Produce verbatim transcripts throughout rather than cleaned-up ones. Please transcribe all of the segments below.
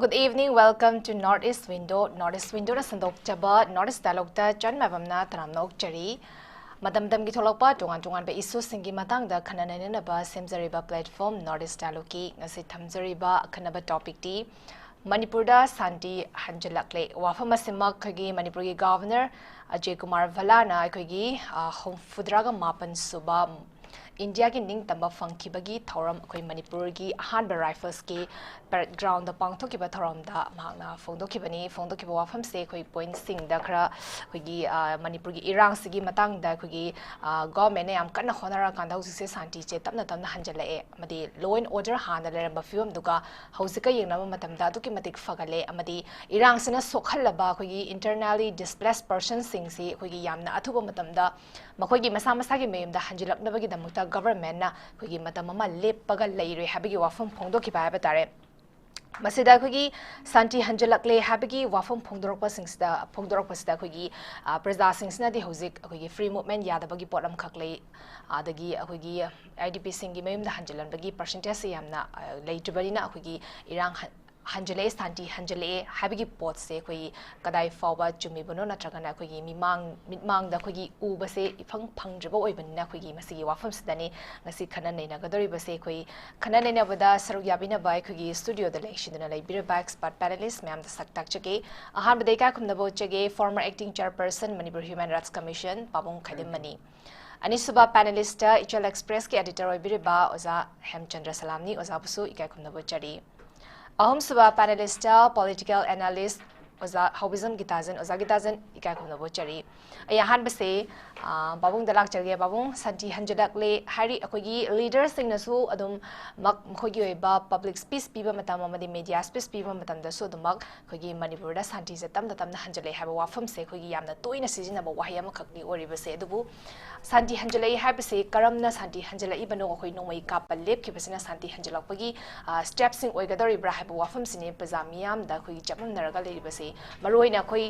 Good evening, welcome to North East Window. North East Window ꯅ ꯁꯟꯗꯣꯛꯆꯕ North East Dialogue ꯇ ꯆꯟ ꯃꯥꯏꯕꯝꯅ ꯇꯔꯥꯝꯅ ꯑꯣꯛꯆꯔꯤ꯫ ꯃꯇꯝ ꯃꯇꯝꯒꯤ ꯊꯣꯛꯂꯛꯄ ꯇꯣꯉꯥꯟ ꯇꯣꯉꯥꯟꯕ issue ꯁꯤꯡꯒꯤ ꯃꯇꯥꯡꯗ ꯈꯟꯅ ꯅꯩꯅꯅꯕ ꯁꯦꯝꯖꯔꯤꯕ platform North East Dialogue ꯀꯤ ꯉꯁꯤ ꯊꯝꯖꯔꯤꯕ ꯑꯈꯟꯅꯕ topic ꯇꯤ ꯃꯅꯤꯄꯨꯔꯗ ꯁꯥꯟꯇꯤ ꯍꯟꯖꯤꯜꯂꯛꯂꯦ꯫ ꯋꯥꯐꯝ ꯑꯁꯤꯃꯛ ꯑꯩꯈꯣꯏꯒꯤ ꯃꯅꯤꯄꯨꯔꯒꯤ Governor ꯑꯖꯌ ꯀꯨꯃꯥꯔ ꯚꯜꯂꯥꯅ ꯑꯩꯈꯣꯏꯒꯤ, ꯑ, ꯍꯨꯝꯐꯨꯇꯔꯥꯒ ꯃꯥꯄꯟ ꯁꯨꯕ ꯏꯟꯗꯤꯌꯥꯒꯤ ꯅꯤꯡꯇꯝꯕ ꯐꯪꯈꯤꯕꯒꯤ ꯊꯧꯔꯝ, ꯑꯩꯈꯣꯏ ꯃꯅꯤꯄꯨꯔꯒꯤ ꯑꯍꯥꯟꯕ Rifles ꯀꯤ parade ground ꯗ ꯄꯥꯡꯊꯣꯛꯈꯤꯕ ꯊꯧꯔꯝꯗ ꯃꯍꯥꯛꯅ ꯐꯣꯡꯗꯣꯛꯈꯤꯕꯅꯤ꯫ ꯐꯣꯡꯗꯣꯛꯈꯤꯕ ꯋꯥꯐꯝꯁꯦ ꯑꯩꯈꯣꯏ point ꯁꯤꯡꯗ ꯈꯔ ꯑꯩꯈꯣꯏꯒꯤ, ꯑ, ꯃꯅꯤꯄꯨꯔꯒꯤ ꯏꯔꯥꯡꯁꯤꯒꯤ ꯃꯇꯥꯡꯗ ꯑꯩꯈꯣꯏꯒꯤ, ꯑ, government ꯅ ꯌꯥꯝ ꯀꯟꯅ ꯍꯣꯠꯅꯔꯀꯥꯟꯗ ꯍꯧꯖꯤꯛꯁꯦ ꯁꯥꯟꯇꯤꯁꯦ ꯇꯞꯅ ꯇꯞꯅ ꯍꯟꯖꯤꯜꯂꯛꯑꯦ, ꯑꯃꯗꯤ law and order ꯍꯥꯟꯅ ꯂꯩꯔꯝꯕ ꯐꯤꯕꯝꯗꯨꯒ ꯍꯧꯖꯤꯛꯀ ꯌꯦꯡꯅꯕ ꯃꯇꯝꯗ ꯑꯗꯨꯛꯀꯤ ꯃꯇꯤꯛ ꯐꯒꯠꯂꯦ, ꯑꯃꯗꯤ ꯏꯔꯥꯡꯁꯤꯅ ꯁꯣꯛꯍꯜꯂꯕ ꯑꯩꯈꯣꯏꯒꯤ internally displaced person ꯁꯤꯡꯁꯤ ꯑꯩꯈꯣꯏꯒꯤ ꯌꯥꯝꯅ ꯑꯊꯨꯕ ꯃꯇꯝꯗ ꯃꯈꯣꯏꯒꯤ ꯃꯁꯥ ꯃꯁꯥꯒꯤ ꯃꯌꯨꯝꯗ ꯍꯟꯖꯤꯜꯂꯛꯅꯕꯒꯤꯗꯃꯛꯇ government ꯅ ꯑꯩꯈꯣꯏꯒꯤ ꯃꯇꯝ ꯑꯃ ꯂꯦꯞꯄꯒ ꯂꯩꯔꯦ ꯍꯥꯏꯕꯒꯤ ꯋꯥꯐꯝ ꯐꯣꯡꯗꯣꯛꯈꯤꯕ ꯍꯥꯏꯕ ꯇꯥꯔꯦ꯫ ꯃꯁꯤꯗ ꯑꯩꯈꯣꯏꯒꯤ ꯁꯥꯟꯇꯤ ꯍꯟꯖꯤꯜꯂꯛꯂꯦ ꯍꯥꯏꯕꯒꯤ ꯋꯥꯐꯝ ꯐꯣꯡꯗꯣꯔꯛꯄꯁꯤꯡꯁꯤꯗ, ꯐꯣꯡꯗꯣꯔꯛꯄꯁꯤꯗ ꯑꯩꯈꯣꯏꯒꯤ, ꯑ, ꯄ꯭ꯔꯖꯥꯁꯤꯡꯁꯤꯅꯗꯤ ꯍꯧꯖꯤꯛ ꯑꯩꯈꯣꯏꯒꯤ free movement ꯌꯥꯗꯕꯒꯤ ꯄꯣꯠ ꯑꯃꯈꯛ ꯂꯩ, ꯑꯗꯒꯤ ꯑꯩꯈꯣꯏꯒꯤ I D P ꯁꯤꯡꯒꯤ ꯃꯌꯨꯝꯗ ꯍꯟꯖꯤꯜꯍꯟꯕꯒꯤ percentage ꯁꯦ ꯌꯥꯝꯅ, ꯑ, ꯂꯩꯇ꯭ꯔꯤꯕꯅꯤꯅ ꯑꯩꯈꯣꯏꯒꯤ ꯏꯔꯥꯡ ꯍꯟ-, ꯍꯟꯖꯤꯜꯂꯛꯑꯦ, ꯁꯥꯟꯇꯤ ꯍꯟꯖꯤꯜꯂꯛꯑꯦ ꯍꯥꯏꯕꯒꯤ ꯄꯣꯠꯁꯦ ꯑꯩꯈꯣꯏꯒꯤ ꯀꯗꯥꯏ ꯐꯥꯎꯕ ꯆꯨꯝꯃꯤꯕꯅꯣ, ꯅꯠꯇ꯭ꯔꯒꯅ ꯑꯩꯈꯣꯏꯒꯤ ꯃꯤꯃꯥꯡ, ꯃꯤꯠꯃꯥꯡꯗ ꯑꯩꯈꯣꯏꯒꯤ ꯎꯕꯁꯦ ꯏꯐꯪ ꯐꯪꯗ꯭ꯔꯤꯕ ꯑꯣꯏꯕꯅꯤꯅ ꯑꯩꯈꯣꯏꯒꯤ ꯃꯁꯤꯒꯤ ꯋꯥꯐꯝꯁꯤꯗꯅꯤ ꯉꯁꯤ ꯈꯟꯅ ꯅꯩꯅꯒꯗꯧꯔꯤꯕꯁꯦ꯫ ꯑꯩꯈꯣꯏ ꯈꯟꯅ ꯅꯩꯅꯕꯗ ꯁꯔꯨꯛ ꯌꯥꯕꯤꯅꯕ ꯑꯩꯈꯣꯏꯒꯤ studio ꯗ ꯂꯦꯡꯁꯤꯟꯗꯨꯅ ꯂꯩꯕꯤꯔꯕ expert panelist ꯃꯌꯥꯝꯗ ꯁꯛ ꯇꯥꯛꯆꯒꯦ꯫ ꯑꯍꯥꯟꯕꯗ ꯏꯀꯥꯏ ꯈꯨꯝꯅꯕ ꯎꯠꯆꯒꯦ, former acting chairperson Manipur Human Rights Commission ꯄꯥꯕꯨꯡ ꯈꯥꯏꯗꯤꯝꯃꯅꯤ꯫ ꯑꯅꯤꯁꯨꯕ panelist ꯏꯆꯜ Express ꯀꯤ editor ꯑꯣꯏꯕꯤꯔꯤꯕ ꯑꯣꯖꯥ ꯍꯦꯝꯆꯟꯗ꯭ꯔ ꯁꯂꯥꯝꯅꯤ, ꯑꯣꯖꯥꯕꯨꯁꯨ ꯏꯀꯥꯏ ꯈꯨꯝꯅꯕ ꯎꯠꯆꯔꯤ꯫ ꯑꯍꯨꯝꯁꯨꯕ panelist political analyst ꯑꯣꯖꯥ ꯍꯥꯎꯕꯤꯖꯝ ꯒꯤꯇꯥꯖꯟ, ꯑꯣꯖꯥ ꯒꯤꯇꯥꯖꯟ ꯏꯀꯥꯏ ꯈꯨꯝꯅꯕ ꯎꯠꯆꯔꯤ꯫ ꯑꯩ ꯑꯍꯥꯟꯕꯁꯦ, ꯑ, ꯄꯥꯕꯨꯡꯗ ꯂꯥꯛꯆꯒꯦ꯫ ꯄꯥꯕꯨꯡ, ꯁꯥꯟꯇꯤ ꯍꯟꯖꯤꯜꯂꯛꯂꯦ ꯍꯥꯏꯔꯤ꯫ ꯑꯩꯈꯣꯏꯒꯤ leader ꯁꯤꯡꯅꯁꯨ ꯑꯗꯨꯝ ꯃꯛ-, ꯃꯈꯣꯏꯒꯤ ꯑꯣꯏꯕ public speech ꯄꯤꯕ ꯃꯇꯝ ꯑꯃꯗꯤ media speech ꯄꯤꯕ ꯃꯇꯝꯗꯁꯨ ꯑꯗꯨꯃꯛ ꯑꯩꯈꯣꯏꯒꯤ ꯃꯅꯤꯄꯨꯔꯗ ꯁꯥꯟꯇꯤꯁꯦ ꯇꯞꯅ ꯇꯞꯅ ꯍꯟꯖꯤꯜꯂꯛꯑꯦ ꯍꯥꯏꯕ ꯋꯥꯐꯝꯁꯦ ꯑꯩꯈꯣꯏꯒꯤ ꯌꯥꯝꯅ ꯇꯣꯏꯅ ꯁꯤꯖꯤꯟꯅꯕ ꯋꯥꯍꯩ ꯑꯃꯈꯛꯅꯤ ꯑꯣꯏꯔꯤꯕꯁꯦ꯫ ꯑꯗꯨꯕꯨ ꯁꯥꯟꯇꯤ ꯍꯟꯖꯤꯜꯂꯛꯏ ꯍꯥꯏꯕꯁꯤ ꯀꯔꯝꯅ ꯁꯥꯟꯇꯤ ꯍꯟꯖꯤꯜꯂꯛꯏꯕꯅꯣ? ꯑꯩꯈꯣꯏ ꯅꯣꯡꯃꯩ ꯀꯥꯞꯄ ꯂꯦꯞꯈꯤꯕꯁꯤꯅ ꯁꯥꯟꯇꯤ ꯍꯟꯖꯤꯜꯂꯛꯄꯒꯤ, ꯑ, step ꯁꯤꯡ ꯑꯣꯏꯒꯗꯧꯔꯤꯕ꯭ꯔꯥ ꯍꯥꯏꯕ ꯋꯥꯐꯝꯁꯤꯅꯤ ꯄ꯭ꯔꯖꯥ ꯃꯤꯌꯥꯝꯗ ꯑꯩꯈꯣꯏꯒꯤ ꯆꯃꯝꯅꯔꯒ ꯂꯩꯔꯤꯕꯁꯦ꯫ ꯃꯔꯨꯑꯣꯏꯅ ꯑꯩꯈꯣꯏ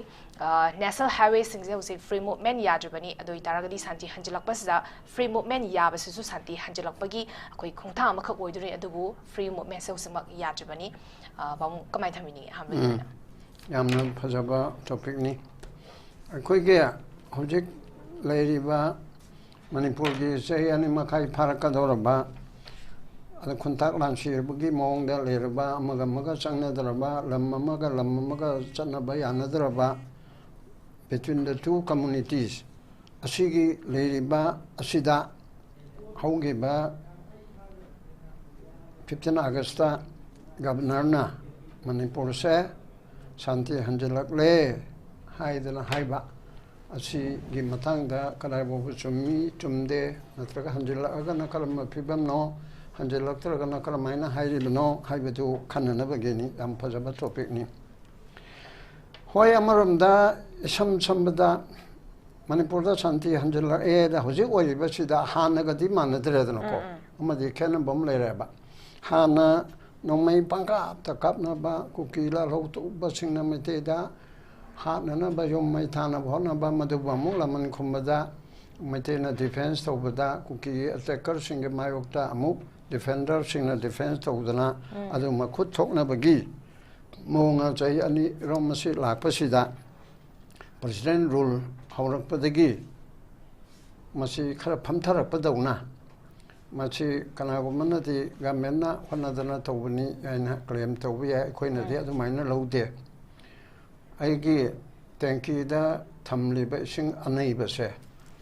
ꯅꯦꯁꯅꯦꯜ ꯍꯥꯏꯋꯦꯁꯤꯡꯁꯦ ꯍꯧꯖꯤꯛ ꯐ꯭ꯔꯤ ꯃꯨꯚꯃꯦꯟ ꯌꯥꯗ꯭ꯔꯤꯕꯅꯤ꯫ ꯑꯗꯨ ꯑꯣꯏꯇꯥꯔꯒꯗꯤ ꯁꯥꯟꯇꯤ ꯍꯟꯖꯤꯜꯂꯛꯄꯁꯤꯗ, ꯐ꯭ꯔꯤ ꯃꯨꯚꯃꯦꯟ ꯌꯥꯕꯁꯤꯁꯨ ꯁꯥꯟꯇꯤ ꯍꯟꯖꯤꯜꯂꯛꯄꯒꯤ ꯑꯩꯈꯣꯏ ꯈꯣꯡꯊꯥꯡ ꯑꯃꯈꯛ ꯑꯣꯏꯗꯣꯏꯅꯤ꯫ ꯑꯗꯨꯕꯨ ꯐ꯭ꯔꯤ ꯃꯨꯚꯃꯦꯟꯁꯦ ꯍꯧꯖꯤꯛꯃꯛ ꯌꯥꯗ꯭ꯔꯤꯕꯅꯤ꯫ ꯄꯥꯕꯨꯡ, ꯀꯃꯥꯏꯅ ꯊꯝꯕꯤꯅꯤꯡꯉꯤ? ꯑꯍꯥꯟꯕꯗ ꯎꯝ, ꯑꯣꯏꯅ꯫ ꯌꯥꯝꯅ ꯐꯖꯕ ꯇꯣꯄꯤꯛꯅꯤ꯫ ꯑꯩꯈꯣꯏꯒꯤ ꯍꯧꯖꯤꯛ ꯂꯩꯔꯤꯕ ꯃꯅꯤꯄꯨꯔꯒꯤ ꯆꯍꯤ ꯑꯅꯤ ꯃꯈꯥꯏ ꯐꯥꯔꯛꯀꯗꯧꯔꯕ, ꯑꯗ ꯈꯨꯟꯇꯥꯛ ꯂꯥꯟꯁꯤꯕꯒꯤ ꯃꯑꯣꯡꯗ ꯂꯩꯔꯕ, ꯑꯃꯒ ꯑꯃꯒ ꯆꯪꯅꯗ꯭ꯔꯕ, ꯂꯝ ꯑꯃꯒ ꯂꯝ ꯑꯃꯒ ꯆꯠꯅꯕ ꯌꯥꯅꯗ꯭ꯔꯕ, between the two communities, ꯑꯁꯤꯒꯤ ꯂꯩꯔꯤꯕ ꯑꯁꯤꯗ ꯍꯧꯈꯤꯕ fifteen Augustꯇ Governorꯅ ꯃꯅꯤꯄꯨꯔꯁꯦ ꯁꯥꯟꯇꯤ ꯍꯟꯖꯤꯜꯂꯛꯂꯦ ꯍꯥꯏꯗꯅ ꯍꯥꯏꯕ ꯑꯁꯤꯒꯤ ꯃꯇꯥꯡꯗ ꯀꯗꯥꯏ ꯐꯥꯎꯕ ꯆꯨꯝꯃꯤ, ꯆꯨꯝꯗꯦ, ꯅꯠꯇ꯭ꯔꯒ ꯍꯟꯖꯤꯜꯂꯛꯑꯒꯅ ꯀꯔꯝꯕ ꯐꯤꯕꯝꯅꯣ, ꯍꯟꯖꯤꯜꯂꯛꯇ꯭ꯔꯒꯅ ꯀꯔꯝꯍꯥꯏꯅ ꯍꯥꯏꯔꯤꯕꯅꯣ ꯍꯥꯏꯕꯗꯨ ꯈꯟꯅꯅꯕꯒꯤꯅꯤ꯫ ꯌꯥꯝ ꯐꯖꯕ ꯇꯣꯄꯤꯛꯅꯤ꯫ ꯍꯣꯏ, ꯑꯃꯔꯣꯝꯗ ꯏꯁꯝ ꯁꯝꯕꯗ ꯃꯅꯤꯄꯨꯔꯗ ꯁꯥꯟꯇꯤ ꯍꯟꯖꯤꯜꯂꯛꯑꯦꯗ ꯍꯧꯖꯤꯛ ꯑꯣꯏꯔꯤꯕꯁꯤꯗ ꯍꯥꯟꯅꯒꯗꯤ ꯃꯥꯟꯅꯗ꯭ꯔꯦꯗꯅꯀꯣ꯫ ꯎꯝ, ꯎꯝ꯫ ꯑꯃꯗꯤ ꯈꯦꯠꯅꯕ ꯑꯃ ꯂꯩꯔꯦꯕ꯫ ꯍꯥꯟꯅ ꯅꯣꯡꯃꯩ ꯄꯪꯀꯥꯞꯇ ꯀꯥꯞꯅꯕ, ꯀꯨꯀꯤ ꯂꯥꯜꯍꯧ ꯇꯧꯕꯁꯤꯡꯅ ꯃꯩꯇꯩꯗ ꯍꯥꯠꯅꯅꯕ ꯌꯨꯝ ꯃꯩ ꯊꯥꯅꯕ ꯍꯣꯠꯅꯕ, ꯃꯗꯨꯕꯨ ꯑꯃꯨꯛ ꯂꯃꯟ ꯈꯨꯝꯕꯗ ꯃꯩꯇꯩꯅ ꯗꯤꯐꯦꯟꯁ ꯇꯧꯕꯗ, ꯀꯨꯀꯤꯒꯤ ꯑꯦꯇꯦꯀꯔꯁꯤꯡꯒꯤ ꯃꯥꯌꯣꯛꯇ ꯑꯃꯨꯛ ꯗꯤꯐꯦꯟꯗꯔꯁꯤꯡꯅ ꯗꯤꯐꯦꯟꯁ ꯇꯧꯗꯅ, ꯎꯝ꯫ ꯑꯗꯨ ꯃꯈꯨꯠ ꯊꯣꯛꯅꯕꯒꯤ ꯃꯑꯣꯡ ꯆꯍꯤ ꯑꯅꯤꯔꯣꯝ ꯑꯁꯤ ꯂꯥꯛꯄꯁꯤꯗ ꯄ꯭ꯔꯦꯁꯤꯗꯦꯟ ꯔꯨꯜ ꯍꯧꯔꯛꯄꯗꯒꯤ ꯃꯁꯤ ꯈꯔ ꯐꯝꯊꯔꯛꯄꯗꯧꯅ, ꯃꯁꯤ ꯀꯅꯥꯒꯨꯝꯕꯅꯗꯤ ꯒꯃꯦꯟꯅ ꯍꯣꯠꯅꯗꯅ ꯇꯧꯕꯅꯤ ꯍꯥꯏꯅ ꯀ꯭ꯂꯦꯝ ꯇꯧꯕ ꯌꯥꯏ, ꯑꯩꯈꯣꯏꯅꯗꯤ ꯎꯝ꯫ ꯑꯗꯨꯃꯥꯏꯅ ꯂꯧꯗꯦ꯫ ꯑꯩꯒꯤ ꯇꯦꯡꯀꯤꯗ ꯊꯝꯂꯤꯕ ꯏꯁꯤꯡ ꯑꯅꯩꯕꯁꯦ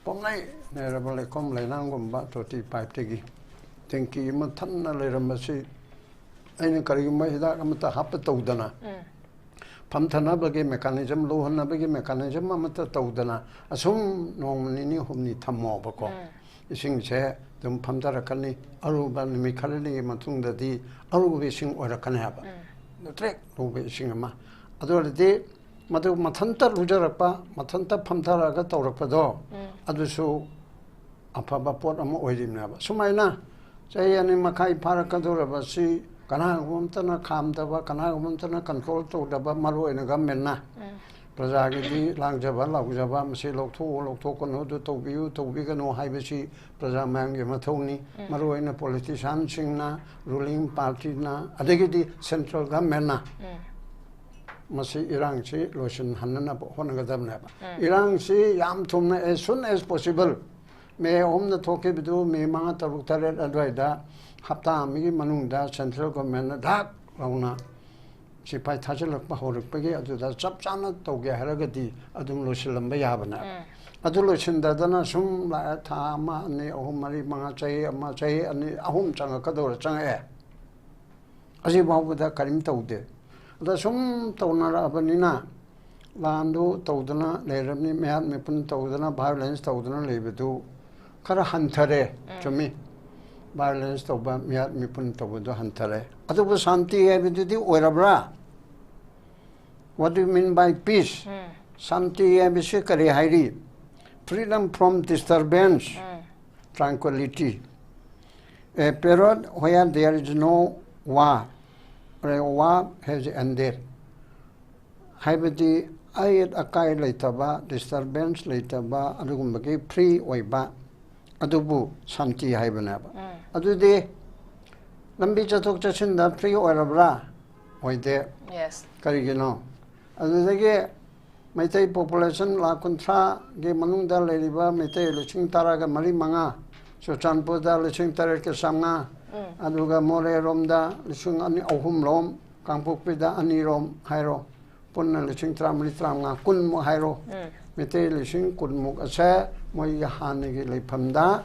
ꯄꯨꯝꯅꯩ ꯅꯩꯔꯕ ꯂꯩꯈꯣꯝ ꯂꯩꯅꯥꯡꯒꯨꯝꯕ ꯇꯣꯇꯤ ꯄꯥꯏꯞꯇꯒꯤ ꯇꯦꯡꯀꯤ ꯑꯃ ꯊꯟꯅ ꯂꯩꯔꯝꯕꯁꯤ ꯑꯩꯅ ꯀꯔꯤꯒꯨꯝꯕ ꯍꯤꯗꯥꯛ ꯑꯃꯠꯇ ꯍꯥꯞꯄ ꯇꯧꯗꯅ, ꯎꯝ꯫ ꯐꯝꯊꯅꯕꯒꯤ ꯃꯦꯀꯥꯅꯤꯖꯝ, ꯂꯨꯍꯟꯅꯕꯒꯤ ꯃꯦꯀꯥꯅꯤꯖꯝ ꯑꯃꯠꯇ ꯇꯧꯗꯅ ꯑꯁꯨꯝ ꯅꯣꯡꯃ ꯅꯤꯅꯤ ꯍꯨꯝꯅꯤ ꯊꯝꯃꯣꯕꯀꯣ꯫ ꯎꯝ꯫ ꯏꯁꯤꯡꯁꯦ ꯑꯗꯨꯝ ꯐꯝꯊꯔꯛꯀꯅꯤ꯫ ꯑꯔꯨꯕ ꯅꯨꯃꯤꯠ ꯈꯔꯅꯤꯒꯤ ꯃꯇꯨꯡꯗꯗꯤ ꯑꯔꯨꯕ ꯏꯁꯤꯡ ꯑꯣꯏꯔꯛꯀꯅꯤ ꯍꯥꯏꯕ꯫ ꯎꯝ꯫ ꯅꯠꯇ꯭ꯔꯦ, ꯂꯨꯕ ꯏꯁꯤꯡ ꯑꯃ꯫ ꯑꯗꯨ ꯑꯣꯏꯔꯗꯤ ꯃꯗꯨ ꯃꯊꯟꯇ ꯂꯨꯖꯔꯛꯄ, ꯃꯊꯟꯇ ꯐꯝꯊꯔꯛꯑꯒ ꯇꯧꯔꯛꯄꯗꯣ, ꯎꯝ꯫ ꯑꯗꯨꯁꯨ ꯑꯐꯕ ꯄꯣꯠ ꯑꯃ ꯑꯣꯏꯔꯤꯕꯅꯦꯕ꯫ ꯁꯨꯃꯥꯏꯅ ꯆꯍꯤ ꯑꯅꯤ ꯃꯈꯥꯏ ꯐꯥꯔꯛꯀꯗꯧꯔꯕ ꯑꯁꯤ ꯀꯅꯥꯒꯨꯝꯕ ꯑꯃꯇꯅ ꯈꯥꯝꯗꯕ, ꯀꯅꯥꯒꯨꯝꯕ ꯑꯃꯇꯅ ꯀꯟꯇ꯭ꯔꯣꯜ ꯇꯧꯗꯕ, ꯃꯔꯨ ꯑꯣꯏꯅ ꯒꯃꯦꯟꯅ꯫ ꯎꯝ꯫ ꯄ꯭ꯔꯖꯥꯒꯤꯗꯤ ꯂꯥꯡꯖꯕ ꯂꯥꯎꯖꯕ, ꯃꯁꯤ ꯂꯧꯊꯣꯛꯎ ꯂꯧꯊꯣꯛꯀꯅꯨ, ꯑꯗꯨ ꯇꯧꯕꯤꯌꯨ ꯇꯧꯕꯤꯒꯅꯨ ꯍꯥꯏꯕꯁꯤ ꯄ꯭ꯔꯖꯥ ꯃꯌꯥꯝꯒꯤ ꯃꯊꯧꯅꯤ꯫ ꯎꯝ꯫ ꯃꯔꯨ ꯑꯣꯏꯅ ꯄꯣꯂꯤꯇꯤꯁꯤꯌꯥꯟꯁꯤꯡꯅ, ꯔꯨꯂꯤꯡ ꯄꯥꯔꯇꯤꯅ, ꯑꯗꯒꯤꯗꯤ ꯁꯦꯟꯇ꯭ꯔꯦꯜ ꯒꯃꯦꯟꯅ ꯎꯝ꯫ ꯃꯁꯤ ꯏꯔꯥꯡꯁꯤ ꯂꯣꯏꯁꯤꯟꯍꯟꯅꯅꯕ ꯍꯣꯠꯅꯒꯗꯕꯅꯦꯕ꯫ ꯎꯝ꯫ ꯏꯔꯥꯡꯁꯤ ꯌꯥꯝ ꯊꯨꯅ, as soon as possible, ꯃꯦ ꯑꯍꯨꯝꯗ ꯊꯣꯛꯈꯤꯕꯗꯨ ꯃꯦ ꯃꯉꯥ, ꯇꯔꯨꯛ, ꯇꯔꯦꯠ ꯑꯗꯨꯋꯥꯏꯗ, ꯍꯞꯇꯥ ꯑꯃꯒꯤ ꯃꯅꯨꯡꯗ ꯁꯦꯟꯇ꯭ꯔꯦꯜ ꯒꯣꯔꯃꯦꯟꯅ ꯙꯥꯛ ꯂꯥꯎꯅ ꯁꯤꯐꯥꯏ ꯊꯥꯖꯤꯜꯂꯛꯄ ꯍꯧꯔꯛꯄꯒꯤ ꯑꯗꯨꯗ ꯆꯞ ꯆꯥꯅ ꯇꯧꯒꯦ ꯍꯥꯏꯔꯒꯗꯤ ꯑꯗꯨꯝ ꯂꯣꯏꯁꯤꯜꯂꯝꯕ ꯌꯥꯕꯅꯦꯕ꯫ ꯎꯝ꯫ ꯑꯗꯨ ꯂꯣꯏꯁꯤꯟꯗꯗꯅ ꯁꯨꯝ ꯂꯥꯛꯑꯦ, ꯊꯥ ꯑꯃ, ꯑꯅꯤ, ꯑꯍꯨꯝ, ꯃꯔꯤ, ꯃꯉꯥ, ꯆꯍꯤ ꯑꯃ, ꯆꯍꯤ ꯑꯅꯤ, ꯑꯍꯨꯝ ꯆꯪꯉꯛꯀꯗꯧꯔ ꯆꯪꯉꯛꯑꯦ꯫ ꯑꯁꯤ ꯐꯥꯎꯕꯗ ꯀꯔꯤꯝ ꯇꯧꯗꯦ꯫ ꯑꯗ ꯁꯨꯝ ꯇꯧꯅꯔꯛꯑꯕꯅꯤꯅ, ꯂꯥꯟꯗꯨ ꯇꯧꯗꯅ ꯂꯩꯔꯕꯅꯤ, ꯃꯤꯍꯥꯠ ꯃꯤꯄꯨꯟ ꯇꯧꯗꯅ, ꯚꯥꯏꯑꯣꯂꯦꯟꯁ ꯇꯧꯗꯅ ꯂꯩꯕꯗꯨ ꯈꯔ ꯍꯟꯊꯔꯦ꯫ ꯎꯝ꯫ ꯆꯨꯝꯃꯤ, ꯚꯥꯏꯑꯣꯂꯦꯟꯁ ꯇꯧꯕ, ꯃꯤꯍꯥꯠ ꯃꯤꯄꯨꯟ ꯇꯧꯕꯗꯨ ꯍꯟꯊꯔꯦ꯫ ꯑꯗꯨꯕꯨ ꯁꯥꯟꯇꯤ ꯍꯥꯏꯕꯗꯨꯗꯤ ꯑꯣꯏꯔꯕ꯭ꯔꯥ? What do you mean by peace? ꯎꯝ꯫ ꯁꯥꯟꯇꯤ ꯍꯥꯏꯕꯁꯤ ꯀꯔꯤ ꯍꯥꯏꯔꯤ? Freedom from disturbance, um. Tranquility. A period where there is no war, or a war has ended. ꯍꯥꯏꯕꯗꯤ ꯑꯌꯦꯠ ꯑꯀꯥꯏ ꯂꯩꯇꯕ, ꯗꯤꯁꯇꯔꯕꯦꯟꯁ ꯂꯩꯇꯕ, ꯑꯗꯨꯒꯨꯝꯕꯒꯤ ꯐ꯭ꯔꯤ ꯑꯣꯏꯕ, ꯑꯗꯨꯕꯨ ꯁꯥꯟꯇꯤ ꯍꯥꯏꯕꯅꯦꯕ꯫ ꯎꯝ꯫ ꯑꯗꯨꯗꯤ ꯂꯝꯕꯤ ꯆꯠꯊꯣꯛ ꯆꯠꯁꯤꯟꯗ ꯐ꯭ꯔꯤ ꯑꯣꯏꯔꯕ꯭ꯔꯥ? ꯑꯣꯏꯗꯦ꯫ ꯌꯦꯁ꯫ ꯀꯔꯤꯒꯤꯅꯣ? ꯑꯗꯨꯗꯒꯤ ꯃꯩꯇꯩ ꯄꯣꯄꯨꯂꯦꯁꯟ ꯂꯥꯈ ꯀꯨꯟꯊ꯭ꯔꯥꯒꯤ ꯃꯅꯨꯡꯗ ꯂꯩꯔꯤꯕ ꯃꯩꯇꯩ ꯂꯤꯁꯤꯡ ꯇꯔꯥꯒ ꯃꯔꯤ ꯃꯉꯥ, ꯆꯨꯔꯆꯥꯟꯄꯨꯔꯗ ꯂꯤꯁꯤꯡ ꯇꯔꯦꯠꯀ ꯆꯥꯝꯃꯉꯥ, ꯎꯝ꯫ ꯑꯗꯨꯒ ꯃꯣꯔꯦꯔꯣꯝꯗ ꯂꯤꯁꯤꯡ ꯑꯅꯤ, ꯑꯍꯨꯝꯔꯣꯝ, ꯀꯥꯡꯄꯣꯛꯄꯤꯗ ꯑꯅꯤꯔꯣꯝ ꯍꯥꯏꯔꯣ, ꯄꯨꯟꯅ ꯂꯤꯁꯤꯡ ꯇꯔꯥꯃꯔꯤ, ꯇꯔꯥꯃꯉꯥ, ꯀꯨꯟꯃꯨꯛ ꯍꯥꯏꯔꯣ꯫ ꯎꯝ꯫ ꯃꯩꯇꯩ ꯂꯤꯁꯤꯡ ꯀꯨꯟꯃꯨꯛ ꯑꯁꯦ ꯃꯣꯏꯒꯤ ꯍꯥꯟꯅꯒꯤ ꯂꯩꯐꯝꯗ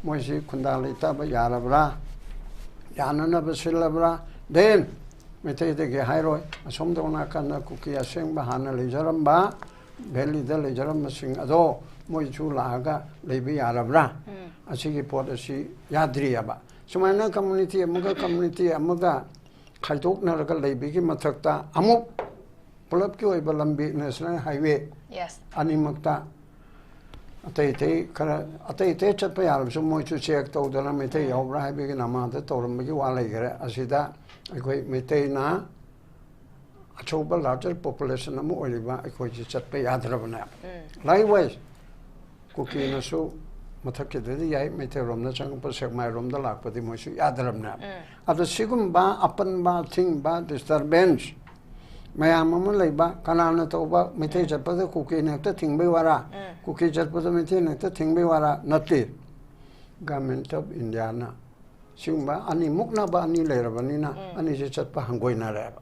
ꯃꯣꯏꯁꯤ ꯈꯨꯟꯗꯥ ꯂꯩꯇꯥꯕ ꯌꯥꯔꯕ꯭ꯔꯥ? ꯌꯥꯅꯅꯕ ꯁꯤꯜꯂꯕ꯭ꯔꯥ? Then ꯃꯩꯇꯩꯗꯒꯤ ꯍꯥꯏꯔꯣꯏ, ꯑꯁꯣꯝꯗ ꯅꯥꯀꯟꯗ ꯀꯨꯀꯤ ꯑꯁꯦꯡꯕ ꯍꯥꯟꯅ ꯂꯩꯖꯔꯝꯕ, ꯚꯦꯂꯤꯗ ꯂꯩꯖꯔꯝꯕꯁꯤꯡ ꯑꯗꯣ ꯃꯣꯏꯁꯨ ꯂꯥꯛꯑꯒ ꯂꯩꯕ ꯌꯥꯔꯕ꯭ꯔꯥ? ꯎꯝ꯫ ꯑꯁꯤꯒꯤ ꯄꯣꯠ ꯑꯁꯤ ꯌꯥꯗ꯭ꯔꯤꯑꯕ꯫ ꯁꯨꯃꯥꯏꯅ ꯀꯝꯃꯨꯅꯤꯇꯤ ꯑꯃꯒ ꯀꯝꯃꯨꯅꯤꯇꯤ ꯑꯃꯒ ꯈꯥꯏꯗꯣꯛꯅꯔꯒ ꯂꯩꯕꯒꯤ ꯃꯊꯛꯇ ꯑꯃꯨꯛ ꯄꯨꯂꯞꯀꯤ ꯑꯣꯏꯕ ꯂꯝꯕꯤ, ꯅꯦꯁꯅꯦꯜ ꯍꯥꯏꯋꯦ ꯌꯦꯁ꯫ ꯑꯅꯤꯃꯛꯇ ꯑꯇꯩ ꯑꯇꯩ ꯈꯔ, ꯑꯇꯩ ꯑꯇꯩ ꯆꯠꯄ ꯌꯥꯔꯕꯁꯨ ꯃꯣꯏꯁꯨ ꯆꯦꯛ ꯇꯧꯗꯅ ꯃꯩꯇꯩ ꯌꯥꯎꯕ꯭ꯔꯥ ꯍꯥꯏꯕꯒꯤ ꯅꯃꯥꯗ ꯇꯧꯔꯝꯕꯒꯤ ꯋꯥ ꯂꯩꯈꯔꯦ꯫ ꯑꯁꯤꯗ ꯑꯩꯈꯣꯏ ꯃꯩꯇꯩꯅ ꯑꯆꯧꯕ larger population ꯑꯃ ꯑꯣꯏꯔꯤꯕ ꯑꯩꯈꯣꯏꯁꯤ ꯆꯠꯄ ꯌꯥꯗ꯭ꯔꯕꯅꯦꯕ꯫ Likewise, ꯀꯨꯀꯤꯅꯁꯨ ꯃꯊꯛꯀꯤꯗꯗꯤ ꯌꯥꯏ, ꯃꯩꯇꯩꯔꯣꯝꯗ ꯆꯪꯉꯛꯄ ꯁꯦꯛꯃꯥꯏꯔꯣꯝꯗ ꯂꯥꯛꯄꯗꯤ ꯃꯣꯏꯁꯨ ꯌꯥꯗ꯭ꯔꯕꯅꯦꯕ꯫ ꯑꯗꯣ ꯁꯤꯒꯨꯝꯕ ꯑꯄꯟꯕ, ꯑꯊꯤꯡꯕ, disturbance ꯃꯌꯥꯝ ꯑꯃ ꯂꯩꯕ, ꯀꯅꯥꯅ ꯇꯧꯕ? ꯃꯩꯇꯩ ꯆꯠꯄꯗ ꯀꯨꯀꯤꯅ ꯍꯦꯛꯇ ꯊꯤꯡꯕꯩ ꯋꯥꯔꯥ? ꯀꯨꯀꯤ ꯆꯠꯄꯗ ꯃꯩꯇꯩꯅ ꯍꯦꯛꯇ ꯊꯤꯡꯕꯩ ꯋꯥꯔꯥ? ꯅꯠꯇꯦ꯫ Government of Indiaꯅ ꯁꯤꯒꯨꯝꯕ ꯑꯅꯤ, ꯃꯨꯛꯅꯕ ꯑꯅꯤ ꯂꯩꯔꯕꯅꯤꯅ, ꯑꯅꯤꯁꯦ ꯆꯠꯄ ꯍꯪꯒꯣꯏꯅꯔꯦꯕ꯫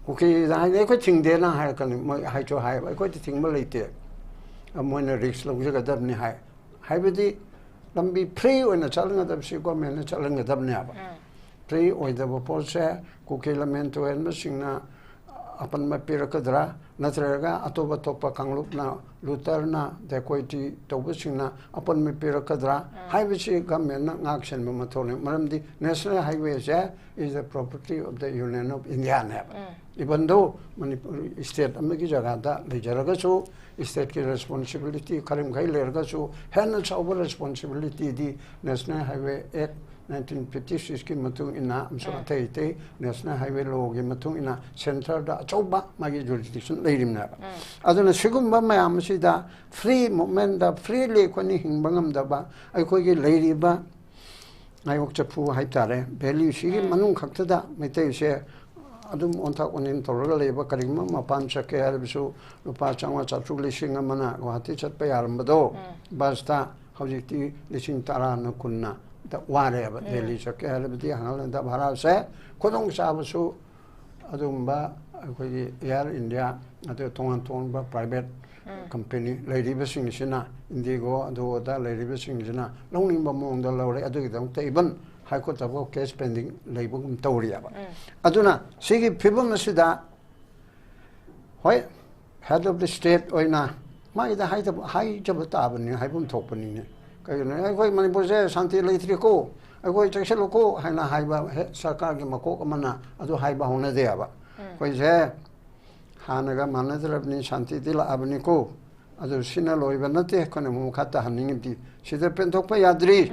ꯀꯨꯀꯤꯗ ꯍꯥꯏꯗꯤ ꯑꯩꯈꯣꯏ ꯊꯤꯡꯗꯦꯅ ꯍꯥꯏꯔꯛꯀꯅꯤ, ꯃꯣꯏ ꯍꯥꯏꯁꯨ ꯍꯥꯏꯕ, "ꯑꯩꯈꯣꯏꯗꯤ ꯊꯤꯡꯕ ꯂꯩꯇꯦ, ꯃꯣꯏꯅ risk ꯂꯧꯖꯒꯗꯕꯅꯤ" ꯍꯥꯏ꯫ ꯍꯥꯏꯕꯗꯤ ꯂꯝꯕꯤ free ꯑꯣꯏꯅ ꯆꯠꯍꯟꯒꯗꯕꯁꯤ governmentꯅ ꯆꯠꯍꯟꯒꯗꯕꯅꯦꯕ꯫ Free ꯑꯣꯏꯗꯕ ꯄꯣꯠꯁꯦ ꯀꯨꯀꯤ ꯂꯝꯍꯦꯟ ꯇꯨꯍꯦꯟꯕꯁꯤꯡꯅ ꯑꯄꯟꯕ ꯄꯤꯔꯛꯀꯗ꯭ꯔꯥ, ꯅꯠꯇ꯭ꯔꯒ ꯑꯇꯣꯞ ꯑꯇꯣꯞꯄ ꯀꯥꯡꯂꯨꯞꯅ, ꯂꯨꯇꯔꯅ, ꯗꯦꯀꯣꯏꯇꯤ ꯇꯧꯕꯁꯤꯡꯅ ꯑꯄꯟꯕ ꯄꯤꯔꯛꯀꯗ꯭ꯔꯥ ꯍꯥꯏꯕꯁꯤ governmentꯅ ꯉꯥꯛ ꯁꯦꯟꯕ ꯃꯊꯧꯅꯤ꯫ ꯃꯔꯝꯗꯤ National Highwayꯁꯦ is the property of the Union of Indiaꯅꯦꯕ꯫ Even though Manipur state ꯑꯃꯒꯤ ꯖꯒꯥꯗ ꯂꯩꯖꯔꯒꯁꯨ, stateꯀꯤ responsibility ꯈꯔ ꯃꯈꯩ ꯂꯩꯔꯒꯁꯨ, ꯍꯦꯟꯅ ꯆꯥꯎꯕ responsibilityꯗꯤ National Highway Act nineteen fifty sixꯀꯤ ꯃꯇꯨꯡ ꯏꯟꯅ ꯑꯃꯁꯨꯡ ꯑꯇꯩ ꯑꯇꯩ National Highway lawꯒꯤ ꯃꯇꯨꯡ ꯏꯟꯅ centreꯗ ꯑꯆꯧꯕ ꯃꯥꯒꯤ jurisdiction ꯂꯩꯔꯤꯕꯅꯦꯕ꯫ ꯑꯗꯨꯅ ꯁꯤꯒꯨꯝꯕ ꯃꯌꯥꯝ ꯑꯁꯤꯗ free movementꯗ freely ꯑꯩꯈꯣꯏꯅ ꯍꯤꯡꯕ ꯉꯝꯗꯕ, ꯑꯩꯈꯣꯏꯒꯤ ꯂꯩꯔꯤꯕ ꯉꯥꯌꯣꯛ ꯆꯐꯨ ꯍꯥꯏꯇꯥꯔꯦ, valleyꯁꯤꯒꯤ ꯃꯅꯨꯡ ꯈꯛꯇꯗ ꯃꯩꯇꯩꯁꯦ ꯑꯗꯨꯝ ꯑꯣꯟꯊꯥꯛ ꯑꯣꯟꯁꯤꯟ ꯇꯧꯔꯒ ꯂꯩꯕ, ꯀꯔꯤꯒꯨꯝꯕ ꯃꯄꯥꯟ ꯆꯠꯀꯦ ꯍꯥꯏꯔꯕꯁꯨ ꯂꯨꯄꯥ ꯆꯥꯝꯃꯉꯥ, ꯆꯥꯇ꯭ꯔꯨꯛ, ꯂꯤꯁꯤꯡ ꯑꯃꯅ ꯒꯨꯋꯥꯍꯥꯇꯤ ꯆꯠꯄ ꯌꯥꯔꯝꯕꯗꯣ, busꯇ ꯍꯧꯖꯤꯛꯇꯤ ꯂꯤꯁꯤꯡ ꯇꯔꯥꯅ ꯀꯨꯟꯅ ꯗ ꯋꯥꯔꯦꯕ꯫ ꯗꯦꯜꯂꯤ ꯆꯠꯀꯦ ꯍꯥꯏꯔꯕꯗꯤ ꯍꯪꯒꯠ ꯍꯟꯗ ꯚꯔꯥꯁꯦ, ꯈꯨꯗꯣꯡꯆꯥꯕꯁꯨ ꯑꯗꯨꯒꯨꯝꯕ ꯑꯩꯈꯣꯏꯒꯤ Air India, ꯑꯗꯨꯒ ꯇꯣꯉꯥꯟ ꯇꯣꯉꯥꯟꯕ private company ꯂꯩꯔꯤꯕꯁꯤꯡꯁꯤꯅ, IndiGo ꯑꯗꯨ ꯑꯗꯥ ꯂꯩꯔꯤꯕꯁꯤꯡꯁꯤꯅ ꯂꯧꯅꯤꯡꯕ ꯃꯑꯣꯡꯗ ꯂꯧꯔꯦ꯫ ꯑꯗꯨꯒꯤꯗꯃꯛꯇ even High Courtꯇꯐꯥꯎ case pending ꯂꯩꯕꯒꯨꯝ ꯇꯧꯔꯤꯑꯕ꯫ ꯑꯗꯨꯅ ꯁꯤꯒꯤ ꯐꯤꯕꯝ ꯑꯁꯤꯗ ꯍꯣꯏ, head of the state ꯑꯣꯏꯅ ꯃꯥꯒꯤꯗ ꯍꯥꯏꯗꯕ, ꯍꯥꯏꯖꯕ ꯇꯥꯕꯅꯤ, ꯍꯥꯏꯐꯝ ꯊꯣꯛꯄꯅꯤꯅꯦ꯫ ꯀꯩꯒꯤꯅꯣ? "ꯑꯩꯈꯣꯏ ꯃꯅꯤꯄꯨꯔꯁꯦ ꯁꯥꯟꯇꯤ ꯂꯩꯇ꯭ꯔꯦꯀꯣ, ꯑꯩꯈꯣꯏ ꯆꯦꯛꯁꯤꯜꯂꯨꯀꯣ" ꯍꯥꯏꯅ ꯍꯥꯏꯕ ꯍꯦ-, ꯁꯔꯀꯥꯔꯒꯤ ꯃꯀꯣꯛ ꯑꯃꯅ ꯑꯗꯨ ꯍꯥꯏꯕ ꯍꯧꯅꯗꯦꯕ꯫ "ꯑꯩꯈꯣꯏꯁꯦ ꯍꯥꯟꯅꯒ ꯃꯥꯟꯅꯗ꯭ꯔꯕꯅꯤ, ꯁꯥꯟꯇꯤꯗꯤ ꯂꯥꯛꯑꯕꯅꯤꯀꯣ, ꯑꯗꯨ ꯁꯤꯅ ꯂꯣꯏꯕ ꯅꯠꯇꯦ꯫ ꯑꯩꯈꯣꯏꯅ ꯑꯃꯨꯛ ꯃꯈꯥ ꯇꯥꯍꯟꯅꯤꯡꯉꯤꯗꯤ ꯁꯤꯗ ꯄꯦꯟꯊꯣꯛꯄ ꯌꯥꯗ꯭ꯔꯤ꯫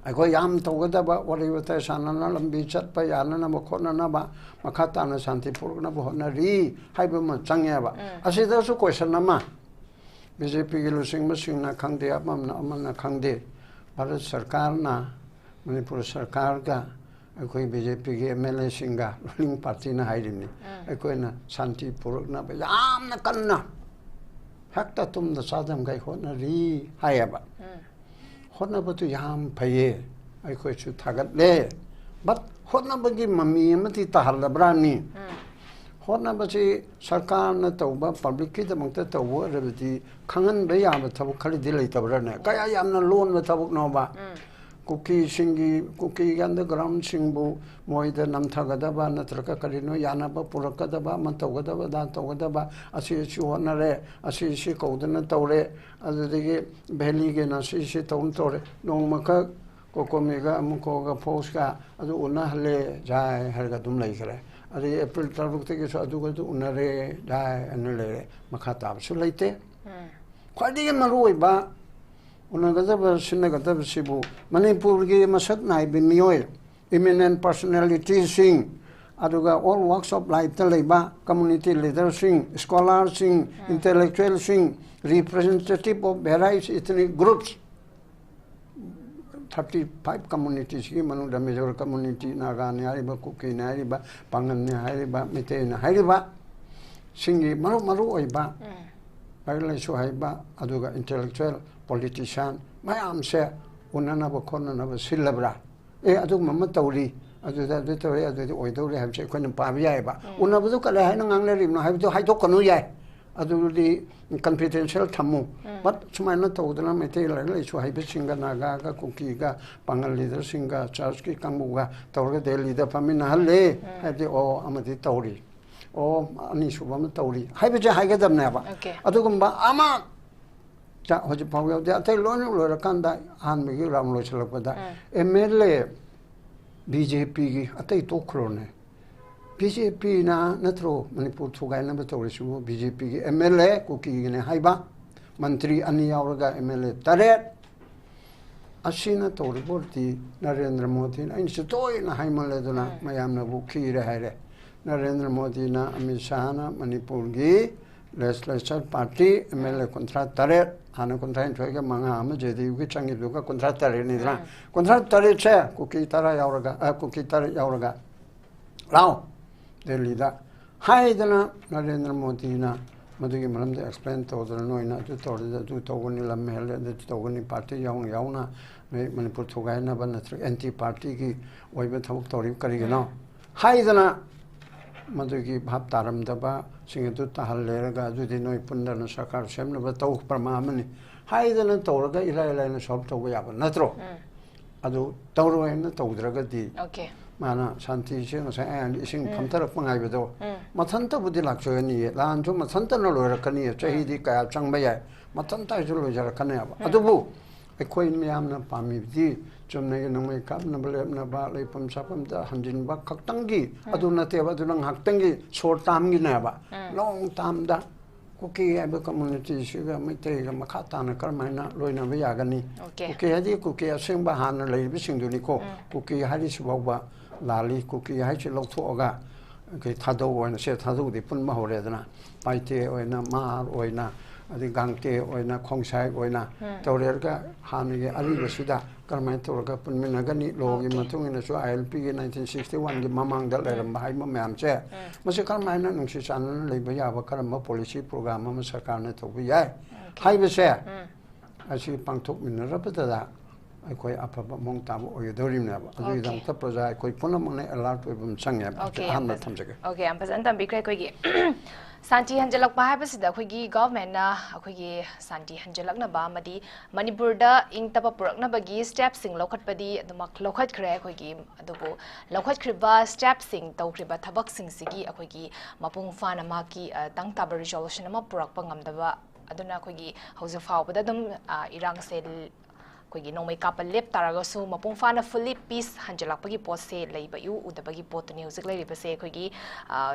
ꯑꯩꯈꯣꯏ ꯌꯥꯝ ꯇꯧꯒꯗꯕ, ꯋꯥꯔꯤ ꯋꯥꯇꯥꯏ ꯁꯥꯟꯅꯅ ꯂꯝꯕꯤ ꯆꯠꯄ ꯌꯥꯅꯅꯕ ꯈꯣꯠꯅꯅꯕ, ꯃꯈꯥ ꯇꯥꯅ ꯁꯥꯟꯇꯤ ꯄꯨꯔꯛꯅꯕ ꯍꯣꯠꯅꯔꯤ ꯍꯥꯏꯕ ꯑꯃ ꯆꯪꯉꯦꯕ꯫ ꯑꯁꯤꯗꯁꯨ ꯀꯣꯏꯁꯟ ꯑꯃ, ꯕꯤ ꯖꯦ ꯄꯤꯒꯤ ꯂꯨꯆꯤꯡꯕꯁꯤꯡꯅ ꯈꯪꯗꯦ, ꯑꯃꯅ ꯑꯃꯅ ꯈꯪꯗꯦ, ꯚꯥꯔꯠ ꯁꯔꯀꯥꯔꯅ, ꯃꯅꯤꯄꯨꯔ ꯁꯔꯀꯥꯔꯒ ꯑꯩꯈꯣꯏ ꯕꯤ ꯖꯦ ꯄꯤꯒꯤ ꯑꯦꯝ ꯑꯦꯜ ꯑꯦꯁꯤꯡꯒ ꯔꯨꯂꯤꯡ ꯄꯥꯔꯇꯤꯅ ꯍꯥꯏꯔꯤꯕꯅꯤ, ꯑꯩꯈꯣꯏꯅ ꯁꯥꯟꯇꯤ ꯄꯨꯔꯛꯅꯕ ꯌꯥꯝꯅ ꯀꯟꯅ ꯍꯦꯛꯇ ꯇꯨꯝꯗ ꯆꯥꯗꯝꯈꯩ ꯍꯣꯠꯅꯔꯤ ꯍꯥꯏꯌꯦꯕ꯫ ꯍꯣꯠꯅꯕꯗꯨ ꯌꯥꯝ ꯐꯩꯌꯦ, ꯑꯩꯈꯣꯏꯁꯨ ꯊꯥꯒꯠꯂꯦ꯫ ꯕꯠ ꯍꯣꯠꯅꯕꯒꯤ ꯃꯃꯤ ꯑꯃꯗꯤ ꯇꯥꯍꯜꯂꯕ꯭ꯔꯥꯅꯤ? ꯍꯣꯠꯅꯕꯁꯤ ꯁꯔꯀꯥꯔꯅ ꯇꯧꯕ, ꯄꯕ꯭ꯂꯤꯛꯀꯤꯗꯃꯛꯇ ꯇꯧꯕ ꯑꯣꯏꯔꯕꯗꯤ ꯈꯪꯍꯟꯕ ꯌꯥꯕ ꯊꯕꯛ ꯈꯔꯗꯤ ꯂꯩꯇꯕ꯭ꯔꯥꯅꯦ? ꯀꯌꯥ ꯌꯥꯝꯅ ꯂꯣꯟꯕ ꯊꯕꯛꯅꯣꯕ? ꯀꯨꯀꯤꯁꯤꯡꯒꯤ, ꯀꯨꯀꯤꯒꯤ ꯑꯟꯗꯔꯒ꯭ꯔꯥꯎꯟꯁꯤꯡꯕꯨ ꯃꯣꯏꯗ ꯅꯝꯊꯒꯗꯕ ꯅꯠꯇ꯭ꯔꯒ ꯀꯔꯤꯅꯣ ꯌꯥꯅꯕ ꯄꯨꯔꯛꯀꯗꯕ, ꯑꯃ ꯇꯧꯒꯗꯕ, ꯑꯗꯥ ꯇꯧꯒꯗꯕ, ꯑꯁꯤ ꯑꯁꯤ ꯍꯣꯠꯅꯔꯦ, ꯑꯁꯤ ꯑꯁꯤ ꯀꯧꯗꯅ ꯇꯧꯔꯦ, ꯑꯗꯨꯗꯒꯤ ꯚꯦꯂꯤꯒꯤꯅ ꯑꯁꯤ ꯑꯁꯤ ꯇꯧꯅ ꯇꯧꯔꯦ, ꯅꯣꯡꯃꯈꯛ ꯀꯣꯀꯣꯃꯤꯒ ꯑꯃꯨꯀꯣꯒ ꯐꯣꯛꯁꯀ ꯑꯗꯨ ꯎꯅꯍꯜꯂꯦ ꯖꯥꯏ ꯍꯥꯏꯔꯒ ꯑꯗꯨꯝ ꯂꯩꯈ꯭ꯔꯦ꯫ ꯑꯗꯒꯤ ꯑꯦꯄ꯭ꯔꯤꯜ ꯇꯔꯨꯛꯇꯒꯤꯁꯨ ꯑꯗꯨꯒ ꯑꯗꯨ ꯎꯅꯔꯦ ꯖꯥꯏ ꯍꯥꯏꯅ ꯂꯩꯔꯦ, ꯃꯈꯥ ꯇꯥꯕꯁꯨ ꯂꯩꯇꯦ꯫ ꯈ꯭ꯋꯥꯏꯗꯒꯤ ꯃꯔꯨꯑꯣꯏꯕ ꯎꯅꯒꯗꯕ ꯁꯤꯟꯅꯒꯗꯕꯁꯤꯕꯨ ꯃꯅꯤꯄꯨꯔꯒꯤ ꯃꯁꯛ ꯅꯥꯏꯕ ꯃꯤꯑꯣꯏ, ꯏꯃꯤꯅꯦꯟ ꯄꯥꯔꯁꯣꯅꯦꯂꯤꯇꯤꯁꯤꯡ, ꯑꯗꯨꯒ ꯑꯣꯜ ꯋꯥꯛꯁ ꯑꯣꯐ ꯂꯥꯏꯐꯇ ꯂꯩꯕ ꯀꯝꯃꯨꯅꯤꯇꯤ ꯂꯤꯗꯔꯁꯤꯡ, ꯁ꯭ꯀꯣꯂꯥꯔꯁꯤꯡ, ꯏꯟꯇꯦꯂꯦꯛꯆꯨꯋꯦꯜꯁꯤꯡ, representative of various ethnic groups, thirty five ꯀꯝꯃꯨꯅꯤꯇꯤꯁꯤꯒꯤ ꯃꯅꯨꯡꯗ ꯃꯤꯖꯣꯔ ꯀꯝꯃꯨꯅꯤꯇꯤ, ꯅꯥꯒꯥꯅꯤ ꯍꯥꯏꯔꯤꯕ, ꯀꯨꯀꯤꯅꯤ ꯍꯥꯏꯔꯤꯕ, ꯄꯥꯉꯜꯅꯤ ꯍꯥꯏꯔꯤꯕ, ꯃꯩꯇꯩꯅꯤ ꯍꯥꯏꯔꯤꯕ ꯁꯤꯡꯒꯤ ꯃꯔꯨ ꯃꯔꯨ ꯑꯣꯏꯕ ꯂꯥꯏꯔꯤꯛ ꯂꯥꯏꯁꯨ ꯍꯩꯕ, ꯑꯗꯨꯒ ꯏꯟꯇꯦꯂꯦꯛꯆꯨꯋꯦꯜ, ꯄꯣꯂꯤꯇꯤꯁꯤꯌꯥꯟ ꯃꯌꯥꯝꯁꯦ ꯎꯅꯅꯕ ꯈꯣꯠꯅꯅꯕ ꯁꯤꯜꯂꯕ꯭ꯔꯥ? ꯑꯦ, ꯑꯗꯨꯒꯨꯝꯕ ꯑꯃ ꯇꯧꯔꯤ, ꯑꯗꯨꯗ ꯑꯗꯨ ꯇꯧꯔꯤ, ꯑꯗꯨꯗꯤ ꯑꯣꯏꯗꯧꯔꯤ ꯍꯥꯏꯕꯁꯦ ꯑꯩꯈꯣꯏꯅ ꯄꯥꯕ ꯌꯥꯏꯑꯕ꯫ ꯎꯅꯕꯗꯨ ꯀꯔꯤ ꯍꯥꯏꯅ ꯉꯥꯡꯅꯔꯤꯕꯅꯣ ꯍꯥꯏꯕꯗꯨ ꯍꯥꯏꯗꯣꯛꯀꯅꯨ ꯌꯥꯏ, ꯑꯗꯨꯗꯤ ꯀꯟꯐꯤꯗꯦꯟꯁꯤꯌꯦꯜ ꯊꯝꯃꯨ꯫ ꯕꯠ ꯁꯨꯃꯥꯏꯅ ꯇꯧꯗꯅ ꯃꯩꯇꯩ ꯂꯥꯏꯔꯤꯛ ꯂꯥꯏꯁꯨ ꯍꯩꯕꯁꯤꯡꯒ, ꯅꯥꯒꯥꯒ, ꯀꯨꯀꯤꯒ, ꯄꯥꯉꯜ ꯂꯤꯗꯔꯁꯤꯡꯒ, ꯆꯔꯆꯀꯤ ꯀꯥꯡꯕꯨꯒ ꯇꯧꯔꯒ ꯗꯦꯜꯂꯤꯗ ꯐꯝꯃꯤꯟꯅꯍꯜꯂꯦ ꯍꯥꯏꯕꯗꯤ, ꯑꯣ, ꯑꯃꯗꯤ ꯇꯧꯔꯤ, ꯑꯣ, ꯑꯅꯤꯁꯨꯕ ꯑꯃ ꯇꯧꯔꯤ ꯍꯥꯏꯕꯁꯦ ꯍꯥꯏꯒꯗꯕꯅꯦꯕ꯫ ꯑꯗꯨꯒꯨꯝꯕ ꯑꯃ ꯍꯧꯖꯤꯛ ꯐꯥꯎ ꯌꯥꯎꯗꯦ꯫ ꯑꯇꯩ ꯂꯣꯏꯅ ꯂꯣꯏꯔꯀꯥꯟꯗ, ꯑꯍꯥꯟꯕꯒꯤ ꯔꯥꯎꯟ ꯂꯣꯏꯁꯤꯜꯂꯛꯄꯗ, M L A B J ꯄꯤꯒꯤ, ꯑꯇꯩ ꯇꯣꯛꯈ꯭ꯔꯣꯅꯦ, ꯕꯤ ꯖꯦ ꯄꯤꯅ ꯅꯠꯇ꯭ꯔꯣ ꯃꯅꯤꯄꯨꯔ ꯊꯨꯒꯥꯏꯅꯕ ꯇꯧꯔꯤꯁꯤꯕꯨ? ꯕꯤ ꯖꯦ ꯄꯤꯒꯤ ꯑꯦꯝ ꯑꯦꯜ ꯑꯦ ꯀꯨꯀꯤꯒꯤꯅꯦ ꯍꯥꯏꯕ, ꯃꯟꯇ꯭ꯔꯤ ꯑꯅꯤ ꯌꯥꯎꯔꯒ ꯑꯦꯝ ꯑꯦꯜ ꯑꯦ ꯇꯔꯦꯠ꯫ ꯑꯁꯤꯅ ꯇꯧꯔꯤꯕ ꯑꯣꯏꯔꯗꯤ ꯅꯔꯦꯟꯗ꯭ꯔ ꯃꯣꯗꯤꯅ, ꯑꯩꯅꯁꯨ ꯇꯣꯏꯅ ꯍꯥꯏꯃꯜꯂꯦꯗꯅ, ꯎꯝ꯫ ꯃꯌꯥꯝꯅꯕꯨ ꯈꯤꯔꯦ ꯍꯥꯏꯔꯦ꯫ ꯅꯔꯦꯟꯗ꯭ꯔ ꯃꯣꯗꯤꯅ, ꯑꯃꯤꯠ ꯁꯥꯍꯅ ꯃꯅꯤꯄꯨꯔꯒꯤ ꯂꯦꯖꯤꯁꯂꯦꯆꯔ ꯄꯥꯔꯇꯤ ꯑꯦꯝ ꯑꯦꯜ ꯑꯦ ꯀꯨꯟꯊ꯭ꯔꯥ ꯇꯔꯦꯠ, ꯍꯥꯟꯅ ꯀꯨꯟꯊ꯭ꯔꯥ ꯅꯤꯊꯣꯏꯒ ꯃꯉꯥ ꯑꯃ ꯖꯦ ꯗꯤ ꯌꯨꯒꯤ ꯆꯪꯈꯤꯕꯗꯨꯒ ꯀꯨꯟꯊ꯭ꯔꯥ ꯇꯔꯦꯠꯅꯤꯗꯅ, ꯎꯝ꯫ ꯀꯨꯟꯊ꯭ꯔꯥ ꯇꯔꯦꯠꯁꯦ ꯀꯨꯀꯤ ꯇꯔꯥ ꯌꯥꯎꯔꯒ, ꯑ, ꯀꯨꯀꯤ ꯇꯔꯦꯠ ꯌꯥꯎꯔꯒ ꯂꯥꯎ ꯗꯦꯜꯂꯤꯗ ꯍꯥꯏꯗꯅ, ꯅꯔꯦꯟꯗ꯭ꯔ ꯃꯣꯗꯤꯅ ꯃꯗꯨꯒꯤ ꯃꯔꯝꯗ ꯑꯦꯛꯁꯄ꯭ꯂꯦꯟ ꯇꯧꯗꯅ, "ꯅꯣꯏꯅ ꯑꯗꯨ ꯇꯧꯔꯗꯤ ꯑꯗꯨ ꯇꯧꯒꯅꯤ, ꯂꯝ ꯍꯦꯜꯂꯦ, ꯑꯗꯨ ꯇꯧꯒꯅꯤ, ꯄꯥꯔꯇꯤ ꯌꯥꯎꯅ ꯌꯥꯎꯅ ꯅꯣꯏ ꯃꯅꯤꯄꯨꯔ ꯊꯨꯒꯥꯏꯅꯕ ꯅꯠꯇ꯭ꯔꯒ ꯑꯦꯟꯇꯤ ꯄꯥꯔꯇꯤꯒꯤ ꯑꯣꯏꯕ ꯊꯕꯛ ꯇꯧꯔꯤꯕ ꯀꯔꯤꯒꯤꯅꯣ?" ꯎꯝ꯫ ꯍꯥꯏꯗꯅ, ꯃꯗꯨꯒꯤ ꯚꯥꯞ ꯇꯥꯔꯝꯗꯕꯁꯤꯡ ꯑꯗꯨ ꯇꯥꯍꯜꯂꯦꯔꯒ, "ꯑꯗꯨꯗꯤ ꯅꯣꯏ ꯄꯨꯟꯗꯅ ꯁꯔꯀꯥꯔ ꯁꯦꯝꯅꯕ ꯇꯧ ꯄ꯭ꯔꯃꯥ ꯑꯃꯅꯤ" ꯍꯥꯏꯗꯅ ꯇꯧꯔꯒ ꯏꯔꯥꯏ ꯂꯥꯏꯅ ꯁꯣꯜꯕ ꯇꯧꯕ ꯌꯥꯕ ꯅꯠꯇ꯭ꯔꯣ? ꯎꯝ꯫ ꯑꯗꯨ ꯇꯧꯔꯣꯏꯅ ꯇꯧꯗ꯭ꯔꯒꯗꯤ, ꯑꯣꯀꯦ꯫ ꯃꯥꯅ ꯁꯥꯟꯇꯤꯁꯦ ꯉꯁꯥꯏ ꯑꯩꯅ ꯏꯁꯤꯡ ꯎꯝ꯫ ꯐꯝꯊꯔꯛꯄ ꯉꯥꯏꯕꯗꯣ, ꯎꯝ꯫ ꯃꯊꯟꯇꯕꯨꯗꯤ ꯂꯥꯛꯆꯒꯅꯤꯌꯦ, ꯂꯥꯟꯁꯨ ꯃꯊꯟꯇꯅ ꯂꯣꯏꯔꯛꯀꯅꯤꯌꯦ, ꯎꯝ꯫ ꯆꯍꯤꯗꯤ ꯀꯌꯥ ꯆꯪꯕ ꯌꯥꯏ, ꯃꯊꯟꯇ ꯍꯥꯏꯁꯨ ꯂꯣꯏꯖꯔꯛꯀꯅꯦꯕ꯫ ꯎꯝ꯫ ꯑꯗꯨꯕꯨ ꯑꯩꯈꯣꯏ ꯃꯤꯌꯥꯝꯅ ꯄꯥꯝꯃꯤꯕꯗꯤ ꯆꯨꯝꯅꯒꯤ ꯅꯣꯡꯃꯩ ꯀꯥꯞꯅꯕ ꯂꯦꯞꯅꯕ, ꯂꯩꯐꯝ ꯆꯥꯐꯝꯗ ꯍꯟꯖꯤꯟꯕ ꯈꯛꯇꯪꯒꯤ, ꯎꯝ꯫ ꯑꯗꯨ ꯅꯠꯇꯦꯕ, ꯑꯗꯨꯅ ꯉꯥꯏꯍꯥꯛꯇꯪꯒꯤ ꯁꯣꯔꯠ ꯇꯥꯝꯒꯤꯅꯦꯕ꯫ ꯎꯝ꯫ ꯂꯣꯡ ꯇꯥꯝꯗ ꯀꯨꯀꯤ ꯍꯥꯏꯕ ꯀꯝꯃ꯭ꯌꯨꯅꯤꯇꯤꯁꯤꯒ ꯃꯩꯇꯩꯒ ꯃꯈꯥ ꯇꯥꯅ ꯀꯔꯝꯍꯥꯏꯅ ꯂꯣꯏꯅꯕ ꯌꯥꯒꯅꯤ? ꯑꯣꯀꯦ꯫ ꯀꯨꯀꯤ ꯍꯥꯏꯗꯤ ꯀꯨꯀꯤ ꯑꯁꯦꯡꯕ ꯍꯥꯟꯅ ꯂꯩꯔꯤꯕꯁꯤꯡꯗꯨꯅꯤꯀꯣ꯫ ꯎꯝ꯫ ꯀꯨꯀꯤ ꯍꯥꯏꯔꯤꯁꯤ ꯐꯥꯎꯕ ꯂꯥꯜꯂꯤ꯫ ꯀꯨꯀꯤ ꯍꯥꯏꯁꯤ ꯂꯧꯊꯣꯛꯑꯒ ꯑꯩꯈꯣꯏ ꯊꯥꯗꯧ ꯑꯣꯏꯅ, ꯁꯦ ꯊꯥꯗꯧꯗꯤ ꯄꯨꯟꯕ ꯍꯧꯔꯦꯗꯅ, ꯄꯥꯏꯇꯦ ꯑꯣꯏꯅ, ꯃꯥꯔ ꯑꯣꯏꯅ, ꯑꯗꯩ ꯒꯥꯡꯇꯦ ꯑꯣꯏꯅ, ꯈꯣꯡꯁꯥꯏ ꯑꯣꯏꯅ ꯎꯝ꯫ ꯇꯧꯔꯦꯔꯒ ꯍꯥꯟꯅꯒꯤ ꯑꯔꯤꯕꯁꯤꯗ ꯀꯔꯝꯍꯥꯏꯅ ꯇꯧꯔꯒ ꯄꯨꯟꯃꯤꯟꯅꯒꯅꯤ? ꯂꯣꯒꯤ ꯑꯣꯀꯦ꯫ ꯃꯇꯨꯡ ꯏꯟꯅꯁꯨ, ꯑꯥꯏ ꯑꯦꯜ ꯄꯤꯒꯤ ꯅꯥꯏꯟꯇꯤꯟ ꯁꯤꯛꯁꯇꯤ ꯋꯥꯟꯒꯤ ꯃꯃꯥꯡꯗ ꯎꯝ꯫ ꯂꯩꯔꯝꯕ ꯍꯥꯏꯕ ꯃꯌꯥꯝꯁꯦ, ꯎꯝ꯫ ꯃꯁꯤ ꯀꯔꯝꯍꯥꯏꯅ ꯅꯨꯡꯁꯤ ꯆꯥꯟꯅꯅ ꯂꯩꯕ ꯌꯥꯕ ꯀꯔꯝꯕ ꯄꯣꯂꯤꯁꯤ ꯄ꯭ꯔꯣꯒ꯭ꯔꯥꯝ ꯑꯃ ꯁꯔꯀꯥꯔꯅ ꯇꯧꯕ ꯌꯥꯏ ꯑꯣꯀꯦ꯫ ꯍꯥꯏꯕꯁꯦ, ꯎꯝ꯫ ꯑꯁꯤ ꯄꯥꯡꯊꯣꯛꯃꯤꯟꯅꯔꯕꯗ ꯑꯩꯈꯣꯏ ꯑꯐꯕ ꯃꯑꯣꯡ ꯇꯥꯕ ꯑꯣꯏꯒꯗꯧꯔꯤꯕꯅꯦꯕ꯫ ꯑꯣꯀꯦ꯫ ꯑꯗꯨꯒꯤꯗꯃꯛꯇ ꯄ꯭ꯔꯖꯥ ꯑꯩꯈꯣꯏ ꯄꯨꯝꯅꯃꯛꯅ ꯑꯦꯂꯔꯠ ꯑꯣꯏꯕ ꯑꯃ ꯆꯪꯉꯦꯕ꯫ ꯑꯣꯀꯦ, ꯌꯥꯝ ꯑꯍꯥꯟꯕ ꯐꯖ-, ꯊꯝꯖꯒꯦ꯫ ꯑꯣꯀꯦ, ꯌꯥꯝ ꯐꯖꯅ ꯇꯝꯕꯤꯈ꯭ꯔꯦ꯫ ꯑꯩꯈꯣꯏꯒꯤ ꯁꯥꯟꯇꯤ ꯍꯟꯖꯤꯜꯂꯛꯄ ꯍꯥꯏꯕꯁꯤꯗ ꯑꯩꯈꯣꯏꯒꯤ ꯒꯚꯔꯟꯃꯦꯟꯠꯅ ꯑꯩꯈꯣꯏꯒꯤ ꯁꯥꯟꯇꯤ ꯍꯟꯖꯤꯜꯂꯛꯅꯕ ꯑꯃꯗꯤ ꯃꯅꯤꯄꯨꯔꯗ ꯏꯪ ꯇꯞꯄ ꯄꯨꯔꯛꯅꯕꯒꯤ ꯁ꯭ꯇꯦꯞꯁꯤꯡ ꯂꯧꯈꯠꯄꯗꯤ ꯑꯗꯨꯃꯛ ꯂꯧꯈꯠꯈ꯭ꯔꯦ꯫ ꯑꯩꯈꯣꯏꯒꯤ, ꯑꯗꯨꯕꯨ ꯂꯧꯈꯠꯈ꯭ꯔꯤꯕ ꯁ꯭ꯇꯦꯞꯁꯤꯡ, ꯇꯧꯈ꯭ꯔꯤꯕ ꯊꯕꯛꯁꯤꯡꯁꯤꯒꯤ ꯑꯩꯈꯣꯏꯒꯤ ꯃꯄꯨꯡ ꯐꯥꯅ ꯃꯍꯥꯛꯀꯤ, ꯑ, ꯇꯪ ꯇꯥꯕ ꯔꯤꯖꯣꯂꯨꯁꯟ ꯑꯃ ꯄꯨꯔꯛꯄ ꯉꯝꯗꯕ ꯑꯗꯨꯅ ꯑꯩꯈꯣꯏꯒꯤ ꯍꯧꯖꯤꯛ ꯐꯥꯎꯕꯗ ꯑꯗꯨꯝ, ꯑ, ꯏꯔꯥꯡꯁꯦ ꯂ-, ꯑꯩꯈꯣꯏꯒꯤ ꯅꯣꯡꯃꯩ ꯀꯥꯞꯄ ꯂꯦꯞ ꯇꯥꯔꯒꯁꯨ ꯃꯄꯨꯡ ꯐꯥꯅ fully peace ꯍꯟꯖꯤꯜꯂꯛꯄꯒꯤ ꯄꯣꯠꯁꯦ ꯂꯩꯕ ꯏꯎ ꯎꯗꯕꯒꯤ ꯄꯣꯠꯇꯨꯅꯤ ꯍꯧꯖꯤꯛ ꯂꯩꯔꯤꯕꯁꯦ꯫ ꯑꯩꯈꯣꯏꯒꯤ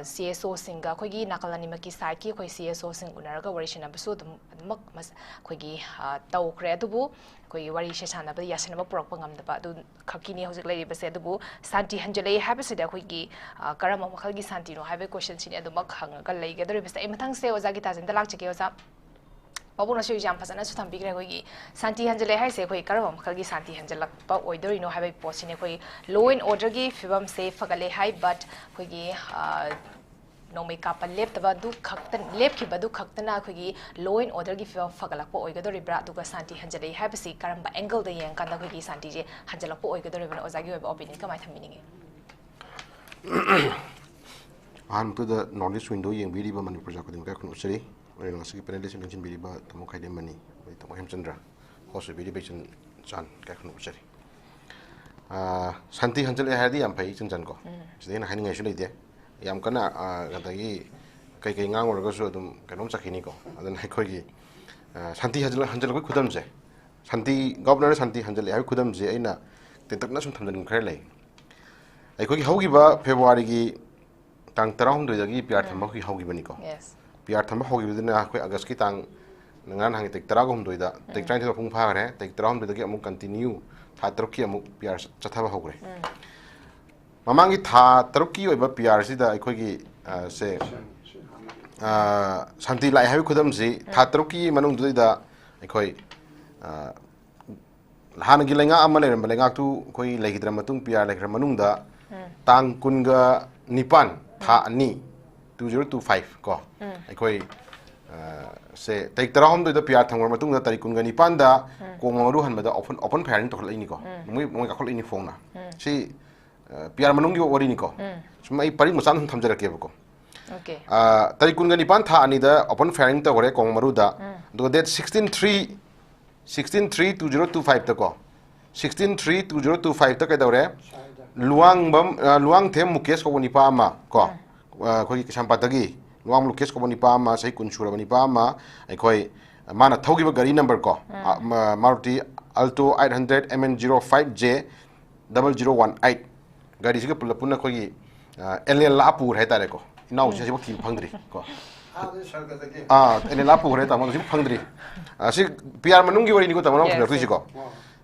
ꯁꯤ ꯑꯦꯁ ꯑꯣꯁꯤꯡꯒ ꯑꯩꯈꯣꯏꯒꯤ ꯅꯥꯀꯜ ꯑꯅꯤꯃꯛꯀꯤ ꯁꯥꯏꯠꯀꯤ ꯑꯩꯈꯣꯏ ꯁꯤ ꯑꯦꯁ ꯑꯣꯁꯤꯡ ꯎꯅꯔꯒ ꯋꯥꯔꯤ ꯁꯥꯟꯅꯕꯁꯨ ꯑꯗꯨꯝ ꯑꯗꯨꯃꯛ ꯃꯁ- ꯑꯩꯈꯣꯏꯒꯤ ꯑ, ꯇꯧꯈ꯭ꯔꯦ꯫ ꯑꯗꯨꯕꯨ ꯑꯩꯈꯣꯏꯒꯤ ꯋꯥꯔꯤꯁꯦ ꯁꯥꯟꯅꯕꯗ ꯌꯥꯁꯟꯅꯕ ꯄꯨꯔꯛꯄ ꯉꯝꯗꯕ ꯑꯗꯨ ꯈꯛꯀꯤꯅꯤ ꯍꯧꯖꯤꯛ ꯂꯩꯔꯤꯕꯁꯦ꯫ ꯑꯗꯨꯕꯨ ꯁꯥꯟꯇꯤ ꯍꯟꯖꯤꯜꯂꯛꯏ ꯍꯥꯏꯕꯁꯤꯗ ꯑꯩꯈꯣꯏꯒꯤ ꯑ, ꯀꯔꯝꯕ ꯃꯈꯜꯒꯤ ꯁꯥꯟꯇꯤꯅꯣ ꯍꯥꯏꯕꯒꯤ ꯀꯣꯏꯁꯟꯁꯤꯅꯤ ꯑꯗꯨꯃꯛ ꯍꯪꯉꯒ ꯂꯩꯒꯗꯧꯔꯤꯕꯁꯦ꯫ ꯑꯩ ꯃꯊꯪꯁꯦ ꯑꯣꯖꯥ ꯒꯤꯇꯥꯖꯦꯟꯗ ꯂꯥꯛꯆꯒꯦ ꯑꯣꯖꯥ꯫ ꯄꯥꯕꯨꯡꯅꯁꯨ ꯌꯥꯝ ꯐꯖꯅꯁꯨ ꯊꯝꯕꯤꯈ꯭ꯔꯦ꯫ ꯑꯩꯈꯣꯏꯒꯤ ꯁꯥꯟꯇꯤ ꯍꯟꯖꯤꯜꯂꯦ ꯍꯥꯏꯁꯦ ꯑꯩꯈꯣꯏ ꯀꯔꯝꯕ ꯃꯈꯜꯒꯤ ꯁꯥꯟꯇꯤ ꯍꯟꯖꯤꯜꯂꯛꯄ ꯑꯣꯏꯗꯣꯔꯤꯅꯣ ꯍꯥꯏꯕꯒꯤ ꯄꯣꯠꯁꯤꯅꯦ꯫ ꯑꯩꯈꯣꯏ law and orderꯒꯤ ꯐꯤꯕꯝꯁꯦ ꯐꯒꯠꯂꯦ ꯍꯥꯏ, but ꯑꯩꯈꯣꯏꯒꯤ ꯑ, ꯅꯣꯡꯃꯩ ꯀꯥꯞꯄ ꯂꯦꯞꯇꯕ ꯑꯗꯨ ꯈꯛꯇ, ꯂꯦꯞꯈꯤꯕ ꯑꯗꯨ ꯈꯛꯇꯅ ꯑꯩꯈꯣꯏꯒꯤ law and orderꯒꯤ ꯐꯤꯕꯝ ꯐꯒꯠꯂꯛꯄ ꯑꯣꯏꯒꯗꯧꯔꯤꯕ꯭ꯔꯥ? ꯑꯗꯨꯒ ꯁꯥꯟꯇꯤ ꯍꯟꯖꯤꯜꯂꯛꯏ ꯍꯥꯏꯕꯁꯤ ꯀꯔꯝꯕ angleꯗ ꯌꯦꯡꯉꯀꯥꯟꯗ ꯑꯩꯈꯣꯏꯒꯤ ꯁꯥꯟꯇꯤꯁꯦ ꯍꯟꯖꯤꯜꯂꯛꯄ ꯑꯣꯏꯒꯗꯧꯔꯤꯕꯅꯣ? ꯑꯣꯖꯥꯒꯤ ꯑꯣꯏꯕ opinion ꯀꯃꯥꯏꯅ ꯊꯝꯕꯤꯅꯤꯡꯉꯤ? ꯑꯍꯥꯟꯕꯗꯨꯗ North East Window ꯌꯦꯡꯕꯤꯔꯤꯕ ꯃꯅꯤꯄꯨꯔ ꯄ꯭ꯔꯖꯥ ꯈꯨꯗꯤꯡꯃꯛ ꯏꯀꯥꯏ ꯈꯨꯝꯅꯕ ꯎꯠꯆꯔꯤ꯫ ꯑꯗꯨꯒ ꯉꯁꯤꯒꯤ panelꯗ ꯂꯦꯡꯁꯤꯟꯕꯤꯔꯤꯕ ꯇꯥꯃꯣ ꯈꯥꯏꯗꯦꯝꯕꯅꯤ, ꯑꯃꯗꯤ ꯇꯥꯃꯣ ꯍꯦꯝꯆꯟꯗ꯭ꯔ, host ꯑꯣꯏꯕꯤꯔꯤꯕ ꯏꯆꯟ ꯆꯥꯟ ꯏꯀꯥꯏ ꯈꯨꯝꯅꯕ ꯎꯠꯆꯔꯤ꯫ ꯑꯥ, ꯁꯥꯟꯇꯤ ꯍꯟꯖꯤꯜꯂꯛꯑꯦ ꯍꯥꯏꯔꯗꯤ ꯌꯥꯝ ꯐꯩ ꯏꯆꯟ ꯆꯥꯟ ꯀꯣ꯫ ꯁꯤꯗ ꯍꯦꯟꯅ ꯍꯥꯏꯅꯤꯡꯉꯥꯏꯁꯨ ꯂꯩꯇꯦ꯫ ꯌꯥꯝ ꯀꯟꯅ, ꯑꯥ, ꯑꯗꯒꯤ ꯀꯩꯀꯩ ꯉꯥꯡꯉꯨꯔꯒꯁꯨ ꯑꯗꯨꯝ ꯀꯩꯅꯣꯝ ꯆꯠꯈꯤꯅꯤꯀꯣ꯫ ꯑꯗꯨꯅ ꯑꯩꯈꯣꯏꯒꯤ, ꯑꯥ, ꯁꯥꯟꯇꯤ ꯍꯟꯖꯤꯜꯂꯛ-, ꯍꯟꯖꯤꯜꯂꯛꯄꯒꯤ ꯈꯨꯗꯝꯁꯦ, ꯁꯥꯟꯇꯤ, Governorꯅ ꯁꯥꯟꯇꯤ ꯍꯟꯖꯤꯜꯂꯛꯑꯦ ꯍꯥꯏꯕꯒꯤ ꯈꯨꯗꯝꯁꯦ ꯑꯩꯅ ꯇꯦꯟꯇꯛꯅ ꯁꯨꯝ ꯊꯝꯖꯅꯤꯡꯕ ꯈꯔ ꯂꯩ꯫ ꯑꯩꯈꯣꯏꯒꯤ ꯍꯧꯈꯤꯕ Februaryꯒꯤ ꯇꯥꯡ ꯇꯔꯥꯍꯨꯝꯗꯣꯏꯗꯒꯤ ꯄꯤ ꯑꯥꯔ ꯊꯝꯕ ꯑꯩꯈꯣꯏ ꯍꯧꯈꯤꯕꯅꯤꯀꯣ꯫ Yes. ꯄꯤ ꯑꯥꯔ ꯊꯝꯕ ꯍꯧꯈꯤꯕꯗꯨꯅ ꯑꯩꯈꯣꯏ Augustꯀꯤ ꯇꯥꯡ, ꯉꯔꯥꯡ ꯅꯍꯥꯟꯒꯤ ꯇꯥꯔꯤꯛ ꯇꯔꯥꯍꯨꯝꯗꯣꯏꯗ, ꯇꯥꯔꯤꯛ ꯇꯔꯥꯅꯤꯊꯣꯏ ꯃꯄꯨꯡ ꯐꯥꯈ꯭ꯔꯦ, ꯇꯥꯔꯤꯛ ꯇꯔꯥꯍꯨꯝꯗꯣꯏꯗꯒꯤ ꯑꯃꯨꯛ continue ꯊꯥ ꯇꯔꯨꯛꯀꯤ ꯑꯃꯨꯛ ꯄꯤ ꯑꯥꯔ ꯆꯠꯊꯕ ꯍꯧꯈ꯭ꯔꯦ꯫ ꯃꯃꯥꯡꯒꯤ ꯊꯥ ꯇꯔꯨꯛꯀꯤ ꯑꯣꯏꯕ ꯄꯤ ꯑꯥꯔꯁꯤꯗ ꯑꯩꯈꯣꯏꯒꯤ, ꯑ, ꯁꯦ, ꯑ, ꯁꯥꯟꯇꯤ ꯂꯥꯛꯑꯦ ꯍꯥꯏꯕꯒꯤ ꯈꯨꯗꯝꯁꯤ ꯊꯥ ꯇꯔꯨꯛꯀꯤ ꯃꯅꯨꯡꯗꯨꯗꯩꯗ ꯑꯩꯈꯣꯏ, ꯑ, ꯍꯥꯟꯅꯒꯤ ꯂꯩꯉꯥꯛ ꯑꯃ ꯂꯩꯔꯝꯕ ꯂꯩꯉꯥꯛꯇꯨ ꯑꯩꯈꯣꯏ ꯂꯩꯈꯤꯗ꯭ꯔ ꯃꯇꯨꯡ, ꯄꯤ ꯑꯥꯔ ꯂꯩꯈ꯭ꯔ ꯃꯅꯨꯡꯗ ꯇꯥꯡ ꯀꯨꯟꯒ ꯅꯤꯄꯥꯟ, ꯊꯥ ꯑꯅꯤ, two zero two five ꯀꯣ, ꯑꯩꯈꯣꯏ, ꯑ, ꯁꯦ ꯇꯥꯔꯤꯛ ꯇꯔꯥꯍꯨꯝꯗꯣꯏꯗ ꯄꯤ ꯑꯥꯔ ꯊꯝꯈ꯭ꯔ ꯃꯇꯨꯡꯗ ꯇꯥꯔꯤꯛ ꯀꯨꯟꯒ ꯅꯤꯄꯥꯟꯗ ꯀꯣꯡꯕ ꯃꯔꯨ ꯍꯟꯕꯗ open, open firing ꯇꯧꯈꯠꯂꯛꯏꯅꯤꯀꯣ꯫ ꯃꯣꯏ, ꯃꯣꯏ ꯀꯥꯈꯠꯂꯛꯏꯅꯤ ꯐꯣꯡꯅ꯫ ꯁꯤ, ꯑ, ꯄꯤ ꯑꯥꯔ ꯃꯅꯨꯡꯒꯤ ꯋꯥꯔꯤꯅꯤꯀꯣ꯫ ꯁꯨꯝ ꯑꯩ ꯄꯔꯤꯡ ꯃꯆꯥ ꯑꯃ ꯁꯨꯝ ꯊꯝꯖꯔꯛꯀꯦꯕꯀꯣ꯫ Okay. ꯑ, ꯇꯥꯔꯤꯛ ꯀꯨꯟꯒ ꯅꯤꯄꯥꯟ ꯊꯥ ꯑꯅꯤꯗ open firing ꯇꯧꯈ꯭ꯔꯦ ꯀꯣꯡꯕ ꯃꯔꯨꯗ꯫ ꯑꯗꯨꯒ date sixteen three, sixteen three two zero two fiveꯇ ꯀꯣ, sixteen three two zero two fiveꯇ ꯀꯩꯗꯧꯔꯦ? ꯂꯨꯋꯥꯡꯕꯝ, ꯑ, ꯂꯨꯋꯥꯡꯊꯦꯝ ꯃꯨꯀꯦꯁ ꯀꯧꯕ ꯅꯤꯄꯥ ꯑꯃ ꯀꯣ, ꯑ, ꯑꯩꯈꯣꯏꯒꯤ ꯀꯩꯁꯥꯝꯄꯥꯠꯇꯒꯤ ꯂꯨꯋꯥꯡ ꯃꯨꯀꯦꯁ ꯀꯧꯕ ꯅꯤꯄꯥ ꯑꯃ, ꯆꯍꯤ ꯀꯨꯟ ꯁꯨꯔꯕ ꯅꯤꯄꯥ ꯑꯃ ꯑꯩꯈꯣꯏ, ꯃꯥꯅ ꯊꯧꯈꯤꯕ ꯒꯥꯔꯤ ꯅꯝꯕꯔ ꯀꯣ, ꯎꯝ꯫ ꯑ, ꯃ-, Maruti Alto eight hundred M N zero five J double zero one eight, ꯒꯥꯔꯤꯁꯤꯒ ꯄꯨꯂꯞ ꯄꯨꯟꯅ ꯑꯩꯈꯣꯏꯒꯤ, ꯑ, ꯑꯦꯂꯦꯟ ꯂꯥꯛꯑ ꯄꯨꯈ꯭ꯔꯦ ꯍꯥꯏꯇꯥꯔꯦꯀꯣ꯫ ꯏꯅꯥꯎꯁꯦ ꯎꯝ꯫ ꯍꯧꯖꯤꯛꯐꯥꯎ ꯊꯤꯕ ꯐꯪꯗ꯭ꯔꯤ ꯀꯣ꯫ ꯑꯥ, ꯑꯦꯂꯦꯟ ꯂꯥꯛꯑ ꯄꯨꯈ꯭ꯔꯦ ꯇꯥꯃꯣ, ꯍꯧꯖꯤꯛꯐꯥꯎ ꯐꯪꯗ꯭ꯔꯤ꯫ ꯑ, ꯁꯤ P R ꯃꯅꯨꯡꯒꯤ ꯋꯥꯔꯤꯅꯤꯀꯣ ꯇꯥꯃꯣ, ꯅꯪ Yes, ꯊꯤꯜꯂꯛꯇꯣꯏꯁꯤꯀꯣ꯫ yes.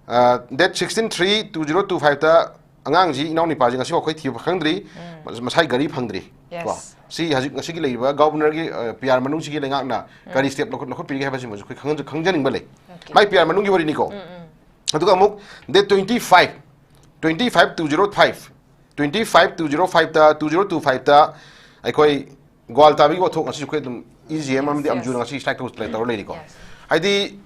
ꯑ, date sixteen three two zero two five ꯇ ꯑꯉꯥꯡꯁꯤ, ꯏꯅꯥꯎ ꯅꯤꯄꯥꯁꯤ ꯉꯁꯤꯐꯥꯎ ꯑꯩꯈꯣꯏ ꯊꯤꯕ ꯈꯪꯗ꯭ꯔꯤ꯫ ꯎꯝ꯫ ꯃꯁꯥꯏ ꯒꯥꯔꯤ ꯐꯪꯗ꯭ꯔꯤ꯫ Yes. ꯀꯣ? ꯁꯤ ꯍꯧꯖꯤꯛ ꯉꯁꯤꯒꯤ ꯂꯩꯔꯤꯕ ꯒꯣꯕꯔꯅꯔꯒꯤ, ꯑ, P R ꯃꯅꯨꯡꯁꯤꯒꯤ ꯂꯩꯉꯥꯛꯅ ꯎꯝ꯫ ꯀꯔꯤ step ꯂꯧꯈꯠ-, ꯂꯧꯈꯠꯄꯤꯔꯤꯒꯦ ꯍꯥꯏꯕꯁꯤꯃꯁꯨ ꯑꯩꯈꯣꯏ ꯈꯪꯍꯟ-, ꯈꯪꯖꯅꯤꯡꯕ ꯂꯩ꯫ Okay. ꯃꯥꯏ P R ꯃꯅꯨꯡꯒꯤ ꯋꯥꯔꯤꯅꯤꯀꯣ꯫ ꯎꯝ, ꯎꯝ꯫ ꯑꯗꯨꯒ ꯑꯃꯨꯛ date twenty five, twenty five two zero five, twenty five two zero five ꯇ, two zero two five ꯇ ꯑꯩꯈꯣꯏ ꯒ꯭ꯋꯥꯜ ꯇꯥꯕꯒꯤ ꯋꯥꯊꯣꯛ ꯉꯁꯤꯁꯨ ꯑꯩꯈꯣꯏ ꯑꯗꯨꯝ E G M ꯑꯃꯗꯤ Yes, ꯑꯝꯖꯨꯅ yes. ꯉꯁꯤ strike ꯇꯧ-, ꯇꯧꯔ ꯂꯩꯔꯤꯀꯣ꯫ Yes. ꯍꯥꯏꯗꯤ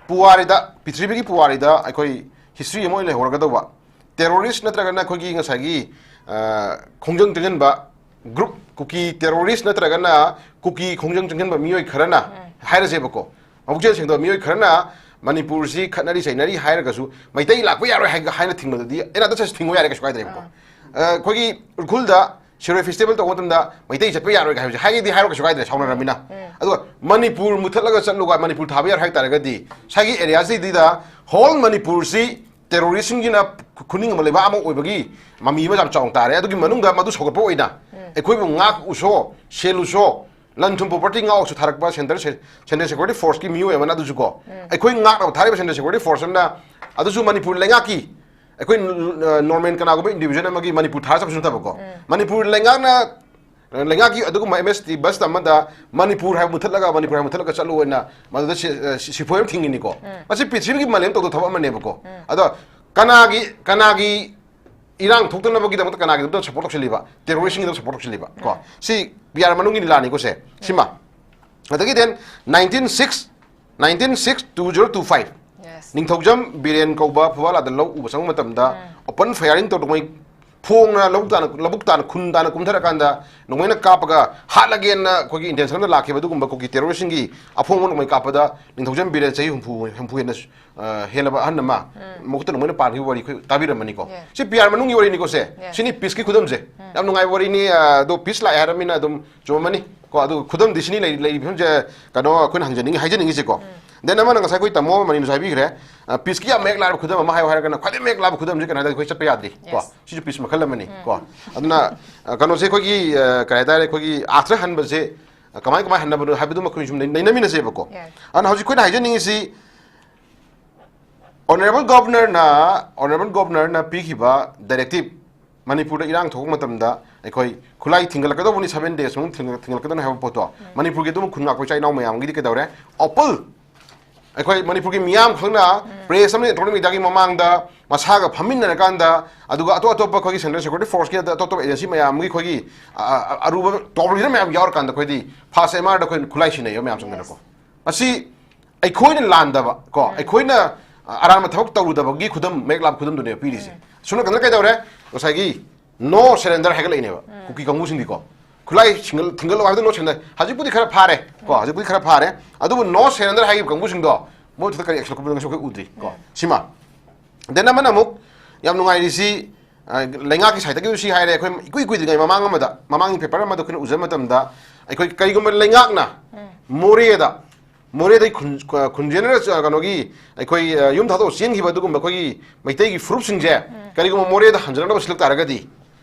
ꯄꯨꯋꯥꯔꯤꯗ, ꯄ꯭ꯔꯤꯊꯤꯕꯤꯒꯤ ꯄꯨꯋꯥꯔꯤꯗ ꯑꯩꯈꯣꯏ history ꯑꯃ ꯑꯣꯏꯅ ꯂꯩꯍꯧꯔꯒꯗꯧꯕ, terrorist ꯅꯠꯇ꯭ꯔꯒꯅ ꯑꯩꯈꯣꯏꯒꯤ ꯉꯁꯥꯏꯒꯤ, ꯑ, ꯈꯣꯡꯖꯪ ꯆꯪꯁꯤꯟꯕ group, ꯀꯨꯀꯤ terrorist ꯅꯠꯇ꯭ꯔꯒꯅ ꯀꯨꯀꯤ ꯈꯣꯡꯖꯪ ꯆꯪꯁꯤꯟꯕ ꯃꯤꯑꯣꯏ ꯈꯔꯅ ꯎꯝ꯫ ꯍꯥꯏꯔꯁꯦꯕꯀꯣ, ꯃꯕꯨꯛꯆꯦꯜ ꯁꯦꯡꯗꯕ ꯃꯤꯑꯣꯏ ꯈꯔꯅ ꯃꯅꯤꯄꯨꯔꯁꯤ ꯈꯠꯅꯔꯤ ꯆꯩꯅꯔꯤ ꯍꯥꯏꯔꯒꯁꯨ ꯃꯩꯇꯩ ꯂꯥꯛꯄ ꯌꯥꯔꯣꯏ ꯍꯥꯏ-, ꯍꯥꯏꯅ ꯊꯤꯡꯕꯗꯨꯗꯤ ꯑꯩꯅ ꯑꯗꯨꯁꯨ ꯊꯤꯡꯕ ꯌꯥꯔꯦ, ꯀꯩꯁꯨ ꯀꯥꯏꯗ꯭ꯔꯦꯕꯀꯣ꯫ ꯑꯥ꯫ ꯑ, ꯑꯩꯈꯣꯏꯒꯤ ꯎꯔꯈꯨꯜꯗ ꯁꯤꯔꯣꯏ festival ꯇꯧꯕ ꯃꯇꯝꯗ ꯃꯩꯇꯩ ꯆꯠꯄ ꯌꯥꯔꯣꯏ ꯍꯥꯏꯕꯁꯦ ꯍꯥꯏꯒꯦꯗꯤ ꯍꯥꯏꯔꯣ, ꯀꯩꯁꯨ ꯀꯥꯏꯗ꯭ꯔꯦ, ꯁꯥꯎꯅꯔꯕꯅꯤꯅ꯫ ꯎꯝ꯫ ꯑꯗꯨꯒ ꯃꯅꯤꯄꯨꯔ ꯃꯨꯊꯠꯂꯒ ꯆꯠꯂꯨꯒ ꯃꯅꯤꯄꯨꯔ ꯊꯥꯕ ꯌꯥꯔꯣꯏ ꯍꯥꯏ ꯇꯥꯔꯒꯗꯤ ꯁ꯭ꯋꯥꯏꯒꯤ areaꯁꯤꯗ whole ꯃꯅꯤꯄꯨꯔꯁꯤ terroristꯁꯤꯡꯒꯤꯅ ꯈꯨ-, ꯈꯨꯅꯤꯡ ꯑꯃ, ꯂꯩꯕꯥꯛ ꯑꯃ ꯑꯣꯏꯕꯒꯤ ꯃꯃꯤ ꯑꯃ ꯌꯥꯝ ꯆꯥꯎꯅ ꯇꯥꯔꯦ꯫ ꯑꯗꯨꯒꯤ ꯃꯅꯨꯡꯗ ꯃꯗꯨ ꯁꯧꯒꯠꯄ ꯑꯣꯏꯅ ꯎꯝ꯫ ꯑꯩꯈꯣꯏꯕꯨ ꯉꯥꯛꯎꯁꯣ, ꯁꯦꯜꯂꯨꯁꯣ, ꯂꯟ ꯊꯨꯝ property ꯉꯥꯛꯎꯁꯣ ꯊꯥꯔꯛꯄ centre se-, central security forceꯀꯤ ꯃꯤꯑꯣꯏ ꯑꯃꯅ ꯑꯗꯨꯁꯨ ꯀꯣ, ꯎꯝ꯫ ꯑꯩꯈꯣꯏ ꯉꯥꯛꯅꯕ ꯊꯥꯔꯤꯕ central security force ꯑꯃꯅ ꯑꯗꯨꯁꯨ ꯃꯅꯤꯄꯨꯔ ꯂꯩꯉꯥꯛꯀꯤ, ꯑꯩꯈꯣꯏ, ꯑ, normal ꯀꯅꯥꯒꯨꯝꯕ individual ꯑꯃꯒꯤ ꯃꯅꯤꯄꯨꯔ ꯊꯥꯔ ꯆꯠꯄꯁꯨ ꯅꯠꯇꯕꯀꯣ, ꯎꯝ꯫ ꯃꯅꯤꯄꯨꯔ ꯂꯩꯉꯥꯛꯅ, ꯑ, ꯂꯩꯉꯥꯛꯀꯤ ꯑꯗꯨꯒꯨꯝꯕ M S T bus ꯑꯃꯗ ꯃꯅꯤꯄꯨꯔ ꯍꯥꯏꯕ ꯃꯨꯊꯠꯂꯒ, ꯃꯅꯤꯄꯨꯔ ꯍꯥꯏꯕ ꯃꯨꯊꯠꯂꯒ ꯆꯠꯂꯨ ꯑꯣꯏꯅ ꯃꯗꯨꯗ ꯁꯤ-, ꯑ, ꯁꯤ-, ꯁꯤꯐꯣꯏ ꯑꯃ ꯊꯤꯡꯉꯤꯅꯤꯀꯣ꯫ ꯎꯝ꯫ ꯃꯁꯤ ꯄ꯭ꯔꯤꯊꯤꯕꯤꯒꯤ ꯃꯥꯂꯦꯝ ꯇꯧꯗ ꯊꯕꯛ ꯑꯃꯅꯦꯕꯀꯣ꯫ ꯎꯝ꯫ ꯑꯗꯣ ꯀꯅꯥꯒꯤ, ꯀꯅꯥꯒꯤ ꯏꯔꯥꯡ ꯊꯣꯛꯇꯅꯕꯒꯤꯗꯃꯛꯇ ꯀꯅꯥꯒꯤꯗꯃꯛꯇ support ꯇꯧꯁꯤꯜꯂꯤꯕ? Terroristꯁꯤꯡꯒꯤꯗꯃꯛ support ꯇꯧꯁꯤꯜꯂꯤꯕ ꯀꯣ꯫ ꯎꯝ꯫ ꯁꯤ P R ꯃꯅꯨꯡꯒꯤ ꯂꯤꯂꯥꯅꯤꯀꯣ ꯁꯦ꯫ ꯎꯝ꯫ ꯁꯤꯃ꯫ ꯑꯗꯒꯤ then nineteen six, nineteen six two zero two five, Yes. ꯅꯤꯡꯊꯧꯖꯝ ꯕꯤꯔꯦꯟ ꯀꯧꯕ ꯐꯨꯕꯥꯂꯥꯗ ꯂꯧ ꯎꯕ ꯆꯪꯕ ꯃꯇꯝꯗ ꯎꯝ꯫ open firing ꯇꯧꯗ꯭ꯔꯤꯉꯩ ꯐꯣꯡꯅ ꯂꯧꯕꯨꯛ ꯇꯥꯅ, ꯂꯧꯕꯨꯛ ꯇꯥꯅ ꯈꯨꯟ ꯇꯥꯅ ꯀꯨꯝꯊꯔꯀꯥꯟꯗ ꯅꯣꯡꯃꯩꯅ ꯀꯥꯞꯄꯒ ꯍꯥꯠꯂꯒꯦꯅ ꯑꯩꯈꯣꯏꯒꯤ intention ꯑꯃꯗ ꯂꯥꯛꯈꯤꯕ ꯑꯗꯨꯒꯨꯝꯕ ꯀꯨꯀꯤ terroristꯁꯤꯡꯒꯤ ꯑꯐꯣꯡꯕ ꯅꯣꯡꯃꯩ ꯀꯥꯞꯄꯗ ꯅꯤꯡꯊꯧꯖꯝ ꯕꯤꯔꯦꯟ ꯆꯍꯤ ꯍꯨꯝꯐꯨ, ꯍꯨꯝꯐꯨ ꯍꯦꯟꯅ, ꯑ, ꯍꯦꯜꯂꯕ ꯑꯍꯟ ꯑꯃ ꯎꯝ꯫ ꯃꯈꯨꯠꯇ ꯅꯣꯡꯃꯩꯅ ꯄꯥꯟꯈꯤꯕ ꯋꯥꯔꯤ ꯑꯩꯈꯣꯏ ꯇꯥꯕꯤꯔꯝꯃꯅꯤꯀꯣ꯫ Yes. ꯁꯤ P R ꯃꯅꯨꯡꯒꯤ ꯋꯥꯔꯤꯅꯤꯀꯣ ꯁꯦ꯫ Yes. ꯁꯤꯅꯤ peaceꯀꯤ ꯈꯨꯗꯝꯁꯦ꯫ ꯎꯝ꯫ ꯌꯥꯝ ꯅꯨꯡꯉꯥꯏꯕ ꯋꯥꯔꯤꯅꯤ, ꯑ, ꯑꯗꯣ peace ꯂꯥꯛꯑꯦ ꯍꯥꯏꯔꯕꯅꯤꯅ ꯑꯗꯨꯝ ꯆꯨꯝꯃꯅꯤ꯫ ꯀꯣ, ꯑꯗꯨꯒ ꯈꯨꯗꯝꯗꯤ ꯁꯤꯅꯤ ꯂꯩ-, ꯂꯩꯔꯤꯕ ꯐꯤꯕꯝꯁꯦ, ꯀꯩꯅꯣ, ꯑꯩꯈꯣꯏꯅ ꯍꯪꯖꯅꯤꯡꯉꯤ, ꯍꯥꯏꯖꯅꯤꯡꯉꯤꯁꯦꯀꯣ꯫ ꯎꯝ꯫ Then ꯑꯃꯅ ꯉꯁꯥꯏ ꯑꯩꯈꯣꯏ ꯇꯥꯃꯣ ꯃꯅꯤꯅꯁꯨ ꯍꯥꯏꯕꯤꯈ꯭ꯔꯦ, ꯑ, peaceꯀꯤ ꯌꯥꯝ ꯃꯌꯦꯛ ꯂꯥꯔꯕ ꯈꯨꯗꯝ ꯑꯃ ꯍꯥꯏꯌꯨ ꯍꯥꯏꯔꯒꯅ ꯈ꯭ꯋꯥꯏꯗꯒꯤ ꯃꯌꯦꯛ ꯂꯥꯕ ꯈꯨꯗꯝꯁꯦ ꯀꯩꯅꯣ ꯍꯥꯏꯔꯗꯤ ꯑꯩꯈꯣꯏ ꯆꯠꯄ ꯌꯥꯗ꯭ꯔꯤ꯫ ꯀꯣ, yes꯫ ꯁꯤꯁꯨ peace ꯃꯈꯜ ꯑꯃꯅꯤ꯫ ꯎꯝ꯫ ꯀꯣ, ꯑꯗꯨꯅ, ꯑ, ꯀꯩꯅꯣꯁꯦ ꯑꯩꯈꯣꯏꯒꯤ, ꯑ, ꯀꯩ ꯍꯥꯏꯇꯥꯔꯦ, ꯑꯩꯈꯣꯏꯒꯤ ꯑꯥꯔꯊ ꯍꯟꯕꯁꯦ, ꯑ, ꯀꯃꯥꯏ, ꯀꯃꯥꯏ ꯍꯟꯅꯕꯅꯣ ꯍꯥꯏꯕꯗꯨꯃ ꯑꯩꯈꯣꯏ ꯁꯨꯝ ꯅꯩ-, ꯅꯩꯅꯃꯤꯟꯅꯁꯦꯕꯀꯣ꯫ Yes꯫ ꯑꯗꯨꯅ ꯍꯧꯖꯤꯛ ꯑꯩꯈꯣꯏꯅ ꯍꯥꯏꯖꯅꯤꯡꯉꯤꯁꯤ, Honourable Governorꯅ, Honourable Governorꯅ ꯄꯤꯈꯤꯕ directive, ꯃꯅꯤꯄꯨꯔꯗ ꯏꯔꯥꯡ ꯊꯣꯛꯄ ꯃꯇꯝꯗ ꯑꯩꯈꯣꯏ ꯈꯨꯠꯂꯥꯏ ꯊꯤꯡꯒꯠꯂꯛꯀꯗꯧꯕꯅꯤ, seven days ꯃꯅꯨꯡ ꯊꯤꯡꯒꯠ-, ꯊꯤꯡꯒꯠꯂꯛꯀꯗꯧꯅꯤ ꯍꯥꯏꯕ ꯄꯣꯠꯇꯣ, ꯎꯝ꯫ ꯃꯅꯤꯄꯨꯔꯒꯤ ꯑꯗꯨꯝ ꯈꯨꯟ ꯉꯥꯛꯄ ꯏꯆꯥ ꯏꯅꯥꯎ ꯃꯌꯥꯝꯒꯤꯗꯤ ꯀꯩꯗꯧꯔꯦ? ꯑꯣꯄꯜ ꯑꯩꯈꯣꯏ ꯃꯅꯤꯄꯨꯔꯒꯤ ꯃꯤꯌꯥꯝ ꯈꯛꯅ, ꯎꯝ꯫ Press ꯑꯃꯗꯤ electronic mediaꯒꯤ ꯃꯃꯥꯡꯗ ꯃꯁꯥꯒ ꯐꯝꯃꯤꯟꯅꯔꯀꯥꯟꯗ, ꯑꯗꯨꯒ ꯑꯇꯣꯞ ꯑꯇꯣꯞꯄ ꯑꯩꯈꯣꯏꯒꯤ Central Security Forceꯀꯤ ꯑꯇꯣꯞ ꯑꯇꯣꯞꯄ agency ꯃꯌꯥꯝꯒꯤ ꯑꯩꯈꯣꯏꯒꯤ, ꯑ, ꯑ, ꯑꯔꯨꯕ top leader ꯃꯌꯥꯝ ꯌꯥꯎꯔꯀꯥꯟꯗ ꯑꯩꯈꯣꯏꯗꯤ first MRꯗ ꯑꯩꯈꯣꯏ ꯈꯨꯠꯂꯥꯏ ꯁꯤꯟꯅꯩꯕ ꯃꯌꯥꯝ ꯆꯪꯗꯅꯀꯣ꯫ Yes꯫ ꯃꯁꯤ ꯑꯩꯈꯣꯏꯅ ꯂꯥꯟꯗꯕ ꯀꯣ, ꯎꯝ꯫ ꯑꯩꯈꯣꯏꯅ, ꯑ, ꯑꯔꯥꯟꯕ ꯊꯕꯛ ꯇꯧꯔꯨꯗꯕꯒꯤ ꯈꯨꯗꯝ, ꯃꯌꯦꯛ ꯂꯥꯕ ꯈꯨꯗꯝꯗꯨꯅꯦꯕ ꯄꯤꯔꯤꯁꯦ꯫ ꯎꯝ꯫ ꯁꯣꯝ ꯅꯥꯀꯟꯗ ꯀꯩꯗꯧꯔꯦ? ꯉꯁꯥꯏꯒꯤ no surrender ꯍꯥꯏꯒꯠꯂꯛꯏꯅꯦꯕ, ꯎꯝ꯫ ꯀꯨꯀꯤ ꯀꯥꯡꯕꯨꯁꯤꯡꯗꯤꯀꯣ꯫ ꯈꯨꯠꯂꯥꯏ ꯁꯤꯡꯒꯜ-, ꯊꯤꯡꯒꯠꯂꯛꯑꯣ ꯍꯥꯏꯕꯗ no surrender꯫ ꯍꯧꯖꯤꯛꯄꯨꯗꯤ ꯈꯔ ꯐꯥꯔꯦ ꯀꯣ, ꯎꯝ꯫ ꯍꯧꯖꯤꯛꯄꯨꯗꯤ ꯈꯔ ꯐꯥꯔꯦ꯫ ꯑꯗꯨꯕꯨ no surrender ꯍꯥꯏꯈꯤꯕ ꯀꯥꯡꯕꯨꯁꯤꯡꯗꯣ, ꯃꯣꯏ ꯈꯛꯇ ꯀꯔꯤ action ꯂꯧꯈꯠꯄꯅꯣ ꯉꯁꯤ ꯑꯩꯈꯣꯏ ꯎꯗ꯭ꯔꯤ ꯀꯣ꯫ ꯎꯝ꯫ ꯁꯤꯃ꯫ Then ꯑꯃꯅ ꯑꯃꯨꯛ ꯌꯥꯝ ꯅꯨꯡꯉꯥꯏꯔꯤꯁꯤ, ꯑ, ꯂꯩꯉꯥꯛꯀꯤ sideꯇꯒꯤꯁꯨ ꯁꯤ ꯍꯥꯏꯔꯦ, ꯑꯩꯈꯣꯏ ꯏꯀꯨꯏ ꯀꯨꯏꯗ꯭ꯔꯤꯉꯩ ꯃꯃꯥꯡ ꯑꯃꯗ, ꯃꯃꯥꯡꯒꯤ paper ꯑꯃꯗ ꯑꯩꯈꯣꯏꯅ ꯎꯖꯕ ꯃꯇꯝꯗ, ꯑꯩꯈꯣꯏ ꯀꯔꯤꯒꯨꯝꯕ ꯂꯩꯉꯥꯛꯅ ꯎꯝ꯫ ꯃꯣꯔꯦꯗ, ꯃꯣꯔꯦꯗꯒꯤ ꯈꯨꯟ-, ꯈꯨꯟ general, ꯑ, ꯀꯩꯅꯣꯒꯤ, ꯑꯩꯈꯣꯏ, ꯑ, ꯌꯨꯝ ꯊꯥꯗꯣꯛꯑ ꯆꯦꯟꯈꯤꯕ ꯑꯗꯨꯒꯨꯝꯕ ꯑꯩꯈꯣꯏꯒꯤ ꯃꯩꯇꯩꯒꯤ ꯐꯨꯔꯨꯞꯁꯤꯡꯁꯦ ꯎꯝ꯫ ꯀꯔꯤꯒꯨꯝꯕ ꯃꯣꯔꯦꯗ ꯍꯟꯖꯤꯜꯂꯛꯅꯕ ꯁꯤꯜꯂꯛ ꯇꯥꯔꯒꯗꯤ,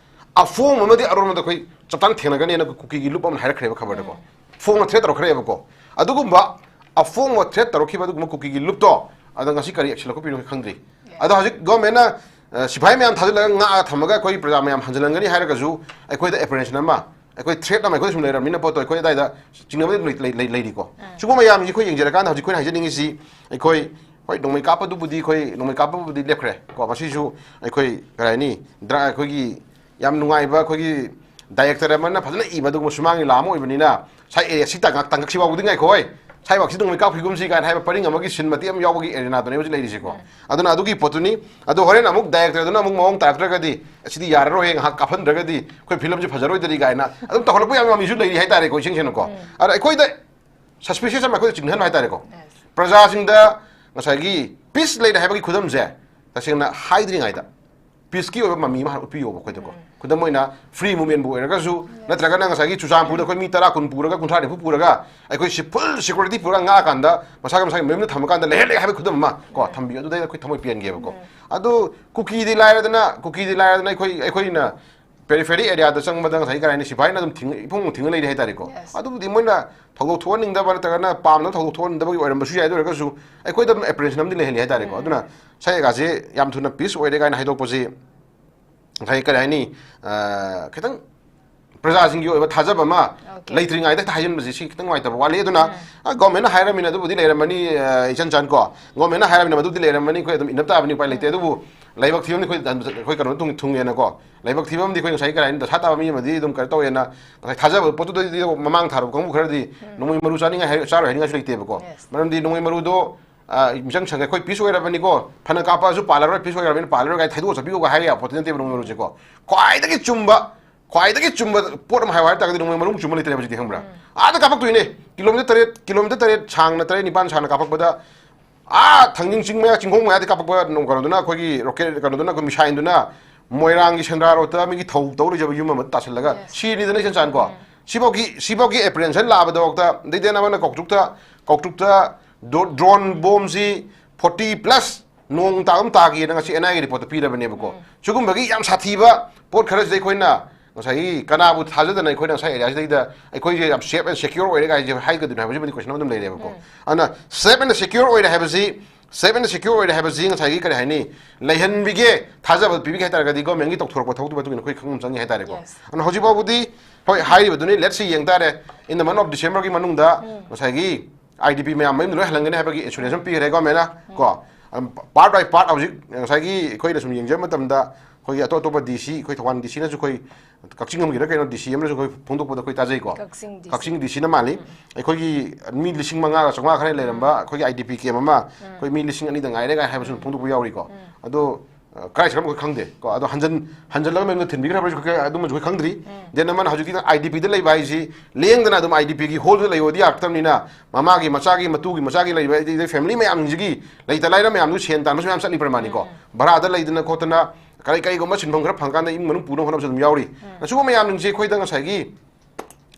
ꯑꯐꯣꯡꯕ ꯑꯃꯗꯤ ꯑꯔꯣꯟꯕꯗ ꯑꯩꯈꯣꯏ ꯆꯞ ꯆꯥꯅ ꯊꯦꯡꯅꯒꯅꯤꯅ ꯑꯩꯈꯣꯏ ꯀꯨꯀꯤꯒꯤ ꯂꯨꯞ ꯑꯃꯅ ꯍꯥꯏꯔꯛꯈ꯭ꯔꯦꯕ ꯈꯕꯔꯗꯀꯣ꯫ ꯎꯝ꯫ ꯐꯣꯡꯅ threat ꯇꯧꯔꯛꯈ꯭ꯔꯦꯕꯀꯣ꯫ ꯑꯗꯨꯒꯨꯝꯕ ꯑꯐꯣꯡꯕ threat ꯇꯧꯔꯛꯈꯤꯕ ꯑꯗꯨꯒꯨꯝꯕ ꯀꯨꯀꯤꯒꯤ ꯂꯨꯞꯇꯣ, ꯑꯗ ꯉꯁꯤ ꯀꯔꯤ action ꯂꯧꯈꯠꯄꯤꯅꯣ ꯈꯪꯗ꯭ꯔꯤ꯫ Yes꯫ ꯑꯗꯣ ꯍꯧꯖꯤꯛ governmentꯅ, ꯑ, ꯁꯤꯐꯥꯏ ꯃꯌꯥꯝ ꯊꯥꯖꯤꯜꯂꯒ ꯉꯥꯛꯑ ꯊꯝꯃꯒ ꯑꯩꯈꯣꯏ ꯄ꯭ꯔꯖꯥ ꯃꯌꯥꯝ ꯍꯟꯖꯤꯜꯍꯟꯒꯅꯤ ꯍꯥꯏꯔꯒꯁꯨ, ꯑꯩꯈꯣꯏꯗ apprehension ꯑꯃ, ꯑꯩꯈꯣꯏ threat ꯑꯃ ꯑꯩꯈꯣꯏꯗ ꯁꯨꯝ ꯂꯩꯔꯕꯅꯤꯅ ꯄꯣꯠꯇꯣ ꯑꯩꯈꯣꯏ ꯑꯗꯥꯏꯗ ꯆꯤꯡꯅꯕ ꯂꯩ-, ꯂꯩ-, ꯂꯩ-, ꯂꯩꯔꯤꯀꯣ꯫ ꯎꯝ꯫ ꯁꯤꯒꯨꯝꯕ ꯃꯌꯥꯝꯁꯤ ꯑꯩꯈꯣꯏ ꯌꯦꯡꯖꯔꯀꯥꯟꯗ ꯍꯧꯖꯤꯛ ꯑꯩꯈꯣꯏꯅ ꯍꯥꯏꯖꯅꯤꯡꯉꯤꯁꯤ, ꯑꯩꯈꯣꯏ, ꯍꯣꯏ, ꯅꯣꯡꯃꯩ ꯀꯥꯞꯄꯗꯨꯕꯨꯗꯤ ꯑꯩꯈꯣꯏ, ꯅꯣꯡꯃꯩ ꯀꯥꯞꯄꯕꯨꯗꯤ ꯂꯦꯞꯈ꯭ꯔꯦ ꯀꯣ, ꯃꯁꯤꯁꯨ ꯑꯩꯈꯣꯏ, ꯀꯔꯤ ꯍꯥꯏꯅꯤ, ꯗ꯭ꯔꯥ-, ꯑꯩꯈꯣꯏꯒꯤ ꯌꯥꯝ ꯅꯨꯡꯉꯥꯏꯕ ꯑꯩꯈꯣꯏꯒꯤ director ꯑꯃꯅ ꯐꯖꯅ ꯏꯕ ꯑꯗꯨꯒꯨꯝꯕ ꯁꯨꯃꯥꯡ ꯂꯤꯂꯥ ꯑꯃ ꯑꯣꯏꯕꯅꯤꯅ, ꯁꯥꯏ area ꯁꯤ ꯇꯥꯡꯀꯛ, ꯇꯥꯡꯀꯛꯁꯤ ꯐꯥꯎꯕꯗꯤ ꯉꯥꯏꯈꯣ ꯍꯣꯏ, ꯁꯥꯏ ꯋꯥꯛꯁꯤ ꯅꯣꯡꯃꯩ ꯀꯥꯞꯈꯤꯒꯨꯝꯁꯤ ꯀꯥꯏꯅ ꯍꯥꯏꯕ ꯄꯔꯤꯡ ꯑꯃꯒꯤ scene ꯃꯇꯦꯛ ꯑꯃ ꯌꯥꯎꯕꯒꯤ arenaꯗꯨꯅꯦ ꯍꯧꯖꯤꯛ ꯂꯩꯔꯤꯁꯤꯀꯣ꯫ ꯎꯝ꯫ ꯑꯗꯨꯅ ꯑꯗꯨꯒꯤ ꯄꯣꯠꯇꯨꯅꯤ꯫ ꯑꯗꯣ ꯍꯣꯔꯦꯟ ꯑꯃꯨꯛ directorꯗꯨꯅ ꯑꯃꯨꯛ ꯃꯑꯣꯡ ꯇꯥꯔꯛꯇ꯭ꯔꯒꯗꯤ, "ꯑꯁꯤꯗꯤ ꯌꯥꯔꯔꯣꯏ, ꯉꯥꯏꯍꯥꯛ ꯀꯥꯞꯍꯟꯗ꯭ꯔꯒꯗꯤ ꯑꯩꯈꯣꯏ filmꯁꯤ ꯐꯖꯔꯣꯏꯗ꯭ꯔꯤ" ꯀꯥꯏꯅ ꯑꯗꯨꯝ ꯇꯧꯍꯜꯂꯛꯄ ꯌꯥꯕ ꯃꯤꯁꯨ ꯂꯩꯔꯤ ꯍꯥꯏꯇꯥꯔꯦꯀꯣ, ꯏꯁꯦꯡ ꯁꯦꯡꯅꯀꯣ꯫ ꯎꯝ꯫ ꯑꯗ ꯑꯩꯈꯣꯏꯗ suspicious ꯑꯃ ꯑꯩꯈꯣꯏꯗ ꯆꯤꯡꯍꯟꯕ ꯍꯥꯏꯇꯥꯔꯦꯀꯣ꯫ Yes꯫ ꯄ꯭ꯔꯖꯥꯁꯤꯡꯗ ꯉꯁꯥꯏꯒꯤ peace ꯂꯩꯔꯦ ꯍꯥꯏꯕꯒꯤ ꯈꯨꯗꯝꯁꯦ ꯇꯁꯦꯡꯅ ꯍꯥꯏꯗ꯭ꯔꯤꯉꯩꯗ, ꯄꯤꯁꯀꯤ ꯑꯣꯏꯕ ꯃꯃꯤ ꯑꯃ ꯍꯥꯟꯅ ꯎꯠꯄꯤꯌꯣꯕ ꯑꯩꯈꯣꯏꯗꯀꯣ꯫ ꯈꯨꯗꯝ ꯑꯣꯏꯅ, ꯐ꯭ꯔꯤ ꯃꯨꯚꯃꯦꯟꯕꯨ ꯑꯣꯏꯔꯒꯁꯨ, ꯅꯠꯇ꯭ꯔꯒꯅ ꯉꯁꯥꯏꯒꯤ ꯆꯨꯔꯆꯥꯟꯄꯨꯔꯗ ꯑꯩꯈꯣꯏ ꯃꯤ ꯇꯔꯥ, ꯀꯨꯟ ꯄꯨꯔꯒ, ꯀꯨꯟꯊ꯭ꯔꯥ, ꯅꯤꯐꯨ ꯄꯨꯔꯒ, ꯑꯩꯈꯣꯏ ꯁꯤ ꯐꯨꯜ ꯁꯦꯀ꯭ꯌꯨꯔꯤꯇꯤ ꯄꯨꯔꯒ ꯉꯥꯛꯑꯀꯥꯟꯗ ꯃꯁꯥꯒ ꯃꯁꯥꯒꯤ ꯃꯌꯨꯝꯗ ꯊꯝꯃꯀꯥꯟꯗ ꯂꯩꯍꯜꯂꯦ ꯍꯥꯏꯕ ꯈꯨꯗꯝ ꯑꯃ ꯀꯣ ꯊꯝꯕꯤꯌꯨ꯫ ꯑꯗꯨꯗ ꯑꯩꯈꯣꯏ ꯊꯃꯣꯏ ꯄꯦꯟꯒꯦꯕꯀꯣ꯫ ꯑꯗꯨ ꯀꯨꯀꯤꯗꯤ ꯂꯥꯏꯔꯗꯅ, ꯀꯨꯀꯤꯗꯤ ꯂꯥꯏꯔꯗꯅ ꯑꯩꯈꯣꯏ, ꯑꯩꯈꯣꯏꯅ ꯄꯦꯔꯤꯐꯦꯔꯤ ꯑꯦꯔꯤꯌꯥꯗ ꯆꯪꯕꯗ ꯉꯁꯥꯏ ꯀꯔꯤ ꯍꯥꯏꯅꯤ, ꯁꯤꯐꯥꯏꯅ ꯑꯗꯨꯝ ꯊꯤꯡ-, ꯏꯐꯨꯡ ꯊꯤꯡꯉ ꯂꯩꯔꯤ ꯍꯥꯏꯇꯥꯔꯦꯀꯣ꯫ Yes. ꯑꯗꯨꯕꯨꯗꯤ ꯃꯣꯏꯅ ꯊꯧꯗꯣꯛ ꯊꯣꯛꯍꯟꯅꯤꯡꯗꯕ ꯅꯠꯇ꯭ꯔꯒꯅ ꯄꯥꯝꯗꯕ ꯊꯧꯗꯣꯛ ꯊꯣꯛꯍꯟꯅꯤꯡꯗꯕꯒꯤ ꯑꯣꯏꯔꯝꯕꯁꯨ ꯌꯥꯏ꯫ ꯑꯗꯨ ꯑꯣꯏꯔꯒꯁꯨ ꯑꯩꯈꯣꯏꯗ ꯑꯗꯨꯝ ꯑꯦꯄ꯭ꯔꯤꯁꯤꯌꯦꯁꯟ ꯑꯃꯗꯤ ꯂꯩꯍꯜꯂꯤ ꯍꯥꯏꯇꯥꯔꯦꯀꯣ꯫ ꯑꯗꯨꯅ ꯁꯥꯏ ꯑꯦꯒꯥꯁꯦ ꯌꯥꯝ ꯊꯨꯅ ꯄꯤꯁ ꯑꯣꯏꯔꯦ ꯀꯥꯏꯅ ꯍꯥꯏꯗꯣꯛꯄꯁꯤ ꯉꯁꯥꯏ ꯀꯔꯤ ꯍꯥꯏꯅꯤ, ꯑ, ꯈꯤꯇꯪ ꯄ꯭ꯔꯖꯥꯁꯤꯡꯒꯤ ꯑꯣꯏꯕ ꯊꯥꯖꯕ ꯑꯃ Okay. ꯂꯩꯇ꯭ꯔꯤꯉꯩꯗ ꯍꯦꯛꯇ ꯍꯥꯏꯖꯤꯟꯕꯁꯤ ꯁꯤ ꯈꯤꯇꯪ ꯅꯨꯡꯉꯥꯏꯇꯕ ꯋꯥꯠꯂꯤ꯫ ꯑꯗꯨꯅ, ꯎꯝ꯫ ꯑ, ꯒꯣꯔꯃꯦꯟꯅ ꯍꯥꯏꯔꯝꯃꯤꯅ ꯑꯗꯨꯕꯨꯗꯤ ꯂꯩꯔꯝꯃꯅꯤ, ꯑ, ꯏꯆꯟ ꯆꯟ ꯀꯣ꯫ ꯒꯣꯔꯃꯦꯟꯅ ꯍꯥꯏꯔꯝꯃꯤꯅ ꯃꯗꯨꯗꯤ ꯂꯩꯔꯝꯃꯅꯤ, ꯑꯩꯈꯣꯏ ꯑꯗꯨꯝ ꯏꯟꯅꯕ ꯇꯥꯕꯅꯤ, ꯎꯄꯥꯏ ꯂꯩꯇꯦ꯫ ꯎꯝ꯫ ꯑꯗꯨꯕꯨ ꯂꯥꯏꯕꯛ ꯊꯤꯕ ꯑꯃꯗꯤ ꯑꯩꯈꯣꯏ, ꯑꯩꯈꯣꯏ ꯀꯩꯅꯣ ꯊꯨꯡ-, ꯊꯨꯡꯉꯦꯅꯀꯣ꯫ ꯂꯥꯏꯕꯛ ꯊꯤꯕ ꯑꯃꯗꯤ ꯑꯩꯈꯣꯏ ꯉꯁꯥꯏ ꯀꯔꯤ ꯍꯥꯏꯅꯤ, ꯗꯁꯥ ꯇꯥꯕ ꯃꯤ ꯑꯃꯗꯤ ꯑꯗꯨꯝ ꯀꯩꯅꯣ ꯇꯧꯋꯦꯅ ꯉꯁꯥꯏ ꯊꯥꯖꯕ ꯄꯣꯠꯇꯨꯗꯗꯤ ꯃꯃꯥꯡ ꯊꯥꯔꯨꯕ ꯀꯥꯡꯕꯨ ꯈꯔꯗꯤ ꯎꯝ꯫ ꯅꯣꯡꯃꯩ ꯃꯔꯨ ꯆꯥꯅꯤꯡꯉꯥꯏ ꯍꯥꯏ-, ꯆꯥꯔꯣꯏ ꯍꯥꯏꯅꯤꯡꯉꯥꯏꯁꯨ ꯂꯩꯇꯦꯕꯀꯣ꯫ Yes. ꯃꯔꯝꯗꯤ ꯅꯣꯡꯃꯩ ꯃꯔꯨꯗꯣ ꯑ, ꯃꯤꯆꯪ ꯁꯪꯉꯦ, ꯑꯩꯈꯣꯏ ꯄꯤꯁ ꯑꯣꯏꯔꯕꯅꯤꯀꯣ, ꯐꯅ ꯀꯥꯞꯄꯛꯑꯁꯨ ꯄꯥꯜꯂꯔꯣꯏ, ꯄꯤꯁ ꯑꯣꯏꯔꯕꯅꯤꯅ ꯄꯥꯜꯂꯔꯣꯏ ꯀꯥꯏꯅ ꯊꯩꯗꯣꯛꯑ ꯆꯠꯄꯤꯌꯣꯒ ꯍꯥꯏꯕ ꯌꯥꯕ ꯄꯣꯠꯇꯤ ꯅꯠꯇꯦꯕ ꯅꯣꯡꯃꯩ ꯃꯔꯨꯁꯦꯀꯣ꯫ ꯈ꯭ꯋꯥꯏꯗꯒꯤ ꯆꯨꯝꯕ, ꯈ꯭ꯋꯥꯏꯗꯒꯤ ꯆꯨꯝꯕ ꯄꯣꯠ ꯑꯃ ꯍꯥꯏꯌꯣ ꯍꯥꯏ ꯇꯥꯔꯒꯗꯤ ꯅꯣꯡꯃꯩ ꯃꯔꯨ ꯆꯨꯝꯕ ꯂꯩꯇ꯭ꯔꯦ ꯍꯧꯖꯤꯛꯇꯤ, ꯈꯪꯕ꯭ꯔꯥ? ꯎꯝ꯫ ꯑꯥꯗ ꯀꯥꯞꯄꯛꯇꯣꯏꯅꯦ, ꯀꯤꯂꯣꯃꯤꯇꯔ ꯇꯔꯦꯠ, ꯀꯤꯂꯣꯃꯤꯇꯔ ꯇꯔꯦꯠ ꯁꯥꯡꯅ, ꯇꯔꯦꯠ ꯅꯤꯄꯥꯟ ꯁꯥꯡꯅ ꯀꯥꯞꯄꯛꯄꯗ, ꯑꯥ ꯊꯥꯡꯖꯤꯡ ꯆꯤꯡ ꯃꯌꯥ, ꯆꯤꯡꯈꯣꯡ ꯃꯌꯥꯗꯤ ꯀꯥꯞꯄꯛꯄ ꯅꯣꯡ ꯀꯩꯅꯣꯗꯨꯅ, ꯑꯩꯈꯣꯏꯒꯤ ꯔꯣꯀꯦꯠ ꯀꯩꯅꯣꯗꯨꯅ, ꯑꯩꯈꯣꯏ ꯃꯤꯁꯥꯏꯟꯗꯨꯅ ꯃꯣꯏꯔꯥꯡꯒꯤ ꯁꯦꯟꯗ꯭ꯔꯥ ꯔꯣꯗꯇ ꯃꯤꯒꯤ ꯊꯧ ꯇꯧ ꯂꯩꯖꯕ ꯌꯨꯝ ꯑꯃꯗ ꯇꯥꯁꯤꯜꯂꯒ Yes. ꯁꯤꯔꯤꯗꯅ ꯏꯆꯟ ꯆꯥꯟꯀꯣ꯫ ꯎꯝ꯫ ꯁꯤꯐꯥꯎꯒꯤ, ꯁꯤꯐꯥꯎꯒꯤ ꯑꯦꯄ꯭ꯔꯤꯍꯦꯟꯁꯟ ꯂꯥꯛꯑꯕꯗꯐꯥꯎꯗ, ꯗꯩꯗꯦꯟ ꯑꯃꯅ ꯀꯧꯇ꯭ꯔꯨꯛꯇ, ꯀꯧꯇ꯭ꯔꯨꯛꯇ ꯗ꯭ꯔꯣ-, ꯗ꯭ꯔꯣꯟ ꯕꯣꯝꯁꯤ forty plus ꯅꯣꯡ ꯇꯥꯕ ꯑꯗꯨꯝ ꯇꯥꯈꯤꯑꯅ ꯉꯁꯤ ꯑꯦꯟ ꯑꯥꯏ ꯑꯦꯒꯤ ꯔꯤꯄꯣꯔꯠꯇ ꯄꯤꯔꯕꯅꯦꯕꯀꯣ꯫ ꯎꯝ꯫ ꯁꯤꯒꯨꯝꯕꯒꯤ ꯌꯥꯝ ꯁꯥꯊꯤꯕ ꯄꯣꯠ ꯈꯔꯁꯤꯗ ꯑꯩꯈꯣꯏꯅ ꯉꯁꯥꯏꯒꯤ ꯀꯅꯥꯕꯨ ꯊꯥꯖꯗꯅ ꯑꯩꯈꯣꯏꯅ ꯉꯁꯥꯏ ꯑꯦꯔꯤꯌꯥꯁꯤꯗꯩꯗ ꯑꯩꯈꯣꯏꯁꯦ ꯌꯥꯝ ꯁꯦꯐ ꯑꯦꯟ ꯁꯦꯀ꯭ꯌꯣꯔ ꯑꯣꯏꯔꯦ ꯀꯥꯏꯁꯦ ꯍꯥꯏꯒꯗꯣꯏꯅꯣ ꯍꯥꯏꯕꯁꯤꯃꯗꯤ ꯀꯣꯏꯁꯟ ꯑꯃ ꯑꯗꯨꯝ ꯂꯩꯔꯦꯕꯀꯣ꯫ ꯎꯝ꯫ ꯑꯗꯨꯅ ꯁꯦꯐ ꯑꯦꯟ ꯁꯦꯀ꯭ꯌꯣꯔ ꯑꯣꯏꯔꯦ ꯍꯥꯏꯕꯁꯤ, ꯁꯦꯐ ꯑꯦꯟ ꯁꯦꯀ꯭ꯌꯣꯔ ꯑꯣꯏꯔꯦ ꯍꯥꯏꯕꯁꯤ ꯉꯁꯥꯏꯒꯤ ꯀꯔꯤ ꯍꯥꯏꯅꯤ, ꯂꯩꯍꯟꯕꯤꯒꯦ, ꯊꯥꯖꯕ ꯄꯤꯕꯤꯒꯦ ꯍꯥꯏ ꯇꯥꯔꯒꯗꯤ ꯒꯣꯔꯃꯦꯟꯒꯤ ꯇꯧꯊꯣꯔꯛꯄ ꯊꯕꯛꯇꯨꯒꯤ ꯃꯇꯨꯡ ꯏꯟꯅ ꯑꯩꯈꯣꯏ ꯈꯪꯕ ꯆꯪꯉꯦ ꯍꯥꯏ ꯇꯥꯔꯦꯀꯣ꯫ Yes. ꯑꯗꯨꯅ ꯍꯧꯖꯤꯛ ꯐꯥꯎꯕꯗꯤ ꯍꯣꯏ ꯍꯥꯏꯔꯤꯕꯗꯨꯅꯤ, let's see, ꯌꯦꯡ ꯇꯥꯔꯦ꯫ In the month of December ꯒꯤ ꯃꯅꯨꯡꯗ ꯎꯝ꯫ ꯉꯁꯥꯏꯒꯤ ꯑꯥꯏ ꯗꯤ ꯄꯤ ꯃꯌꯥꯝ ꯃꯌꯨꯝꯗ ꯂꯣꯏ ꯍꯜꯍꯟꯒꯅꯤ ꯍꯥꯏꯕꯒꯤ ꯑꯦꯁꯨꯔꯦꯟꯁ ꯑꯃ ꯄꯤꯈ꯭ꯔꯦ ꯒꯣꯔꯃꯦꯟꯅ ꯀꯣ꯫ ꯄꯥꯔꯠ ꯕꯥꯏ ꯄꯥꯔꯠ ꯍꯧꯖꯤꯛ ꯉꯁꯥꯏꯒꯤ ꯑꯩꯈꯣꯏꯅ ꯁꯨꯝ ꯌꯦꯡꯖꯕ ꯃꯇꯝꯗ ꯑꯩꯈꯣꯏꯒꯤ ꯑꯇꯣꯞ ꯑꯇꯣꯞꯄ ꯗꯤ ꯁꯤ, ꯑꯩꯈꯣꯏ ꯊꯧꯕꯥꯜ ꯗꯤ ꯁꯤꯅꯁꯨ ꯑꯩꯈꯣꯏ ꯀꯛꯆꯤꯡ ꯑꯃꯒꯤꯔ ꯀꯩꯅꯣ ꯗꯤ ꯁꯤ ꯑꯃꯅꯁꯨ ꯑꯩꯈꯣꯏ ꯐꯣꯡꯗꯣꯛꯄꯗ ꯑꯩꯈꯣꯏ ꯇꯥꯖꯩꯀꯣ꯫ ꯀꯛꯆꯤꯡ ꯗꯤ ꯁꯤ꯫ ꯀꯛꯆꯤꯡ ꯗꯤ ꯁꯤꯅ ꯃꯥꯜꯂꯤ꯫ ꯎꯝ꯫ ꯑꯩꯈꯣꯏꯒꯤ ꯃꯤ ꯂꯤꯁꯤꯡ ꯃꯉꯥꯒ ꯆꯥꯝꯃꯉꯥ ꯈꯔ ꯂꯩꯔꯝꯕ ꯑꯩꯈꯣꯏꯒꯤ ꯑꯥꯏ ꯗꯤ ꯄꯤ ꯀꯦꯝ ꯑꯃ ꯎꯝ꯫ ꯑꯩꯈꯣꯏ ꯃꯤ ꯂꯤꯁꯤꯡ ꯑꯅꯤꯗ ꯉꯥꯏꯔꯦ ꯀꯥꯏ ꯍꯥꯏꯕꯁꯨ ꯎꯝ꯫ ꯐꯣꯡꯗꯣꯛꯄ ꯌꯥꯎꯔꯤꯀꯣ꯫ ꯎꯝ꯫ ꯑꯗꯣ ꯑ, ꯀꯗꯥꯏ ꯆꯠꯈ꯭ꯔꯕꯅꯣ ꯑꯩꯈꯣꯏ ꯈꯪꯗꯦ ꯀꯣ꯫ ꯑꯗꯣ ꯍꯟꯖꯟ-, ꯍꯟꯖꯜꯂꯒ ꯃꯌꯨꯝꯗ ꯊꯤꯟꯕꯤꯈ꯭ꯔꯕ꯭ꯔꯁꯨ ꯑꯩꯈꯣꯏ, ꯑꯗꯨꯝꯕꯁꯨ ꯑꯩꯈꯣꯏ ꯈꯪꯗ꯭ꯔꯤ꯫ ꯎꯝ꯫ ꯗꯦꯟ ꯑꯃꯅ ꯍꯧꯖꯤꯛꯀꯤ ꯑꯥꯏ ꯗꯤ ꯄꯤꯗ ꯂꯩꯕ ꯍꯥꯏꯁꯤ ꯂꯦꯡꯗꯅ ꯑꯗꯨꯝ ꯑꯥꯏ ꯗꯤ ꯄꯤꯒꯤ ꯍꯣꯜꯗꯨꯗ ꯂꯩꯌꯣꯗꯤ ꯌꯥꯔꯛꯇꯕꯅꯤꯅ, ꯃꯃꯥꯒꯤ, ꯃꯆꯥꯒꯤ, ꯃꯇꯨꯒꯤ, ꯃꯆꯥꯒꯤ ꯂꯩꯕ, ꯑꯗꯩ ꯐꯦꯃꯤꯂꯤ ꯃꯌꯥꯝꯁꯤꯡꯁꯤꯒꯤ ꯂꯩꯇ ꯂꯥꯏꯔ ꯃꯌꯥꯝꯗꯨ ꯁꯦꯟ ꯇꯥꯟꯕꯁꯨ ꯃꯌꯥꯝ ꯆꯠꯂꯤꯕ꯭ꯔ ꯃꯥꯅꯤꯀꯣ꯫ ꯎꯝ꯫ ꯚꯔꯥꯗ ꯂꯩꯗꯅ ꯈꯣꯠꯇꯅ ꯀꯔꯤ ꯀꯔꯤꯒꯨꯝꯕ ꯁꯤꯟꯐꯝ ꯈꯔ ꯐꯪꯀꯥꯟꯗ ꯏꯃꯨꯡ ꯃꯅꯨꯡ ꯄꯨꯅꯕ ꯍꯣꯠꯅꯕꯁꯨ ꯑꯗꯨꯝ ꯌꯥꯎꯔꯤ꯫ ꯁꯤꯒꯨꯝꯕ ꯃꯌꯥꯝꯁꯤꯡꯁꯦ ꯑꯩꯈꯣꯏꯗ ꯉꯁꯥꯏꯒꯤ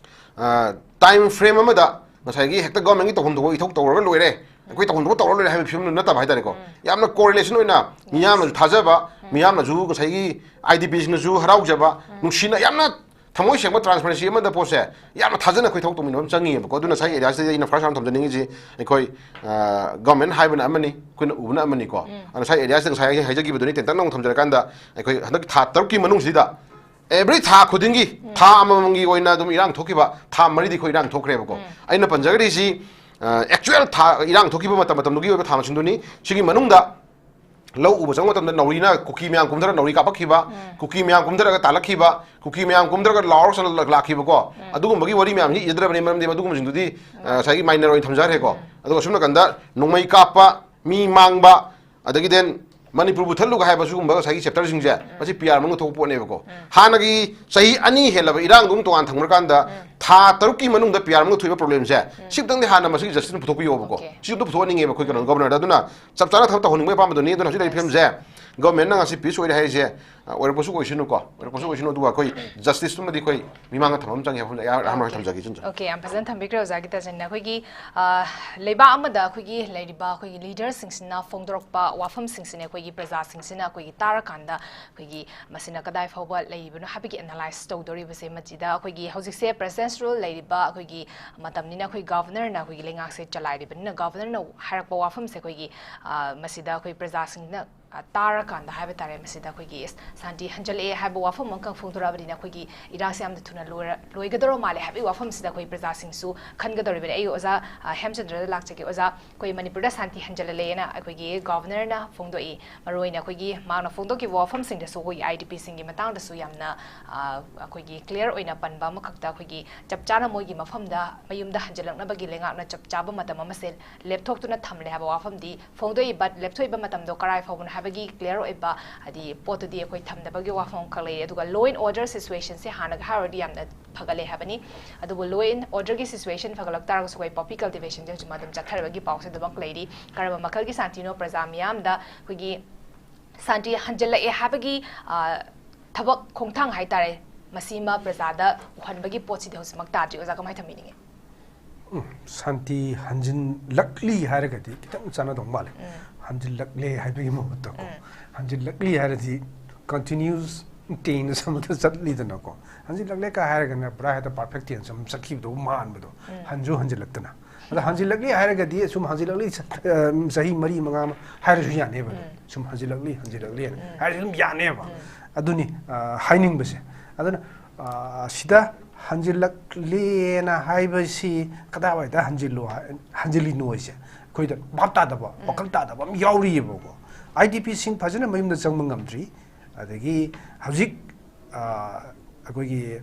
ꯇꯥꯏꯝ ꯐ꯭ꯔꯦꯝ ꯑꯃꯗ ꯉꯁꯥꯏꯒꯤ ꯍꯦꯛꯇ ꯒꯚꯔꯟꯃꯦꯟꯒꯤ ꯇꯧꯐꯝ ꯊꯣꯛꯄ ꯏꯊꯧ ꯇꯧꯔꯒ ꯂꯣꯏꯔꯦ, ꯑꯩꯈꯣꯏ ꯇꯧꯐꯝ ꯊꯣꯛꯄ ꯇꯧꯔ ꯂꯣꯏꯔꯦ ꯍꯥꯏꯕ ꯐꯤꯕꯝꯗꯨ ꯅꯠꯇꯕ ꯍꯥꯏꯇꯥꯔꯦꯀꯣ꯫ ꯌꯥꯝꯅ ꯀꯣꯔꯤꯂꯦꯁꯟ ꯑꯣꯏꯅ ꯃꯤꯌꯥꯝꯅꯁꯨ ꯊꯥꯖꯕ, ꯃꯤꯌꯥꯝꯅꯁꯨ ꯉꯁꯥꯏꯒꯤ ꯑꯥꯏ ꯗꯤ ꯄꯤꯁꯤꯡꯅꯁꯨ ꯍꯔꯥꯎꯖꯕ, ꯅꯨꯡꯁꯤꯅ ꯌꯥꯝꯅ ꯊꯃꯣꯏ ꯁꯦꯡꯕ ꯇ꯭ꯔꯥꯟꯁꯄꯔꯦꯟꯁꯤ ꯑꯃꯗ ꯄꯣꯠꯁꯦ ꯌꯥꯝꯅ ꯊꯥꯖꯅ ꯑꯩꯈꯣꯏ ꯊꯕꯛ ꯇꯧꯃꯤꯟꯅꯕ ꯑꯃ ꯆꯪꯉꯤꯕꯀꯣ꯫ ꯑꯗꯨꯅ ꯉꯁꯥꯏ ꯑꯦꯔꯤꯌꯥꯁꯤꯗ ꯑꯩꯅ ꯐꯥꯔꯁ ꯍꯥꯟꯅ ꯊꯝꯖꯅꯤꯡꯉꯤꯁꯤ ꯑꯩꯈꯣꯏ ꯒꯚꯔꯟꯃꯦꯟ ꯍꯥꯏꯕꯅ ꯑꯃꯅꯤ, ꯑꯩꯈꯣꯏꯅ ꯎꯕꯅ ꯑꯃꯅꯤꯀꯣ꯫ ꯑꯗꯨꯅ ꯉꯁꯥꯏ ꯑꯦꯔꯤꯌꯥꯁꯤꯗ ꯉꯁꯥꯏ ꯑꯩ ꯍꯥꯏꯖꯈꯤꯕꯗꯨꯅꯤ, ꯇꯦꯟꯇꯛꯅ ꯑꯃꯨꯛ ꯊꯝꯖꯔꯀꯥꯟꯗ ꯑꯩꯈꯣꯏ ꯍꯟꯗꯛꯀꯤ ꯊꯥ ꯇꯔꯨꯛꯀꯤ ꯃꯅꯨꯡꯁꯤꯗ ꯑꯦꯕ꯭ꯔꯤ ꯊꯥ ꯈꯨꯗꯤꯡꯒꯤ ꯊꯥ ꯑꯃꯃꯝꯒꯤ ꯑꯣꯏꯅ ꯑꯗꯨꯝ ꯏꯔꯥꯡ ꯊꯣꯛꯈꯤꯕ ꯊꯥ ꯃꯔꯤꯗꯤ ꯑꯩꯈꯣꯏ ꯏꯔꯥꯡ ꯊꯣꯛꯈ꯭ꯔꯦꯕꯀꯣ꯫ ꯑꯩꯅ ꯄꯟꯖꯒꯗꯣꯏꯁꯤ ꯑꯦꯛꯆꯨꯋꯦꯜ ꯊꯥ ꯏꯔꯥꯡ ꯊꯣꯛꯈꯤꯕ ꯃꯇꯝ ꯃꯇꯝꯗꯨꯒꯤ ꯑꯣꯏꯕ ꯊꯥ ꯃꯁꯤꯡꯗꯨꯅꯤ꯫ ꯁꯤꯒꯤ ꯃꯅꯨꯡꯗ ꯂꯧ ꯎꯕ ꯆꯪꯕ ꯃꯇꯝꯗ ꯅꯥꯎꯔꯤꯅ ꯀꯨꯀꯤ ꯃꯌꯥꯝ ꯀꯨꯝꯊꯔ ꯅꯥꯎꯔꯤ ꯀꯥꯞꯄꯛꯈꯤꯕ, ꯀꯨꯀꯤ ꯃꯌꯥꯝ ꯀꯨꯝꯊꯔꯒ ꯇꯥꯜꯂꯛꯈꯤꯕ, ꯀꯨꯀꯤ ꯃꯌꯥꯝ ꯀꯨꯝꯊꯔꯒ ꯂꯥꯎꯔ ꯆꯠꯂ ꯂꯥꯛꯈꯤꯕꯀꯣ꯫ ꯑꯗꯨꯒꯨꯝꯕꯒꯤ ꯋꯥꯔꯤ ꯃꯌꯥꯝꯁꯤ ꯏꯖꯗ꯭ꯔꯕꯅꯤ, ꯃꯔꯝꯗꯤ ꯃꯗꯨꯒꯨꯝꯕꯁꯤꯡꯗꯨꯗꯤ ꯑ, ꯉꯁꯥꯏꯒꯤ ꯃꯥꯏꯅꯔ ꯑꯣꯏꯅ ꯊꯝꯖꯈ꯭ꯔꯦꯀꯣ꯫ ꯑꯗꯨꯒ ꯑꯁꯨꯝ ꯅꯥꯀꯟꯗ ꯅꯣꯡꯃꯩ ꯀꯥꯞꯄ, ꯃꯤ ꯃꯥꯡꯕ, ꯑꯗꯒꯤ then ꯃꯅꯤꯄꯨꯔ ꯃꯨꯊꯠꯂꯨꯒ ꯍꯥꯏꯕ ꯁꯤꯒꯨꯝꯕ ꯉꯁꯥꯏꯒꯤ ꯆꯦꯞꯇꯔꯁꯤꯡꯁꯦ ꯃꯁꯤ ꯄꯤ ꯑꯥꯔ ꯃꯅꯨꯡꯗ ꯊꯣꯛꯄ ꯄꯣꯠꯅꯦꯕꯀꯣ꯫ ꯍꯥꯟꯅꯒꯤ ꯆꯍꯤ ꯑꯅꯤ ꯍꯦꯜꯂꯕ ꯏꯔꯥꯡꯗꯨ ꯑꯃꯨꯛ ꯇꯣꯉꯥꯟ ꯊꯝꯈ꯭ꯔꯀꯥꯟꯗ ꯊꯥ ꯇꯔꯨꯛꯀꯤ ꯃꯅꯨꯡꯗ ꯄꯤ ꯑꯥꯔ ꯃꯅꯨꯡꯗ ꯊꯣꯛꯏꯕ ꯄ꯭ꯔꯣꯕ꯭ꯂꯦꯝꯁꯦ ꯁꯤꯝꯇꯪꯗꯤ ꯍꯥꯟꯅ ꯃꯁꯤꯒꯤ ꯖꯁꯇꯤꯁꯅ ꯄꯨꯊꯣꯛꯄꯤꯌꯣꯕꯀꯣ꯫ Okay. ꯁꯤꯁꯨ ꯑꯝꯇ ꯄꯨꯊꯣꯛꯍꯟꯅꯤꯡꯉꯦꯕ ꯑꯩꯈꯣꯏ ꯀꯩꯅꯣ ꯒꯣꯕꯔꯅꯔꯗ꯫ ꯑꯗꯨꯅ ꯆꯞ ꯆꯥꯅ ꯊꯕꯛ ꯇꯧꯍꯟꯅꯤꯡꯕꯒꯤ ꯑꯄꯥꯝꯕꯗꯨꯅꯤ꯫ ꯑꯗꯨꯅ ꯍꯧꯖꯤꯛ ꯂꯩꯔꯤꯕ ꯐꯤꯕꯝꯁꯦ ꯒꯣꯕꯔꯅꯔꯅ ꯉꯁꯤ ꯄꯤꯁ ꯑꯣꯏꯔꯦ ꯍꯥꯏꯔꯤꯁꯦ ꯑ, ꯑꯣꯏꯔꯛꯄꯁꯨ ꯑꯣꯏꯁꯅꯨꯀꯣ, ꯑꯣꯏꯔꯛꯄꯁꯨ ꯑꯣꯏꯁꯅꯨ꯫ ꯑꯗꯨꯒ ꯑꯩꯈꯣꯏ ꯖꯁꯇꯤꯁꯇꯨꯃꯗꯤ ꯑꯩꯈꯣꯏ ꯃꯤꯃꯥꯡꯗ ꯊꯝꯕ ꯑꯃ ꯆꯪꯉꯦ ꯍꯥꯏꯕ ꯑꯌꯥ-, ꯑꯍꯥꯟꯕ ꯑꯣꯏꯅ ꯊꯝꯖꯒꯦ, ꯏꯆꯟ ꯏꯆꯟ꯫ Okay, ꯌꯥꯝ ꯐꯖꯅ ꯊꯝꯕꯤꯈ꯭ꯔꯦ ꯑꯣꯖꯥꯒꯤ ꯇꯥꯖꯤꯟꯅ꯫ ꯑꯩꯈꯣꯏꯒꯤ, ꯑ, ꯂꯩꯕꯥꯛ ꯑꯃꯗ ꯑꯩꯈꯣꯏꯒꯤ ꯂꯩꯔꯤꯕ ꯑꯩꯈꯣꯏꯒꯤ ꯂꯤꯗꯔꯁꯤꯡꯁꯤꯅ ꯐꯣꯡꯗꯣꯔꯛꯄ ꯋꯥꯐꯝꯁꯤꯡꯁꯤꯅ ꯑꯩꯈꯣꯏꯒꯤ ꯄ꯭ꯔꯖꯥꯁꯤꯡꯁꯤꯅ ꯑꯩꯈꯣꯏꯒꯤ ꯇꯥꯔꯀꯥꯟꯗ ꯑꯩꯈꯣꯏꯒꯤ ꯃꯁꯤꯅ ꯀꯗꯥꯏ ꯐꯥꯎꯕ ꯂꯩꯔꯤꯕꯅꯣ ꯍꯥꯏꯕꯒꯤ ꯑꯦꯅꯥꯂꯥꯏꯁ ꯇꯧꯗꯣꯔꯤꯕꯁꯦ ꯃꯁꯤꯗ ꯑꯩꯈꯣꯏꯒꯤ ꯍꯧꯖꯤꯛꯁꯦ ꯄ꯭ꯔꯦꯁꯤꯗꯦꯟꯁꯤꯌꯦꯜ ꯔꯨꯜ ꯂꯩꯔꯤꯕ ꯑꯩꯈꯣꯏꯒꯤ ꯃꯇꯝꯅꯤꯅ ꯑꯩꯈꯣꯏ ꯒꯚꯔꯅꯔꯅ ꯑꯩꯈꯣꯏꯒꯤ ꯂꯩꯉꯥꯛꯁꯦ ꯆꯂꯥꯏꯔꯤꯕꯅꯤꯅ ꯒꯚꯔꯅꯔꯅ ꯍꯥꯏꯔꯛꯄ ꯋꯥꯐꯝꯁꯦ ꯑꯩꯈꯣꯏꯒꯤ, ꯑ, ꯃꯁꯤꯗ ꯑꯩꯈꯣꯏ ꯄ꯭ꯔꯖꯥꯁꯤꯡꯅ ꯑ, ꯇꯥꯔꯀꯥꯟꯗ ꯍꯥꯏꯕ ꯇꯥꯔꯦ, ꯃꯁꯤꯗ ꯑꯩꯈꯣꯏꯒꯤ, "ꯑꯦꯁ, ꯁꯥꯟꯇꯤ ꯍꯟꯖꯜꯂꯛꯑꯦ" ꯍꯥꯏꯕ ꯋꯥꯐꯝ ꯑꯃꯈꯛ ꯐꯣꯡꯗꯣꯔꯛꯑꯕꯅꯤꯅ ꯑꯩꯈꯣꯏꯒꯤ ꯏꯔꯥꯡꯁꯦ ꯌꯥꯝꯅ ꯊꯨꯅ ꯂꯣꯏꯔ-, ꯂꯣꯏꯒꯗꯧꯔ ꯃꯥꯜꯂꯦ ꯍꯥꯏꯕꯒꯤ ꯋꯥꯐꯝꯁꯤꯗ ꯑꯩꯈꯣꯏ ꯄ꯭ꯔꯖꯥꯁꯤꯡꯁꯨ ꯈꯟꯒꯗꯧꯔꯤꯕꯅꯤ꯫ ꯑꯩ ꯑꯣꯖꯥ, ꯑ, ꯍꯦꯝꯆꯟꯗ꯭ꯔꯗ ꯂꯥꯛꯆꯒꯦ꯫ ꯑꯣꯖꯥ, ꯑꯩꯈꯣꯏ ꯃꯅꯤꯄꯨꯔꯗ ꯁꯥꯟꯇꯤ ꯍꯟꯖꯜꯂꯛꯑꯦꯅ ꯑꯩꯈꯣꯏꯒꯤ ꯒꯣꯕꯔꯅꯔꯅ ꯐꯣꯡꯗꯣꯛꯏ꯫ ꯃꯔꯨꯑꯣꯏꯅ ꯑꯩꯈꯣꯏꯒꯤ ꯃꯍꯥꯛꯅ ꯐꯣꯡꯗꯣꯛꯈꯤꯕ ꯋꯥꯐꯝꯁꯤꯡꯗꯁꯨ ꯑꯩꯈꯣꯏꯒꯤ ꯑꯥꯏ ꯗꯤ ꯄꯤꯁꯤꯡꯒꯤ ꯃꯇꯥꯡꯗꯁꯨ ꯌꯥꯝꯅ, ꯑ, ꯑꯩꯈꯣꯏꯒꯤ ꯀ꯭ꯂꯤꯌꯥꯔ ꯑꯣꯏꯅ ꯄꯟꯕ ꯑꯃꯈꯛꯇ ꯑꯩꯈꯣꯏꯒꯤ ꯆꯞ ꯆꯥꯅ ꯃꯣꯏꯒꯤ ꯃꯐꯝꯗ ꯃꯌꯨꯝꯗ ꯍꯟꯖꯜꯂꯛꯅꯕꯒꯤ ꯂꯩꯉꯥꯛꯅ ꯆꯞ ꯆꯥꯕ ꯃꯇꯝ ꯑꯃꯁꯦ ꯂꯦꯞꯊꯣꯛꯇꯨꯅ ꯊꯝꯂꯦ ꯍꯥꯏꯕ ꯋꯥꯐꯝꯗꯤ ꯐꯣꯡꯗꯣꯛꯏ꯫ But ꯂꯦꯞꯊꯣꯛꯏꯕ ꯃꯇꯝꯗꯣ ꯀꯔꯥꯏ ꯐꯥꯎꯕꯅꯣ ꯍꯥꯏꯕꯒꯤ ꯀ꯭ꯂꯤꯌꯥꯔ ꯑꯣꯏꯕ ꯍꯥꯏꯗꯤ ꯄꯣꯠꯇꯨꯗꯤ ꯑꯩꯈꯣꯏ ꯊꯝꯗꯕꯒꯤ ꯋꯥꯐꯝ ꯑꯃꯈꯛ ꯂꯩꯔꯦ꯫ ꯑꯗꯨꯒ law and order situationꯁꯦ ꯍꯥꯟꯅꯒ ꯍꯥꯏꯔꯨꯔꯗꯤ ꯌꯥꯝꯅ ꯐꯒꯠꯂꯦ ꯍꯥꯏꯕꯅꯤ꯫ ꯑꯗꯨꯕꯨ law and orderꯒꯤ situation ꯐꯒꯠꯂꯛ ꯇꯥꯔꯒꯁꯨ ꯑꯩꯈꯣꯏ poppy cultivationꯁꯦ ꯍꯧꯖꯤꯛ ꯑꯗꯨꯝ ꯆꯠꯊꯔꯕꯒꯤ ꯄꯥꯎꯁꯦ ꯑꯗꯨꯃꯛ ꯂꯩꯔꯤ꯫ ꯀꯔꯝꯕ ꯃꯈꯜꯒꯤ ꯁꯥꯟꯇꯤꯅꯣ? ꯄ꯭ꯔꯖꯥ ꯃꯤꯌꯥꯝꯗ ꯑꯩꯈꯣꯏꯒꯤ ꯁꯥꯟꯇꯤ ꯍꯟꯖꯤꯜꯂꯛꯑꯦ ꯍꯥꯏꯕꯒꯤ, ꯑ, ꯊꯕꯛ ꯈꯣꯡꯊꯥꯡ ꯍꯥꯏꯇꯥꯔꯦ, ꯃꯁꯤꯃ ꯄ꯭ꯔꯖꯥꯗ ꯎꯍꯟꯕꯒꯤ ꯄꯣꯠꯁꯤꯗꯤ ꯍꯧꯖꯤꯛꯃꯛ ꯇꯥꯗ꯭ꯔꯤ꯫ ꯑꯣꯖꯥ, ꯀꯃꯥꯏꯅ ꯊꯝꯕꯤꯅꯤꯡꯉꯤ? ꯎꯝ, ꯁꯥꯟꯇꯤ ꯍꯟꯖꯤꯜꯂꯛꯂꯤ ꯍꯥꯏꯔꯒꯗꯤ ꯈꯤꯇꯪ ꯆꯥꯟꯅꯗꯧ ꯃꯥꯜꯂꯦ꯫ ꯍꯟꯖꯤꯜꯂꯛꯂꯦ ꯍꯥꯏꯕꯒꯤ ꯃꯍꯨꯠꯇꯀꯣ, ꯍꯟꯖꯤꯜꯂꯛꯂꯤ ꯍꯥꯏꯔꯗꯤ continuous tense ꯑꯃꯗ ꯆꯠꯂꯤꯗꯅꯀꯣ꯫ ꯍꯟꯖꯤꯜꯂꯛꯂꯦ ꯀ ꯍꯥꯏꯔꯒꯅ ꯄꯨꯔꯥ ꯍꯦꯛꯇ perfect tense ꯑꯃ ꯆꯠꯈꯤꯕꯗꯧ ꯃꯥꯟꯕꯗꯣ꯫ ꯍꯟꯁꯨ ꯍꯟꯖꯤꯜꯂꯛꯇꯅ꯫ ꯑꯗ ꯍꯟꯖꯤꯜꯂꯛꯂꯤ ꯍꯥꯏꯔꯒꯗꯤ ꯁꯨꯝ ꯍꯟꯖꯤꯜꯂꯛꯂꯤ, ꯆ-, ꯑ, ꯆꯍꯤ ꯃꯔꯤ ꯃꯉꯥ ꯑꯃ ꯍꯥꯏꯔꯁꯨ ꯌꯥꯅꯦꯕ꯫ ꯁꯨꯝ ꯍꯟꯖꯤꯜꯂꯛꯂꯤ, ꯍꯟꯖꯤꯜꯂꯛꯂꯤ ꯍꯥꯏꯔꯁꯨ ꯑꯗꯨꯝ ꯌꯥꯅꯦꯕ꯫ ꯑꯗꯨꯅꯤ, ꯑ, ꯍꯥꯏꯅꯤꯡꯕꯁꯦ꯫ ꯑꯗꯨꯅ, ꯑ, ꯁꯤꯗ ꯍꯟꯖꯤꯜꯂꯛꯂꯦꯅ ꯍꯥꯏꯕꯁꯤ ꯀꯗꯥꯏꯋꯥꯏꯗ ꯍꯟꯖꯤꯜꯂꯣ ꯍꯥꯏ-, ꯍꯟꯖꯤꯜꯂꯤꯅꯣ ꯍꯥꯏꯁꯦ ꯑꯩꯈꯣꯏꯗ ꯚꯥꯞ ꯇꯥꯗꯕ, ꯋꯥꯈꯜ ꯇꯥꯗꯕ ꯑꯃ ꯌꯥꯎꯔꯤꯑꯕꯀꯣ꯫ IDPꯁꯤꯡ ꯐꯖꯅ ꯃꯌꯨꯝꯗ ꯆꯪꯕ ꯉꯝꯗ꯭ꯔꯤ꯫ ꯑꯗꯒꯤ ꯍꯧꯖꯤꯛ, ꯑ, ꯑꯩꯈꯣꯏꯒꯤ,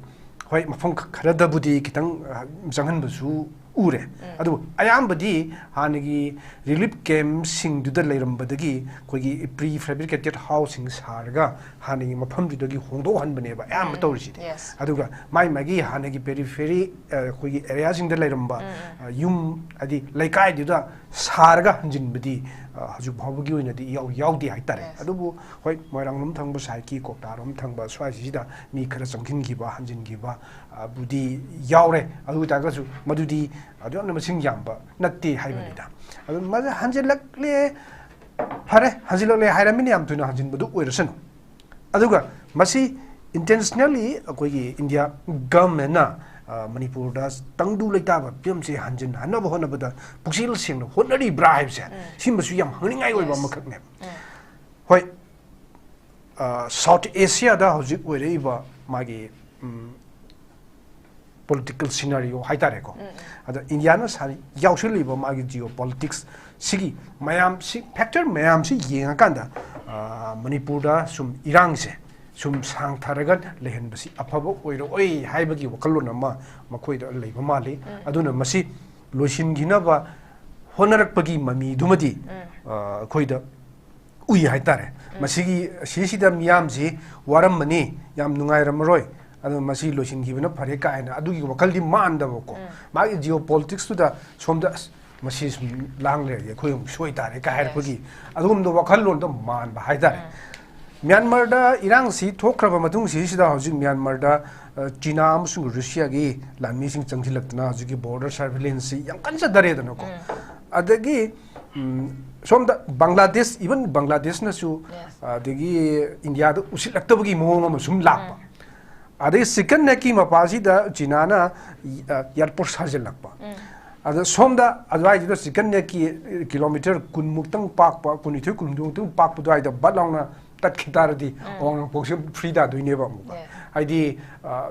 ꯍꯣꯏ, ꯃꯐꯝ ꯈ-, ꯈꯔꯗꯕꯨꯗꯤ ꯈꯤꯇꯪ, ꯑ, ꯆꯪꯍꯟꯕꯁꯨ ꯎꯔꯦ꯫ ꯑꯗꯨꯕꯨ ꯑꯌꯥꯝꯕꯗꯤ ꯍꯥꯟꯅꯒꯤ relief campꯁꯤꯡꯗꯨꯗ ꯂꯩꯔꯝꯕꯗꯒꯤ ꯑꯩꯈꯣꯏꯒꯤ prefabricated houseꯁꯤꯡ ꯁꯥꯔꯒ ꯍꯥꯟꯅꯒꯤ ꯃꯐꯝꯗꯨꯗꯒꯤ ꯍꯣꯡꯗꯣꯛꯍꯟꯕꯅꯦꯕ ꯑꯌꯥꯝꯕ ꯇꯧꯔꯤꯁꯤꯗꯤ꯫ Yes. ꯑꯗꯨꯒ ꯃꯥꯏ ꯃꯥꯒꯤ ꯍꯥꯟꯅꯒꯤ periphery, ꯑ, ꯑꯩꯈꯣꯏꯒꯤ areaꯁꯤꯡꯗ ꯂꯩꯔꯝꯕ, ꯑ, ꯌꯨꯝ, ꯍꯥꯏꯗꯤ ꯂꯩꯀꯥꯏꯗꯨꯗ ꯁꯥꯔꯒ ꯍꯟꯖꯤꯟꯕꯗꯤ, ꯑ, ꯍꯧꯖꯤꯛ ꯐꯥꯎꯕꯒꯤ ꯑꯣꯏꯅꯗꯤ ꯌꯥꯎ-, ꯌꯥꯎꯗꯦ ꯍꯥꯏꯇꯥꯔꯦ꯫ Yes. ꯑꯗꯨꯕꯨ ꯍꯣꯏ, ꯃꯣꯏꯔꯥꯡꯂꯣꯝ ꯊꯪꯕ sideꯀꯤ ꯀ꯭ꯋꯥꯛꯇꯥꯔꯣꯝ ꯊꯪꯕ ꯁ꯭ꯋꯥꯏꯁꯤꯗ ꯃꯤ ꯈꯔ ꯆꯪꯁꯤꯟꯈꯤꯕ, ꯍꯟꯖꯤꯟꯈꯤꯕ, ꯑ, ꯕꯨꯗꯤ ꯌꯥꯎꯔꯦ꯫ ꯑꯗꯨ ꯑꯣꯏꯇꯥꯔꯒꯁꯨ ꯃꯗꯨꯗꯤ ꯑꯗꯨ ꯌꯥꯝꯅ ꯃꯁꯤꯡ ꯌꯥꯝꯕ ꯅꯠꯇꯦ ꯍꯥꯏꯕꯅꯤꯗ꯫ ꯑꯗꯨ ꯃꯗꯨ ꯍꯟꯖꯤꯜꯂꯛꯂꯦ, ꯐꯔꯦ, ꯍꯟꯖꯤꯜꯂꯛꯂꯦ ꯍꯥꯏꯔꯃꯤꯅ ꯌꯥꯝ ꯊꯨꯅ ꯍꯟꯖꯤꯟꯕꯗꯨ ꯑꯣꯏꯔꯁꯅꯨ꯫ ꯑꯗꯨꯒ ꯃꯁꯤ intentionally ꯑꯩꯈꯣꯏꯒꯤ India governmentꯅ, ꯑ, ꯃꯅꯤꯄꯨꯔꯗ ꯇꯪꯗꯨ ꯂꯩꯇꯥꯕ ꯐꯤꯕꯝꯁꯤ ꯍꯟꯖꯤꯟꯍꯟꯅꯕ ꯍꯣꯠꯅꯕꯗ ꯄꯨꯛꯆꯦꯜ ꯁꯦꯡꯅ ꯍꯣꯠꯅꯔꯤꯕ꯭ꯔꯥ ꯍꯥꯏꯕꯁꯦ, ꯁꯤꯃꯁꯨ ꯌꯥꯝ ꯍꯪꯅꯤꯡꯉꯥꯏ ꯑꯣꯏꯕ Yes. ꯑꯃꯈꯛꯅꯦꯕ꯫ ꯍꯣꯏ, ꯑ, South Asiaꯗ ꯍꯧꯖꯤꯛ ꯑꯣꯏꯔꯛꯏꯕ ꯃꯥꯒꯤ, ꯎꯝ, political scenario ꯍꯥꯏꯇꯥꯔꯦꯀꯣ꯫ ꯑꯗ Indiaꯅ ꯁꯥ-, ꯌꯥꯎꯁꯤꯜꯂꯤꯕ ꯃꯥꯒꯤ geopolitics ꯁꯤꯒꯤ ꯃꯌꯥꯝꯁꯤ, factor ꯃꯌꯥꯝꯁꯤ ꯌꯦꯡꯉꯀꯥꯟꯗ, ꯑ, ꯃꯅꯤꯄꯨꯔꯗ ꯁꯨꯝ ꯏꯔꯥꯡꯁꯦ ꯁꯨꯝ ꯁꯥꯡꯊꯔꯒ ꯂꯩꯍꯟꯕꯁꯤ ꯑꯐꯕ ꯑꯣꯏꯔꯛꯑꯣꯏ ꯍꯥꯏꯕꯒꯤ ꯋꯥꯈꯜꯂꯣꯟ ꯑꯃ ꯃꯈꯣꯏꯗ ꯂꯩꯕ ꯃꯥꯜꯂꯤ꯫ ꯑꯗꯨꯅ ꯃꯁꯤ ꯂꯣꯏꯁꯤꯟꯈꯤꯅꯕ ꯍꯣꯠꯅꯔꯛꯄꯒꯤ ꯃꯃꯤꯗꯨꯃꯗꯤ, ꯑ, ꯑꯩꯈꯣꯏꯗ ꯎꯏ ꯍꯥꯏꯇꯥꯔꯦ꯫ ꯃꯁꯤꯒꯤ, ꯁꯤꯁꯤꯗ ꯃꯤꯌꯥꯝꯁꯤ ꯋꯥꯔꯝꯃꯅꯤ, ꯌꯥꯝ ꯅꯨꯡꯉꯥꯏꯔꯝꯃꯔꯣꯏ, ꯑꯗꯣ ꯃꯁꯤ ꯂꯣꯏꯁꯤꯟꯈꯤꯕꯅ ꯐꯔꯦ ꯀꯥꯏꯅ ꯑꯗꯨꯒꯤ ꯋꯥꯈꯜꯗꯤ ꯃꯥꯟꯗꯕꯀꯣ꯫ ꯃꯥꯒꯤ geopoliticsꯇꯨꯗ ꯁꯣꯝꯗ, "ꯑꯁ, ꯃꯁꯤ ꯁꯨꯝ ꯂꯥꯡ ꯂꯩꯔꯗꯤ ꯑꯩꯈꯣꯏ ꯑꯃꯨꯛ ꯁꯣꯏ ꯇꯥꯔꯦ ꯀꯥꯏ ꯍꯥꯏꯔꯛꯄꯒꯤ ꯑꯗꯨꯒꯨꯝꯕ ꯋꯥꯈꯜꯂꯣꯟꯗꯣ ꯃꯥꯟꯕ ꯍꯥꯏꯇꯥꯔꯦ꯫ ꯃ꯭ꯌꯥꯟꯃꯥꯔꯗ ꯏꯔꯥꯡꯁꯤ ꯊꯣꯛꯈ꯭ꯔꯕ ꯃꯇꯨꯡꯁꯤꯁꯤꯗ ꯍꯧꯖꯤꯛ ꯃ꯭ꯌꯥꯟꯃꯥꯔꯗ, ꯑ, ꯆꯤꯅꯥ ꯑꯃꯁꯨꯡ ꯔꯨꯁꯤꯌꯥꯒꯤ ꯂꯥꯟꯃꯤꯁꯤꯡ ꯆꯪꯁꯤꯜꯂꯛꯇꯅ ꯍꯧꯖꯤꯛꯀꯤ border surveillance ꯁꯤ ꯌꯥꯝ ꯀꯟꯖꯗꯔꯦꯗꯅꯀꯣ꯫ ꯑꯗꯒꯤ, ꯎꯝ, ꯁꯣꯝꯗ ꯕꯪꯒ꯭ꯂꯥꯗꯦꯁ, even ꯕꯪꯒ꯭ꯂꯥꯗꯦꯁꯅꯁꯨ, ꯑꯗꯒꯤ ꯏꯟꯗꯤꯌꯥꯗ ꯎꯁꯤꯠꯂꯛꯇꯕꯒꯤ ꯃꯑꯣꯡ ꯑꯃ ꯁꯨꯝ ꯂꯥꯛꯄ꯫ ꯑꯗꯩ ꯆꯤꯀꯟ ꯅꯦꯛꯀꯤ ꯃꯄꯥꯁꯤꯗ ꯆꯤꯅꯥꯅ, ꯑ, airport ꯁꯥꯖꯤꯜꯂꯛꯄ꯫ ꯑꯗ ꯁꯣꯝꯗ ꯑꯗꯨꯋꯥꯏꯗꯨꯗ ꯆꯤꯀꯟ ꯅꯦꯛꯀꯤ ꯀꯤꯂꯣꯃꯤꯇꯔ ꯀꯨꯟꯃꯨꯛꯇꯪ ꯄꯥꯛꯄ, ꯀꯨꯟꯅꯤꯊꯣꯏ, ꯀꯨꯟꯍꯨꯝꯗꯣꯏꯃꯨꯛꯇꯪ ꯄꯥꯛꯄ ꯑꯗꯨꯋꯥꯏꯗ ꯕꯠ ꯂꯥꯎꯅ ꯇꯠꯈꯤ ꯇꯥꯔꯗꯤ ꯑꯋꯥꯡ ꯅꯣꯡꯄꯣꯛꯁꯦ free ꯇꯥꯗꯣꯏꯅꯦꯕ ꯑꯃꯨꯛꯀ꯫ Yes. ꯍꯥꯏꯗꯤ, ꯑ,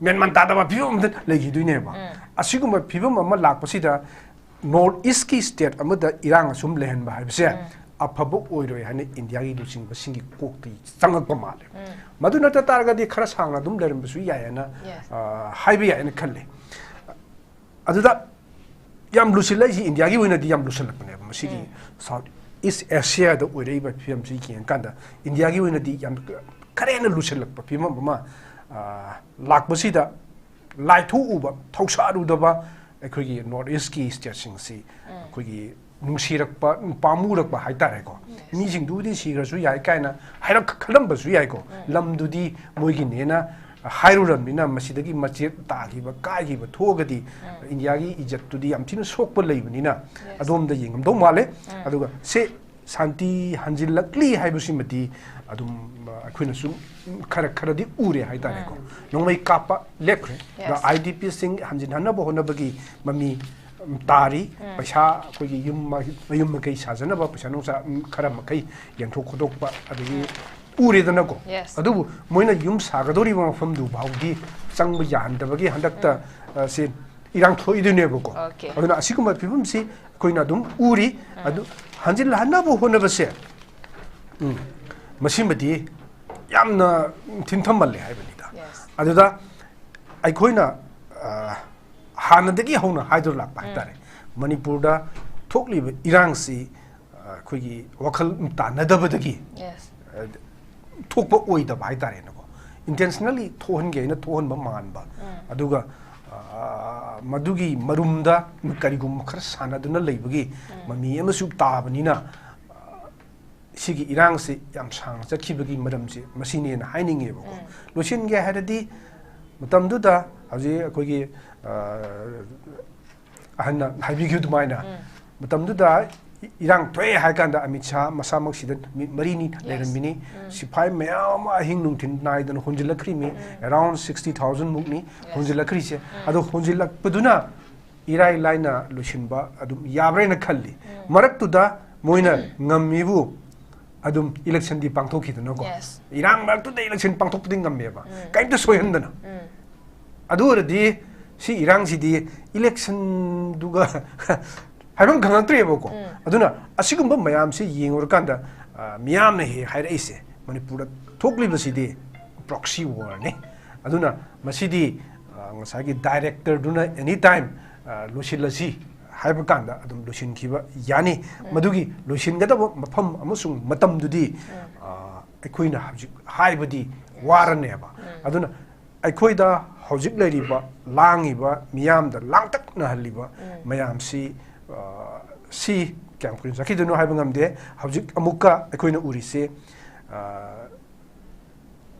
ꯃꯦꯟꯃꯥꯟ ꯇꯥꯗꯕ ꯐꯤꯕꯝ ꯑꯃꯗ ꯂꯩꯈꯤꯗꯣꯏꯅꯦꯕ꯫ ꯑꯁꯤꯒꯨꯝꯕ ꯐꯤꯕꯝ ꯑꯃ ꯂꯥꯛꯄꯁꯤꯗ North East ꯀꯤ state ꯑꯃꯗ ꯏꯔꯥꯡ ꯑꯁꯨꯝ ꯂꯩꯍꯟꯕ ꯍꯥꯏꯕꯁꯦ ꯑꯐꯕ ꯑꯣꯏꯔꯣꯏ ꯍꯥꯏꯅ ꯏꯟꯗꯤꯌꯥꯒꯤ ꯂꯨꯆꯤꯡꯕꯁꯤꯡꯒꯤ ꯀꯣꯛꯇ ꯆꯪꯉꯛꯄ ꯃꯥꯜꯂꯦ꯫ ꯃꯗꯨ ꯅꯠꯇ ꯇꯥꯔꯒꯗꯤ ꯈꯔ ꯁꯥꯡꯅ ꯑꯗꯨꯝ ꯂꯩꯔꯝꯕꯁꯨ ꯌꯥꯏ ꯍꯥꯏꯅ, Yes. ꯑ, ꯍꯥꯏꯕ ꯌꯥꯏ ꯍꯥꯏꯅ ꯈꯜꯂꯦ꯫ ꯑꯗꯨꯗ ꯌꯥꯝ ꯂꯨꯁꯤꯜꯂꯛꯏꯁꯤ ꯏꯟꯗꯤꯌꯥꯒꯤ ꯑꯣꯏꯅꯗꯤ ꯌꯥꯝ ꯂꯨꯁꯤꯜꯂꯛꯄꯅꯦꯕ꯫ ꯃꯁꯤꯒꯤ South East Asia ꯗ ꯑꯣꯏꯔꯛꯏꯕ ꯐꯤꯕꯝꯁꯤ ꯌꯦꯡꯉꯀꯥꯟꯗ ꯏꯟꯗꯤꯌꯥꯒꯤ ꯑꯣꯏꯅꯗꯤ ꯌꯥꯝ ꯈꯔ ꯍꯦꯟꯅ ꯂꯨꯁꯤꯜꯂꯛꯄ ꯐꯤꯕꯝ ꯑꯃ, ꯑ, ꯂꯥꯛꯄꯁꯤꯗ ꯂꯥꯏꯊꯣꯛꯎꯕ, ꯊꯧꯁꯥꯔꯨꯗꯕ ꯑꯩꯈꯣꯏꯒꯤ North East ꯀꯤ state ꯁꯤꯡꯁꯤ ꯑꯩꯈꯣꯏꯒꯤ ꯅꯨꯡꯁꯤꯔꯛꯄ, ꯄꯥꯝꯃꯨꯔꯛꯄ ꯍꯥꯏꯇꯥꯔꯦꯀꯣ꯫ Yes. ꯃꯤꯁꯤꯡꯗꯨꯕꯨꯗꯤ ꯁꯤꯈ꯭ꯔꯁꯨ ꯌꯥꯏ ꯀꯥꯏꯅ ꯍꯥꯏꯔꯛ ꯈꯜꯂꯝꯕꯁꯨ ꯌꯥꯏꯀꯣ꯫ ꯂꯝꯗꯨꯗꯤ ꯃꯣꯏꯒꯤꯅꯦꯅ ꯍꯥꯏꯔꯨꯔꯕꯅꯤꯅ ꯃꯁꯤꯗꯒꯤ ꯃꯆꯦꯠ ꯇꯥꯈꯤꯕ, ꯀꯥꯏꯈꯤꯕ ꯊꯣꯛꯑꯒꯗꯤ ꯏꯟꯗꯤꯌꯥꯒꯤ ꯏꯖꯠꯇꯨꯗꯤ ꯌꯥꯝ ꯊꯤꯅ ꯁꯣꯛꯄ ꯂꯩꯕꯅꯤꯅ Yes. ꯑꯗꯣꯝꯗ ꯌꯦꯡꯉꯝꯗꯧ ꯃꯥꯜꯂꯦ꯫ ꯑꯗꯨꯒ ꯁꯦ ꯁꯥꯟꯇꯤ ꯍꯟꯖꯤꯜꯂꯛꯂꯤ ꯍꯥꯏꯕꯁꯤꯃꯗꯤ ꯑꯗꯨꯝ, ꯑ, ꯑꯩꯈꯣꯏꯅꯁꯨ ꯈꯔ ꯈꯔꯗꯤ ꯎꯔꯦ ꯍꯥꯏꯇꯥꯔꯦꯀꯣ꯫ ꯅꯣꯡꯃꯩ ꯀꯥꯞꯄ ꯂꯦꯞꯈ꯭ꯔꯦ꯫ Yes. ꯑꯗ I D P ꯁꯤꯡ ꯍꯟꯖꯤꯟꯍꯟꯅꯕ ꯍꯣꯠꯅꯕꯒꯤ ꯃꯃꯤ, ꯎꯝ, ꯇꯥꯔꯤ꯫ ꯄꯩꯁꯥ ꯑꯩꯈꯣꯏꯒꯤ ꯌꯨꯝ ꯃ-, ꯃꯌꯨꯝ ꯃꯀꯩ ꯁꯥꯖꯅꯕ ꯄꯩꯁꯥ ꯅꯨꯡꯁꯥ, ꯎꯝ, ꯈꯔ ꯃꯈꯩ ꯌꯦꯟꯊꯣꯛ ꯈꯣꯠꯇꯣꯛꯄ ꯑꯗꯒꯤ ꯎꯔꯦꯗꯅꯀꯣ꯫ Yes. ꯑꯗꯨꯕꯨ ꯃꯣꯏꯅ ꯌꯨꯝ ꯁꯥꯒꯗꯧꯔꯤꯕ ꯃꯐꯝꯗꯨ ꯐꯥꯎꯗꯤ ꯆꯪꯕ ꯌꯥꯍꯟꯗꯕꯒꯤ ꯍꯟꯗꯛꯇ, ꯑ, ꯁꯤ ꯏꯔꯥꯡ ꯊꯣꯛꯏꯗꯣꯏꯅꯦꯕꯀꯣ꯫ Okay. ꯑꯗꯨꯅ ꯑꯁꯤꯒꯨꯝꯕ ꯐꯤꯕꯝꯁꯤ ꯑꯩꯈꯣꯏꯅ ꯑꯗꯨꯝ ꯎꯔꯤ꯫ ꯑꯗꯨ ꯍꯟꯖꯤꯜꯍꯟꯅꯕ ꯍꯣꯠꯅꯕꯁꯦ, ꯎꯝ, ꯃꯁꯤꯃꯗꯤ ꯌꯥꯝꯅ ꯊꯤꯟꯊꯃꯜꯂꯦ ꯍꯥꯏꯕꯅꯤꯗ꯫ Yes. ꯑꯗꯨꯗ ꯑꯩꯈꯣꯏꯅ, ꯑ, ꯍꯥꯟꯅꯗꯒꯤ ꯍꯧꯅ ꯍꯥꯏꯗꯨꯅ ꯂꯥꯛꯄ ꯍꯥꯏꯇꯥꯔꯦ꯫ ꯃꯅꯤꯄꯨꯔꯗ ꯊꯣꯛꯂꯤꯕ ꯏꯔꯥꯡꯁꯤ, ꯑ, ꯑꯩꯈꯣꯏꯒꯤ ꯋꯥꯈꯜ ꯇꯥꯟꯅꯗꯕꯗꯒꯤ, Yes. ꯑ, ꯊꯣꯛꯄ ꯑꯣꯏꯗꯕ ꯍꯥꯏꯇꯥꯔꯦꯅꯦꯀꯣ꯫ Intentionally ꯊꯣꯛꯍꯟꯒꯦ ꯍꯥꯏꯅ ꯊꯣꯛꯍꯟꯕ ꯃꯥꯟꯕ꯫ ꯑꯗꯨꯒ, ꯑ, ꯑ, ꯃꯗꯨꯒꯤ ꯃꯔꯨꯝꯗ ꯀꯔꯤꯒꯨꯝꯕ ꯈꯔ ꯁꯥꯟꯅꯗꯨꯅ ꯂꯩꯕꯒꯤ ꯃꯃꯤ ꯑꯃꯁꯨ ꯇꯥꯕꯅꯤꯅ, ꯑ, ꯁꯤꯒꯤ ꯏꯔꯥꯡꯁꯤ ꯌꯥꯝ ꯁꯥꯡꯅ ꯆꯠꯈꯤꯕꯒꯤ ꯃꯔꯝꯁꯦ ꯃꯁꯤꯅꯦꯅ ꯍꯥꯏꯅꯤꯡꯉꯦꯕꯀꯣ꯫ ꯂꯣꯏꯁꯤꯟꯒꯦ ꯍꯥꯏꯔꯗꯤ, ꯃꯇꯝꯗꯨꯗ ꯍꯧꯖꯤꯛ ꯑꯩꯈꯣꯏꯒꯤ, ꯑ, ꯑꯍꯟꯅ ꯍꯥꯏꯕꯤꯈꯤꯕ ꯑꯗꯨꯃꯥꯏꯅ, ꯃꯇꯝꯗꯨꯗ ꯏꯔꯥꯡ ꯊꯣꯛꯑꯦ ꯍꯥꯏ ꯀꯥꯟꯗ ꯑꯃꯤꯠ ꯁꯥꯍ ꯃꯁꯥꯃꯛ ꯁꯤꯗ ꯅꯨꯃꯤꯠ ꯃꯔꯤꯅꯤ ꯂꯩꯔꯝꯃꯤꯅꯤ꯫ ꯁꯤꯐꯥꯏ ꯃꯌꯥꯝ ꯑꯃ ꯑꯍꯤꯡ ꯅꯨꯡꯊꯤꯜ ꯅꯥꯏꯗꯅ ꯍꯣꯟꯖꯤꯜꯂꯛꯈ꯭ꯔꯤꯃꯤ꯫ Around sixty thousand ꯃꯨꯛꯅꯤ ꯍꯣꯟꯖꯤꯜꯂꯛꯈ꯭ꯔꯤꯁꯦ꯫ ꯑꯗꯣ ꯍꯣꯟꯖꯤꯜꯂꯛꯄꯗꯨꯅ ꯏꯔꯥꯏ ꯂꯥꯏꯅ ꯂꯣꯏꯁꯤꯟꯕ ꯑꯗꯨꯝ ꯌꯥꯕ꯭ꯔꯥꯅ ꯈꯜꯂꯤ꯫ ꯃꯔꯛꯇꯨꯗ ꯃꯣꯏꯅ ꯉꯝꯃꯤꯕꯨ ꯑꯗꯨꯝ electionꯗꯤ ꯄꯥꯡꯊꯣꯛꯈꯤꯗꯅꯀꯣ꯫ Yes. ꯏꯔꯥꯡ ꯃꯔꯛꯇꯨꯗ election ꯄꯥꯡꯊꯣꯛꯄꯗꯤ ꯉꯝꯃꯦꯕ, ꯀꯔꯤꯝꯇ ꯁꯣꯏꯍꯟꯗꯅ꯫ ꯑꯗꯨ ꯑꯣꯏꯔꯗꯤ ꯁꯤ ꯏꯔꯥꯡꯁꯤꯗꯤ electionꯗꯨꯒ ꯍꯥꯏꯐꯝ ꯈꯪꯉꯛꯇ꯭ꯔꯦꯕꯀꯣ꯫ ꯑꯗꯨꯅ ꯑꯁꯤꯒꯨꯝꯕ ꯃꯌꯥꯝꯁꯤ ꯌꯦꯡꯉꯨꯔꯀꯥꯟꯗ, ꯑ, ꯃꯤꯌꯥꯝꯅ ꯍꯦꯛ ꯍꯥꯏꯔꯛꯏꯁꯦ, ꯃꯅꯤꯄꯨꯔꯗ ꯊꯣꯛꯂꯤꯕꯁꯤꯗꯤ proxy warꯅꯤ꯫ ꯑꯗꯨꯅ ꯃꯁꯤꯗꯤ, ꯑ, ꯉꯁꯥꯏꯒꯤ directorꯗꯨꯅ any time, ꯑ, ꯂꯣꯏꯁꯤꯜꯂꯁꯤ ꯍꯥꯏꯕ ꯀꯥꯟꯗ ꯑꯗꯨꯝ ꯂꯣꯏꯁꯤꯟꯈꯤꯕ ꯌꯥꯅꯤ꯫ ꯃꯗꯨꯒꯤ ꯂꯣꯏꯁꯤꯟꯒꯗꯕ ꯃꯐꯝ ꯑꯃꯁꯨꯡ ꯃꯇꯝꯗꯨꯗꯤ, ꯑ, ꯑꯩꯈꯣꯏꯅ ꯍꯧꯖꯤꯛ ꯍꯥꯏꯕꯗꯤ ꯋꯥꯔꯅꯦꯕ꯫ ꯑꯗꯨꯅ ꯑꯩꯈꯣꯏꯗ ꯍꯧꯖꯤꯛ ꯂꯩꯔꯤꯕ ꯂꯥꯡꯉꯤꯕ ꯃꯤꯌꯥꯝꯗ ꯂꯥꯡꯇꯛꯅꯍꯜꯂꯤꯕ ꯃꯌꯥꯝꯁꯤ, ꯑ, ꯁꯤ ꯀꯌꯥꯝ ꯀꯨꯏꯅ ꯆꯠꯈꯤꯗꯣꯏꯅꯣ ꯍꯥꯏꯕ ꯉꯝꯗꯦ꯫ ꯍꯧꯖꯤꯛ ꯑꯃꯨꯛꯀ ꯑꯩꯈꯣꯏꯅ ꯎꯔꯤꯁꯦ, ꯑ,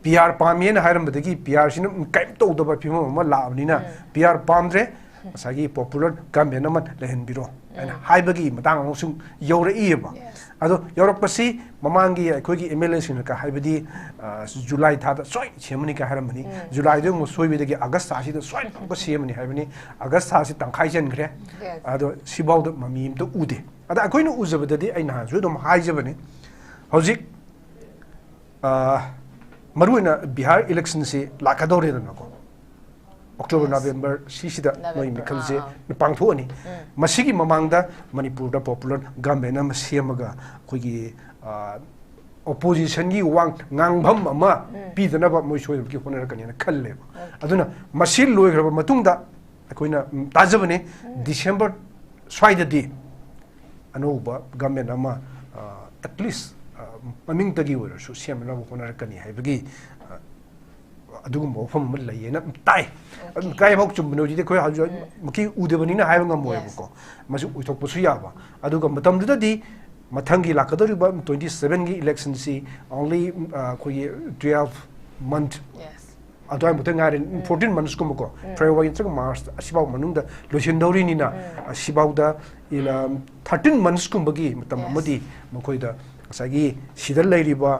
PR ꯄꯥꯝꯃꯦꯅ ꯍꯥꯏꯔꯝꯕꯗꯒꯤ PRꯁꯤꯅ ꯀꯔꯤꯝ ꯇꯧꯗꯕ ꯐꯤꯕꯝ ꯑꯃ ꯂꯥꯛꯑꯕꯅꯤꯅ, PR ꯄꯥꯝꯗ꯭ꯔꯦ, ꯉꯁꯥꯏꯒꯤ popular government ꯑꯃ ꯂꯩꯍꯟꯕꯤꯔꯣ ꯍꯥꯏꯅ ꯍꯥꯏꯕꯒꯤ ꯃꯇꯥꯡ ꯑꯃꯁꯨ ꯌꯧꯔꯛꯏꯑꯕ꯫ ꯑꯗꯣ ꯌꯧꯔꯛꯄꯁꯤ ꯃꯃꯥꯡꯒꯤ ꯑꯩꯈꯣꯏꯒꯤ MLAꯁꯤꯡꯅ ꯀ-, ꯍꯥꯏꯕꯗꯤ, ꯑ, ꯖꯨꯂꯥꯏ ꯊꯥꯗ ꯁꯣꯏ ꯁꯦꯝꯃꯅꯤ ꯀ ꯍꯥꯏꯔꯝꯕꯅꯤ꯫ ꯖꯨꯂꯥꯏꯗ ꯑꯃꯨꯛ ꯁꯣꯏꯕꯗꯒꯤ ꯑꯥꯒꯁ ꯊꯥꯁꯤꯗ ꯁꯣꯏ ꯑꯃꯨꯛꯀ ꯁꯦꯝꯃꯅꯤ ꯍꯥꯏꯕꯅꯤ꯫ ꯑꯥꯒꯁ ꯊꯥꯁꯤ ꯇꯪꯈꯥꯏ ꯆꯟꯈ꯭ꯔꯦ꯫ ꯑꯗꯣ ꯁꯤꯐꯥꯎꯗ ꯃꯃꯤ ꯑꯝꯇ ꯎꯗꯦ꯫ ꯑꯗ ꯑꯩꯈꯣꯏꯅ ꯎꯖꯕꯗꯗꯤ ꯑꯩ ꯅꯍꯥꯟꯁꯨ ꯑꯗꯨꯝ ꯍꯥꯏꯖꯕꯅꯤ, ꯍꯧꯖꯤꯛ, ꯑ, ꯃꯔꯨꯑꯣꯏꯅ ꯕꯤꯍꯥꯔ electionꯁꯤ ꯂꯥꯛꯀꯗꯧꯔꯦꯗꯅꯀꯣ꯫ October, November ꯁꯤꯁꯤꯗ ꯃꯣꯏ ꯃꯤꯈꯜꯁꯦ ꯄꯥꯡꯊꯣꯛꯑꯅꯤ꯫ ꯃꯁꯤꯒꯤ ꯃꯃꯥꯡꯗ ꯃꯅꯤꯄꯨꯔꯗ popular government ꯑꯃ ꯁꯦꯝꯃꯒ ꯑꯩꯈꯣꯏꯒꯤ, ꯑ, oppositionꯒꯤ ꯋꯥ ꯉꯥꯡꯐꯝ ꯑꯃ ꯄꯤꯗꯅꯕ ꯃꯣꯏ ꯁꯣꯏꯗꯅꯃꯛꯀꯤ ꯍꯣꯠꯅꯔꯛꯀꯅꯤꯅ ꯈꯜꯂꯦꯕ꯫ ꯑꯗꯨꯅ ꯃꯁꯤ ꯂꯣꯏꯈ꯭ꯔꯕ ꯃꯇꯨꯡꯗ ꯑꯩꯈꯣꯏꯅ, ꯎꯝ, ꯇꯥꯖꯕꯅꯦ, December ꯁ꯭ꯋꯥꯏꯗꯗꯤ ꯑꯅꯧꯕ government ꯑꯃ, ꯑ, at least, ꯑ, ꯃꯃꯤꯡꯇꯒꯤ ꯑꯣꯏꯔꯁꯨ ꯁꯦꯝꯅꯅꯕ ꯍꯣꯠꯅꯔꯛꯀꯅꯤ ꯍꯥꯏꯕꯒꯤ, ꯑ, ꯑꯗꯨꯒꯨꯝꯕ ꯋꯥꯐꯝ ꯑꯃ ꯂꯩꯌꯦꯅ ꯇꯥꯏ꯫ ꯑꯗꯨꯝ ꯀꯥꯏꯐꯥꯎ ꯆꯨꯝꯕꯅꯣ ꯍꯧꯖꯤꯛꯇꯤ ꯑꯩꯈꯣꯏ ꯍꯧꯖꯤꯛ ꯃꯛꯀꯤ ꯎꯗꯕꯅꯤꯅ ꯍꯥꯏꯕ ꯉꯝꯃꯣꯏꯕꯀꯣ꯫ ꯃꯁꯤ ꯑꯣꯏꯊꯣꯛꯄꯁꯨ ꯌꯥꯕ꯫ ꯑꯗꯨꯒ ꯃꯇꯝꯗꯨꯗꯗꯤ ꯃꯊꯪꯒꯤ ꯂꯥꯛꯀꯗꯧꯔꯤꯕ twenty sevenꯒꯤ electionꯁꯤ only ꯑꯩꯈꯣꯏꯒꯤ twelve month ꯑꯗꯨꯋꯥꯏꯃꯨꯛꯇ ꯉꯥꯏꯔꯦ꯫ Fourteen monthsꯀꯨꯝꯕꯀꯣ, February ꯅꯠꯇ꯭ꯔꯒ March ꯑꯁꯤꯐꯥꯎ ꯃꯅꯨꯡꯗ ꯂꯣꯏꯁꯤꯟꯗꯧꯔꯤꯅꯤꯅ ꯑꯁꯤꯐꯥꯎꯗ thirteen monthsꯀꯨꯝꯕꯒꯤ ꯃꯇꯝ ꯑꯃꯗꯤ ꯃꯈꯣꯏꯗ ꯉꯁꯥꯏꯒꯤ ꯁꯤꯗ ꯂꯩꯔꯤꯕ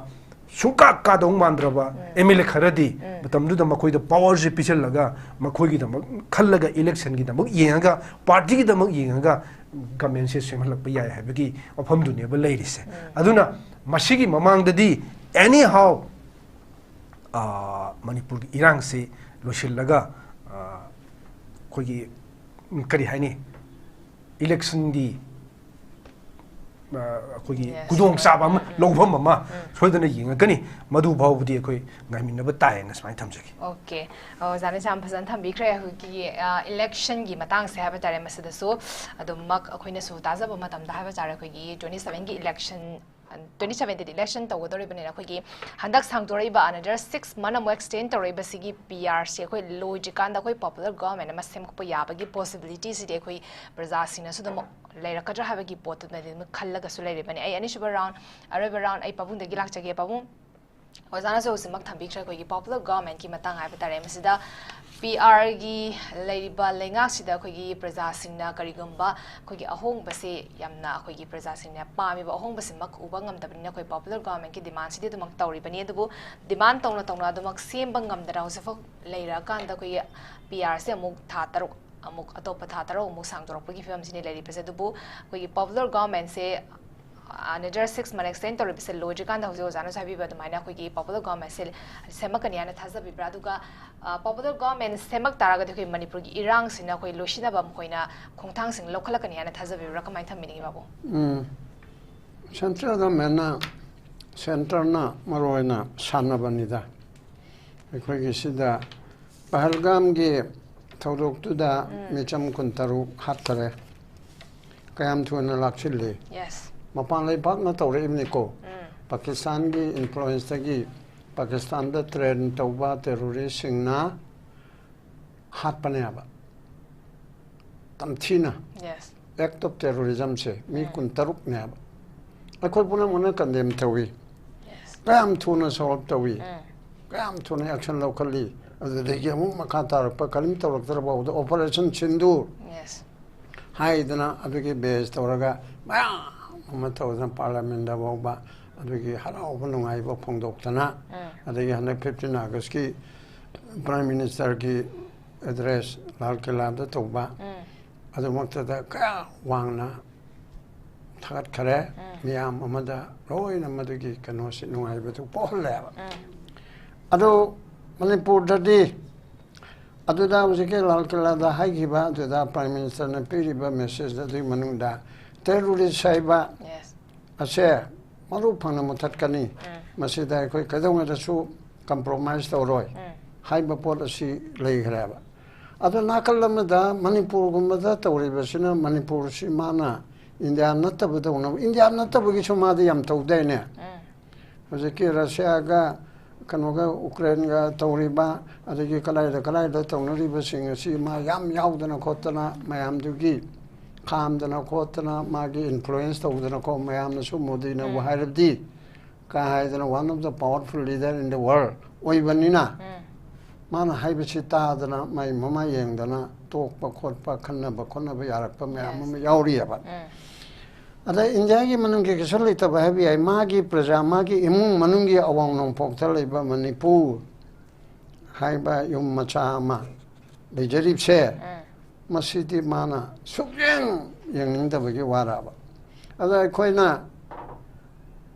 ꯁꯨꯡꯀꯥ ꯀꯥꯗꯧ ꯃꯥꯟꯗ꯭ꯔꯕ MLA ꯈꯔꯗꯤ ꯃꯇꯝꯗꯨꯗ ꯃꯈꯣꯏꯗ powerꯁꯦ ꯄꯤꯁꯤꯜꯂꯒ ꯃꯈꯣꯏꯒꯤꯗꯃꯛ ꯈꯜꯂꯒ electionꯒꯤꯗꯃꯛ ꯌꯦꯡꯉꯒ partyꯒꯤꯗꯃꯛ ꯌꯦꯡꯉꯒ governmentꯁꯦ ꯁꯦꯝꯍꯜꯂꯛꯄ ꯌꯥꯏ ꯍꯥꯏꯕꯒꯤ ꯋꯥꯐꯝꯗꯨꯅꯦꯕ ꯂꯩꯔꯤꯁꯦ꯫ ꯑꯗꯨꯅ ꯃꯁꯤꯒꯤ ꯃꯃꯥꯡꯗꯗꯤ anyhow ꯃꯅꯤꯄꯨꯔꯒꯤ ꯏꯔꯥꯡꯁꯤ ꯂꯣꯏꯁꯤꯜꯂꯒ ꯑꯩꯈꯣꯏꯒꯤ ꯀꯔꯤ ꯍꯥꯏꯅꯤ, electionꯒꯤ ꯑꯩꯈꯣꯏꯒꯤ ꯈꯨꯗꯣꯡꯆꯥꯕ ꯑꯃ ꯂꯧꯐꯝ ꯑꯃ ꯁꯣꯏꯗꯅ ꯌꯦꯡꯉꯛꯀꯅꯤ꯫ ꯃꯗꯨ ꯐꯥꯎꯕꯗꯤ ꯑꯩꯈꯣꯏ ꯉꯥꯏꯃꯤꯟꯅꯕ ꯇꯥꯏꯌꯦꯅ ꯁꯨꯃꯥꯏꯅ ꯊꯝꯖꯒꯦ꯫ ꯑꯣꯀꯦ, ꯑꯣꯖꯥꯅ ꯌꯥꯝ ꯐꯖꯅ ꯊꯝꯕꯤꯈ꯭ꯔꯦ꯫ ꯑꯩꯈꯣꯏꯒꯤ electionꯒꯤ ꯃꯇꯥꯡꯁꯦ ꯍꯥꯏꯕ ꯇꯥꯔꯦ, ꯃꯁꯤꯗꯁꯨ ꯑꯗꯨꯃꯛ ꯑꯩꯈꯣꯏꯅꯁꯨ ꯇꯥꯖꯕ ꯃꯇꯝꯗ ꯍꯥꯏꯕ ꯇꯥꯔꯦ, ꯑꯩꯈꯣꯏꯒꯤ twenty sevenꯒꯤ election twenty seventeen election ꯇꯧꯒꯗꯧꯔꯤꯕꯅꯤꯅ ꯑꯩꯈꯣꯏꯒꯤ ꯍꯟꯗꯛ ꯁꯥꯡꯗꯣꯔꯛꯏꯕ another six month ꯑꯃꯨꯛ extend ꯇꯧꯔꯛꯏꯕꯁꯤꯒꯤ PRꯁꯤ ꯑꯩꯈꯣꯏ ꯂꯣꯏꯗ꯭ꯔꯤꯀꯥꯟꯗ ꯑꯩꯈꯣꯏ popular government ꯑꯃ ꯁꯦꯝꯒꯠꯄ ꯌꯥꯕꯒꯤ possibilityꯁꯤꯗꯤ ꯑꯩꯈꯣꯏ ꯄ꯭ꯔꯖꯥꯁꯤꯡꯅꯁꯨ ꯑꯗꯨꯝ ꯂꯩꯔꯛꯀꯗ꯭ꯔꯥ ꯍꯥꯏꯕꯒꯤ ꯄꯣꯠꯇꯨꯅꯗꯤ ꯑꯗꯨꯝ ꯈꯜꯂꯒꯁꯨ ꯂꯩꯔꯤꯕꯅꯤ꯫ ꯑꯩ ꯑꯅꯤꯁꯨꯕ round, ꯑꯔꯣꯏꯕ round ꯑꯩ ꯄꯥꯕꯨꯡꯗꯒꯤ ꯂꯥꯛꯆꯒꯦ꯫ ꯄꯥꯕꯨꯡ, ꯑꯣꯖꯥꯅꯁꯨ ꯍꯧꯖꯤꯛꯃꯛ ꯊꯝꯕꯤꯈ꯭ꯔꯦ ꯑꯩꯈꯣꯏꯒꯤ popular governmentꯀꯤ ꯃꯇꯥꯡ ꯍꯥꯏꯕ ꯇꯥꯔꯦ꯫ ꯃꯁꯤꯗ PRꯒꯤ ꯂꯩꯔꯤꯕ ꯂꯩꯉꯥꯛꯁꯤꯗ ꯑꯩꯈꯣꯏꯒꯤ ꯄ꯭ꯔꯖꯥꯁꯤꯡꯅ ꯀꯔꯤꯒꯨꯝꯕ ꯑꯩꯈꯣꯏꯒꯤ ꯑꯍꯣꯡꯕꯁꯦ ꯌꯥꯝꯅ ꯑꯩꯈꯣꯏꯒꯤ ꯄ꯭ꯔꯖꯥꯁꯤꯡꯅ ꯄꯥꯝꯃꯤꯕ ꯑꯍꯣꯡꯕꯁꯤꯃꯛ ꯎꯕ ꯉꯝꯗꯕꯅꯤꯅ ꯑꯩꯈꯣꯏ popular governmentꯀꯤ demandꯁꯤꯗꯤ ꯑꯗꯨꯃꯛ ꯇꯧꯔꯤꯕꯅꯤ꯫ ꯑꯗꯨꯕꯨ demand ꯇꯧꯅ ꯇꯧꯅ ꯑꯗꯨꯃꯛ ꯁꯦꯝꯕ ꯉꯝꯗꯅ ꯍꯧꯖꯤꯛꯐꯥꯎ ꯂꯩꯔꯛꯑꯀꯥꯟꯗ ꯑꯩꯈꯣꯏꯒꯤ PRꯁꯦ ꯑꯃꯨꯛ ꯊꯥ ꯇꯔꯨꯛ ꯑꯃꯨꯛ ꯑꯇꯣꯞꯄ ꯊꯥ ꯇꯔꯨꯛ ꯑꯃꯨꯛ ꯁꯥꯡꯗꯣꯔꯛꯄꯒꯤ ꯐꯤꯕꯝꯁꯤꯅꯤ ꯂꯩꯔꯤꯕꯁꯦ꯫ ꯑꯗꯨꯕꯨ ꯑꯩꯈꯣꯏꯒꯤ popular governmentꯁꯦ another six month extend ꯇꯧꯔꯤꯕꯁꯦ ꯂꯣꯏꯗ꯭ꯔꯤꯀꯥꯟꯗ ꯍꯧꯖꯤꯛ ꯑꯣꯖꯥꯅꯁꯨ ꯍꯥꯏꯕꯤꯕ ꯑꯗꯨꯃꯥꯏꯅ ꯑꯩꯈꯣꯏꯒꯤ popular governmentꯁꯦ ꯁꯦꯝꯃꯛꯀꯅꯤ ꯍꯥꯏꯅ ꯊꯥꯖꯕꯤꯕ꯭ꯔꯥ? ꯑꯗꯨꯒ popular government ꯁꯦꯝꯃꯛ ꯇꯥꯔꯒꯗꯤ ꯑꯩꯈꯣꯏ ꯃꯅꯤꯄꯨꯔꯒꯤ ꯏꯔꯥꯡꯁꯤꯅ ꯑꯩꯈꯣꯏ ꯂꯣꯏꯁꯤꯟꯅꯕ ꯃꯈꯣꯏꯅ ꯈꯣꯡꯊꯥꯡꯁꯤꯡ ꯂꯧꯈꯠꯂꯛꯀꯅꯤ ꯍꯥꯏꯅ ꯊꯥꯖꯕꯤꯕ꯭ꯔꯥ? ꯀꯃꯥꯏꯅ ꯊꯝꯕꯤꯅꯤꯡꯉꯤ ꯕꯥꯕꯨ? ꯎꯝ, central governmentꯅ, centreꯅ ꯃꯔꯨ ꯑꯣꯏꯅ ꯁꯥꯟꯅꯕꯅꯤꯗ꯫ ꯑꯩꯈꯣꯏꯒꯤ ꯁꯤꯗ ꯄꯍꯜꯒꯥꯝꯒꯤ ꯊꯧꯗꯣꯛꯇꯨꯗ ꯃꯤꯆꯝ ꯀꯨꯟꯇꯔꯨꯛ ꯍꯥꯠꯈꯔꯦ꯫ ꯀꯌꯥꯝ ꯊꯨꯅ ꯂꯥꯛꯁꯤꯜꯂꯤ? Yes. ꯃꯄꯥꯟ ꯂꯩꯕꯥꯛꯅ ꯇꯧꯔꯛꯏꯕꯅꯤꯀꯣ꯫ ꯄꯥꯀꯤꯁꯇꯥꯟꯒꯤ influenceꯇꯒꯤ ꯄꯥꯀꯤꯁꯇꯥꯟꯗ ꯇ꯭ꯔꯦꯟ ꯇꯧꯕ ꯇꯦꯔꯣꯔꯤꯁꯁꯤꯡꯅ ꯍꯥꯠꯄꯅꯦꯕ꯫ ꯇꯝꯊꯤꯅ꯫ Yes. ꯑꯦꯛ ꯑꯣꯐ ꯇꯦꯔꯣꯔꯤꯖꯝꯁꯦ ꯃꯤ ꯎꯝ. ꯀꯨꯟꯇꯔꯨꯛꯅꯦꯕ꯫ ꯑꯩꯈꯣꯏ ꯄꯨꯝꯅꯃꯛꯅ ꯀꯟꯗꯦꯝ ꯇꯧꯏ꯫ Yes. ꯀꯌꯥꯝ ꯊꯨꯅ ꯁꯣꯜꯕ ꯇꯧꯏ꯫ ꯎꯝ. ꯀꯌꯥꯝ ꯊꯨꯅ ꯑꯦꯛꯁꯟ ꯂꯧꯈꯠꯂꯤ꯫ ꯑꯗꯨꯗꯒꯤ ꯑꯃꯨꯛ ꯃꯈꯥ ꯇꯥꯔꯛꯄ ꯀꯔꯤꯝ ꯇꯧꯔꯛꯇ꯭ꯔ ꯐꯥꯎꯕꯗ ꯑꯣꯄꯔꯦꯁꯟ ꯁꯤꯟꯗꯨꯔ Yes. ꯍꯥꯏꯗꯅ ꯑꯗꯨꯒꯤ ꯕꯦꯁ ꯇꯧꯔꯒ ꯃꯌꯥꯝ ꯑꯃ ꯇꯧꯗꯅ ꯄꯥꯔꯂꯤꯌꯥꯃꯦꯟꯗ ꯐꯥꯎꯕ ꯑꯗꯨꯒꯤ ꯍꯔꯥꯎꯕ ꯅꯨꯡꯉꯥꯏꯕ ꯐꯣꯡꯗꯣꯛꯇꯅ ꯎꯝ. ꯑꯗꯒꯤ ꯍꯟꯗꯛ ꯐꯤꯐꯇꯤꯟ ꯑꯥꯒꯁꯀꯤ ꯄ꯭ꯔꯥꯏꯝ ꯃꯤꯅꯤꯁꯇꯔꯒꯤ ꯑꯦꯗ꯭ꯔꯦꯁ ꯂꯥꯜ ꯀꯤꯂꯥꯗ ꯇꯧꯕ ꯎꯝ. ꯑꯗꯨꯃꯛꯇꯗ ꯀꯌꯥ ꯋꯥꯡꯅ ꯊꯥꯒꯠꯈꯔꯦ꯫ ꯎꯝ. ꯃꯤꯌꯥꯝ ꯑꯃꯗ ꯂꯣꯏꯅ ꯃꯗꯨꯒꯤ ꯀꯩꯅꯣꯁꯤ ꯅꯨꯡꯉꯥꯏꯕꯗꯨ ꯄꯣꯛꯍꯜꯂꯦꯕ꯫ ꯎꯝ. ꯑꯗꯨ ꯃꯅꯤꯄꯨꯔꯗꯗꯤ ꯑꯗꯨꯗ ꯍꯧꯖꯤꯛꯀꯤ ꯂꯥꯜ ꯀꯤꯂꯥꯗ ꯍꯥꯏꯈꯤꯕ ꯑꯗꯨꯗ ꯄ꯭ꯔꯥꯏꯝ ꯃꯤꯅꯤꯁꯇꯔꯅ ꯄꯤꯔꯤꯕ ꯃꯦꯁꯦꯖ ꯑꯗꯨꯒꯤ ꯃꯅꯨꯡꯗ ꯇꯦꯔꯣꯔꯤꯁ ꯍꯥꯏꯕ Yes. ꯑꯁꯦ ꯃꯔꯨ ꯐꯪꯅ ꯃꯨꯊꯠꯀꯅꯤ꯫ ꯎꯝ. ꯃꯁꯤꯗ ꯑꯩꯈꯣꯏ ꯀꯩꯗꯧꯉꯩꯗꯁꯨ ꯀꯝꯄ꯭ꯔꯣꯃꯥꯏꯁ ꯇꯧꯔꯣꯏ ꯎꯝ. ꯍꯥꯏꯕ ꯄꯣꯠ ꯑꯁꯤ ꯂꯩꯈ꯭ꯔꯦꯕ꯫ ꯑꯗꯣ ꯅꯥꯀꯜ ꯑꯃꯗ ꯃꯅꯤꯄꯨꯔꯒꯨꯝꯕꯗ ꯇꯧꯔꯤꯕꯁꯤꯅ ꯃꯅꯤꯄꯨꯔꯁꯤ ꯃꯥꯅ ꯏꯟꯗꯤꯌꯥ ꯅꯠꯇꯕꯗꯧꯅ, ꯏꯟꯗꯤꯌꯥ ꯅꯠꯇꯕꯒꯤꯁꯨ ꯃꯥꯗꯤ ꯌꯥꯝ ꯇꯧꯗꯥꯏꯅꯦ꯫ ꯎꯝ. ꯍꯧꯖꯤꯛꯀꯤ ꯔꯁꯤꯌꯥꯒ ꯀꯩꯅꯣꯒ ꯎꯀ꯭ꯔꯦꯟꯒ ꯇꯧꯔꯤꯕ ꯑꯗꯒꯤ ꯀꯗꯥꯏꯗ ꯀꯗꯥꯏꯗ ꯇꯧꯅꯔꯤꯕꯁꯤꯡ ꯑꯁꯤ ꯃꯥ ꯌꯥꯝ ꯌꯥꯎꯗꯅ ꯈꯣꯠꯇꯅ ꯃꯌꯥꯝꯗꯨꯒꯤ ꯈꯥꯝꯗꯅ ꯈꯣꯠꯇꯅ ꯃꯥꯒꯤ ꯏꯟꯐ꯭ꯂꯨꯌꯦꯟꯁ ꯇꯧꯗꯅꯀꯣ ꯃꯌꯥꯝꯅꯁꯨ ꯃꯣꯗꯤꯅꯕꯨ ꯎꯝ. ꯍꯥꯏꯔꯕꯗꯤ ꯀꯥ ꯍꯥꯏꯗꯅ one of the powerful leader in the world ꯑꯣꯏꯕꯅꯤꯅ ꯎꯝ. ꯃꯥꯅ ꯍꯥꯏꯕꯁꯤ ꯇꯥꯗꯅ ꯃꯥꯏ ꯃꯃꯥ ꯌꯦꯡꯗꯅ ꯇꯣꯛꯄ ꯈꯣꯠꯄ ꯈꯟꯅꯕ ꯈꯣꯠꯅꯕ ꯌꯥꯔꯛꯄ ꯃꯌꯥꯝ Yes. ꯑꯃ ꯌꯥꯎꯔꯤꯑꯕ꯫ ꯎꯝ. ꯑꯗ ꯏꯟꯗꯤꯌꯥꯒꯤ ꯃꯅꯨꯡꯒꯤ ꯀꯩꯁꯨ ꯂꯩꯇꯕ ꯍꯥꯏꯕ ꯌꯥꯏ, ꯃꯥꯒꯤ ꯄ꯭ꯔꯖꯥ, ꯃꯥꯒꯤ ꯏꯃꯨꯡ ꯃꯅꯨꯡꯒꯤ ꯑꯋꯥꯡ ꯅꯣꯡꯄꯣꯛꯇ ꯂꯩꯕ ꯃꯅꯤꯄꯨꯔ ꯍꯥꯏꯕ ꯌꯨꯝ ꯃꯆꯥ ꯑꯃ ꯂꯩꯖꯔꯤꯕꯁꯦ, ꯎꯝ. ꯃꯁꯤꯗꯤ ꯃꯥꯅ ꯁꯨꯛꯌꯦꯡ ꯌꯦꯡꯅꯤꯡꯗꯕꯒꯤ ꯋꯥꯔꯕ꯫ ꯑꯗ ꯑꯩꯈꯣꯏꯅ,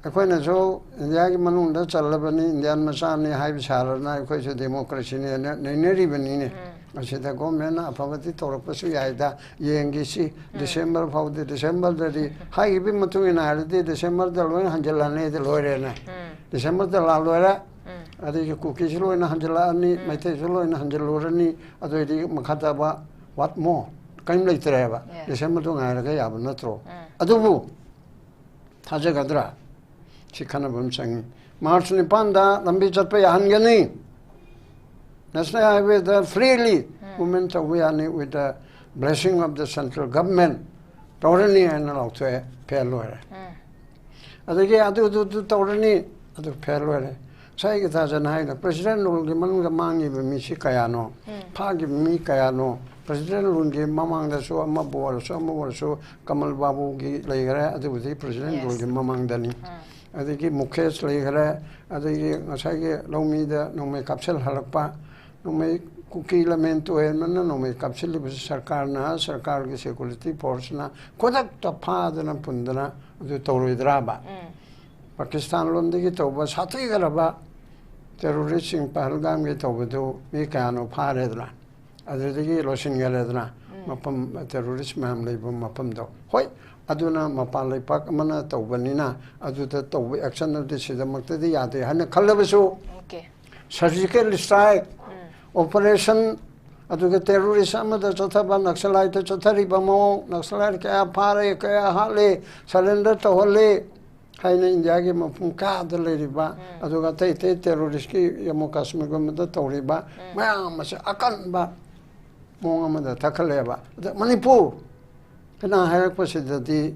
ꯑꯩꯈꯣꯏꯅꯁꯨ ꯏꯟꯗꯤꯌꯥꯒꯤ ꯃꯅꯨꯡꯗ ꯆꯜꯂꯕꯅꯤ, ꯏꯟꯗꯤꯌꯥꯟ ꯃꯆꯥꯅꯤ ꯍꯥꯏꯕ ꯁꯥꯔꯅ ꯑꯩꯈꯣꯏꯁꯨ ꯗꯦꯃꯣꯀ꯭ꯔꯦꯁꯤꯅꯦꯅ ꯅꯩꯅꯔꯤꯕꯅꯤꯅꯦ꯫ ꯎꯝ. ꯑꯁꯤꯗ ꯒꯣꯔꯃꯦꯟꯅ ꯑꯐꯕꯗꯤ ꯇꯧꯔꯛꯄꯁꯨ ꯌꯥꯏꯗ, ꯌꯦꯡꯈꯤꯁꯤ꯫ ꯎꯝ. ꯗꯤꯁꯦꯝꯕꯔ ꯐꯥꯎꯗꯤ, ꯗꯤꯁꯦꯝꯕꯔꯗꯗꯤ ꯍꯥꯏꯈꯤꯕꯒꯤ ꯃꯇꯨꯡ ꯏꯟꯅ ꯍꯥꯏꯔꯗꯤ ꯗꯤꯁꯦꯝꯕꯔꯗ ꯂꯣꯏꯅ ꯍꯟꯖꯤꯜꯂꯅꯤꯗꯤ ꯂꯣꯏꯔꯦꯅꯦ꯫ ꯎꯝ. ꯗꯤꯁꯦꯝꯕꯔꯗ ꯂꯥꯛ ꯂꯣꯏꯔꯦ꯫ ꯎꯝ. ꯑꯗꯒꯤ ꯀꯨꯀꯤꯁꯨ ꯂꯣꯏꯅ ꯍꯟꯖꯤꯜꯂꯛꯑꯅꯤ, ꯎꯝ. ꯃꯩꯇꯩꯁꯨ ꯂꯣꯏꯅ ꯍꯟꯖꯤꯜꯂꯨꯔꯅꯤ꯫ ꯑꯗꯨꯑꯣꯏꯗꯤ ꯃꯈꯥ ꯇꯥꯕ what more? ꯀꯔꯤꯝ ꯂꯩꯇ꯭ꯔꯦꯕ꯫ Yes. ꯗꯤꯁꯦꯝꯕꯔꯗꯣ ꯉꯥꯏꯔꯒ ꯌꯥꯕ ꯅꯠꯇ꯭ꯔꯣ? ꯎꯝ. ꯑꯗꯨꯕꯨ ꯊꯥꯖꯒꯗ꯭ꯔꯥ? ꯁꯤ ꯈꯟꯅꯕ ꯑꯃ ꯆꯪꯉꯤ꯫ ꯃꯥꯔꯆ ꯅꯤꯄꯥꯟꯗ ꯂꯝꯕꯤ ꯆꯠꯄ ꯌꯥꯍꯟꯒꯅꯤ꯫ ꯅꯦꯁꯅꯦꯜ ꯍꯥꯏꯋꯦꯗ ꯐ꯭ꯔꯤꯂꯤ ꯃꯨꯚꯃꯦꯟ ꯇꯧꯕ ꯌꯥꯅꯤ, with the blessing of the central government꯫ ꯇꯧꯔꯅꯤ ꯍꯥꯏꯅ ꯂꯥꯎꯊꯣꯛꯑꯦ, ꯐꯦꯜ ꯑꯣꯏꯔꯦ꯫ ꯑꯗꯒꯤ ꯑꯗꯨꯗꯨꯗꯨ ꯇꯧꯔꯅꯤ, ꯑꯗꯨ ꯐꯦꯜ ꯑꯣꯏꯔꯦ꯫ ꯉꯁꯥꯏꯒꯤ ꯊꯥꯖꯅ ꯍꯥꯏꯗꯣ, ꯄ꯭ꯔꯦꯁꯤꯗꯦꯟ ꯔꯨꯜꯒꯤ ꯃꯅꯨꯡꯗ ꯃꯥꯡꯉꯤꯕ ꯃꯤꯁꯤ ꯀꯌꯥꯅꯣ, ꯐꯥꯈꯤꯕ ꯃꯤ ꯀꯌꯥꯅꯣ? ꯄ꯭ꯔꯦꯁꯤꯗꯦꯟ ꯔꯨꯜꯒꯤ ꯃꯃꯥꯡꯗꯁꯨ ꯑꯃꯕꯨ ꯑꯣꯏꯔꯁꯨ, ꯑꯃꯕꯨ ꯑꯣꯏꯔꯁꯨ, ꯀꯃꯜ ꯕꯥꯕꯨꯒꯤ ꯂꯩꯈꯔꯦ, ꯑꯗꯨꯕꯨꯗꯤ ꯄ꯭ꯔꯦꯁꯤꯗꯦꯟ ꯔꯨꯜꯒꯤ ꯃꯃꯥꯡꯗꯅꯤ꯫ ꯑꯗꯒꯤ ꯃꯨꯀꯦꯁ ꯂꯩꯈꯔꯦ, ꯑꯗꯒꯤ ꯉꯁꯥꯏꯒꯤ ꯂꯧꯃꯤꯗ ꯅꯣꯡꯃꯩ ꯀꯥꯞꯁꯤꯜꯍꯜꯂꯛꯄ, ꯅꯣꯡꯃꯩ ꯀꯨꯀꯤ ꯂꯃꯦꯟ ꯇꯨꯍꯦꯟꯕꯅ ꯅꯣꯡꯃꯩ ꯀꯥꯞꯁꯤꯜꯂꯤꯕꯁꯤ ꯁꯔꯀꯥꯔꯅ, ꯁꯔꯀꯥꯔꯒꯤ ꯁꯦꯀꯨꯔꯤꯇꯤ ꯐꯣꯔꯁꯅ ꯈꯨꯗꯛꯇ ꯐꯥꯗꯅ ꯄꯨꯟꯗꯅ ꯑꯗꯨ ꯇꯧꯔꯣꯏꯗ꯭ꯔꯥꯕ? ꯄꯥꯀꯤꯁꯇꯥꯟ ꯂꯣꯝꯗꯒꯤ ꯇꯧꯕ ꯁꯥꯊꯤꯈ꯭ꯔꯕ ꯇꯦꯔꯣꯔꯤꯁꯁꯤꯡ ꯄꯍꯜꯒꯥꯝꯒꯤ ꯇꯧꯕꯗꯨ ꯃꯤ ꯀꯌꯥꯅꯣ ꯐꯥꯔꯦꯗꯅ? ꯑꯗꯨꯗꯒꯤ ꯂꯣꯏꯁꯤꯟꯈꯔꯦꯗꯅ, ꯃꯐꯝ, ꯇꯦꯔꯣꯔꯤꯁ ꯃꯌꯥꯝ ꯂꯩꯕ ꯃꯐꯝꯗꯣ꯫ ꯍꯣꯏ, ꯑꯗꯨꯅ ꯃꯄꯥꯟ ꯂꯩꯄꯥꯛ ꯑꯃꯅ ꯇꯧꯕꯅꯤꯅ ꯑꯗꯨꯗ ꯇꯧꯕ ꯑꯦꯛꯁꯟ ꯑꯗꯨꯗꯤ ꯁꯤꯗꯃꯛꯇꯗꯤ ꯌꯥꯗꯦ ꯍꯥꯏꯅ ꯈꯜꯂꯕꯁꯨ, ꯑꯣꯀꯦ꯫ ꯁꯔꯖꯤꯀꯦꯜ ꯁ꯭ꯇ꯭ꯔꯥꯏꯛ ꯑꯣꯄꯔꯦꯁꯟ, ꯑꯗꯨꯒ ꯇꯦꯔꯣꯔꯤꯁ ꯑꯃꯗ ꯆꯠꯊꯕ, ꯅꯛꯁꯂꯥꯏꯠꯇ ꯆꯠꯊꯔꯤꯕ ꯃꯑꯣꯡ, ꯅꯛꯁꯂꯥꯏꯠ ꯀꯌꯥ ꯐꯥꯔꯦ, ꯀꯌꯥ ꯍꯥꯠꯂꯦ, ꯁꯔꯦꯟꯗꯔ ꯇꯧꯍꯜꯂꯦ ꯍꯥꯏꯅ ꯏꯟꯗꯤꯌꯥꯒꯤ ꯃꯐꯝ ꯀꯌꯥꯗ ꯂꯩꯔꯤꯕ, ꯑꯗꯨꯒ ꯑꯇꯩ ꯑꯇꯩ ꯇꯦꯔꯣꯔꯤꯁꯀꯤ ꯖꯝꯃꯨ ꯀꯥꯁꯃꯤꯔꯒꯨꯝꯕꯗ ꯇꯧꯔꯤꯕ ꯃꯌꯥꯝ ꯑꯁꯤ ꯑꯀꯟꯕ ꯃꯑꯣꯡ ꯑꯃꯗ ꯊꯛꯈꯠꯂꯛꯑꯦꯕ꯫ ꯑꯗ ꯃꯅꯤꯄꯨꯔ ꯀꯅꯥ ꯍꯥꯏꯔꯛꯄꯁꯤꯗꯗꯤ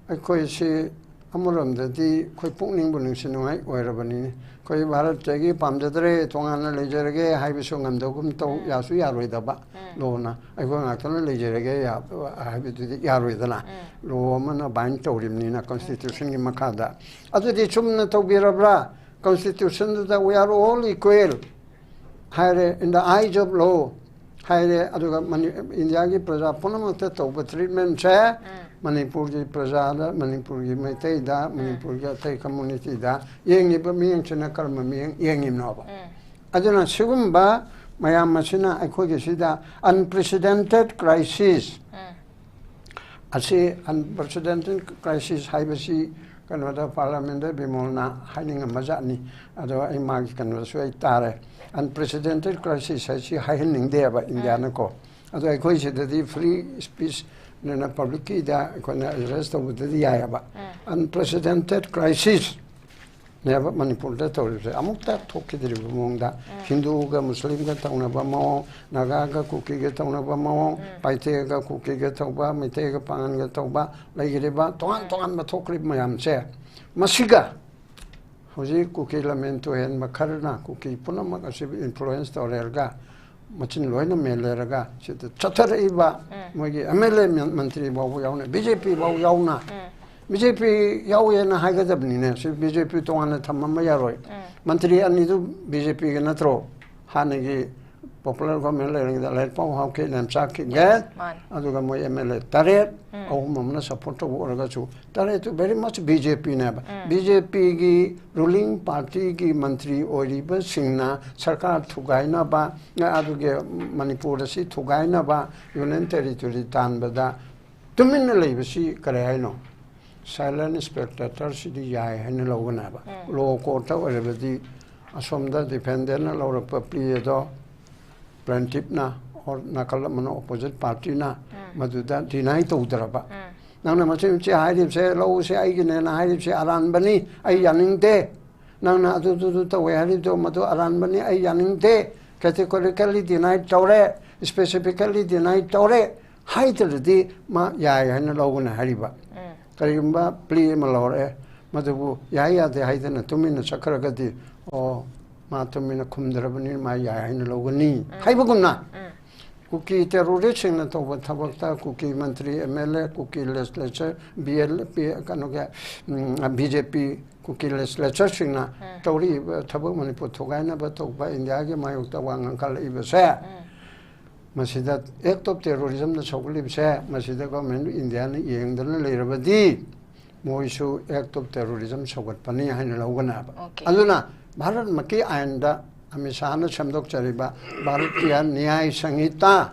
ꯑꯩꯈꯣꯏꯁꯤ ꯑꯃꯔꯣꯝꯗꯗꯤ ꯑꯩꯈꯣꯏ ꯄꯨꯛꯅꯤꯡꯕꯨ ꯅꯨꯡꯁꯤ ꯅꯨꯡꯉꯥꯏ ꯑꯣꯏꯔꯕꯅꯤꯅꯦ꯫ ꯑꯩꯈꯣꯏ ꯚꯥꯔꯠꯇꯒꯤ ꯄꯥꯝꯖꯗ꯭ꯔꯦ, ꯇꯣꯉꯥꯟꯅ ꯂꯩꯖꯔꯒꯦ ꯍꯥꯏꯕꯁꯨ ꯉꯝꯗꯧꯒꯨꯝ ꯇꯧ, ꯌꯥꯁꯨ ꯌꯥꯔꯣꯏꯗꯕ꯫ ꯂꯣꯅ ꯑꯩꯈꯣꯏ ꯉꯥꯛꯇꯅ ꯂꯩꯖꯔꯒꯦ ꯌꯥ-, ꯍꯥꯏꯕꯗꯨꯗꯤ ꯌꯥꯔꯣꯏꯗꯅ꯫ ꯂꯣ ꯑꯃꯅ ꯕꯥꯏꯟ ꯇꯧꯔꯤꯕꯅꯤꯅ ꯀꯟꯁꯇꯤꯇ꯭ꯌꯨꯁꯟꯒꯤ ꯃꯈꯥꯗ꯫ ꯑꯗꯨꯗꯤ ꯆꯨꯝꯅ ꯇꯧꯕꯤꯔꯕ꯭ꯔꯥ? ꯀꯟꯁꯇꯤꯇ꯭ꯌꯨꯁꯟꯗꯨꯗ "We are all equal" ꯍꯥꯏꯔꯦ, "in the eyes of law" ꯍꯥꯏꯔꯦ, ꯑꯗꯨꯒ ꯃꯅꯤ-, ꯏꯟꯗꯤꯌꯥꯒꯤ ꯄ꯭ꯔꯖꯥ ꯄꯨꯝꯅꯃꯛꯇ ꯇꯧꯕ ꯇ꯭ꯔꯤꯠꯃꯦꯟꯁꯦ ꯃꯅꯤꯄꯨꯔꯒꯤ ꯄ꯭ꯔꯖꯥꯗ, ꯃꯅꯤꯄꯨꯔꯒꯤ ꯃꯩꯇꯩꯗ, ꯃꯅꯤꯄꯨꯔꯒꯤ ꯑꯇꯩ ꯀꯝꯃꯨꯅꯤꯇꯤꯗ ꯌꯦꯡꯉꯤꯕ ꯃꯤꯠꯌꯦꯡꯁꯤꯅ ꯀꯔꯝꯕ ꯃꯤꯠꯌꯦꯡ ꯌꯦꯡꯉꯤꯕꯅꯣꯕ? ꯑꯗꯨꯅ ꯁꯤꯒꯨꯝꯕ ꯃꯌꯥꯝ ꯑꯁꯤꯅ ꯑꯩꯈꯣꯏꯒꯤ ꯁꯤꯗ unprecedented crisis, ꯑꯁꯤ unprecedented crisis ꯍꯥꯏꯕꯁꯤ ꯀꯩꯅꯣꯗ ꯄꯥꯔꯂꯤꯌꯥꯃꯦꯟꯗ ꯕꯤꯃꯣꯜꯅ ꯍꯥꯏꯅꯤꯡꯉꯝꯕ ꯖꯥꯠꯅꯤ꯫ ꯑꯗꯣ ꯑꯩ ꯃꯥꯒꯤ ꯀꯩꯅꯣꯗꯁꯨ ꯑꯩ ꯇꯥꯔꯦ꯫ Unprecedented crisis ꯍꯥꯏꯁꯤ ꯍꯥꯏꯍꯟꯅꯤꯡꯗꯦꯕ ꯏꯟꯗꯤꯌꯥꯅꯀꯣ꯫ ꯑꯗꯣ ꯑꯩꯈꯣꯏ ꯁꯤꯗꯗꯤ ꯐ꯭ꯔꯤ ꯁ꯭ꯄꯤꯆꯅ ꯄꯕ꯭ꯂꯤꯛꯀꯤꯗ ꯑꯩꯈꯣꯏꯅ ꯑꯦꯗ꯭ꯔꯦꯁ ꯇꯧꯕꯗꯗꯤ ꯌꯥꯏꯑꯕ꯫ Unprecedented crisis ꯅꯦꯕ ꯃꯅꯤꯄꯨꯔꯗ ꯇꯧꯔꯤꯕꯁꯦ꯫ ꯑꯃꯨꯛꯇ ꯊꯣꯛꯈꯤꯗ꯭ꯔꯤꯕ ꯃꯑꯣꯡꯗ ꯍꯤꯟꯗꯨꯒ ꯃꯨꯁꯂꯤꯝꯒ ꯇꯧꯅꯕ ꯃꯑꯣꯡ, ꯅꯥꯒꯥꯒ ꯀꯨꯀꯤꯒ ꯇꯧꯅꯕ ꯃꯑꯣꯡ, ꯄꯥꯏꯊꯦꯒ ꯀꯨꯀꯤꯒ ꯇꯧꯕ, ꯃꯩꯇꯩꯒ ꯄꯥꯉꯟꯒ ꯇꯧꯕ, ꯂꯩꯈ꯭ꯔꯤꯕ ꯇꯣꯉꯥꯟ ꯇꯣꯉꯥꯟꯕ ꯊꯣꯛꯈ꯭ꯔꯤꯕ ꯃꯌꯥꯝꯁꯦ, ꯃꯁꯤꯒ ꯍꯧꯖꯤꯛ ꯀꯨꯀꯤ ꯂꯝꯍꯦꯟ ꯇꯨꯍꯦꯟꯕ ꯈꯔꯅ ꯀꯨꯀꯤ ꯄꯨꯝꯅꯃꯛ ꯑꯁꯤꯕꯨ ꯏꯟꯐ꯭ꯂꯨꯌꯦꯟꯁ ꯇꯧꯔꯦꯔꯒ ꯃꯆꯤꯟ ꯂꯣꯏꯅ ꯃꯦꯜꯂꯦꯔꯒ ꯁꯤꯗ ꯆꯠꯊꯔꯛꯏꯕ ꯃꯣꯏꯒꯤ ꯑꯦꯝ ꯑꯦꯜ ꯑꯦ ꯃꯟꯇ꯭ꯔꯤ ꯐꯥꯎꯕ ꯌꯥꯎꯅ, ꯕꯤ ꯖꯦ ꯄꯤ ꯐꯥꯎ ꯌꯥꯎꯅ, ꯕꯤ ꯖꯦ ꯄꯤ ꯌꯥꯎꯋꯦꯅ ꯍꯥꯏꯒꯗꯕꯅꯤꯅꯦ꯫ ꯁꯤ ꯕꯤ ꯖꯦ ꯄꯤ ꯇꯣꯉꯥꯟꯅ ꯊꯝꯃꯝꯕ ꯌꯥꯔꯣꯏ꯫ ꯃꯟꯇ꯭ꯔꯤ ꯑꯅꯤꯗꯨ ꯕꯤ ꯖꯦ ꯄꯤꯒꯤ ꯅꯠꯇ꯭ꯔꯣ? ꯍꯥꯟꯅꯒꯤ ꯄꯣꯄꯨꯂꯔ ꯒꯣꯔꯃꯦꯟ ꯂꯩꯔꯤꯉꯩꯗ ꯂꯥꯏꯔꯤꯛ ꯄꯥꯎ ꯍꯥꯎꯈꯤ, ꯂꯦꯝꯆꯥꯛꯈꯤ, ꯒꯦꯠ꯫ ꯃꯥꯅꯤ꯫ ꯑꯗꯨꯒ ꯃꯣꯏ ꯑꯦꯝ ꯑꯦꯜ ꯑꯦ ꯇꯔꯦꯠ, ꯑꯍꯨꯝ ꯑꯃꯅ ꯁꯞꯄꯣꯔꯠ ꯇꯧꯕ ꯑꯣꯏꯔꯒꯁꯨ, ꯇꯔꯦꯠꯇꯨ ꯚꯦꯔꯤ ꯃꯆ ꯕꯤ ꯖꯦ ꯄꯤꯅꯦꯕ꯫ ꯕꯤ ꯖꯦ ꯄꯤꯒꯤ ꯔꯨꯂꯤꯡ ꯄꯥꯔꯇꯤꯒꯤ ꯃꯟꯇ꯭ꯔꯤ ꯑꯣꯏꯔꯤꯕꯁꯤꯡꯅ ꯁꯔꯀꯥꯔ ꯊꯨꯒꯥꯏꯅꯕ, ꯑꯗꯨꯒꯤ ꯃꯅꯤꯄꯨꯔ ꯑꯁꯤ ꯊꯨꯒꯥꯏꯅꯕ ꯌꯨꯅꯤꯌꯟ ꯇꯦꯔꯤꯇꯣꯔꯤ ꯇꯥꯟꯕꯗ ꯇꯨꯃꯤꯟꯅ ꯂꯩꯕꯁꯤ ꯀꯔꯤ ꯍꯥꯏꯅꯣ? ꯁꯥꯏꯂꯦꯟ ꯁ꯭ꯄꯦꯛꯇꯦꯇꯔꯁꯤꯗꯤ ꯌꯥꯏ ꯍꯥꯏꯅ ꯂꯧꯒꯅꯦꯕ꯫ ꯂꯣ ꯀꯣꯔꯠꯇ ꯑꯣꯏꯔꯕꯗꯤ ꯑꯁꯣꯝꯗ ꯗꯤꯐꯦꯟꯗꯦꯟꯅ ꯂꯧꯔꯛꯄ ꯄ꯭ꯂꯤ ꯑꯗꯣ ꯄ꯭ꯂꯦꯟꯇꯤꯞꯅ ꯑꯣꯔ ꯅꯥꯀꯜ ꯑꯃꯅ ꯑꯣꯄꯣꯖꯤꯠ ꯄꯥꯔꯇꯤꯅ ꯃꯗꯨꯗ ꯗꯤꯅꯥꯏ ꯇꯧꯗ꯭ꯔꯕ꯫ ꯅꯪꯅ ꯃꯆꯦ ꯃꯆꯦ ꯍꯥꯏꯔꯤꯕꯁꯦ, ꯂꯧꯁꯦ ꯑꯩꯒꯤꯅꯦꯅ ꯍꯥꯏꯔꯤꯕꯁꯦ ꯑꯔꯥꯟꯕꯅꯤ, ꯑꯩ ꯌꯥꯅꯤꯡꯗꯦ꯫ ꯅꯪꯅ ꯑꯗꯨꯗꯨꯗꯨ ꯇꯧꯋꯦ ꯍꯥꯏꯔꯤꯕꯗꯣ ꯃꯗꯨ ꯑꯔꯥꯟꯕꯅꯤ, ꯑꯩ ꯌꯥꯅꯤꯡꯗꯦ, categorically deny ꯇꯧꯔꯦ, specifically deny ꯇꯧꯔꯦ ꯍꯥꯏꯗ꯭ꯔꯗꯤ ꯃꯥ ꯌꯥꯏ ꯍꯥꯏꯅ ꯂꯧꯒꯅꯤ ꯍꯥꯏꯔꯤꯕ꯫ ꯀꯔꯤꯒꯨꯝꯕ ꯄ꯭ꯂꯤ ꯑꯃ ꯂꯧꯔꯛꯑꯦ, ꯃꯗꯨꯕꯨ ꯌꯥꯏ ꯌꯥꯗꯦ ꯍꯥꯏꯗꯅ ꯇꯨꯃꯤꯟꯅ ꯆꯠꯈ꯭ꯔꯒꯗꯤ, ꯑꯣ, ꯃꯥ ꯇꯨꯃꯤꯟꯅ ꯈꯨꯝꯗ꯭ꯔꯕꯅꯤꯅ ꯃꯥ ꯌꯥꯏ ꯍꯥꯏꯅ ꯂꯧꯒꯅꯤ ꯍꯥꯏꯕꯒꯨꯝꯅ, ꯀꯨꯀꯤ ꯇꯦꯔꯣꯔꯤꯁꯁꯤꯡꯅ ꯇꯧꯕ ꯊꯕꯛꯇ ꯀꯨꯀꯤ ꯃꯟꯇ꯭ꯔꯤ, ꯑꯦꯝ ꯑꯦꯜ ꯑꯦ, ꯀꯨꯀꯤ ꯂꯦꯖꯤꯁꯂꯦꯆꯔ, ꯕꯤ ꯑꯦꯜ ꯄꯤ, ꯀꯩꯅꯣꯒꯤ, ꯎꯝ, ꯕꯤ ꯖꯦ ꯄꯤ, ꯀꯨꯀꯤ ꯂꯦꯖꯤꯁꯂꯦꯆꯔꯁꯤꯡꯅ ꯇꯧꯔꯛꯏꯕ ꯊꯕꯛ, ꯃꯅꯤꯄꯨꯔ ꯊꯨꯒꯥꯏꯅꯕ ꯇꯧꯕ, ꯏꯟꯗꯤꯌꯥꯒꯤ ꯃꯥꯌꯣꯛꯇ ꯋꯥ ꯉꯥꯡꯈꯠꯂꯛꯏꯕꯁꯦ, ꯃꯁꯤꯗ act of terrorismꯗ ꯁꯧꯒꯠꯂꯤꯕꯁꯦ, ꯃꯁꯤꯗ ꯒꯣꯔꯃꯦꯟ ꯑꯣꯐ ꯏꯟꯗꯤꯌꯥꯅ ꯌꯦꯡꯗꯅ ꯂꯩꯔꯕꯗꯤ ꯃꯣꯏꯁꯨ act of terrorism ꯁꯧꯒꯠꯄꯅꯤ ꯍꯥꯏꯅ ꯂꯧꯒꯅꯦꯕ꯫ Okay. ꯑꯗꯨꯅ ꯚꯥꯔꯠꯃꯛꯀꯤ ꯑꯥꯏꯟꯗ ꯑꯃꯤꯠ ꯁꯥꯍꯅ ꯁꯦꯝꯗꯣꯛꯆꯔꯤꯕ ꯚꯥꯔꯠꯀꯤꯌꯥ ꯅ꯭ꯌꯥꯏ ꯁꯪꯍꯤꯇꯥ,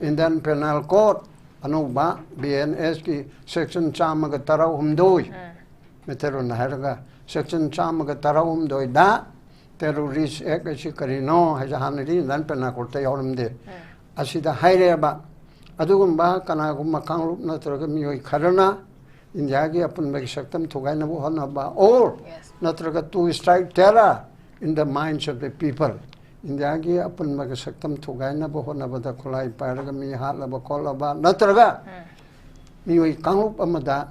Indian Penal Code, ꯑꯅꯧꯕ ꯕꯤ ꯑꯦꯟ ꯑꯦꯁꯀꯤ section ꯆꯥꯝꯃꯒ ꯇꯔꯥꯍꯨꯝꯗꯣꯏ, ꯃꯩꯇꯩꯂꯣꯟꯗ ꯍꯥꯏꯔꯒ section ꯆꯥꯝꯃꯒ ꯇꯔꯥꯍꯨꯝꯗꯣꯏꯗ terrorist act ꯑꯁꯤ ꯀꯔꯤꯅꯣ ꯍꯥꯏꯁꯦ ꯍꯥꯟꯅꯗꯤ Indian Penal Codeꯇ ꯌꯥꯎꯔꯝꯗꯦ꯫ ꯑꯁꯤꯗ ꯍꯥꯏꯔꯦꯕ, ꯑꯗꯨꯒꯨꯝꯕ ꯀꯅꯥꯒꯨꯝꯕ ꯀꯥꯡꯂꯨꯞ ꯅꯠꯇ꯭ꯔꯒ ꯃꯤꯑꯣꯏ ꯈꯔꯅ ꯏꯟꯗꯤꯌꯥꯒꯤ ꯑꯄꯨꯟꯕꯒꯤ ꯁꯛꯇꯝ ꯊꯨꯒꯥꯏꯅꯕ ꯍꯣꯠꯅꯕ, or Yes. ꯅꯠꯇ꯭ꯔꯒ to strike terror in the minds of the people, ꯏꯟꯗꯤꯌꯥꯒꯤ ꯑꯄꯨꯟꯕꯒꯤ ꯁꯛꯇꯝ ꯊꯨꯒꯥꯏꯅꯕ ꯍꯣꯠꯅꯕꯗ ꯈꯨꯠꯂꯥꯏ ꯄꯥꯏꯔꯒ ꯃꯤ ꯍꯥꯠꯂꯕ ꯈꯣꯠꯂꯕ, ꯅꯠꯇ꯭ꯔꯒ ꯃꯤꯑꯣꯏ ꯀꯥꯡꯂꯨꯞ ꯑꯃꯗ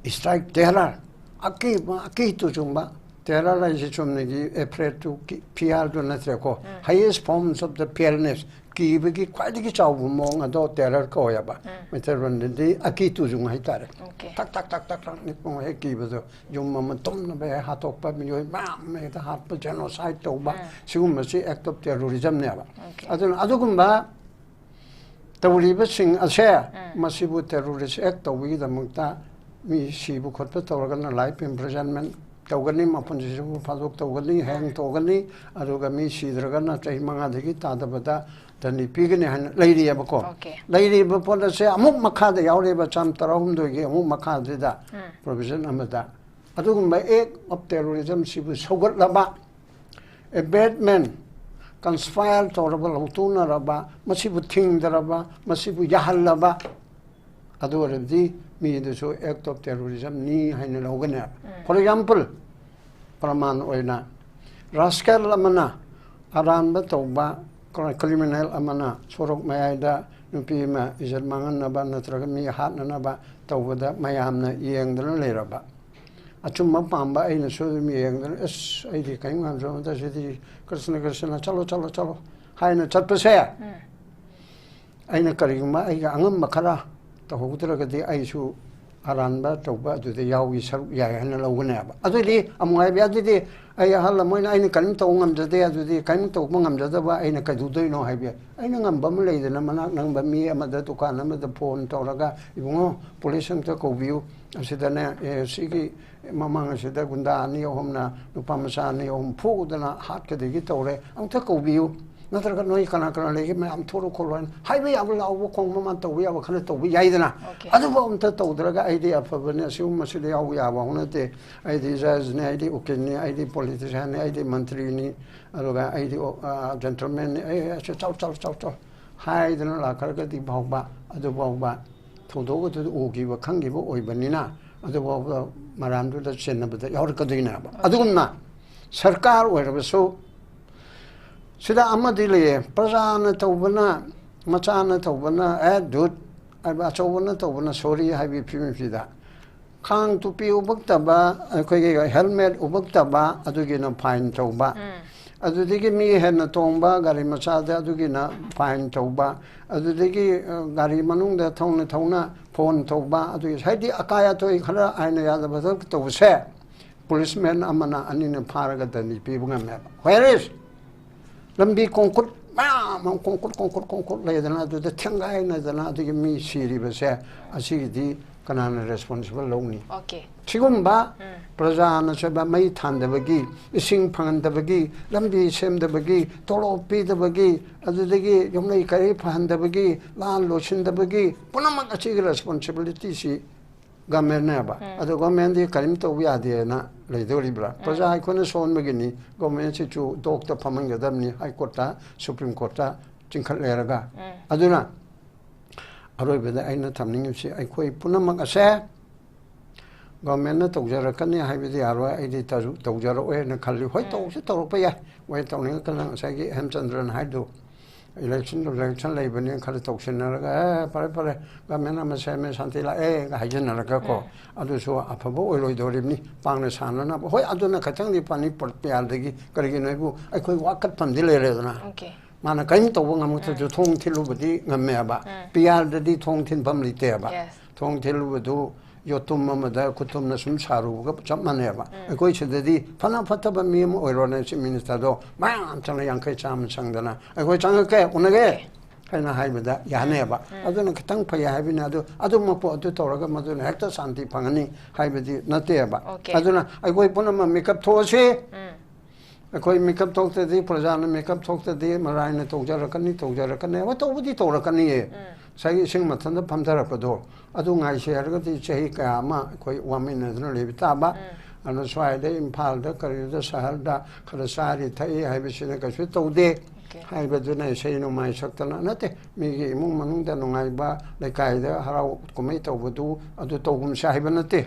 strike terror, ꯑꯀꯤꯕ, ꯑꯀꯤ ꯇꯨꯖꯨꯡꯕ, terror ꯍꯥꯏꯁꯦ ꯆꯨꯝꯅꯒꯤ afraid to, fear do ꯅꯠꯇ꯭ꯔꯦꯀꯣ, highest forms of the fearness, ꯀꯤꯕꯒꯤ ꯈ꯭ꯋꯥꯏꯗꯒꯤ ꯆꯥꯎꯕ ꯃꯑꯣꯡ ꯑꯗꯣ terror ꯀꯧꯋꯦꯕ꯫ ꯃꯩꯇꯩꯂꯣꯟꯗꯗꯤ ꯑꯀꯤ ꯇꯨꯖꯨꯡ ꯍꯥꯏꯇꯥꯔꯦ꯫ Okay. ꯇꯛ ꯇꯛ ꯇꯛ ꯇꯛ ꯇꯛ ꯅꯤꯛꯄ ꯍꯦꯛ ꯀꯤꯕꯗꯣ, ꯌꯨꯝ ꯑꯃ ꯇꯨꯝꯅꯕ ꯍꯦꯛ ꯍꯥꯠꯇꯣꯛꯄ, ꯃꯤꯑꯣꯏ ꯃꯌꯥꯝ ꯑꯃ ꯍꯦꯛꯇ ꯍꯥꯠꯄ, genocide ꯇꯧꯕ, ꯁꯤꯒꯨꯝꯕꯁꯤ act of terrorism ꯅꯦꯕ꯫ Okay. ꯑꯗꯨꯅ ꯑꯗꯨꯒꯨꯝꯕ ꯇꯧꯔꯤꯕꯁꯤꯡ ꯑꯁꯦ, ꯃꯁꯤꯕꯨ terrorist act ꯇꯧꯕꯒꯤꯗꯃꯛꯇ ꯃꯤ ꯁꯤꯕ ꯈꯣꯠꯄ ꯇꯧꯔꯒꯅ life imprisonment ꯇꯧꯒꯅꯤ, ꯃꯄꯨꯟꯁꯤ ꯆꯨꯞꯄ ꯐꯥꯗꯣꯛ ꯇꯧꯒꯅꯤ, hang ꯇꯧꯒꯅꯤ, ꯑꯗꯨꯒ ꯃꯤ ꯁꯤꯗ꯭ꯔꯒꯅ ꯆꯍꯤ ꯃꯉꯥꯗꯒꯤ ꯇꯥꯗꯕꯗ ꯗꯟꯗꯤ ꯄꯤꯒꯅꯤ ꯍꯥꯏꯅ ꯂꯩꯔꯤꯑꯕꯀꯣ꯫ Okay. ꯂꯩꯔꯤꯕ ꯄꯣꯠ ꯑꯁꯦ ꯑꯃꯨꯛ ꯃꯈꯥꯗ ꯌꯥꯎꯔꯤꯕ ꯆꯥꯝ ꯇꯔꯥꯍꯨꯝꯗꯣꯏꯒꯤ ꯑꯃꯨꯛ ꯃꯈꯥꯗꯨꯗ provision ꯑꯃꯗ ꯑꯗꯨꯒꯨꯝꯕ act of terrorism ꯁꯤꯕꯨ ꯁꯧꯒꯠꯂꯕ, abetment, conspire ꯇꯧꯔꯕ, ꯂꯧꯇꯨꯅꯔꯕ, ꯃꯁꯤꯕꯨ ꯊꯤꯡꯗꯔꯕ, ꯃꯁꯤꯕꯨ ꯌꯥꯍꯜꯂꯕ, ꯑꯗꯨ ꯑꯣꯏꯔꯕꯗꯤ ꯃꯤꯗꯨꯁꯨ act of terrorism ꯅꯤ ꯍꯥꯏꯅ ꯂꯧꯒꯅꯤ꯫ For example, ꯄ꯭ꯔꯃꯥꯟ ꯑꯣꯏꯅ, rascal ꯑꯃꯅ, ꯑꯔꯥꯟꯕ ꯇꯧꯕ criminal ꯑꯃꯅ ꯁꯣꯔꯣꯛ ꯃꯌꯥꯏꯗ ꯅꯨꯄꯤ ꯑꯃ ꯏꯖꯠ ꯃꯥꯡꯍꯟꯅꯕ ꯅꯠꯇ꯭ꯔꯒ ꯃꯤ ꯍꯥꯠꯅꯅꯕ ꯇꯧꯕꯗ ꯃꯌꯥꯝꯅ ꯌꯦꯡꯗꯨꯅ ꯂꯩꯔꯕ, ꯑꯆꯨꯝꯕ ꯄꯥꯝꯕ ꯑꯩꯅꯁꯨ ꯑꯗꯨꯝ ꯌꯦꯡꯗꯨꯅ, "ꯑꯁ, ꯑꯩꯗꯤ ꯀꯔꯤꯝ ꯉꯝꯗ꯭ꯔꯕꯗ ꯁꯤꯗꯤ ꯀ꯭ꯔꯤꯁꯅ, ꯀ꯭ꯔꯤꯁꯅ, ꯆꯠꯂꯣ, ꯆꯠꯂꯣ, ꯆꯠꯂꯣ" ꯍꯥꯏꯅ ꯆꯠꯄꯁꯦ, ꯑꯩꯅ ꯀꯔꯤꯒꯨꯝꯕ ꯑꯩꯒ ꯑꯉꯝꯕ ꯈꯔ ꯇꯧꯍꯧꯗ꯭ꯔꯒꯗꯤ ꯑꯩꯁꯨ ꯑꯔꯥꯟꯕ ꯇꯧꯕ ꯑꯗꯨꯗ ꯌꯥꯎꯏ, ꯁꯔꯨꯛ ꯌꯥꯏ ꯍꯥꯏꯅ ꯂꯧꯒꯅꯦꯕ꯫ ꯑꯗꯨꯗꯤ ꯑꯃꯨꯛ ꯍꯥꯏꯕ, "ꯑꯗꯨꯗꯤ ꯑꯩ ꯑꯍꯜ ꯑꯃ ꯑꯣꯏꯅ ꯑꯩꯅ ꯀꯔꯤꯝ ꯇꯧꯕ ꯉꯝꯖꯗꯦ, ꯑꯗꯨꯗꯤ ꯀꯔꯤꯝ ꯇꯧꯕ ꯉꯝꯖꯗꯕ ꯑꯩꯅ ꯀꯩꯗꯧꯗꯣꯏꯅꯣ?" ꯍꯥꯏꯕ ꯌꯥꯏ꯫ ꯑꯩꯅ ꯉꯝꯕ ꯑꯃ ꯂꯩꯗꯅ, ꯃꯅꯥꯛ ꯅꯛꯕ ꯃꯤ ꯑꯃꯗ, ꯗꯨꯀꯥꯟ ꯑꯃꯗ phone ꯇꯧꯔꯒ, "ꯏꯕꯨꯡꯉꯣ, police ꯑꯝꯇ ꯀꯧꯕꯤꯌꯨ, ꯑꯁꯤꯗꯅꯦ, ꯑꯦ, ꯁꯤꯒꯤ ꯃꯃꯥꯡ ꯑꯁꯤꯗ ꯒꯨꯟꯗꯥ ꯑꯅꯤ ꯑꯍꯨꯝꯅ ꯅꯨꯄꯥ ꯃꯆꯥ ꯑꯅꯤ ꯑꯍꯨꯝ ꯐꯨꯗꯅ ꯍꯥꯠꯀꯗꯒꯤ ꯇꯧꯔꯦ, ꯑꯃꯨꯛꯇ ꯀꯧꯕꯤꯌꯨ, ꯅꯠꯇ꯭ꯔꯒ ꯅꯣꯏ ꯀꯅꯥ ꯀꯅꯥ ꯂꯩꯒꯦ ꯃꯌꯥꯝ ꯊꯣꯛꯂꯛꯑꯣ ꯈꯣꯠꯂꯣ" ꯍꯥꯏꯅ ꯍꯥꯏꯕ ꯌꯥꯕ, ꯂꯥꯎꯕ ꯈꯣꯡꯕ ꯃꯥꯅ ꯇꯧꯕ ꯌꯥꯕ ꯈꯔ ꯇꯧꯕ ꯌꯥꯏꯗꯅ꯫ Okay. ꯑꯗꯨꯐꯥꯎ ꯑꯝꯇ ꯇꯧꯗ꯭ꯔꯒ, "ꯑꯩꯗꯤ ꯑꯐꯕꯅꯦ, ꯑꯁꯤꯒꯨꯝꯕꯁꯤꯗ ꯌꯥꯎꯕ ꯌꯥꯕ ꯍꯧꯅꯗꯦ, ꯑꯩꯗꯤ judge ꯅꯦ, ꯑꯩꯗꯤ ꯎꯀꯤꯜꯅꯤ, ꯑꯩꯗꯤ politician ꯅꯤ, ꯑꯩꯗꯤ ꯃꯟꯇ꯭ꯔꯤꯅꯤ, ꯑꯗꯨꯒ ꯑꯩꯗꯤ, ꯑ, gentleman ꯅꯤ, ꯑꯩ ꯑꯁꯤ ꯆꯥꯎ, ꯆꯥꯎ, ꯆꯥꯎ, ꯆꯥꯎ" ꯍꯥꯏꯗꯅ ꯂꯥꯛꯈ꯭ꯔꯒꯗꯤ ꯐꯥꯎꯕ, ꯑꯗꯨ ꯐꯥꯎꯕ ꯊꯧꯗꯣꯛ ꯑꯗꯨꯗ ꯎꯈꯤꯕ ꯈꯪꯈꯤꯕ ꯑꯣꯏꯕꯅꯤꯅ, ꯑꯗꯨꯐꯥꯎꯕ ꯃꯔꯥꯝꯗꯨꯗ ꯆꯦꯟꯅꯕꯗ ꯌꯥꯎꯔꯛꯀꯗꯣꯏꯅꯦꯕ꯫ ꯑꯗꯨꯒꯨꯝꯅ ꯁꯔꯀꯥꯔ ꯑꯣꯏꯔꯕꯁꯨ ꯁꯤꯗ ꯑꯃꯗꯤ ꯂꯩꯌꯦ, ꯄ꯭ꯔꯖꯥꯅ ꯇꯧꯕꯅ, ꯃꯆꯥꯅ ꯇꯧꯕꯅ ꯑꯦ ꯗꯨꯠ ꯍꯥꯏꯕ, ꯑꯆꯧꯕꯅ ꯇꯧꯕꯅ ꯁꯣꯔꯤ ꯍꯥꯏꯕꯒꯤ ꯐꯤꯕꯝꯁꯤꯗ ꯈꯥꯡ ꯇꯨꯄꯤ ꯎꯄꯛꯇꯕ, ꯑꯩꯈꯣꯏꯒꯤ ꯍꯦꯜꯃꯦꯠ ꯎꯄꯛꯇꯕ ꯑꯗꯨꯒꯤꯅ ꯐꯥꯏꯟ ꯇꯧꯕ, ꯑꯗꯨꯗꯒꯤ ꯃꯤ ꯍꯦꯟꯅ ꯇꯣꯡꯕ ꯒꯥꯔꯤ ꯃꯆꯥꯗ ꯑꯗꯨꯒꯤꯅ ꯐꯥꯏꯟ ꯇꯧꯕ, ꯑꯗꯨꯗꯒꯤ ꯑ, ꯒꯥꯔꯤ ꯃꯅꯨꯡꯗ ꯊꯧꯅ ꯊꯧꯅ ꯐꯣꯟ ꯇꯧꯕ, ꯑꯗꯨꯒꯤ ꯍꯥꯏꯗꯤ ꯑꯀꯥꯏ ꯑꯇꯣꯏ ꯈꯔ ꯑꯥꯏꯟꯅ ꯌꯥꯗꯕ ꯊꯕꯛ ꯇꯧꯕꯁꯦ ꯄꯨꯂꯤꯁꯃꯦꯟ ꯑꯃꯅ ꯑꯅꯤꯅ ꯐꯥꯔꯒ ꯗꯟꯗꯤ ꯄꯤꯕ ꯉꯝꯃꯦꯕ꯫ Where is? ꯂꯝꯕꯤ ꯀꯣꯡꯀꯨꯠ ꯃꯌꯥꯝ ꯑꯃ ꯀꯣꯡꯀꯨꯠ ꯀꯣꯡꯀꯨꯠ ꯀꯣꯡꯀꯨꯠ ꯂꯩꯗꯅ ꯑꯗꯨꯗ ꯊꯦꯡꯒꯥꯏꯅꯗꯅ ꯑꯗꯨꯒꯤ ꯃꯤ ꯁꯤꯔꯤꯕꯁꯦ ꯑꯁꯤꯒꯤꯗꯤ ꯀꯅꯥꯅ ꯔꯦꯁꯄꯣꯟꯁꯤꯕꯜ ꯂꯧꯅꯤ? ꯑꯣꯀꯦ꯫ ꯁꯤꯒꯨꯝꯕ ꯄ꯭ꯔꯖꯥꯅ ꯆꯠꯄ ꯃꯩ ꯊꯥꯟꯗꯕꯒꯤ, ꯏꯁꯤꯡ ꯐꯪꯍꯟꯗꯕꯒꯤ, ꯂꯝꯕꯤ ꯁꯦꯝꯗꯕꯒꯤ, ꯇꯣꯂꯣꯞ ꯄꯤꯗꯕꯒꯤ, ꯑꯗꯨꯗꯒꯤ ꯌꯨꯝꯂꯩ ꯀꯩꯔꯩ ꯐꯍꯟꯗꯕꯒꯤ, ꯂꯥꯟ ꯂꯣꯏꯁꯤꯟꯗꯕꯒꯤ ꯄꯨꯝꯅꯃꯛ ꯑꯁꯤꯒꯤ ꯔꯦꯁꯄꯣꯟꯁꯤꯕꯤꯂꯤꯇꯤꯁꯤ ꯒꯃꯦꯟꯅꯦꯕ꯫ ꯑꯗꯣ ꯒꯃꯦꯟꯗꯤ ꯀꯔꯤꯝ ꯇꯧꯕ ꯌꯥꯗꯦꯅ ꯂꯩꯗꯣꯔꯤꯕ꯭ꯔꯥ? ꯄ꯭ꯔꯖꯥ ꯑꯩꯈꯣꯏꯅ ꯁꯣꯟꯕꯒꯤꯅꯤ, ꯒꯣꯔꯃꯦꯟꯁꯤꯁꯨ ꯗꯣꯛꯇ ꯐꯝꯍꯟꯒꯗꯕꯅꯤ, ꯍꯥꯏ ꯀꯣꯔꯠꯇ, ꯁꯨꯄ꯭ꯔꯤꯝ ꯀꯣꯔꯠꯇ ꯆꯤꯡꯈꯠ ꯂꯩꯔꯒ꯫ ꯑꯗꯨꯅ ꯑꯔꯣꯏꯕꯗ ꯑꯩꯅ ꯊꯝꯅꯤꯡꯉꯤꯕꯁꯤ ꯑꯩꯈꯣꯏ ꯄꯨꯝꯅꯃꯛ ꯑꯁꯦ ꯒꯣꯔꯃꯦꯟꯅ ꯇꯧꯖꯔꯛꯀꯅꯤ ꯍꯥꯏꯕꯗꯤ ꯌꯥꯔꯣꯏ, ꯑꯩꯗꯤ ꯇꯧ- ꯇꯧꯖꯔꯛꯑꯣꯏꯅ ꯈꯜꯂꯤ꯫ ꯍꯣꯏ, ꯇꯧꯁꯨ ꯇꯧꯔꯛꯄ ꯌꯥꯏ, ꯃꯣꯏ ꯇꯧꯅꯤꯡꯉꯛꯇꯅ ꯉꯁꯥꯏꯒꯤ ꯍꯦꯝꯆꯟꯗ꯭ꯔꯅ ꯍꯥꯏꯗꯣ ꯏꯂꯦꯛꯁꯟ ꯏꯂꯦꯛꯁꯟ ꯂꯩꯕꯅꯤ ꯈꯔ ꯇꯧꯁꯤꯟꯅꯔꯒ ꯑꯦ ꯐꯔꯦ ꯐꯔꯦ ꯒꯣꯔꯃꯦꯟ ꯑꯃ ꯁꯦꯝꯃꯦ ꯁꯥꯟꯇꯤ ꯂꯥꯛꯑꯦꯒ ꯍꯥꯏꯖꯤꯟꯅꯔꯒꯀꯣ꯫ ꯑꯗꯨꯁꯨ ꯑꯐꯕ ꯑꯣꯏꯔꯣꯏꯗꯧꯔꯤꯕꯅꯤ, ꯄꯥꯡꯅ ꯁꯥꯟꯅꯅꯕ꯫ ꯍꯣꯏ, ꯑꯗꯨꯅ ꯈꯤꯇꯪꯗꯤ ꯐꯅꯤ ꯄꯤ ꯑꯥꯔꯗꯒꯤ, ꯀꯔꯤꯒꯤꯅꯣ ꯍꯥꯏꯕꯨ ꯑꯩꯈꯣꯏ ꯋꯥꯀꯠꯐꯝꯗꯤ ꯂꯩꯔꯦꯗꯅ꯫ ꯑꯣꯀꯦ꯫ ꯃꯥꯅ ꯀꯔꯤꯝ ꯇꯧꯕ ꯉꯝꯃꯛꯇ꯭ꯔꯁꯨ ꯊꯣꯡ ꯊꯤꯜꯂꯨꯕꯗꯤ ꯉꯝꯃꯦꯕ꯫ ꯄꯤ ꯑꯥꯔꯗꯗꯤ ꯊꯣꯡ ꯊꯤꯟꯐꯝ ꯂꯩꯇꯦꯕ꯫ Yes. ꯊꯣꯡ ꯊꯤꯜꯂꯨꯕꯗꯨ ꯌꯣꯠꯇꯨꯝ ꯑꯃꯗ ꯈꯨꯠꯇꯨꯝꯅ ꯁꯨꯝ ꯁꯥꯔꯨꯕꯒ ꯆꯞ ꯃꯥꯟꯅꯩꯕ꯫ ꯑꯩꯈꯣꯏ ꯁꯤꯗꯗꯤ ꯐꯅ ꯐꯠꯇꯕ ꯃꯤ ꯑꯃ ꯑꯣꯏꯔꯣꯅꯦ, ꯆꯤꯐ ꯃꯤꯅꯤꯁꯇꯔꯗꯣ ꯃꯌꯥꯝ ꯆꯪꯅ ꯌꯥꯡꯈꯩ ꯆꯥꯝꯃ ꯆꯪꯗꯅ ꯑꯩꯈꯣꯏ ꯆꯪꯉꯛꯀꯦ, ꯎꯅꯒꯦ ꯍꯥꯏꯅ ꯍꯥꯏꯕꯗ ꯌꯥꯅꯦꯕ꯫ ꯑꯗꯨꯅ ꯈꯤꯇꯪ ꯐꯩ ꯍꯥꯏꯕꯅꯤ꯫ ꯑꯗꯨ ꯑꯗꯨꯃꯛꯄꯨ ꯑꯗꯨ ꯇꯧꯔꯒ ꯃꯗꯨꯅ ꯍꯦꯛꯇ ꯁꯥꯟꯇꯤ ꯐꯪꯒꯅꯤ ꯍꯥꯏꯕꯗꯤ ꯅꯠꯇꯦꯕ꯫ Okay. ꯑꯗꯨꯅ ꯑꯩꯈꯣꯏ ꯄꯨꯝꯅꯃꯛ ꯃꯤꯀꯞ ꯊꯣꯛꯑꯁꯤ꯫ ꯑꯩꯈꯣꯏ ꯃꯤꯀꯞ ꯊꯣꯛꯇꯗꯤ, ꯄ꯭ꯔꯖꯥꯅ ꯃꯤꯀꯞ ꯊꯣꯛꯇꯗꯤ, ꯃꯔꯥꯏꯅ ꯇꯧꯖꯔꯛꯀꯅꯤ, ꯇꯧꯖꯔꯛꯀꯅꯤ꯫ ꯍꯣꯏ, ꯇꯧꯕꯗꯤ ꯇꯧꯔꯛꯀꯅꯤꯌꯦ꯫ ꯉꯁꯥꯏꯒꯤ ꯏꯁꯤꯡ ꯃꯊꯟꯇ ꯐꯝꯊꯔꯛꯄꯗꯣ, ꯑꯗꯨ ꯉꯥꯏꯁꯦ ꯍꯥꯏꯔꯒꯗꯤ ꯆꯍꯤ ꯀꯌꯥ ꯑꯃ ꯑꯩꯈꯣꯏ ꯋꯥꯃꯤꯟꯅꯗꯨꯅ ꯂꯩꯕ ꯇꯥꯕ꯫ ꯑꯗꯨꯅ ꯁ꯭ꯋꯥꯏꯗ ꯏꯝꯐꯥꯜꯗ, ꯀꯔꯤꯗ, ꯁꯍꯔꯗ ꯈꯔ ꯆꯥꯔꯤ ꯊꯛꯏ ꯍꯥꯏꯕꯁꯤꯅ ꯀꯩꯁꯨ ꯇꯧꯗꯦ꯫ ꯍꯥꯏꯕꯗꯨꯅ ꯏꯁꯩ ꯅꯣꯡꯃꯥꯏ ꯁꯛꯇꯅ ꯅꯠꯇꯦ, ꯃꯤꯒꯤ ꯏꯃꯨꯡ ꯃꯅꯨꯡꯗ ꯅꯨꯡꯉꯥꯏꯕ, ꯂꯩꯀꯥꯏꯗ ꯍꯔꯥꯎ ꯀꯨꯝꯍꯩ ꯇꯧꯕꯗꯨ ꯑꯗꯨ ꯇꯧꯒꯨꯝꯁꯦ ꯍꯥꯏꯕ ꯅꯠꯇꯦ꯫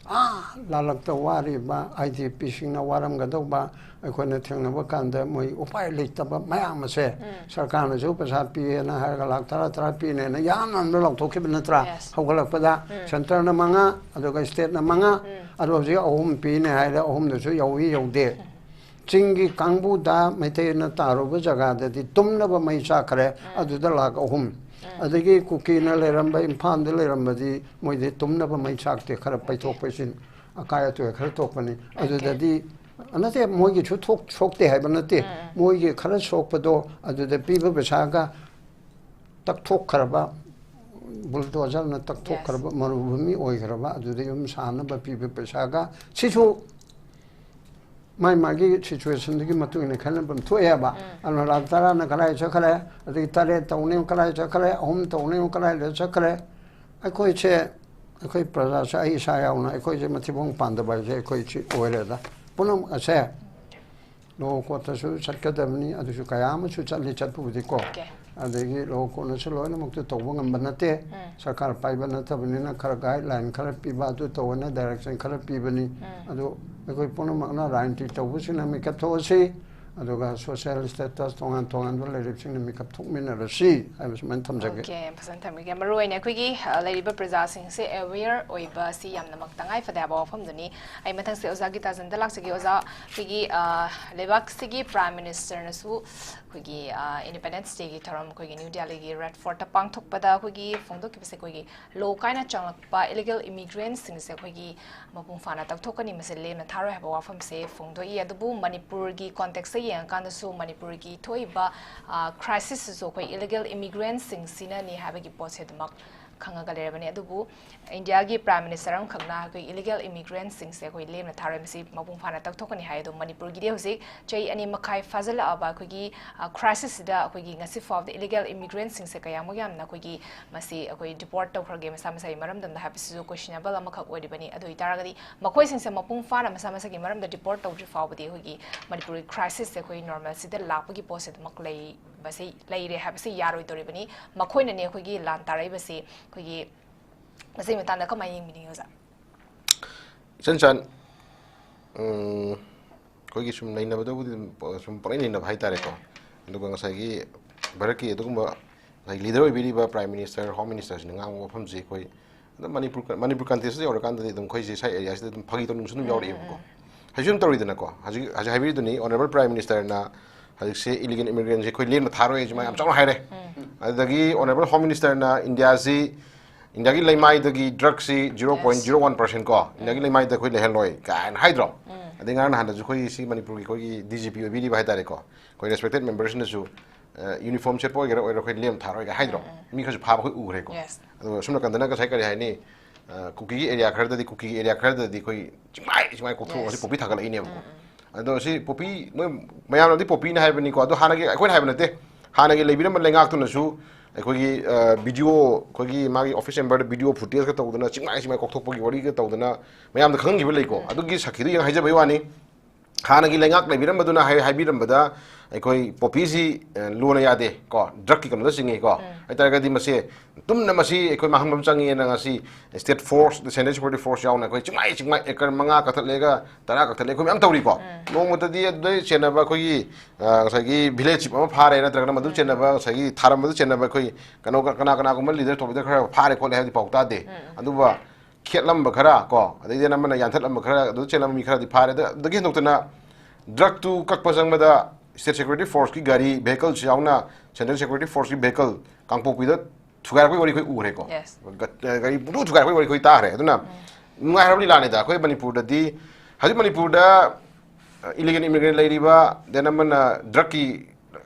ꯑꯥ ꯂꯥꯜꯂꯛꯇ ꯋꯥꯔꯤꯕ ꯑꯥꯏ ꯗꯤ ꯄꯤꯁꯤꯡꯅ ꯋꯥꯔꯝꯒꯗꯧꯕ, ꯑꯩꯈꯣꯏꯅ ꯊꯦꯡꯅꯕ ꯀꯥꯟꯗ ꯃꯣꯏ ꯎꯄꯥꯏ ꯂꯩꯇꯕ ꯃꯌꯥꯝ ꯑꯁꯦ ꯁꯔꯀꯥꯔꯅꯁꯨ ꯄꯩꯁꯥ ꯄꯤꯌꯦꯅ ꯍꯥꯏꯔꯒ ꯂꯥꯛ ꯇꯔꯥ ꯇꯔꯥ ꯄꯤꯅꯦꯅ ꯌꯥꯝꯅ ꯂꯥꯎꯊꯣꯛꯈꯤꯕ ꯅꯠꯇ꯭ꯔꯥ? Yes. ꯍꯧꯒꯠꯂꯛꯄꯗ ꯁꯦꯟꯇꯔꯅ ꯃꯉꯥ, ꯑꯗꯨꯒ ꯁ꯭ꯇꯦꯠꯅ ꯃꯉꯥ, ꯑꯗꯣ ꯍꯧꯖꯤꯛ ꯑꯍꯨꯝ ꯄꯤꯅꯦ ꯍꯥꯏꯔꯦ, ꯑꯍꯨꯝꯗꯨꯁꯨ ꯌꯧꯏ ꯌꯧꯗꯦ꯫ ꯆꯤꯡꯒꯤ ꯀꯥꯡꯕꯨꯗ ꯃꯩꯇꯩꯅ ꯇꯥꯔꯨꯕ ꯖꯒꯥꯗꯗꯤ ꯇꯨꯝꯅꯕ ꯃꯩ ꯆꯥꯛꯈ꯭ꯔꯦ, ꯑꯗꯨꯗ ꯂꯥꯛ ꯑꯍꯨꯝ꯫ ꯑꯗꯒꯤ ꯀꯨꯀꯤꯅ ꯂꯩꯔꯝꯕ, ꯏꯝꯐꯥꯜꯗ ꯂꯩꯔꯝꯕꯗꯤ ꯃꯣꯏꯗꯤ ꯇꯨꯝꯅꯕ ꯃꯩ ꯆꯥꯛꯇꯦ, ꯈꯔ ꯄꯩꯊꯣꯛ ꯄꯩꯁꯤꯟ ꯑꯀꯥꯏ ꯑꯇꯣꯏ ꯈꯔ ꯊꯣꯛꯄꯅꯤ꯫ ꯑꯗꯨꯗꯗꯤ ꯅꯠꯇꯦ, ꯃꯣꯏꯒꯤꯁꯨ ꯊꯣꯛ-, ꯁꯣꯛꯇꯦ ꯍꯥꯏꯕ ꯅꯠꯇꯦ, ꯃꯣꯏꯒꯤ ꯈꯔ ꯁꯣꯛꯄꯗꯣ ꯑꯗꯨꯗ ꯄꯤꯕ ꯄꯩꯁꯥꯒ ꯇꯛꯊꯣꯛꯈ꯭ꯔꯕ, ꯕꯨꯜꯗꯣꯖꯔꯅ ꯇꯛꯊꯣꯛꯈ꯭ꯔꯕ, ꯃꯔꯨꯚꯨꯃꯤ ꯑꯣꯏꯈ꯭ꯔꯕ, ꯑꯗꯨꯗ ꯌꯨꯝ ꯁꯥꯅꯕ ꯄꯤꯕ ꯄꯩꯁꯥꯒ, ꯁꯤꯁꯨ ꯃꯥꯏ ꯃꯥꯒꯤ ꯁꯤꯆꯨꯋꯦꯁꯟꯗꯨꯒꯤ ꯃꯇꯨꯡ ꯏꯟꯅ ꯈꯦꯠꯅꯐꯝ ꯊꯣꯛꯑꯦꯕ꯫ ꯑꯗꯨꯅ ꯂꯥꯛ ꯇꯔꯥꯅ ꯀꯗꯥꯏ ꯆꯠꯈ꯭ꯔꯦ, ꯑꯗꯒꯤ ꯇꯔꯦꯠ ꯇꯧꯅꯤ ꯀꯗꯥꯏ ꯆꯠꯈ꯭ꯔꯦ, ꯑꯍꯨꯝ ꯇꯧꯅꯤ ꯀꯗꯥꯏꯗ ꯆꯠꯈ꯭ꯔꯦ? ꯑꯩꯈꯣꯏꯁꯦ, ꯑꯩꯈꯣꯏ ꯄ꯭ꯔꯖꯥꯁꯦ, ꯑꯩ ꯏꯁꯥ ꯌꯥꯎꯅ ꯑꯩꯈꯣꯏꯁꯦ ꯃꯊꯤꯕꯣꯡ ꯄꯥꯟꯗꯕ ꯍꯥꯏꯁꯦ ꯑꯩꯈꯣꯏ ꯁꯤ ꯑꯣꯏꯔꯦꯗ꯫ ꯄꯨꯝꯅꯃꯛ ꯑꯁꯦ ꯂꯣ ꯀꯣꯔꯠꯇꯁꯨ ꯆꯠꯀꯗꯕꯅꯤ, ꯑꯗꯨꯁꯨ ꯀꯌꯥ ꯑꯃꯁꯨ ꯆꯠꯂꯤ, ꯆꯠꯄꯕꯨꯗꯤꯀꯣ꯫ ꯑꯗꯒꯤ ꯂꯣ ꯀꯣꯔꯠꯅꯁꯨ ꯂꯣꯏꯅꯃꯛꯇ ꯇꯧꯕ ꯉꯝꯕ ꯅꯠꯇꯦ꯫ ꯁꯔꯀꯥꯔ ꯄꯥꯏꯕ ꯅꯠꯇꯕꯅꯤꯅ ꯈꯔ ꯒꯥꯏꯗꯂꯥꯏꯟ ꯈꯔ ꯄꯤꯕ, ꯑꯗꯨ ꯇꯧꯑꯣꯅ ꯗꯥꯏꯔꯦꯛꯁꯟ ꯈꯔ ꯄꯤꯕꯅꯤ꯫ ꯑꯗꯨ ꯑꯩꯈꯣꯏ ꯄꯨꯝꯅꯃꯛꯅ ꯔꯥꯖꯅꯤꯇꯤ ꯇꯧꯕꯁꯤꯡꯅ ꯃꯤꯀꯞ ꯊꯣꯛꯑꯁꯤ, ꯑꯗꯨꯒ ꯁꯣꯁꯤꯌꯦꯜ ꯁ꯭ꯇꯦꯇꯁ ꯇꯣꯉꯥꯟ ꯇꯣꯉꯥꯟꯕ ꯂꯩꯔꯤꯕꯁꯤꯡꯅ ꯃꯤꯀꯞ ꯊꯣꯛꯃꯤꯟꯅꯔꯁꯤ ꯍꯥꯏꯕ ꯁꯨꯃꯥꯏꯅ ꯊꯝꯖꯒꯦ꯫ ꯑꯣꯀꯦ, ꯐꯖꯅ ꯊꯝꯕꯤꯒꯦ꯫ ꯃꯔꯨ ꯑꯣꯏꯅ ꯑꯩꯈꯣꯏꯒꯤ, ꯑ, ꯂꯩꯔꯤꯕ ꯄ꯭ꯔꯖꯥꯁꯤꯡꯁꯦ ꯑꯦꯋꯦꯌꯔ ꯑꯣꯏꯕ ꯁꯤ ꯌꯥꯝꯅꯃꯛ ꯇꯉꯥꯏ ꯐꯗꯦ ꯍꯥꯏꯕ ꯋꯥꯐꯝꯗꯨꯅꯤ꯫ ꯑꯩ ꯃꯊꯪꯁꯦ ꯑꯣꯖꯥ ꯒꯤꯇꯥꯆꯟꯗ ꯂꯥꯛꯆꯒꯦ꯫ ꯑꯣꯖꯥ, ꯑꯩꯈꯣꯏꯒꯤ, ꯑ, ꯂꯩꯕꯥꯛꯁꯤꯒꯤ ꯄ꯭ꯔꯥꯏꯝ ꯃꯤꯅꯤꯁꯇꯔꯅꯁꯨ ꯑꯩꯈꯣꯏꯒꯤ, ꯑ, ꯏꯟꯗꯤꯄꯦꯟꯗꯦꯟꯁ ꯗꯦꯒꯤ ꯊꯧꯔꯝ ꯑꯩꯈꯣꯏꯒꯤ ꯅ꯭ꯌꯨ ꯗꯦꯜꯂꯤꯒꯤ ꯔꯦꯗ ꯐꯣꯔꯠꯇ ꯄꯥꯡꯊꯣꯛꯄꯗ ꯑꯩꯈꯣꯏꯒꯤ ꯐꯣꯡꯗꯣꯛꯈꯤꯕꯁꯦ ꯑꯩꯈꯣꯏꯒꯤ ꯂꯣ ꯀꯥꯏꯅ ꯆꯪꯂꯛꯄ ꯏꯂꯤꯒꯦꯜ ꯏꯃꯤꯒ꯭ꯔꯦꯟꯁꯤꯡꯁꯦ ꯑꯩꯈꯣꯏꯒꯤ ꯃꯄꯨꯡ ꯐꯥꯅ ꯇꯛꯊꯣꯛꯀꯅꯤ, ꯃꯁꯤ ꯂꯦꯝꯅ ꯊꯥꯔꯣꯏ ꯍꯥꯏꯕ ꯋꯥꯐꯝꯁꯦ ꯐꯣꯡꯗꯣꯛꯏ꯫ ꯑꯗꯨꯕꯨ ꯃꯅꯤꯄꯨꯔꯒꯤ ꯀꯣꯟꯇꯦꯛꯁꯇ ꯌꯦꯡꯉꯀꯥꯟꯗꯁꯨ ꯃꯅꯤꯄꯨꯔꯒꯤ ꯊꯣꯛꯏꯕ, ꯑ, ꯀ꯭ꯔꯥꯏꯁꯤꯁꯁꯤꯁꯨ ꯑꯩꯈꯣꯏ ꯏꯂꯤꯒꯦꯜ ꯏꯃꯤꯒ꯭ꯔꯦꯟꯁꯤꯡꯁꯤꯅꯅꯤ ꯍꯥꯏꯕꯒꯤ ꯄꯣꯠꯁꯦ ꯑꯗꯨꯃꯛ ꯈꯪꯉꯒ ꯂꯩꯔꯕꯅꯤ꯫ ꯑꯗꯨꯕꯨ ꯏꯟꯗꯤꯌꯥꯒꯤ Prime Minister ꯑꯃꯈꯛꯅ ꯑꯩꯈꯣꯏ illegal immigrantꯁꯤꯡꯁꯦ ꯑꯩꯈꯣꯏ ꯂꯦꯝꯅ ꯊꯥꯔꯣꯏ, ꯃꯁꯤ ꯃꯄꯨꯡ ꯐꯥꯅ ꯇꯧꯊꯣꯛꯀꯅꯤ ꯍꯥꯏ꯫ ꯑꯗꯣ ꯃꯅꯤꯄꯨꯔꯒꯤꯗꯤ ꯍꯧꯖꯤꯛ ꯆꯍꯤ ꯑꯅꯤ ꯃꯈꯥꯏ ꯐꯥꯖꯤꯜꯂꯛꯑꯕ ꯑꯩꯈꯣꯏꯒꯤ, ꯑ, crisisꯁꯤꯗ ꯑꯩꯈꯣꯏꯒꯤ ꯉꯁꯤ ꯐꯥꯎꯕꯗ illegal immigrantꯁꯤꯡꯁꯦ ꯀꯌꯥꯃꯨꯛ ꯌꯥꯝꯅ ꯑꯩꯈꯣꯏꯒꯤ ꯃꯁꯤ ꯑꯩꯈꯣꯏ deport ꯇꯧꯈ꯭ꯔꯒꯦ ꯃꯁꯥ ꯃꯁꯥꯒꯤ ꯃꯔꯝꯗꯝꯗ ꯍꯥꯏꯕꯁꯤꯁꯨ questionable ꯑꯃꯈꯛ ꯑꯣꯏꯔꯤꯕꯅꯤ꯫ ꯑꯗꯨ ꯑꯣꯏꯇꯥꯔꯒꯗꯤ ꯃꯈꯣꯏꯁꯤꯡꯁꯦ ꯃꯄꯨꯡ ꯐꯥꯅ ꯃꯁꯥ ꯃꯁꯥꯒꯤ ꯃꯔꯝꯗ deport ꯇꯧꯗ꯭ꯔꯤ ꯐꯥꯎꯕꯗꯤ ꯑꯩꯈꯣꯏꯒꯤ ꯃꯅꯤꯄꯨꯔꯒꯤ crisisꯁꯦ ꯑꯩꯈꯣꯏ normalꯁꯤꯗ ꯂꯥꯛꯄꯒꯤ ꯄꯣꯠꯁꯤꯗꯃꯛ ꯂꯩꯕꯁꯤ, ꯂꯩꯔꯦ ꯍꯥꯏꯕꯁꯤ ꯌꯥꯔꯣꯏꯗꯧꯔꯤꯕꯅꯤ꯫ ꯃꯈꯣꯏꯅꯅꯦ ꯑꯩꯈꯣꯏꯒꯤ ꯂꯥꯟ ꯇꯥꯔꯛꯏꯕꯁꯤ꯫ ꯑꯩꯈꯣꯏꯒꯤ ꯃꯁꯤꯒꯤ ꯃꯇꯥꯡꯗ ꯀꯃꯥꯏꯅ ꯌꯦꯡꯕꯤꯅꯤꯡꯉꯤ, ꯑꯣꯖꯥ? ꯏꯆꯟ ꯆꯥꯟ, ꯎꯝ, ꯑꯩꯈꯣꯏꯒꯤ ꯁꯨꯝ ꯅꯩꯅꯕꯗꯕꯨꯗꯤ ꯑꯗꯨꯝ ꯄ-, ꯁꯨꯝ ꯄꯪꯅꯩ ꯅꯩꯅꯕ ꯍꯥꯏꯇꯥꯔꯦꯀꯣ꯫ ꯑꯗꯨꯒ ꯉꯁꯥꯏꯒꯤ ꯚꯥꯔꯠꯀꯤ ꯑꯗꯨꯒꯨꯝꯕ ꯉꯁꯥꯏ leader ꯑꯣꯏꯕꯤꯔꯤꯕ Prime Minister, Home Ministerꯁꯤꯅ ꯉꯥꯡꯕ ꯋꯥꯐꯝꯁꯦ ꯑꯩꯈꯣꯏ ꯑꯗꯨꯝ ꯃꯅꯤꯄꯨꯔ, ꯃꯅꯤꯄꯨꯔ contextꯇ ꯌꯧꯔꯀꯥꯟꯗꯗꯤ ꯑꯗꯨꯝ ꯑꯩꯈꯣꯏꯁꯦ ꯁ꯭ꯋꯥꯏ areaꯁꯤꯗ ꯑꯗꯨꯝ ꯐꯥꯒꯤ ꯇꯧꯅꯤꯡꯕꯁꯨ ꯑꯗꯨꯝ ꯌꯥꯎꯔꯛꯑꯦꯕꯀꯣ꯫ ꯍꯧꯖꯤꯛ ꯁꯨꯝ ꯇꯧꯔꯤꯗꯅꯀꯣ, ꯍꯧꯖꯤꯛ, ꯍꯧꯖꯤꯛ ꯍꯥꯏꯕꯤꯔꯤꯗꯨꯅꯤ, Honourable Prime Ministerꯅ ꯍꯧꯖꯤꯛꯁꯦ illegal immigrantꯁꯦ ꯑꯩꯈꯣꯏ ꯂꯦꯝꯅ ꯊꯥꯔꯣꯏ ꯍꯥꯏꯁꯦ ꯃꯥ ꯌꯥꯝ ꯆꯥꯎꯅ ꯍꯥꯏꯔꯦ꯫ ꯑꯗꯨꯗꯒꯤ Honourable Home Ministerꯅ ꯏꯟꯗꯤꯌꯥꯁꯤ, ꯏꯟꯗꯤꯌꯥꯒꯤ ꯂꯩꯃꯥꯏꯗꯒꯤ drugꯁꯤ zero point zero one percent ꯀꯣ, ꯏꯟꯗꯤꯌꯥꯒꯤ ꯂꯩꯃꯥꯏꯗ ꯑꯩꯈꯣꯏ ꯂꯩꯍꯜꯂꯣꯏ ꯀꯥꯏꯅ ꯍꯥꯏꯗ꯭ꯔꯣ? ꯑꯗꯩ ꯉꯔꯥꯡ ꯅꯍꯥꯟꯗꯁꯨ ꯑꯩꯈꯣꯏ ꯁꯤ ꯃꯅꯤꯄꯨꯔꯒꯤ ꯑꯩꯈꯣꯏꯒꯤ D G P ꯑꯣꯏꯕꯤꯔꯤꯕ ꯍꯥꯏꯇꯥꯔꯦꯀꯣ, ꯑꯩꯈꯣꯏ respected memberꯁꯤꯡꯅꯁꯨ, ꯑ, uniform ꯁꯦꯠꯄ ꯑꯣꯏꯒꯦꯔꯥ ꯑꯣꯏꯔꯣ ꯑꯩꯈꯣꯏ ꯂꯦꯝ ꯊꯥꯔꯣꯏꯒ ꯍꯥꯏꯗ꯭ꯔꯣ? ꯃꯤ ꯈꯔꯁꯨ ꯐꯥꯕ ꯑꯩꯈꯣꯏ ꯎꯈ꯭ꯔꯦꯀꯣ꯫ Yes. ꯑꯗꯣ ꯁꯣꯝ ꯅꯥꯀꯟꯗꯅ ꯉꯁꯥꯏ ꯀꯔꯤ ꯍꯥꯏꯅꯤ, ꯑ, ꯀꯨꯀꯤꯒꯤ area ꯈꯔꯗꯗꯤ, ꯀꯨꯀꯤꯒꯤ area ꯈꯔꯗꯗꯤ ꯑꯩꯈꯣꯏ ꯆꯤꯡꯃꯥꯏ ꯆꯤꯡꯃꯥꯏ ꯀꯣꯛꯊꯣꯛꯑꯒ ꯁꯤ poppy ꯊꯥꯒꯠꯂꯛꯏꯅꯦꯕꯀꯣ꯫ ꯑꯗꯣ ꯁꯤ poppy ꯃꯣꯏ ꯃꯌꯥꯝꯅꯗꯤ poppyꯅ ꯍꯥꯏꯕꯅꯤꯀꯣ, ꯑꯗꯣ ꯍꯥꯟꯅꯒꯤ ꯑꯩꯈꯣꯏꯅ ꯍꯥꯏꯕ ꯅꯠꯇꯦ, ꯍꯥꯟꯅꯒꯤ ꯂꯩꯕꯤꯔꯝꯕ ꯂꯩꯉꯥꯛꯇꯨꯅꯁꯨ ꯑꯩꯈꯣꯏꯒꯤ, ꯑ, B D O, ꯑꯩꯈꯣꯏꯒꯤ ꯃꯥꯒꯤ office chamberꯗ video footageꯀ ꯇꯧꯗꯅ ꯆꯤꯡꯃꯥꯏ ꯆꯤꯡꯃꯥꯏ ꯀꯣꯛꯊꯣꯛꯄꯒꯤ ꯋꯥꯔꯤꯒ ꯇꯧꯗꯅ ꯃꯌꯥꯝꯗ ꯈꯪꯍꯟꯈꯤꯕ ꯂꯩꯀꯣ꯫ ꯑꯗꯨꯒꯤ ꯁꯥꯈꯤꯗꯨ ꯌꯦꯡ ꯍꯥꯏꯖꯕꯩ ꯋꯥꯅꯤ꯫ ꯍꯥꯟꯅꯒꯤ ꯂꯩꯉꯥꯛ ꯂꯩꯕꯤꯔꯝꯕꯗꯨꯅ ꯍꯥꯏ-, ꯍꯥꯏꯕꯤꯔꯝꯕꯗ ꯑꯩꯈꯣꯏ poppyꯁꯤ, ꯑ, ꯂꯣꯅ ꯌꯥꯗꯦ ꯀꯣ, drugꯀꯤ ꯀꯩꯅꯣꯗ ꯆꯤꯡꯉꯤ ꯀꯣ꯫ ꯍꯥꯏꯇꯥꯔꯒꯗꯤ ꯃꯁꯦ ꯇꯨꯝꯅ ꯃꯁꯤ ꯑꯩꯈꯣꯏ ꯃꯥꯡꯍꯟꯕ ꯑꯃ ꯆꯪꯉꯦꯅ ꯉꯁꯤ state force, Central Security Force ꯌꯥꯎꯅ ꯑꯩꯈꯣꯏ ꯆꯤꯡꯃꯥꯏ ꯆꯤꯡꯃꯥꯏ acre ꯃꯉꯥ ꯀꯛꯊꯠꯂꯦꯒ ꯇꯔꯥ ꯀꯛꯊꯠꯂꯦ ꯑꯩꯈꯣꯏ ꯃꯌꯥꯝ ꯇꯧꯔꯤꯀꯣ꯫ ꯅꯣꯡꯃꯇꯗꯤ ꯑꯗꯨꯗꯩ ꯆꯦꯟꯅꯕ ꯑꯩꯈꯣꯏꯒꯤ, ꯑ, ꯉꯁꯥꯏꯒꯤ village chief ꯑꯃ ꯐꯥꯔꯦ, ꯅꯠꯇ꯭ꯔꯒꯅ ꯃꯗꯨ ꯆꯦꯟꯅꯕ ꯉꯁꯥꯏꯒꯤ ꯊꯥꯔꯝꯕꯗ ꯆꯦꯟꯅꯕ ꯑꯩꯈꯣꯏ ꯀꯩꯅꯣ ꯀꯅꯥ ꯀꯅꯥꯒꯨꯝꯕ leader top leader ꯈꯔ ꯐꯥꯔꯦ ꯈꯣꯠꯂꯦ ꯍꯥꯏꯕꯗꯤ ꯄꯥꯎ ꯇꯥꯗꯦ꯫ ꯑꯗꯨꯒ ꯈꯦꯠꯂꯝꯕ ꯈꯔ ꯀꯣ, ꯑꯗꯩꯗꯤ ꯑꯃꯅ ꯌꯥꯟꯊꯠꯂꯝꯕ ꯈꯔ, ꯑꯗꯨ ꯆꯦꯜꯂꯝꯕ ꯃꯤ ꯈꯔꯗꯤ ꯐꯥꯔꯦ꯫ ꯑꯗ-, ꯑꯗꯨꯗꯒꯤ ꯍꯦꯟꯗꯣꯛꯇꯅ drugꯇꯨ ꯀꯛꯄ ꯆꯪꯕꯗ State Security Forceꯀꯤ ꯒꯥꯔꯤ, vehicleꯁꯨ ꯌꯥꯎꯅ Central Security Forceꯀꯤ vehicle ꯀꯥꯡꯄꯣꯛꯄꯤꯗ ꯊꯨꯒꯥꯏꯔꯛꯄꯒꯤ ꯋꯥꯔꯤ ꯑꯩꯈꯣꯏ ꯎꯈ꯭ꯔꯦꯀꯣ꯫ Yes. ꯒ-, ꯒꯥꯔꯤ ꯄꯨꯡꯊꯨ ꯊꯨꯒꯥꯏꯔꯛꯄꯒꯤ ꯋꯥꯔꯤ ꯑꯩꯈꯣꯏ ꯇꯥꯈ꯭ꯔꯦ꯫ ꯑꯗꯨꯅ ꯅꯨꯡꯉꯥꯏꯔꯕ ꯂꯤꯂꯥꯅꯤꯗ꯫ ꯑꯩꯈꯣꯏ ꯃꯅꯤꯄꯨꯔꯗꯗꯤ, ꯍꯧꯖꯤꯛ ꯃꯅꯤꯄꯨꯔꯗ, ꯑ, illegal immigrant ꯂꯩꯔꯤꯕ, then ꯑꯃꯅ drugꯀꯤ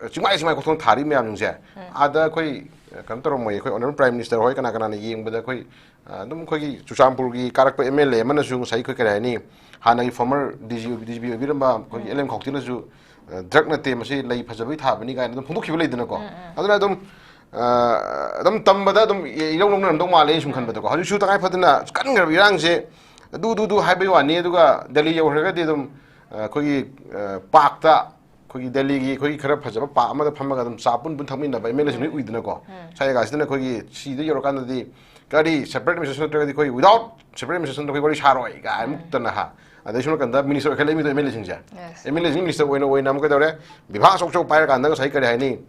ꯆꯤꯡꯃꯥꯏ ꯆꯤꯡꯃꯥꯏ ꯀꯣꯛꯊꯣꯡ ꯊꯥꯔꯤ ꯃꯌꯥꯝꯁꯤꯡꯁꯦ, ꯑꯥꯗ ꯑꯩꯈꯣꯏ, ꯑ, ꯀꯩꯅꯣ ꯇꯧꯔꯝꯃꯣꯏ꯫ ꯑꯩꯈꯣꯏ Honourable Prime Minister ꯍꯣꯏ ꯀꯅꯥ ꯀꯅꯥꯅ ꯌꯦꯡꯕꯗ ꯑꯩꯈꯣꯏ, ꯑ, ꯑꯗꯨꯝ ꯑꯩꯈꯣꯏꯒꯤ ꯆꯨꯔꯆꯥꯟꯄꯨꯔꯒꯤ ꯀꯥꯔꯛꯄ M L A ꯑꯃꯅꯁꯨ ꯉꯁꯥꯏ ꯑꯩꯈꯣꯏ ꯀꯔꯤ ꯍꯥꯏꯅꯤ, ꯍꯥꯟꯅꯒꯤ former D G, D G P ꯑꯣꯏꯕꯤꯔꯝꯕ ꯑꯩꯈꯣꯏꯒꯤ L M ꯈꯥꯎꯇꯤꯅꯁꯨ, ꯑ, drug ꯅꯠꯇꯦ, ꯃꯁꯤ ꯂꯩ ꯐꯖꯕꯒꯤ ꯊꯥꯕꯅꯤ ꯀꯥꯏꯅ ꯑꯗꯨꯝ ꯐꯣꯡꯗꯣꯛꯈꯤꯕ ꯂꯩꯗꯅꯀꯣ꯫ ꯑꯗꯨꯅ ꯑꯗꯨꯝ, ꯑ, ꯑꯗꯨꯝ ꯇꯝꯕꯗ ꯑꯗꯨꯝ ꯏꯔꯧ ꯂꯧꯅꯔꯝꯗꯧ ꯃꯥꯜꯂꯦ ꯑꯩꯅ ꯁꯨꯝ ꯈꯟꯕꯗꯀꯣ꯫ ꯍꯧꯖꯤꯛꯁꯨ ꯇꯉꯥꯏ ꯐꯗꯅ ꯀꯟꯈ꯭ꯔꯕ ꯏꯔꯥꯡꯁꯦ ꯑꯗꯨ, ꯑꯗꯨ, ꯑꯗꯨ ꯍꯥꯏꯕꯒꯤ ꯋꯥꯅꯤ꯫ ꯑꯗꯨꯒ ꯗꯦꯜꯂꯤ ꯌꯧꯈ꯭ꯔꯒꯗꯤ ꯑꯗꯨꯝ, ꯑ, ꯑꯩꯈꯣꯏꯒꯤ, ꯑ, parkꯇ ꯑꯩꯈꯣꯏꯒꯤ ꯗꯦꯜꯂꯤꯒꯤ ꯑꯩꯈꯣꯏꯒꯤ ꯈꯔ ꯐꯖꯕ park ꯑꯃꯗ ꯐꯝꯃꯒ ꯑꯗꯨꯝ ꯆꯥ ꯄꯨꯟ ꯄꯨꯟ ꯊꯛꯃꯤꯟꯅꯕ M L Aꯁꯤꯡ ꯂꯣꯏ ꯎꯏꯗꯅꯀꯣ꯫ ꯁ꯭ꯋꯥꯏ ꯖꯒꯥꯁꯤꯗꯅ ꯑꯩꯈꯣꯏꯒꯤ ꯁꯤꯗ ꯌꯧꯔꯀꯥꯟꯗꯗꯤ ꯀꯔꯤ separate administration ꯅꯠꯇ꯭ꯔꯒꯗꯤ ꯑꯩꯈꯣꯏ without separate administration ꯑꯩꯈꯣꯏ ꯋꯥꯔꯤ ꯁꯥꯔꯣꯏ ꯀꯥꯏ ꯑꯃꯨꯛꯇꯅ ꯍꯥ꯫ ꯑꯗꯩ ꯁꯣꯝ ꯅꯥꯀꯟꯗ minister ꯑꯣꯏꯈꯠꯂꯛꯏ ꯃꯤꯗꯣ M L Aꯁꯤꯡꯁꯦ꯫ Yes. M L Aꯁꯤꯡ minister ꯑꯣꯏꯅ, ꯑꯣꯏꯅ ꯑꯃꯨꯛ ꯀꯩꯗꯧꯔꯦ? ꯕꯤꯚꯥ ꯑꯆꯧ ꯑꯆꯧ ꯄꯥꯏꯔꯀꯥꯟꯗ ꯉꯁꯥꯏ ꯀꯔꯤ ꯍꯥꯏꯅꯤ?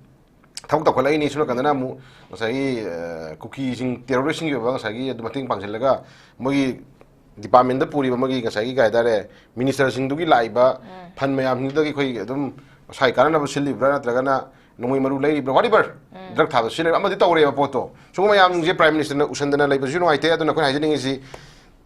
ꯊꯕꯛ ꯇꯧꯈꯠꯂꯛꯏꯅꯤ꯫ ꯁꯣꯝ ꯅꯥꯀꯟꯗꯅ ꯑꯃꯨꯛ ꯉꯁꯥꯏꯒꯤ, ꯑ, ꯀꯨꯀꯤꯁꯤꯡ, terroristꯁꯤꯡꯒꯤ ꯑꯣꯏꯕ ꯉꯁꯥꯏꯒꯤ ꯑꯗꯨ ꯃꯇꯦꯡ ꯄꯥꯡꯁꯤꯜꯂꯒ ꯃꯣꯏꯒꯤ departmentꯇ ꯄꯨꯔꯤꯕ ꯃꯣꯏꯒꯤ ꯉꯁꯥꯏꯒꯤ ꯀꯩ ꯍꯥꯏꯇꯥꯔꯦ, ministerꯁꯤꯡꯗꯨꯒꯤ ꯂꯥꯛꯏꯕ fund ꯃꯌꯥꯝꯁꯤꯡꯗꯨꯗꯒꯤ ꯑꯩꯈꯣꯏ ꯑꯗꯨꯝ ꯉꯁꯥꯏ ꯀꯥꯟꯅꯅꯕ ꯁꯤꯜꯂꯤꯕ꯭ꯔꯥ ꯅꯠꯇ꯭ꯔꯒꯅ ꯅꯣꯡꯃꯩ ꯃꯔꯨ ꯂꯩꯔꯤꯕ꯭ꯔꯥ, whatever, drug ꯊꯥꯕ ꯁꯤꯖꯤꯟꯅꯔꯤꯕ ꯑꯃꯗꯤ ꯇꯧꯔꯦꯕ ꯄꯣꯠꯇꯣ꯫ ꯁꯤꯒꯨꯝꯕ ꯃꯌꯥꯝꯁꯤꯡꯁꯦ Prime Ministerꯅ ꯎꯁꯟꯗꯅ ꯂꯩꯕꯁꯨ ꯅꯨꯡꯉꯥꯏꯇꯦ꯫ ꯑꯗꯨꯅ ꯑꯩꯈꯣꯏꯅ ꯍꯥꯏꯖꯅꯤꯡꯉꯤꯁꯤ,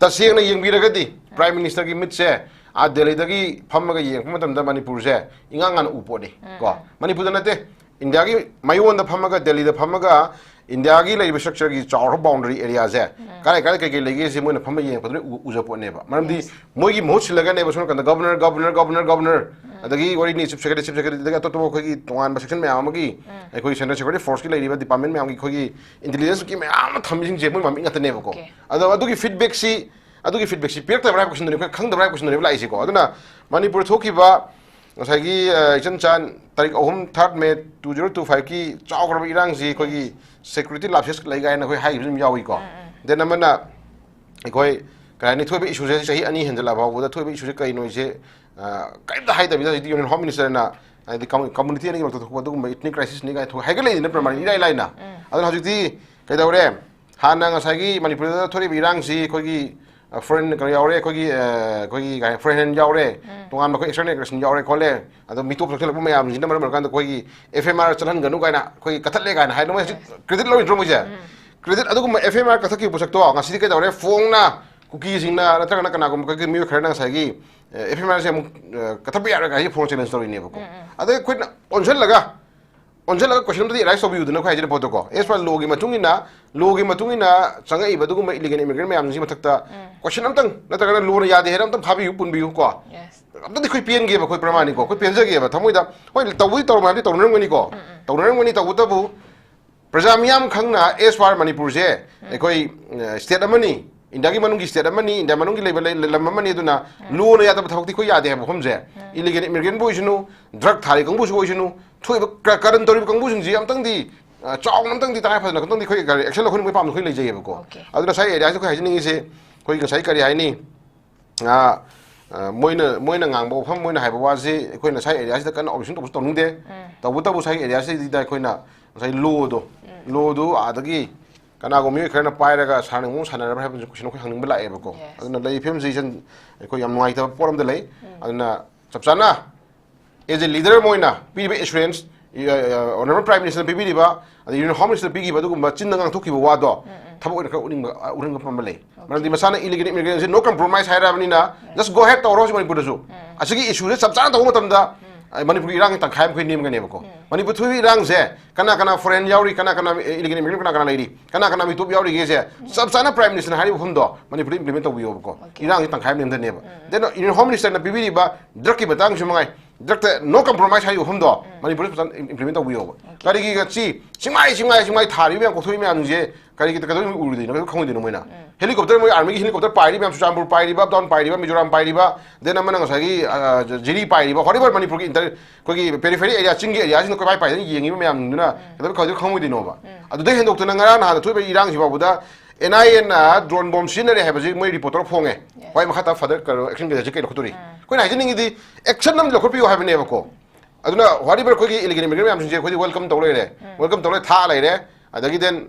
ꯇꯁꯦꯡꯅ ꯌꯦꯡꯕꯤꯔꯒꯗꯤ Prime Ministerꯒꯤ ꯃꯤꯠꯁꯦ ꯑꯥ ꯗꯦꯜꯂꯤꯗꯒꯤ ꯐꯝꯃꯒ ꯌꯦꯡꯉꯛꯄ ꯃꯇꯝꯗ ꯃꯅꯤꯄꯨꯔꯁꯦ ꯏꯉꯥꯡ ꯉꯥꯟꯅ ꯎ ꯄꯣꯠꯅꯤ ꯀꯣ꯫ ꯃꯅꯤꯄꯨꯔꯗ ꯅꯠꯇꯦ, ꯏꯟꯗꯤꯌꯥꯒꯤ ꯃꯌꯣꯟꯗ ꯐꯝꯃꯒ, ꯗꯦꯜꯂꯤꯗ ꯐꯝꯃꯒ ꯏꯟꯗꯤꯌꯥꯒꯤ ꯂꯩꯔꯤꯕ structureꯒꯤ ꯆꯥꯎꯔꯕ boundary areaꯁꯦ ꯀꯥꯏ ꯀꯥꯏ ꯀꯩ ꯀꯩ ꯂꯩꯒꯦꯁꯦ ꯃꯣꯏꯅ ꯐꯝꯃ ꯌꯦꯡꯉꯛꯄꯗ ꯂꯣꯏ ꯎ-, ꯎꯖ ꯄꯣꯠꯅꯦꯕ꯫ ꯃꯔꯝꯗꯤ ꯃꯣꯏꯒꯤ ꯃꯍꯨꯠ ꯁꯤꯜꯂꯒꯅꯦꯕ ꯁꯣꯝ ꯅꯥꯀꯟꯗ governor, governor, governor, governor, ꯑꯗꯒꯤ ꯋꯥꯔꯤꯅꯤ chief secretary, chief secretary, ꯑꯗꯒꯤ ꯑꯇꯣꯞ ꯑꯇꯣꯞꯄ ꯑꯩꯈꯣꯏꯒꯤ ꯇꯣꯉꯥꯟꯕ section ꯃꯌꯥꯝ ꯑꯃꯒꯤ ꯑꯩꯈꯣꯏꯒꯤ Central Security Forceꯀꯤ ꯂꯩꯔꯤꯕ department ꯃꯌꯥꯝꯒꯤ ꯑꯩꯈꯣꯏꯒꯤ intelligenceꯀꯤ ꯃꯌꯥꯝ ꯑꯃ ꯊꯝꯃꯤꯁꯤꯡꯁꯦ ꯃꯣꯏ ꯃꯃꯤꯡ ꯉꯥꯛꯇꯅꯦꯕꯀꯣ꯫ Okay. ꯑꯗꯣ ꯑꯗꯨꯒꯤ feedbackꯁꯤ, ꯑꯗꯨꯒꯤ feedbackꯁꯤ ꯄꯤꯔꯛꯇꯕ꯭ꯔꯥ ꯍꯥꯏꯕ questionꯗꯨꯅꯤ, ꯑꯩꯈꯣꯏ ꯈꯪꯗꯕ꯭ꯔꯥ ꯍꯥꯏꯕ questionꯗꯨꯅꯦꯕ ꯂꯥꯛꯏꯁꯦꯀꯣ꯫ ꯑꯗꯨꯅ ꯃꯅꯤꯄꯨꯔ ꯊꯣꯛꯈꯤꯕ ꯉꯁꯥꯏꯒꯤ, ꯑ, ꯏꯆꯟ ꯆꯥꯟ ꯇꯥꯔꯤꯛ ꯑꯍꯨꯝ, third May two zero two fiveꯀꯤ ꯆꯥꯎꯈ꯭ꯔꯕ ꯏꯔꯥꯡꯁꯤ ꯑꯩꯈꯣꯏꯒꯤ security lapses ꯂꯩ ꯀꯥꯏꯅ ꯑꯩꯈꯣꯏ ꯍꯥꯏꯈꯤꯕꯁꯨ ꯑꯗꯨꯝ ꯌꯥꯎꯏꯀꯣ꯫ Then ꯑꯃꯅ ꯑꯩꯈꯣꯏ ꯀꯩ ꯍꯥꯏꯅꯤ, ꯊꯣꯛꯏꯕ issueꯁꯦ ꯆꯍꯤ ꯑꯅꯤ ꯍꯦꯟꯖꯜꯂꯛꯑ ꯐꯥꯎꯕꯗ ꯊꯣꯛꯏꯕ issueꯁꯦ ꯀꯩꯅꯣꯁꯦ, ꯑ, ꯀꯔꯤꯝꯇ ꯍꯥꯏꯗꯕꯤꯗ ꯍꯧꯖꯤꯛꯇꯤ Union Home Ministerꯅ ꯍꯥꯏꯗꯤ commu-, community ꯑꯅꯤꯒꯤ ꯃꯔꯛꯇ ꯊꯣꯛꯄ ꯑꯗꯨꯒꯨꯝꯕ ethnic crisisꯅꯤ ꯀꯥꯏꯅ ꯊꯣꯛ-, ꯍꯥꯏꯒꯠꯂꯛꯏꯗꯅ ꯄ꯭ꯔꯃꯥꯟ ꯏꯔꯥꯏ ꯂꯥꯏꯅ꯫ ꯑꯗꯨꯅ ꯍꯧꯖꯤꯛꯇꯤ ꯀꯩꯗꯧꯔꯦ? ꯍꯥꯟꯅ ꯉꯁꯥꯏꯒꯤ ꯃꯅꯤꯄꯨꯔꯗ ꯊꯣꯛꯏꯕ ꯏꯔꯥꯡꯁꯤ ꯑꯩꯈꯣꯏꯒꯤ, ꯑ, foreign ꯀꯩꯅꯣ ꯌꯥꯎꯔꯦ, ꯑꯩꯈꯣꯏꯒꯤ, ꯑ, ꯑꯩꯈꯣꯏꯒꯤ ꯀꯩ ꯍꯥꯏ, foreign hand ꯌꯥꯎꯔꯦ, ꯇꯣꯉꯥꯟꯕ ꯑꯩꯈꯣꯏ external aggression ꯌꯥꯎꯔꯦ ꯈꯣꯠꯂꯦ, ꯑꯗꯣ ꯃꯤꯇꯣꯞ ꯊꯣꯛꯆꯜꯂꯛꯄ ꯃꯌꯥꯝꯁꯤꯅ ꯃꯔꯝ ꯑꯣꯏꯔꯀꯥꯟꯗ ꯑꯩꯈꯣꯏꯒꯤ F M R ꯆꯠꯍꯟꯒꯅꯨ ꯀꯥꯏꯅ ꯑꯩꯈꯣꯏ ꯀꯠꯊꯠꯂꯦ ꯀꯥꯏꯅ ꯍꯥꯏ, ꯃꯣꯏ ꯍꯧꯖꯤꯛ credit ꯂꯧꯔꯤꯗ꯭ꯔꯣ ꯃꯣꯏꯁꯦ? Credit, ꯑꯗꯨꯒꯨꯝꯕ F M R ꯀꯛꯊꯠꯈꯤꯕ ꯄꯣꯠꯁꯛꯇꯣ ꯉꯁꯤꯗꯤ ꯀꯩꯗꯧꯔꯦ? ꯐꯣꯡꯅ ꯀꯨꯀꯤꯁꯤꯡꯅ ꯅꯠꯇ꯭ꯔꯒꯅ ꯀꯅꯥꯒꯨꯝꯕ ꯀꯩ ꯃꯤꯑꯣꯏ ꯈꯔꯅ ꯉꯁꯥꯏꯒꯤ ꯑꯦꯐ ꯑꯥꯏ ꯑꯥꯔꯁꯦ ꯑꯃꯨꯛ ꯑ, ꯀꯛꯊꯠꯄ ꯌꯥꯔꯣꯏ ꯀꯥꯏꯁꯤ ꯐꯣꯔꯃꯦꯜ ꯆꯦꯂꯦꯟꯖ ꯇꯧꯔꯤꯅꯦꯕꯀꯣ꯫ ꯑꯗꯩ ꯑꯩꯈꯣꯏꯅ ꯑꯣꯟꯁꯤꯜꯂꯒ ꯑꯣꯟꯁꯤꯜꯂꯒ ꯀꯣꯏꯁꯟ ꯑꯝꯇꯗꯤ ꯑꯦꯔꯥꯏꯁ ꯇꯧꯕꯤꯌꯨꯗꯅ ꯑꯩꯈꯣꯏ ꯍꯥꯏꯖꯔꯤꯕ ꯄꯣꯠꯇꯣꯀꯣ, ꯑꯦꯁ ꯄꯥꯔ ꯂꯣꯒꯤ ꯃꯇꯨꯡ ꯏꯟꯅ ꯂꯣꯒꯤ ꯃꯇꯨꯡ ꯏꯟꯅ ꯆꯪꯉꯛꯏꯕ ꯑꯗꯨꯒꯨꯝꯕ ꯏꯂꯤꯒꯦꯜ ꯏꯃꯤꯒ꯭ꯔꯦꯟ ꯃꯌꯥꯝꯁꯤꯡꯁꯤ ꯃꯊꯛꯇ ꯀꯣꯏꯁꯟ ꯑꯝꯇꯪ ꯅꯠꯇ꯭ꯔꯒꯅ ꯂꯣꯅ ꯌꯥꯗꯦ ꯍꯥꯏꯅ ꯑꯝꯇꯪ ꯐꯥꯕꯤꯌꯨ, ꯄꯨꯟꯕꯤꯌꯨ ꯀꯣ꯫ ꯑꯝꯇꯗꯤ ꯑꯩꯈꯣꯏ ꯄꯦꯟꯒꯦꯕ ꯑꯩꯈꯣꯏ ꯄ꯭ꯔꯃꯥꯅꯤꯀꯣ, ꯑꯩꯈꯣꯏ ꯄꯦꯟꯖꯒꯦꯕ ꯊꯃꯣꯏꯗ꯫ ꯍꯣꯏ, ꯇꯧꯕꯗꯤ ꯇꯧꯔꯝꯃꯦ ꯍꯥꯏꯕꯗꯤ ꯇꯧꯅꯔꯝꯒꯅꯤꯀꯣ꯫ ꯇꯧꯅꯔꯝꯒꯅꯤ꯫ ꯇꯧꯕꯇꯕꯨ ꯄ꯭ꯔꯖꯥ ꯃꯤꯌꯥꯝ ꯈꯪꯅ ꯑꯦꯁ ꯄꯥꯔ ꯃꯅꯤꯄꯨꯔꯁꯦ ꯑꯩꯈꯣꯏ ꯁ꯭ꯇꯦꯠ ꯑꯃꯅꯤ, ꯏꯟꯗꯤꯌꯥꯒꯤ ꯃꯅꯨꯡꯒꯤ ꯁ꯭ꯇꯦꯠ ꯑꯃꯅꯤ, ꯏꯟꯗꯤꯌꯥ ꯃꯅꯨꯡꯒꯤ ꯂꯩꯕ ꯂꯩ- ꯂꯝ ꯑꯃꯅꯤ꯫ ꯑꯗꯨꯅ ꯂꯣꯅ ꯌꯥꯗꯕ ꯊꯕꯛꯇꯤ ꯑꯩꯈꯣꯏ ꯌꯥꯗꯦ ꯍꯥꯏꯕ ꯋꯥꯐꯝꯁꯦ ꯏꯂꯤꯒꯦꯜ ꯏꯃꯤꯒ꯭ꯔꯦꯟꯕꯨ ꯑꯣꯏꯁꯅꯨ, ꯗ꯭ꯔꯒ ꯊꯥꯔꯤ ꯀꯥꯡꯕꯨꯁꯨ ꯑꯣꯏꯁꯅꯨ, ꯊꯣꯛꯏꯕ ꯀ- ꯀꯔꯟ ꯇꯧꯔꯤꯕ ꯀꯥꯡꯕꯨꯁꯤꯡꯁꯤ ꯑꯝꯇꯪꯗꯤ ꯑ, ꯆꯥꯎꯅ ꯑꯝꯇꯪꯗꯤ ꯇꯉꯥꯏ ꯐꯗꯅ ꯑꯝꯇꯪꯗꯤ ꯑꯩꯈꯣꯏ ꯑꯦꯛꯁꯟ ꯂꯧꯍꯟꯅꯤꯡꯕꯒꯤ ꯄꯥꯝꯕ ꯑꯩꯈꯣꯏ ꯂꯩꯖꯩꯌꯦꯕꯀꯣ꯫ ꯑꯗꯨꯅ ꯉꯁꯥꯏ ꯑꯦꯔꯤꯌꯥꯁꯤꯗ ꯑꯩꯈꯣꯏ ꯍꯥꯏꯖꯅꯤꯡꯉꯤꯁꯦ ꯑꯩꯈꯣꯏ ꯉꯁꯥꯏ ꯀꯔꯤ ꯍꯥꯏꯅꯤ, ꯑ, ꯑ, ꯃꯣꯏꯅ ꯃꯣꯏꯅ ꯉꯥꯡꯕ ꯋꯥꯐꯝ, ꯃꯣꯏꯅ ꯍꯥꯏꯕ ꯋꯥꯁꯤ ꯑꯩꯈꯣꯏꯅ ꯉꯁꯥꯏ ꯑꯦꯔꯤꯌꯥꯁꯤꯗ ꯀꯟꯅ ꯑꯣꯕꯖꯦꯛꯁꯟ ꯇꯧꯕꯁꯨ ꯇꯧꯅꯤꯡꯗꯦ꯫ ꯇꯧꯕꯇꯕꯨ ꯉꯁꯥꯏ ꯑꯦꯔꯤꯌꯥꯁꯤꯗ ꯑꯩꯈꯣꯏꯅ ꯉꯁꯥꯏ ꯂꯣꯗꯣ, ꯂꯣꯗꯨ ꯑꯥꯗꯒꯤ ꯀꯅꯥꯒꯨꯝꯕ ꯃꯤꯑꯣꯏ ꯈꯔꯅ ꯄꯥꯏꯔꯒ ꯁꯥꯔꯅ ꯑꯃꯨꯛ ꯁꯥꯟꯅꯔꯕ꯭ꯔꯥ ꯍꯥꯏꯕꯁꯤ ꯀꯣꯏꯁꯟ ꯑꯩꯈꯣꯏ ꯍꯪꯅꯤꯡꯕ ꯂꯥꯛꯑꯦꯕꯀꯣ꯫ ꯑꯗꯨꯅ ꯂꯩꯔꯤꯕ ꯐꯤꯕꯝꯁꯤ ꯏꯆꯟ ꯑꯩꯈꯣꯏ ꯌꯥꯝ ꯅꯨꯡꯉꯥꯏꯇꯕ ꯄꯣꯠ ꯑꯃꯗ ꯂꯩ꯫ ꯑꯗꯨꯅ ꯆꯞ ꯆꯥꯅ ꯑꯦꯖ ꯑꯦ ꯂꯤꯗꯔ ꯑꯃ ꯑꯣꯏꯅ ꯄꯤꯔꯤꯕ ꯑꯦꯁꯨꯔꯦꯟꯁ, ꯑꯣꯅꯔꯦꯕꯜ ꯄ꯭ꯔꯥꯏꯝ ꯃꯤꯅꯤꯁꯇꯔꯅ ꯄꯤꯕꯤꯔꯤꯕ, ꯑꯗꯩ ꯌꯨꯅꯤꯌꯟ ꯍꯣꯝ ꯃꯤꯅꯤꯁꯇꯔ ꯄꯤꯈꯤꯕ ꯑꯗꯨꯒꯨꯝꯕ ꯆꯤꯟꯗ ꯉꯥꯡꯊꯣꯛꯈꯤꯕ ꯋꯥꯗꯣ ꯊꯕꯛ ꯑꯣꯏꯅ ꯈꯔ ꯎꯠꯅꯤꯡꯕ, ꯑ, ꯎꯠꯍꯟꯕ ꯄꯥꯝꯕ ꯂꯩ꯫ ꯃꯔꯝꯗꯤ ꯃꯁꯥꯅ ꯏꯂꯤꯒꯦꯜ ꯏꯃꯤꯒ꯭ꯔꯦꯟꯁꯤ ꯅꯣ ꯀꯝꯄ꯭ꯔꯣꯃꯥꯏꯁ ꯍꯥꯏꯔꯕꯅꯤꯅ, ꯖꯁ ꯒꯣ ꯍꯦꯗ ꯇꯧꯔꯣ ꯍꯧꯖꯤꯛ ꯃꯅꯤꯄꯨꯔꯗꯁꯨ꯫ ꯑꯁꯤꯒꯤ ꯏꯁꯨꯁꯦ ꯆꯞ ꯆꯥꯅ ꯇꯧꯕ ꯃꯇꯝꯗ, ꯑ, ꯃꯅꯤꯄꯨꯔꯒꯤ ꯏꯔꯥꯡꯒꯤ ꯇꯪꯈꯥꯏ ꯑꯃ ꯑꯩꯈꯣꯏ ꯅꯦꯝꯒꯅꯦꯕꯀꯣ꯫ ꯃꯅꯤꯄꯨꯔ ꯊꯣꯛꯏꯕ ꯏꯔꯥꯡꯁꯦ ꯀꯅꯥ ꯀꯅꯥ ꯐꯣꯔꯦꯟ ꯌꯥꯎꯔꯤ, ꯀꯅꯥ ꯀꯅꯥ ꯏꯂꯤꯒꯦꯜ ꯏꯃꯤꯒ꯭ꯔꯦꯟ ꯀꯅꯥ ꯀꯅꯥ ꯂꯩꯔꯤ, ꯀꯅꯥ ꯀꯅꯥ ꯃꯤꯇꯣꯞ ꯌꯥꯎꯔꯤꯒꯦꯁꯦ ꯆꯞ ꯆꯥꯅ ꯄ꯭ꯔꯥꯏꯝ ꯃꯤꯅꯤꯁꯇꯔꯅ ꯍꯥꯏꯔꯤꯕ ꯃꯐꯝꯗꯣ ꯃꯅꯤꯄꯨꯔꯗ ꯏꯝꯄ꯭ꯂꯤꯃꯦꯟ ꯇꯧꯕꯤꯌꯣꯕꯀꯣ꯫ ꯏꯔꯥꯡꯒꯤ ꯇꯪꯈꯥꯏ ꯑꯃ ꯅꯦꯝꯊꯅꯦꯕ꯫ ꯗꯦꯟ ꯌꯨꯅꯤꯌꯟ ꯍꯣꯝ ꯃꯤꯅꯤꯁꯇꯔꯅ ꯄꯤꯕꯤꯔꯤꯕ ꯗ꯭ꯔꯒꯀꯤ ꯃꯇꯥꯡꯁꯨ ꯃꯉꯥꯏ, ꯗ꯭ꯔꯒꯇ ꯅꯣ ꯀꯝꯄ꯭ꯔꯣꯃꯥꯏꯁ ꯍꯥꯏꯔꯤꯕ ꯃꯐꯝꯗꯣ ꯃꯅꯤꯄꯨꯔꯗ ꯐꯖꯅ ꯏꯝꯄ꯭ꯂꯤꯃꯦꯟ ꯇꯧꯕꯤꯌꯣꯕ꯫ ꯀꯔꯤꯒꯤ ꯉꯁꯤ ꯆꯤꯡꯃꯥꯏ, ꯆꯤꯡꯃꯥꯏ, ꯆꯤꯡꯃꯥꯏ ꯊꯥꯔꯤꯕ ꯃꯌꯥꯝ, ꯀꯣꯛꯊꯣꯛꯏ ꯃꯌꯥꯝꯁꯦ ꯀꯔꯤꯒꯤ ꯀꯩꯗꯧꯕꯩ ꯎꯔꯨꯗꯣꯏꯅꯣ? ꯀꯩꯗꯧꯕꯩ ꯈꯪꯉꯣꯏꯗꯣꯏꯅꯣ ꯃꯣꯏꯅ? ꯍꯦꯂꯤꯀꯣꯞꯇꯔ, ꯃꯣꯏ ꯑꯥꯔꯃꯤꯒꯤ ꯍꯦꯂꯤꯀꯣꯞꯇꯔ ꯄꯥꯏꯔꯤ ꯃꯌꯥꯝ, ꯆꯨꯔꯆꯥꯟꯄꯨꯔ ꯄꯥꯏꯔꯤꯕ, ꯑꯞ ꯗꯥꯎꯟ ꯄꯥꯏꯔꯤꯕ, ꯃꯤꯖꯣꯔꯥꯝ ꯄꯥꯏꯔꯤꯕ, ꯗꯦꯟ ꯑꯃꯅ ꯉꯁꯥꯏꯒꯤ, ꯑ, ꯖꯤꯔꯤ ꯄꯥꯏꯔꯤꯕ, ꯋꯥꯠꯑꯦꯚꯔ ꯃꯅꯤꯄꯨꯔꯒꯤ ꯏꯟꯇꯔ-, ꯑꯩꯈꯣꯏꯒꯤ ꯄꯦꯔꯤꯐꯦꯔꯤ ꯑꯦꯔꯤꯌꯥꯁꯤꯡꯗ ꯀꯣꯏꯄꯥꯏ ꯄꯥꯏꯗꯅ ꯌꯦꯡꯉꯤꯕ ꯃꯌꯥꯝꯗꯨꯅ ꯀꯩꯗꯧꯕꯩ ꯈꯪꯉꯣꯏꯗꯣꯏꯅꯣꯕ? ꯑꯗꯨꯗꯩ ꯍꯦꯟꯗꯣꯛꯇꯅ ꯉꯔꯥꯡ ꯅꯍꯥꯟꯗ ꯊꯣꯛꯏꯕ ꯏꯔꯥꯡꯁꯤ ꯐꯥꯎꯕꯗ ꯑꯦꯟ ꯑꯥꯏ ꯑꯦꯅ ꯗ꯭ꯔꯣꯟ ꯕꯣꯝ ꯁꯤꯖꯤꯟꯅꯔꯦ ꯍꯥꯏꯕꯁꯤ ꯃꯣꯏ ꯔꯤꯄꯣꯔꯇꯔ ꯐꯣꯡꯉꯦ꯫ ꯍꯣꯏ, ꯃꯈꯥ ꯇꯥꯕ ꯐꯔꯗꯔ ꯀꯩꯅꯣ ꯑꯦꯛꯁꯟ ꯀꯩꯗꯧꯁꯤ ꯀꯩꯅꯣ ꯈꯣꯠꯇꯣꯔꯤ? ꯑꯩꯈꯣꯏꯅ ꯍꯥꯏꯖꯅꯤꯡꯉꯤꯗꯤ ꯑꯦꯛꯁꯟ ꯑꯃꯗꯤ ꯂꯧꯈꯠꯄꯤꯌꯨ ꯍꯥꯏꯕꯅꯦꯕꯀꯣ꯫ ꯑꯗꯨꯅ ꯋꯥꯠꯑꯦꯚꯔ ꯑꯩꯈꯣꯏꯒꯤ ꯏꯂꯤꯒꯦꯜ ꯏꯃꯤꯒ꯭ꯔꯦꯟ ꯃꯌꯥꯝꯁꯤꯡꯁꯦ ꯑꯩꯈꯣꯏꯗꯤ ꯋꯦꯜꯀꯝ ꯇꯧ ꯂꯩꯔꯦ꯫ ꯋꯦꯜꯀꯝ ꯇꯧ ꯂꯩꯔꯦ, ꯊꯥ ꯂꯩꯔꯦ꯫ ꯑꯗꯒꯤ ꯗꯦꯟ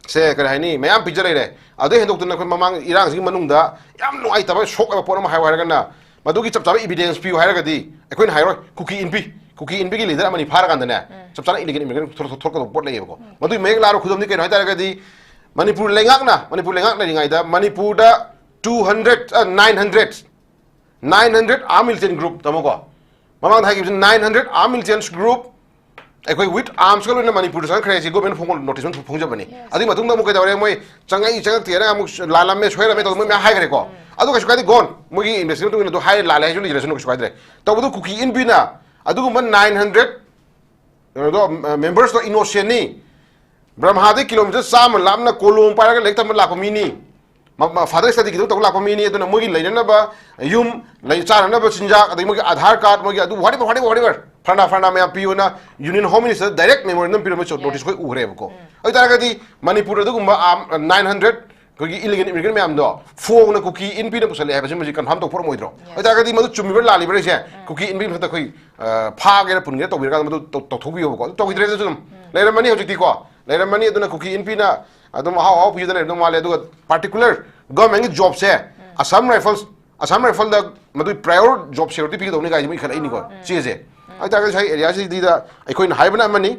ꯁꯦ ꯀꯔꯤ ꯍꯥꯏꯅꯤ, ꯃꯌꯥꯝ ꯄꯤꯖ ꯂꯩꯔꯦ꯫ ꯑꯗꯨꯗꯩ ꯍꯦꯟꯗꯣꯛꯇꯅ ꯑꯩꯈꯣꯏ ꯃꯃꯥꯡ ꯏꯔꯥꯡꯁꯤꯒꯤ ꯃꯅꯨꯡꯗ ꯌꯥꯝ ꯅꯨꯡꯉꯥꯏꯇꯕ, ꯁꯣꯛ ꯑꯣꯏꯕ ꯄꯣꯠ ꯑꯃ ꯍꯥꯏꯌꯨ ꯍꯥꯏꯔꯒꯅ ꯃꯗꯨꯒꯤ ꯆꯞ ꯆꯥꯕ ꯏꯕꯤꯗꯦꯟꯁ ꯄꯤꯌꯨ ꯍꯥꯏꯔꯒꯗꯤ ꯑꯩꯈꯣꯏꯅ ꯍꯥꯏꯔꯣꯏ, ꯀꯨꯀꯤ ꯏꯟꯄꯤ, ꯀꯨꯀꯤ ꯏꯟꯄꯤꯒꯤ ꯂꯤꯗꯔ ꯑꯃꯅꯤ ꯐꯥꯔꯀꯥꯟꯗꯅꯦ ꯆꯞ ꯆꯥꯅ ꯏꯂꯤꯒꯦꯜ ꯏꯃꯤꯒ꯭ꯔꯦꯟ ꯊꯣꯛ-, ꯊꯣꯛ-, ꯊꯣꯛꯂꯛꯀꯗꯧꯕ ꯄꯣꯠ ꯂꯩꯌꯦꯕꯀꯣ꯫ ꯃꯗꯨꯒꯤ ꯃꯌꯦꯛ ꯂꯥꯔꯕ ꯈꯨꯗꯝꯗꯤ ꯀꯩꯅꯣ ꯍꯥꯏ ꯇꯥꯔꯒꯗꯤ ꯃꯅꯤꯄꯨꯔ ꯂꯩꯉꯥꯛꯅ, ꯃꯅꯤꯄꯨꯔ ꯂꯩꯉꯥꯛ ꯂꯩꯔꯤꯉꯩꯗ ꯃꯅꯤꯄꯨꯔꯗ Two hundred, nine hundred, nine hundred armed militant group, ꯇꯥꯃꯣꯀꯣ, ꯃꯃꯥꯡꯗ ꯍꯥꯏꯈꯤꯕꯁꯤ nine hundred armed militant group ꯑꯩꯈꯣꯏ with armsꯀ ꯂꯣꯏꯅ ꯃꯅꯤꯄꯨꯔꯗ ꯆꯪꯈ꯭ꯔꯦ꯫ ꯁꯤ ꯒꯣꯔꯃꯦꯟ ꯐꯣꯡ ꯅꯣꯇꯤꯁ ꯑꯃ ꯐꯣꯡꯖꯕꯅꯤ꯫ ꯑꯗꯨꯒꯤ ꯃꯇꯨꯡꯗ ꯑꯃꯨꯛ ꯀꯩꯗꯧꯔꯦ? ꯃꯣꯏ ꯆꯪꯉꯛꯏ ꯆꯪꯉꯛꯇꯦꯅ ꯑꯃꯨꯛ ꯂꯥꯜꯂꯝꯃꯦ, ꯁꯣꯏꯔꯝꯃꯦ ꯇꯧꯗꯅ ꯃꯣꯏ ꯃꯌꯥꯝ ꯍꯥꯏꯈ꯭ꯔꯦꯀꯣ꯫ ꯑꯗꯨ ꯀꯩꯁꯨ ꯀꯥꯏꯗꯦ, ꯒꯣꯟ, ꯃꯣꯏꯒꯤ ꯏꯟꯚꯦꯁꯇꯤꯒꯦꯁꯟ ꯃꯇꯨꯡ ꯏꯟꯅ ꯑꯗꯨ ꯍꯥꯏꯔꯦ, ꯂꯥꯜꯂꯦ ꯍꯥꯏꯁꯨ ꯂꯩꯖꯔꯁꯅꯨ, ꯀꯩꯁꯨ ꯀꯥꯏꯗ꯭ꯔꯦ꯫ ꯇꯧꯕꯗꯨ ꯀꯨꯀꯤ ꯏꯟꯕꯤꯅ ꯑꯗꯨꯒꯨꯝꯕ nine hundred ꯀꯩꯅꯣꯗꯣ, ꯃꯦꯝꯕꯔꯁꯇꯣ ꯏꯅꯣꯁꯦꯟꯅꯤ꯫ ꯕ꯭ꯔꯍꯃꯥꯗꯩ ꯀꯤꯂꯣꯃꯤꯇꯔ ꯆꯥꯝꯃ ꯂꯥꯞꯅ ꯀꯣꯂꯣꯝ ꯄꯥꯏꯔꯒ ꯂꯥꯏꯔꯤꯛ ꯇꯝꯕ ꯂꯥꯛꯄ ꯃꯤꯅꯤ꯫ ꯐꯥꯗꯔ ꯁ꯭ꯇꯗꯤ ꯈꯤꯇꯪ ꯇꯧꯕ ꯂꯥꯛꯄ ꯃꯤꯅꯤ꯫ ꯑꯗꯨꯅ ꯃꯣꯏꯒꯤ ꯂꯩꯅꯅꯕ ꯌꯨꯝ, ꯂꯩ, ꯆꯥꯅꯅꯕ ꯆꯤꯟꯖꯥꯛ, ꯑꯗꯒꯤ ꯃꯣꯏꯒꯤ ꯑꯥꯙꯥꯔ ꯀꯥꯔꯗ, ꯃꯣꯏꯒꯤ ꯑꯗꯨ whatever, whatever, whatever, ꯐꯔꯅꯥ ꯐꯔꯅꯥ ꯃꯌꯥꯝ ꯄꯤꯌꯣꯅ ꯌꯨꯅꯤꯌꯟ ꯍꯣꯝ ꯃꯤꯅꯤꯁꯇꯔꯗ ꯗꯥꯏꯔꯦꯛ ꯃꯦꯃꯣꯔꯦꯟꯗꯝ ꯄꯤꯔꯝꯕ ꯅꯣꯇꯤꯁ ꯑꯩꯈꯣꯏ ꯎꯈ꯭ꯔꯦꯕꯀꯣ꯫ ꯑꯗꯨ ꯑꯣꯏꯇꯥꯔꯒꯗꯤ ꯃꯅꯤꯄꯨꯔꯗ ꯑꯗꯨꯒꯨꯝꯕ nine hundred ꯑꯩꯈꯣꯏꯒꯤ ꯏꯂꯤꯒꯦꯜ ꯏꯃꯤꯒ꯭ꯔꯦꯟ ꯃꯌꯥꯝꯗꯣ ꯐꯣꯡꯅ ꯀꯨꯀꯤ ꯏꯟꯕꯤꯅ ꯄꯨꯁꯜꯂꯛꯑꯦ ꯍꯥꯏꯕꯁꯤꯃꯁꯤ ꯀꯟꯐꯥꯔꯝ ꯇꯧꯊꯣꯔꯛꯑꯣꯏꯗ꯭ꯔꯣ? ꯑꯗꯨ ꯑꯣꯏꯇꯥꯔꯒꯗꯤ ꯃꯗꯨ ꯆꯨꯝꯃꯤꯕ꯭ꯔꯥ ꯂꯥꯜꯂꯤꯕ꯭ꯔꯥ ꯍꯥꯏꯁꯦ ꯀꯨꯀꯤ ꯏꯟꯕꯤꯅ ꯃꯊꯛꯇ ꯑꯩꯈꯣꯏ, ꯑ, ꯐꯥꯒꯦꯔꯥ ꯄꯨꯟꯒꯦꯔꯥ ꯇꯧꯕꯤꯔꯀꯥꯟꯗ ꯃꯗꯨ ꯇꯧ-, ꯇꯧꯊꯣꯛꯄꯤꯌꯣꯕꯀꯣ꯫ ꯑꯗꯨ ꯇꯧꯈꯤꯗ꯭ꯔꯦ, ꯑꯗꯨꯁꯨ ꯑꯗꯨꯝ ꯂꯩꯔꯝꯃꯅꯤ ꯍꯧꯖꯤꯛꯇꯤꯀꯣ꯫ ꯂꯩꯔꯝꯃꯅꯤ꯫ ꯑꯗꯨꯅ ꯀꯨꯀꯤ ꯏꯟꯕꯤꯅ ꯑꯗꯨꯝ ꯑꯍꯥꯎ ꯑꯍꯥꯎ ꯄꯤꯗꯅ ꯂꯩꯔꯝꯗꯧ ꯃꯥꯜꯂꯦ꯫ ꯑꯗꯨꯒ ꯄꯥꯔꯇꯤꯀꯨꯂꯔ ꯒꯣꯔꯃꯦꯟꯒꯤ ꯖꯣꯕꯁꯦ, ꯑꯁꯥꯝ ꯔꯥꯏꯐꯜꯁ, ꯑꯁꯥꯝ ꯔꯥꯏꯐꯜꯗ ꯃꯗꯨ ꯄ꯭ꯔꯥꯏꯌꯣꯔ ꯖꯣꯕ ꯁꯦꯀ꯭ꯌꯨꯔꯤꯇꯤ ꯄꯤꯒꯗꯧꯅꯤ ꯀꯥꯏꯁꯦ ꯃꯣꯏ ꯏꯈꯠꯂꯛꯏꯅꯤꯀꯣ꯫ ꯁꯤꯁꯦ꯫ ꯑꯗꯨ ꯑꯣꯏꯇꯥꯔꯒꯗꯤ ꯉꯁꯥꯏ ꯑꯦꯔꯤꯌꯥꯁꯤꯗ ꯑꯩꯈꯣꯏꯅ ꯍꯥꯏꯕꯅ ꯑꯃꯅꯤ,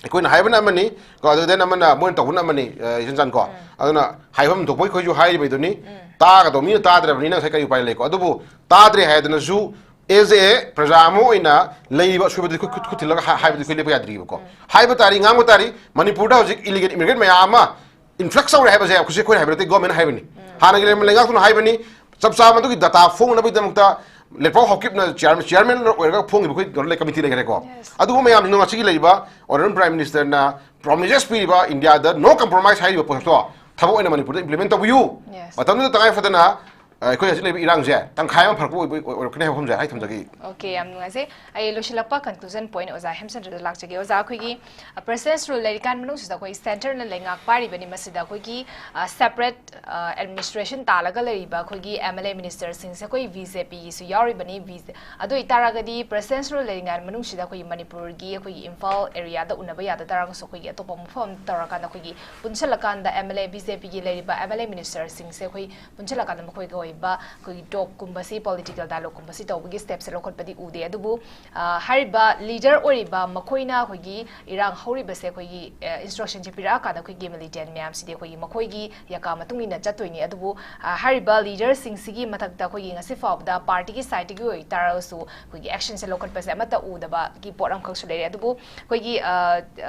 ꯑꯩꯈꯣꯏꯅ ꯍꯥꯏꯕꯅ ꯑꯃꯅꯤ ꯀꯣ, ꯑꯗꯨꯗꯩꯅ ꯑꯃꯅ ꯃꯣꯏꯅ ꯇꯧꯕꯅ ꯑꯃꯅꯤ, ꯑ, ꯏꯆꯟ ꯆꯟ ꯀꯣ꯫ ꯑꯗꯨꯅ ꯍꯥꯏꯐꯝ ꯊꯣꯛꯄ ꯑꯩꯈꯣꯏꯁꯨ ꯍꯥꯏꯔꯤꯕꯗꯨꯅꯤ꯫ ꯇꯥꯒꯗꯧ ꯃꯤꯅ ꯇꯥꯗ꯭ꯔꯕꯅꯤꯅ ꯉꯁꯥꯏ ꯀꯔꯤ ꯎꯄꯥꯏ ꯂꯩꯀꯣ? ꯑꯗꯨꯕꯨ ꯇꯥꯗ꯭ꯔꯦ ꯍꯥꯏꯗꯅꯁꯨ as a ꯄ꯭ꯔꯖꯥ ꯑꯃ ꯑꯣꯏꯅ ꯂꯩꯔꯤꯕ ꯑꯁꯣꯏꯕꯗꯤ ꯑꯩꯈꯣꯏ ꯈꯨꯠ, ꯈꯨꯠ ꯊꯤꯜꯂꯒ ꯍꯥ-, ꯍꯥꯏꯕꯗꯤ ꯑꯩꯈꯣꯏ ꯂꯦꯞꯄ ꯌꯥꯗ꯭ꯔꯤꯕꯀꯣ꯫ ꯍꯥꯏꯕ ꯇꯥꯔꯤ, ꯉꯥꯡꯕ ꯇꯥꯔꯤ꯫ ꯃꯅꯤꯄꯨꯔꯗ ꯍꯧꯖꯤꯛ ꯏꯂꯤꯒꯦꯜ ꯏꯃꯤꯒ꯭ꯔꯦꯟ ꯃꯌꯥꯝ ꯑꯃ ꯏꯟꯐ꯭ꯂꯛꯁ ꯇꯧꯔꯦ ꯍꯥꯏꯕꯁꯦ ꯑꯩꯈꯣꯏꯁꯦ, ꯑꯩꯈꯣꯏꯅ ꯍꯥꯏꯕ ꯅꯠꯇꯦ, ꯒꯣꯔꯃꯦꯟ ꯍꯥꯏꯕꯅꯤ꯫ ꯍꯥꯟꯅꯒꯤ ꯂꯩꯔꯝꯕ ꯂꯩꯉꯥꯛꯇꯨꯅ ꯍꯥꯏꯕꯅꯤ꯫ ꯆꯞ ꯆꯥꯕ ꯑꯗꯨꯒꯤ ꯗꯇꯥ ꯐꯣꯡꯅꯕꯒꯤꯗꯃꯛꯇ ꯂꯦꯄꯥꯎ ꯍꯥꯎꯀꯤꯞꯅ ꯆꯤꯌꯥꯔ-, ꯆꯤꯌꯥꯔꯃꯦꯟ ꯑꯣꯏꯔꯒ ꯐꯣꯡꯈꯤꯕ ꯑꯩꯈꯣꯏ ꯀꯩꯅꯣ ꯂꯩ, ꯀꯃꯤꯇꯤ ꯂꯩꯈꯔꯦꯀꯣ꯫ ꯑꯗꯨꯒꯨꯝꯕ ꯃꯌꯥꯝꯁꯤꯡꯗꯣ ꯉꯁꯤꯒꯤ ꯂꯩꯔꯤꯕ ꯑꯣꯅꯔꯦꯕꯜ ꯄ꯭ꯔꯥꯏꯝ ꯃꯤꯅꯤꯁꯇꯔꯅ ꯄ꯭ꯔꯣꯃꯤꯁꯦꯁ ꯄꯤꯔꯤꯕ, ꯏꯟꯗꯤꯌꯥꯗ no compromise ꯍꯥꯏꯔꯤꯕ ꯄꯣꯠꯇꯣ ꯊꯕꯛ ꯑꯣꯏꯅ ꯃꯅꯤꯄꯨꯔꯗ ꯏꯝꯄ꯭ꯂꯤꯃꯦꯟ ꯇꯧꯕꯤꯌꯨ꯫ ꯃꯇꯝꯗꯨꯗ ꯇꯉꯥꯏ ꯐꯗꯅ, ꯑ, ꯑꯩꯈꯣꯏ ꯍꯧꯖꯤꯛ ꯂꯩꯔꯤꯕ ꯏꯔꯥꯡꯁꯦ ꯇꯪꯈꯥꯏ ꯑꯃ ꯐꯔꯛꯄ ꯑꯣꯏꯕ, ꯑꯣꯏ-, ꯑꯣꯏꯔꯛꯀꯅꯤ ꯍꯥꯏꯕ ꯋꯥꯐꯝꯁꯦ ꯑꯩ ꯊꯝꯖꯒꯦ꯫ Okay, ꯌꯥꯝ ꯅꯨꯡꯉꯥꯏꯖꯩ꯫ ꯑꯩ ꯂꯣꯏꯁꯤꯜꯂꯛꯄ conclusion point ꯑꯣꯖꯥ ꯍꯦꯝꯆꯟꯗ꯭ꯔꯗ ꯂꯥꯛꯆꯒꯦ꯫ ꯑꯣꯖꯥ, ꯑꯩꯈꯣꯏꯒꯤ, ꯑ, presidential rule ꯂꯩꯔꯤꯀꯥꯟ ꯃꯅꯨꯡꯁꯤꯗ ꯑꯩꯈꯣꯏ centreꯅ ꯂꯩꯉꯥꯛ ꯄꯥꯏꯔꯤꯕꯅꯤ, ꯃꯁꯤꯗ ꯑꯩꯈꯣꯏꯒꯤ, ꯑ, separate, ꯑ, administration ꯇꯥꯜꯂꯒ ꯂꯩꯔꯤꯕ ꯑꯩꯈꯣꯏꯒꯤ M L A ministerꯁꯤꯡꯁꯦ ꯑꯩꯈꯣꯏ B J Pꯒꯤꯁꯨ ꯌꯥꯎꯔꯤꯕꯅꯤ꯫ B J, ꯑꯗꯨ ꯑꯣꯏꯇꯥꯔꯒꯗꯤ presidential rule ꯂꯩꯔꯤꯉꯥꯏ ꯃꯅꯨꯡꯁꯤꯗ ꯑꯩꯈꯣꯏꯒꯤ ꯃꯅꯤꯄꯨꯔꯒꯤ ꯑꯩꯈꯣꯏꯒꯤ ꯏꯝꯐꯥꯜ areaꯗ ꯎꯅꯕ ꯌꯥꯗ ꯇꯥꯔꯒꯁꯨ ꯑꯩꯈꯣꯏꯒꯤ ꯑꯇꯣꯞꯄ ꯃꯐꯝ ꯇꯧꯔꯀꯥꯟꯗ ꯑꯩꯈꯣꯏꯒꯤ ꯄꯨꯟꯁꯤꯜꯂꯀꯥꯟꯗ M L A, B J Pꯒꯤ ꯂꯩꯔꯤꯕ M L A ministerꯁꯤꯡꯁꯦ ꯑꯩꯈꯣꯏ ꯄꯨꯟꯁꯤꯜꯂꯀꯥꯟꯗ ꯃꯈꯣꯏꯒ ꯑꯣꯏꯕ ꯑꯩꯈꯣꯏꯒꯤ ꯇꯣꯛꯀꯨꯝꯕꯁꯤ, ꯄꯣꯂꯤꯇꯤꯀꯦꯜ ꯗꯥꯏꯂꯣꯒꯀꯨꯝꯕꯁꯤ ꯇꯧꯕꯒꯤ ꯁ꯭ꯇꯦꯞꯁꯦ ꯂꯧꯈꯠꯄꯗꯤ ꯎꯗꯦ꯫ ꯑꯗꯨꯕꯨ ꯑ, ꯍꯥꯏꯔꯤꯕ ꯂꯤꯗꯔ ꯑꯣꯏꯔꯤꯕ ꯃꯈꯣꯏꯅ ꯑꯩꯈꯣꯏꯒꯤ ꯏꯔꯥꯡ ꯍꯧꯔꯤꯕꯁꯦ ꯑꯩꯈꯣꯏꯒꯤ ꯏꯟꯁꯇ꯭ꯔꯛꯁꯟꯁꯦ ꯄꯤꯔꯛꯑꯀꯥꯟꯗ ꯑꯩꯈꯣꯏꯒꯤ ꯃꯤꯂꯤꯇꯦꯟ ꯃꯌꯥꯝꯁꯤꯗꯤ ꯑꯩꯈꯣꯏꯒꯤ ꯃꯈꯣꯏꯒꯤ ꯌꯥꯀꯥ ꯃꯇꯨꯡ ꯏꯟꯅ ꯆꯠꯇꯣꯏꯅꯤ꯫ ꯑꯗꯨꯕꯨ ꯑ, ꯍꯥꯏꯔꯤꯕ ꯂꯤꯗꯔꯁꯤꯡꯁꯤꯒꯤ ꯃꯊꯛꯇ ꯑꯩꯈꯣꯏꯒꯤ ꯉꯁꯤ ꯐꯥꯎꯕꯗ ꯄꯥꯔꯇꯤꯒꯤ ꯁꯥꯏꯠꯇꯒꯤ ꯑꯣꯏꯇꯥꯔꯒꯁꯨ ꯑꯩꯈꯣꯏꯒꯤ ꯑꯦꯛꯁꯟꯁꯦ ꯂꯧꯈꯠꯄꯁꯦ ꯑꯃꯠꯇ ꯎꯗꯕꯒꯤ ꯄꯣꯠ ꯑꯃꯈꯛꯁꯨ ꯂꯩꯔꯦ꯫ ꯑꯗꯨꯕꯨ ꯑꯩꯈꯣꯏꯒꯤ ꯑ,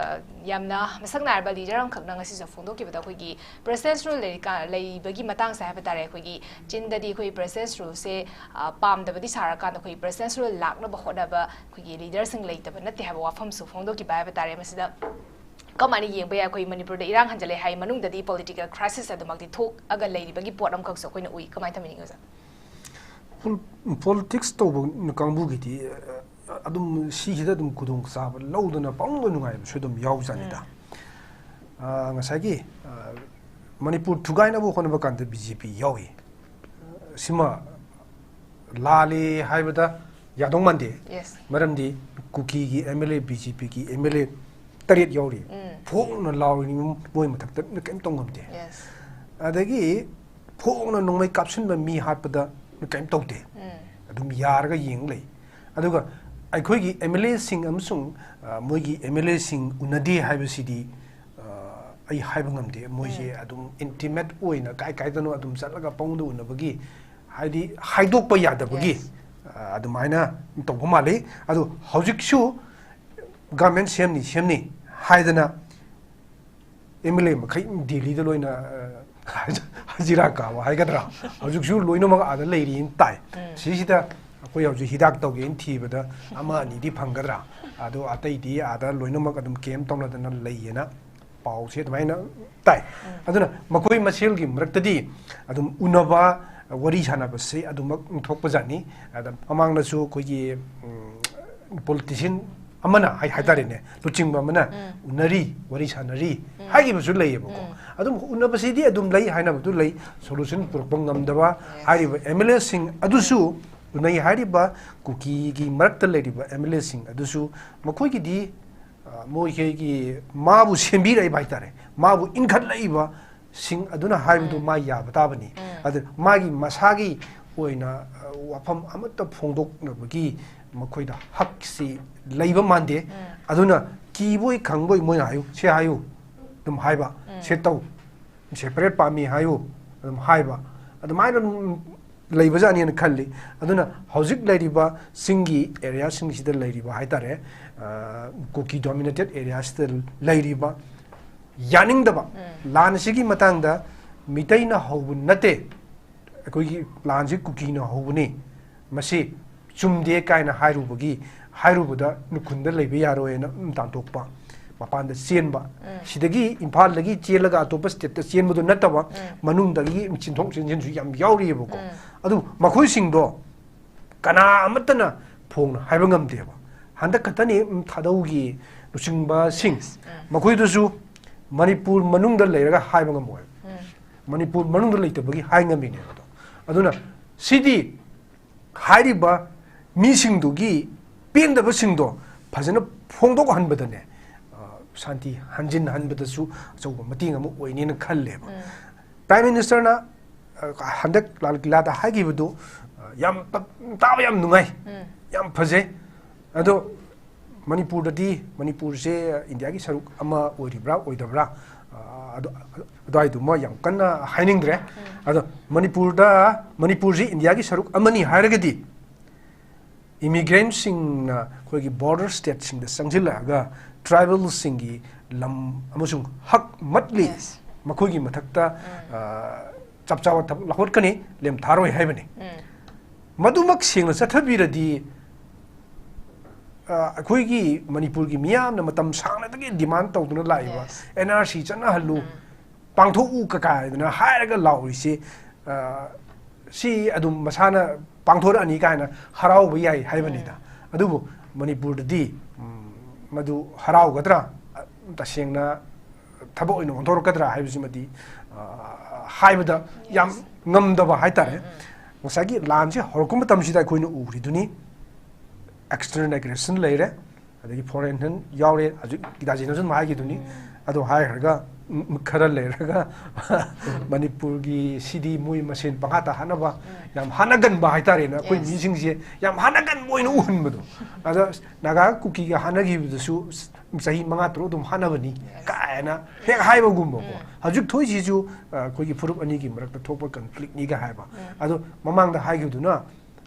ꯑ, ꯌꯥꯝꯅ ꯃꯁꯛ ꯅꯥꯏꯔꯕ ꯂꯤꯗꯔ ꯑꯃꯈꯛꯅ ꯉꯁꯤꯁꯨ ꯐꯣꯡꯗꯣꯛꯈꯤꯕꯗ ꯑꯩꯈꯣꯏꯒꯤ ꯄ꯭ꯔꯦꯁꯤꯗꯦꯟꯁꯤꯌꯦꯜ ꯂꯩꯔꯤꯀꯥ-, ꯂꯩꯕꯒꯤ ꯃꯇꯥꯡꯁꯦ ꯍꯥꯏꯕ ꯇꯥꯔꯦ, ꯑꯩꯈꯣꯏꯒꯤ ꯆꯤꯟꯗꯗꯤ ꯑꯩꯈꯣꯏ ꯄ꯭ꯔꯦꯁꯤꯗꯦꯟꯁꯤꯌꯦꯜꯁꯦ, ꯑ, ꯄꯥꯝꯗꯕꯗꯤ ꯁꯥꯔꯀꯥꯟꯗ ꯑꯩꯈꯣꯏ ꯄ꯭ꯔꯦꯁꯤꯗꯦꯟꯁꯤꯌꯦꯜ ꯂꯥꯛꯅꯕ ꯍꯣꯠꯅꯕ ꯑꯩꯈꯣꯏꯒꯤ ꯂꯤꯗꯔꯁꯤꯡ ꯂꯩꯇꯕ ꯅꯠꯇꯦ ꯍꯥꯏꯕ ꯋꯥꯐꯝꯁꯨ ꯐꯣꯡꯗꯣꯛꯈꯤꯕ ꯍꯥꯏꯕ ꯇꯥꯔꯦ꯫ ꯃꯁꯤꯗ ꯀꯃꯥꯏꯅ ꯌꯦꯡꯕ ꯌꯥꯏ? ꯑꯩꯈꯣꯏ ꯃꯅꯤꯄꯨꯔꯗ ꯏꯔꯥꯡ ꯍꯟꯖꯜꯂꯦ ꯍꯥꯏ, ꯃꯅꯨꯡꯗꯗꯤ ꯄꯣꯂꯤꯇꯤꯀꯦꯜ ꯀ꯭ꯔꯥꯏꯁꯤꯁ ꯑꯗꯨꯃꯛꯇꯤ ꯊꯣꯛꯑꯒ ꯂꯩꯔꯤꯕꯒꯤ ꯄꯣꯠ ꯑꯃꯈꯛꯁꯨ ꯑꯩꯈꯣꯏꯅ ꯎꯏ꯫ ꯀꯃꯥꯏꯅ ꯊꯝꯕꯤꯅꯤꯡꯉꯤ, ꯑꯣꯖꯥ? ꯄꯣꯂꯤꯇꯤꯛꯁ ꯇꯧꯕ ꯀꯥꯡꯕꯨꯒꯤꯗꯤ, ꯑ, ꯑꯗꯨꯝ ꯁꯤꯁꯤꯗ ꯑꯗꯨꯝ ꯈꯨꯗꯣꯡꯆꯥꯕ ꯂꯧꯗꯅ ꯄꯪꯅꯨꯡꯗ ꯅꯨꯡꯉꯥꯏꯕꯁꯨ ꯑꯗꯨꯝ ꯌꯥꯎꯖꯥꯠꯅꯤꯗ꯫ ꯑ, ꯉꯁꯥꯏꯒꯤ, ꯑ, ꯃꯅꯤꯄꯨꯔ ꯊꯨꯒꯥꯏꯅꯕ ꯍꯣꯠꯅꯕ ꯀꯥꯟꯗ ꯕꯤ ꯖꯦ ꯄꯤ ꯌꯥꯎꯏ꯫ ꯁꯤꯃ ꯂꯥꯜꯂꯤ ꯍꯥꯏꯕꯗ ꯌꯥꯗꯧ ꯃꯥꯟꯗꯦ꯫ Yes. ꯃꯔꯝꯗꯤ ꯀꯨꯀꯤꯒꯤ M L A, B J ꯄꯤꯒꯤ ꯑꯦꯝ ꯑꯦꯜ ꯑꯦ ꯇꯔꯦꯠ ꯌꯥꯎꯔꯤ꯫ ꯎꯝ. ꯐꯣꯡꯅ ꯂꯥꯎꯔꯤ, ꯃꯣꯏ ꯃꯊꯛꯇ ꯀꯔꯤꯝ ꯇꯧ ꯉꯝꯗꯦ꯫ Yes. ꯑꯗꯒꯤ ꯐꯣꯡꯅ ꯅꯣꯡꯃꯩ ꯀꯥꯞꯁꯤꯟꯕ ꯃꯤ ꯍꯥꯠꯄꯗ ꯀꯔꯤꯝ ꯇꯧꯗꯦ꯫ ꯎꯝ. ꯑꯗꯨꯝ ꯌꯥꯔꯒ ꯌꯦꯡ ꯂꯩ꯫ ꯑꯗꯨꯒ ꯑꯩꯈꯣꯏꯒꯤ ꯑꯦꯝ ꯑꯦꯜ ꯑꯦꯁꯤꯡ ꯑꯃꯁꯨꯡ, ꯑ, ꯃꯣꯏꯒꯤ ꯑꯦꯝ ꯑꯦꯜ ꯑꯦꯁꯤꯡ ꯎꯅꯗꯦ ꯍꯥꯏꯕꯁꯤꯗꯤ, ꯑ, ꯑꯩ ꯍꯥꯏꯕ ꯉꯝꯗꯦ꯫ ꯃꯣꯏꯁꯦ ꯎꯝ. ꯑꯗꯨꯝ ꯏꯟꯇꯤꯃꯦꯠ ꯑꯣꯏꯅ ꯀꯥꯏ ꯀꯥꯏꯗꯅꯣ ꯑꯗꯨꯝ ꯆꯠꯂꯒ ꯄꯪꯎꯗ ꯎꯅꯕꯒꯤ, ꯍꯥꯏꯗꯤ ꯍꯥꯏꯗꯣꯛꯄ ꯌꯥꯗꯕꯒꯤ, Yes. ꯑ, ꯑꯗꯨꯃꯥꯏꯅ ꯇꯧꯕ ꯃꯥꯜꯂꯤ꯫ ꯑꯗꯣ ꯍꯧꯖꯤꯛꯁꯨ ꯒꯚꯔꯟꯃꯦꯟ ꯁꯦꯝꯅꯤ ꯁꯦꯝꯅꯤ ꯍꯥꯏꯗꯅ ꯑꯦꯝ ꯑꯦꯜ ꯑꯦ ꯃꯈꯩ ꯗꯤꯜꯂꯤꯗ ꯂꯣꯏꯅ, ꯑ, ꯍꯖꯤꯔꯥ ꯀꯥꯕ ꯍꯥꯏꯒꯗ꯭ꯔꯥ, ꯍꯧꯖꯤꯛꯁꯨ ꯂꯣꯏꯅꯃꯛ ꯑꯥꯗ ꯂꯩꯔꯤꯅ ꯇꯥꯏ꯫ ꯎꯝ. ꯁꯤꯁꯤꯗ ꯑꯩꯈꯣꯏ ꯍꯧꯖꯤꯛ ꯍꯤꯗꯥꯛ ꯇꯧꯒꯦꯅ ꯊꯤꯕꯗ ꯑꯃ ꯑꯅꯤꯗꯤ ꯐꯪꯒꯗ꯭ꯔꯥ, ꯑꯗꯣ ꯑꯇꯩꯗꯤ ꯑꯥꯗ ꯂꯣꯏꯅꯃꯛ ꯑꯗꯨꯝ ꯀꯦꯝ ꯇꯧꯅꯗꯅ ꯂꯩꯌꯦꯅ ꯄꯥꯎꯁꯦ ꯑꯗꯨꯃꯥꯏꯅ ꯇꯥꯏ꯫ ꯎꯝ. ꯑꯗꯨꯅ ꯃꯈꯣꯏ ꯃꯁꯦꯜꯒꯤ ꯃꯔꯛꯇꯗꯤ ꯑꯗꯨꯝ ꯎꯅꯕ, ꯋꯥꯔꯤ ꯁꯥꯟꯅꯕꯁꯦ ꯑꯗꯨꯃꯛ ꯊꯣꯛꯄꯖꯥꯠꯅꯤ꯫ ꯑꯗ ꯃꯃꯥꯡꯗꯁꯨ ꯑꯩꯈꯣꯏꯒꯤ, ꯎꯝ, ꯄꯣꯂꯤꯇꯤꯁꯤꯌꯟ ꯑꯃꯅ ꯍꯥꯏ-, ꯍꯥꯏꯇꯥꯔꯦꯅꯦ, ꯂꯨꯆꯤꯡꯕ ꯑꯃꯅ ꯎꯝ. ꯎꯅꯔꯤ, ꯋꯥꯔꯤ ꯁꯥꯟꯅꯔꯤ ꯎꯝ. ꯍꯥꯏꯈꯤꯕꯁꯨ ꯂꯩꯌꯦꯕꯀꯣ꯫ ꯎꯝ. ꯑꯗꯨꯝ ꯎꯅꯕꯁꯤꯗꯤ ꯑꯗꯨꯝ ꯂꯩ, ꯍꯥꯏꯅꯕꯗꯨ ꯂꯩ, ꯁꯣꯂꯨꯁꯟ ꯄꯨꯔꯛꯄ ꯉꯝꯗꯕ Yes. ꯍꯥꯏꯔꯤꯕ ꯑꯦꯝ ꯑꯦꯜ ꯑꯦꯁꯤꯡ ꯑꯗꯨꯁꯨ ꯎꯅꯩ ꯍꯥꯏꯔꯤꯕ ꯀꯨꯀꯤꯒꯤ ꯃꯔꯛꯇ ꯂꯩꯔꯤꯕ ꯑꯦꯝ ꯑꯦꯜ ꯑꯦꯁꯤꯡ ꯑꯗꯨꯁꯨ ꯃꯈꯣꯏꯒꯤꯗꯤ, ꯑ, ꯃꯣꯏꯒꯤ ꯃꯥꯕꯨ ꯁꯦꯝꯕꯤꯔꯛꯏꯕ ꯍꯥꯏꯇꯥꯔꯦ, ꯃꯥꯕꯨ ꯏꯟꯈꯠꯂꯛꯏꯕ ꯁꯤꯡ ꯑꯗꯨꯅ ꯍꯥꯏꯕꯗꯨ ꯎꯝ. ꯃꯥ ꯌꯥꯕ ꯇꯥꯕꯅꯤ꯫ ꯎꯝ. ꯑꯗꯨ ꯃꯥꯒꯤ ꯃꯁꯥꯒꯤ ꯑꯣꯏꯅ ꯑ, ꯋꯥꯐꯝ ꯑꯃꯠꯇ ꯐꯣꯡꯗꯣꯛꯅꯕꯒꯤ ꯃꯈꯣꯏꯗ ꯍꯛꯁꯤ ꯂꯩꯕ ꯃꯥꯟꯗꯦ꯫ ꯑꯗꯨꯅ ꯀꯤꯕꯣꯏ ꯈꯪꯕꯣꯏ ꯃꯣꯏꯅ ꯍꯥꯏꯌꯨ, ꯁꯤ ꯍꯥꯏꯌꯨ, ꯑꯗꯨꯝ ꯍꯥꯏꯕ, ꯁꯤ ꯇꯧ, ꯁꯦꯄꯔꯦꯠ ꯄꯥꯝꯃꯤ ꯍꯥꯏꯌꯨ, ꯑꯗꯨꯝ ꯍꯥꯏꯕ, ꯑꯗꯨꯃꯥꯏꯅ ꯑꯗꯨꯝ ꯂꯩꯕꯖꯥꯠꯅꯤꯅ ꯈꯜꯂꯤ꯫ ꯑꯗꯨꯅ ꯍꯧꯖꯤꯛ ꯂꯩꯔꯤꯕ ꯆꯤꯡꯒꯤ ꯑꯦꯔꯤꯌꯥꯁꯤꯡꯁꯤꯗ ꯂꯩꯔꯤꯕ ꯍꯥꯏꯇꯥꯔꯦ, ꯑ, ꯀꯨꯀꯤ ꯗꯣꯃꯤꯅꯦꯇꯦꯠ ꯑꯦꯔꯤꯌꯥꯁꯤꯗ ꯂꯩꯔꯤꯕ ꯌꯥꯅꯤꯡꯗꯕ ꯂꯥꯟ ꯑꯁꯤꯒꯤ ꯃꯇꯥꯡꯗ ꯃꯤꯇꯩꯅ ꯍꯧꯕ ꯅꯠꯇꯦ, ꯑꯩꯈꯣꯏꯒꯤ ꯂꯥꯟꯁꯤ ꯀꯨꯀꯤꯅ ꯍꯧꯕꯅꯤ, ꯃꯁꯤ ꯆꯨꯝꯗꯦ ꯀꯥꯏꯅ ꯍꯥꯏꯔꯨꯕꯒꯤ, ꯍꯥꯏꯔꯨꯕꯗ ꯅꯨꯈꯨꯟꯗ ꯂꯩꯕ ꯌꯥꯔꯣꯏꯅ ꯑꯗꯨꯝ ꯇꯥꯟꯊꯣꯛꯄ, ꯃꯄꯥꯟꯗ ꯆꯦꯟꯕ, ꯁꯤꯗꯒꯤ ꯏꯝꯐꯥꯜꯗꯒꯤ ꯆꯦꯜꯂꯒ ꯑꯇꯣꯞꯄ ꯁ꯭ꯇꯦꯠꯇ ꯆꯦꯟꯕꯗꯨ ꯅꯠꯇꯕ ꯃꯅꯨꯡꯗꯒꯤ ꯆꯦꯟꯊꯣꯛ ꯆꯦꯟꯁꯤꯟꯁꯨ ꯌꯥꯝ ꯌꯥꯎꯔꯤꯑꯕꯀꯣ꯫ ꯑꯗꯨ ꯃꯈꯣꯏꯁꯤꯡꯗꯣ ꯀꯅꯥ ꯑꯃꯠꯇꯅ ꯐꯣꯡꯅ ꯍꯥꯏꯕ ꯉꯝꯗꯦꯕ꯫ ꯍꯟꯗꯛ ꯈꯛꯇꯅꯤ, ꯎꯝ, ꯊꯥꯗꯧꯒꯤ ꯂꯨꯆꯤꯡꯕꯁꯤꯡ, ꯃꯈꯣꯏꯗꯨꯁꯨ ꯃꯅꯤꯄꯨꯔ ꯃꯅꯨꯡꯗ ꯂꯩꯔꯒ ꯍꯥꯏꯕ ꯉꯝꯃꯣꯏ꯫ ꯃꯅꯤꯄꯨꯔ ꯃꯅꯨꯡꯗ ꯂꯩꯇꯕꯒꯤ ꯍꯥꯏ ꯉꯝꯃꯤꯅꯦꯕ ꯑꯗꯣ꯫ ꯑꯗꯨꯅ ꯁꯤꯗꯤ ꯍꯥꯏꯔꯤꯕ ꯃꯤꯁꯤꯡꯗꯨꯒꯤ ꯄꯦꯟꯗꯕꯁꯤꯡꯗꯣ ꯐꯖꯅ ꯐꯣꯡꯗꯣꯛꯍꯟꯕꯗꯅꯦ, ꯑ, ꯁꯥꯟꯇꯤ ꯍꯟꯖꯤꯟꯍꯟꯕꯗꯁꯨ ꯑꯆꯧꯕ ꯃꯇꯦꯡ ꯑꯃ ꯑꯣꯏꯅꯦꯅ ꯈꯜꯂꯦꯕ꯫ ꯄ꯭ꯔꯥꯏꯝ ꯃꯤꯅꯤꯁꯇꯔꯅ, ꯑ, ꯍꯟꯗꯛ ꯂꯥꯜ ꯀꯤꯂꯥꯗ ꯍꯥꯏꯈꯤꯕꯗꯨ, ꯑ, ꯌꯥꯝ ꯇ-, ꯇꯥꯕ ꯌꯥꯝ ꯅꯨꯡꯉꯥꯏ, ꯌꯥꯝ ꯐꯖꯩ꯫ ꯑꯗꯣ ꯃꯅꯤꯄꯨꯔꯗꯗꯤ, ꯃꯅꯤꯄꯨꯔꯁꯦ ꯏꯟꯗꯤꯌꯥꯒꯤ ꯁꯔꯨꯛ ꯑꯃ ꯑꯣꯏꯔꯤꯕ꯭ꯔꯥ ꯑꯣꯏꯗꯕ꯭ꯔꯥ, ꯑ, ꯑꯗꯨ, ꯑꯗꯨꯋꯥꯏꯗꯨꯃ ꯌꯥꯝ ꯀꯟꯅ ꯍꯥꯏꯅꯤꯡꯗ꯭ꯔꯦ꯫ ꯑꯗꯣ ꯃꯅꯤꯄꯨꯔꯗ, ꯃꯅꯤꯄꯨꯔꯁꯤ ꯏꯟꯗꯤꯌꯥꯒꯤ ꯁꯔꯨꯛ ꯑꯃꯅꯤ ꯍꯥꯏꯔꯒꯗꯤ, ꯏꯃꯤꯒ꯭ꯔꯦꯟꯁꯤꯡꯅ ꯑꯩꯈꯣꯏꯒꯤ ꯕꯣꯔꯗꯔ ꯁ꯭ꯇꯦꯠꯁꯤꯡꯗ ꯆꯪꯁꯤꯜꯂꯛꯑꯒ ꯇ꯭ꯔꯥꯏꯕꯦꯜꯁꯤꯡꯒꯤ ꯂꯝ ꯑꯃꯁꯨꯡ ꯍꯛ ꯃꯠꯂꯤ, ꯃꯈꯣꯏꯒꯤ ꯃꯊꯛꯇ, ꯑ, ꯆꯞ ꯆꯥꯕ ꯊꯕꯛ ꯂꯧꯈꯠꯀꯅꯤ, ꯂꯦꯝꯊꯥꯔꯣꯏ ꯍꯥꯏꯕꯅꯤ꯫ ꯃꯗꯨꯃꯛ ꯁꯦꯡꯅ ꯆꯠꯊꯕꯤꯔꯗꯤ, ꯑ, ꯑꯩꯈꯣꯏꯒꯤ ꯃꯅꯤꯄꯨꯔꯒꯤ ꯃꯤꯌꯥꯝꯅ ꯃꯇꯝ ꯁꯥꯡꯅꯗꯒꯤ ꯗꯤꯃꯥꯟ ꯇꯧꯗꯨꯅ ꯂꯥꯛꯏꯕ ꯑꯦꯟ ꯑꯥꯔ ꯁꯤ ꯆꯠꯅꯍꯜꯂꯨ, ꯄꯥꯡꯊꯣꯛꯎ ꯀꯀꯥꯏꯗꯅ ꯍꯥꯏꯔꯒ ꯂꯥꯎꯔꯤꯁꯦ, ꯑ, ꯁꯤ ꯑꯗꯨꯝ ꯃꯁꯥꯅ ꯄꯥꯡꯊꯣꯔꯛꯑꯅꯤ ꯀꯥꯏꯅ ꯍꯔꯥꯎꯕ ꯌꯥꯏ ꯍꯥꯏꯕꯅꯤꯗ꯫ ꯑꯗꯨꯕꯨ ꯃꯅꯤꯄꯨꯔꯗꯗꯤ, ꯎꯝ, ꯃꯗꯨ ꯍꯔꯥꯎꯒꯗ꯭ꯔꯥ? ꯇꯁꯦꯡꯅ ꯊꯕꯛ ꯑꯣꯏꯅ ꯑꯣꯟꯊꯣꯔꯛꯀꯗ꯭ꯔꯥ ꯍꯥꯏꯕꯁꯤꯃꯗꯤ, ꯑ, ꯍꯥꯏꯕꯗ ꯌꯥꯝ ꯉꯝꯗꯕ ꯍꯥꯏꯇꯥꯔꯦ꯫ ꯉꯁꯥꯏꯒꯤ ꯂꯥꯟꯁꯦ ꯍꯧꯔꯛꯄ ꯃꯇꯝꯁꯤꯗ ꯑꯩꯈꯣꯏꯅ ꯎꯔꯤꯗꯨꯅꯤ, ꯑꯦꯛꯁꯇꯔꯅꯦꯜ ꯑꯦꯒ꯭ꯔꯦꯁꯟ ꯂꯩꯔꯦ, ꯑꯗꯒꯤ ꯐꯣꯔꯦꯟ ꯌꯥꯎꯔꯦ, ꯍꯧꯖꯤꯛ ꯒꯤꯇꯥꯖꯤꯅꯁꯨ ꯑꯗꯨꯝ ꯍꯥꯏꯈꯤꯗꯨꯅꯤ꯫ ꯑꯗꯣ ꯍꯥꯏꯈ꯭ꯔꯒ ꯎꯝ, ꯈꯔ ꯂꯩꯔꯒ ꯃꯅꯤꯄꯨꯔꯒꯤ ꯁꯤꯗꯤ ꯃꯣꯏ ꯃꯁꯦꯟ ꯄꯪꯍꯥꯠꯇ ꯍꯥꯠꯅꯕ, ꯌꯥꯝ ꯍꯥꯠꯅꯒꯟꯕ ꯍꯥꯏꯇꯥꯔꯦꯅꯦ, ꯑꯩꯈꯣꯏ ꯃꯤꯁꯤꯡꯁꯦ ꯌꯥꯝ ꯍꯥꯠꯅꯒꯟꯕ ꯑꯣꯏꯅ ꯎꯍꯟꯕꯗꯣ꯫ ꯑꯗ ꯅꯥꯒꯥ ꯀꯨꯀꯤꯒ ꯍꯥꯠꯅꯈꯤꯕꯗꯨꯁꯨ ꯆꯍꯤ ꯃꯉꯥ ꯇꯔꯨꯛ ꯑꯗꯨꯝ ꯍꯥꯠꯅꯕꯅꯤ ꯀꯥꯏꯅ ꯍꯦꯛ ꯍꯥꯏꯕꯒꯨꯝꯕꯀꯣ꯫ ꯍꯧꯖꯤꯛ ꯊꯣꯛꯏꯁꯤꯁꯨ, ꯑ, ꯑꯩꯈꯣꯏꯒꯤ ꯐꯨꯔꯨꯞ ꯑꯅꯤꯒꯤ ꯃꯔꯛꯇ ꯊꯣꯛꯄ ꯀꯟꯐ꯭ꯂꯤꯛꯅꯤꯒ ꯍꯥꯏꯕ꯫ ꯑꯗꯣ ꯃꯃꯥꯡꯗ ꯍꯥꯏꯈꯤꯕꯗꯨꯅ,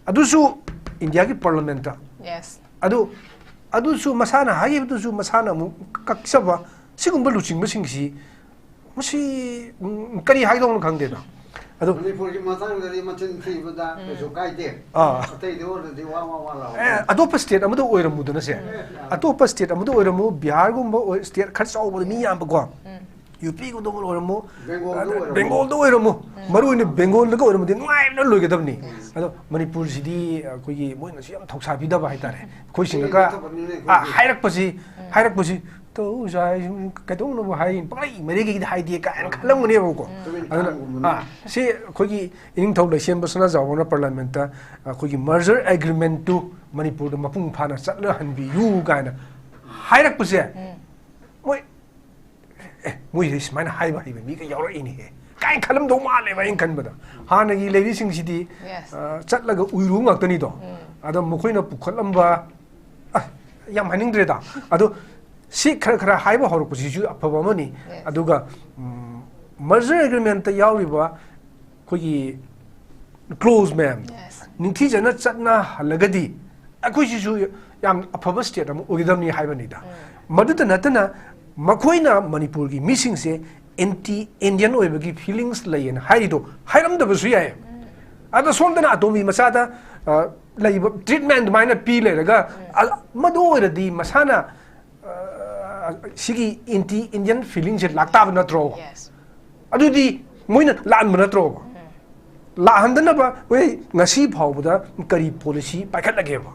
ꯑꯗꯨꯁꯨ ꯏꯟꯗꯤꯌꯥꯒꯤ ꯄꯥꯔꯂꯤꯌꯥꯃꯦꯟꯠꯇ꯫ ꯌꯦꯁ꯫ ꯑꯗꯨ, ꯑꯗꯨꯁꯨ ꯃꯁꯥꯅ ꯍꯥꯏꯈꯤꯕꯗꯨꯁꯨ ꯃꯁꯥꯅ ꯑꯃꯨꯛ ꯀꯛꯆꯕ, ꯁꯤꯒꯨꯝꯕ ꯂꯨꯆꯤꯡꯕꯁꯤꯡꯁꯤ, ꯃꯁꯤ, ꯎꯝ, ꯀꯔꯤ ꯍꯥꯏꯗꯧꯅꯣ ꯈꯪꯗꯦꯗ꯫ ꯑꯗꯨ ꯃꯅꯤꯄꯨꯔꯒꯤ ꯃꯇꯥꯡꯗꯗꯤ ꯃꯆꯤꯟ ꯊꯤꯕꯗ ꯀꯩꯁꯨ ꯀꯥꯏꯗꯦ꯫ ꯑꯥ꯫ ꯑꯇꯩꯗ ꯑꯣꯏꯔꯗꯤ ꯋꯥ ꯋꯥ ꯋꯥ ꯂꯥꯎꯔꯦ꯫ ꯑꯦ, ꯑꯇꯣꯞꯄ ꯁ꯭ꯇꯦꯠ ꯑꯃꯗ ꯑꯣꯏꯔꯝꯃꯨꯗꯅ ꯁꯦ, ꯑꯇꯣꯞꯄ ꯁ꯭ꯇꯦꯠ ꯑꯃꯗ ꯑꯣꯏꯔꯝꯃꯨ, ꯕꯤꯍꯥꯔꯒꯨꯝꯕ ꯑꯣꯏ-, ꯁ꯭ꯇꯦꯠ ꯈꯔ ꯆꯥꯎꯕꯗ ꯃꯤ ꯌꯥꯝꯕꯀꯣ, ꯌꯨ ꯄꯤꯒꯨꯝꯕ ꯑꯣꯏꯔꯝꯃꯨ, ꯕꯦꯡꯒꯣꯜꯗ ꯑꯣꯏꯔꯝꯃꯨ꯫ ꯕꯦꯡꯒꯣꯜꯗ ꯑꯣꯏꯔꯝꯃꯨ, ꯃꯔꯨ ꯑꯣꯏꯅ ꯕꯦꯡꯒꯣꯜꯗꯒ ꯑꯣꯏꯔꯝꯃꯗꯤ ꯅꯨꯡꯉꯥꯏꯕꯅ ꯂꯣꯏꯒꯗꯕꯅꯤ꯫ ꯑꯗꯣ ꯃꯅꯤꯄꯨꯔꯁꯤꯗꯤ ꯑꯩꯈꯣꯏꯒꯤ ꯃꯣꯏꯅꯁꯨ ꯌꯥꯝ ꯊꯧꯁꯥꯕꯤꯗꯕ ꯍꯥꯏꯇꯥꯔꯦ꯫ ꯑꯩꯈꯣꯏꯁꯤꯡꯅꯒ, ꯊꯕꯛꯅꯤꯅꯦ ꯑꯥ, ꯑꯩꯈꯣꯏꯒꯤ꯫ ꯍꯥꯏꯔꯛꯄꯁꯤ, ꯍꯥꯏꯔꯛꯄꯁꯤ, "ꯇꯧ ꯖꯥꯏ, ꯁꯨꯝ ꯀꯩꯗꯧꯅꯕ ꯍꯥꯏ, ꯄꯪꯂꯩ ꯃꯔꯩꯒꯩꯗꯤ ꯍꯥꯏꯗꯦ" ꯀꯥꯏꯅ ꯈꯜꯂꯝꯒꯅꯦꯕꯀꯣ꯫ ꯇꯨꯃꯤꯟ ꯑꯗꯨꯅ, ꯈꯥꯡꯒꯨꯝꯕꯅꯤ꯫ ꯑꯥ, ꯁꯤ ꯑꯩꯈꯣꯏꯒꯤ ꯏꯅꯤꯡꯊꯧ ꯂꯩꯁꯦꯝꯕ ꯁꯅꯥꯖꯥꯎꯕꯅ ꯄꯥꯔꯂꯤꯌꯥꯃꯦꯟꯠꯇ ꯑꯩꯈꯣꯏꯒꯤ merger agreement ꯇꯨ ꯃꯅꯤꯄꯨꯔꯗ ꯃꯄꯨꯡ ꯐꯥꯅ ꯆꯠꯅꯍꯟꯕꯤꯌꯨ ꯀꯥꯏꯅ ꯍꯥꯏꯔꯛꯄꯁꯦ, ꯃꯣꯏ, "ꯑꯦ, ꯃꯣꯏꯁꯦ ꯁꯨꯃꯥꯏꯅ ꯍꯥꯏꯕ ꯍꯩꯕ ꯃꯤꯒ ꯌꯥꯎꯔꯛꯏꯅꯦꯍꯦ" ꯀꯥꯏꯅ ꯈꯜꯂꯝꯗꯧ ꯃꯥꯜꯂꯦꯕ ꯑꯩꯅ ꯈꯟꯕꯗ꯫ ꯍꯥꯟꯅꯒꯤ ꯂꯩꯔꯤꯁꯤꯡꯁꯤꯗꯤ, Yes. ꯑ, ꯆꯠꯂꯒ ꯎꯏꯔꯨ ꯉꯥꯛꯇꯅꯤꯗꯣ꯫ ꯑꯗꯣ ꯃꯈꯣꯏꯅ ꯄꯨꯈꯠꯂꯝꯕ, ꯑ, ꯌꯥꯝ ꯍꯥꯏꯅꯤꯡꯗ꯭ꯔꯦꯗ꯫ ꯑꯗꯣ ꯁꯤ ꯈꯔ ꯈꯔ ꯍꯥꯏꯕ ꯍꯧꯔꯛꯄꯁꯤꯁꯨ ꯑꯐꯕ ꯑꯃꯅꯤ꯫ Yes. ꯑꯗꯨꯒ, ꯎꯝ, merger agreement ꯇ ꯌꯥꯎꯔꯤꯕ ꯑꯩꯈꯣꯏꯒꯤ clause ꯃꯌꯥꯝꯗꯣ Yes. ꯅꯤꯡꯊꯤꯖꯅ ꯆꯠꯅꯍꯜꯂꯒꯗꯤ ꯑꯩꯈꯣꯏꯁꯤꯁꯨ ꯌꯥꯝ ꯑꯐꯕ ꯁ꯭ꯇꯦꯠ ꯑꯃ ꯑꯣꯏꯒꯗꯕꯅꯤ ꯍꯥꯏꯕꯅꯤꯗ꯫ ꯃꯗꯨꯇ ꯅꯠꯇꯅ ꯃꯈꯣꯏꯅ ꯃꯅꯤꯄꯨꯔꯒꯤ ꯃꯤꯁꯤꯡꯁꯦ anti Indian ꯑꯣꯏꯕꯒꯤ feelings ꯂꯩꯌꯦꯅ ꯍꯥꯏꯔꯤꯗꯣ ꯍꯥꯏꯔꯝꯗꯕꯁꯨ ꯌꯥꯏ꯫ ꯑꯗ ꯁꯣꯝꯗꯅ ꯑꯇꯣꯝꯕꯤ ꯃꯆꯥꯗ, ꯑ, ꯂꯩꯕ treatment ꯑꯗꯨꯃꯥꯏꯅ ꯄꯤ ꯂꯩꯔꯒ, ꯑ, ꯃꯗꯨ ꯑꯣꯏꯔꯗꯤ ꯃꯁꯥꯅ, ꯑ, ꯁꯤꯒꯤ anti Indian feeling ꯁꯦ ꯂꯥꯛꯇꯥꯕ ꯅꯠꯇ꯭ꯔꯣ? Yes. ꯑꯗꯨꯗꯤ ꯃꯣꯏꯅ ꯂꯥꯟꯕ ꯅꯠꯇ꯭ꯔꯣꯕ? ꯂꯥꯛꯍꯟꯗꯅꯕ ꯍꯣꯏ ꯉꯁꯤ ꯐꯥꯎꯕꯗ ꯀꯔꯤ policy ꯄꯥꯏꯈꯠꯂꯒꯦꯕ?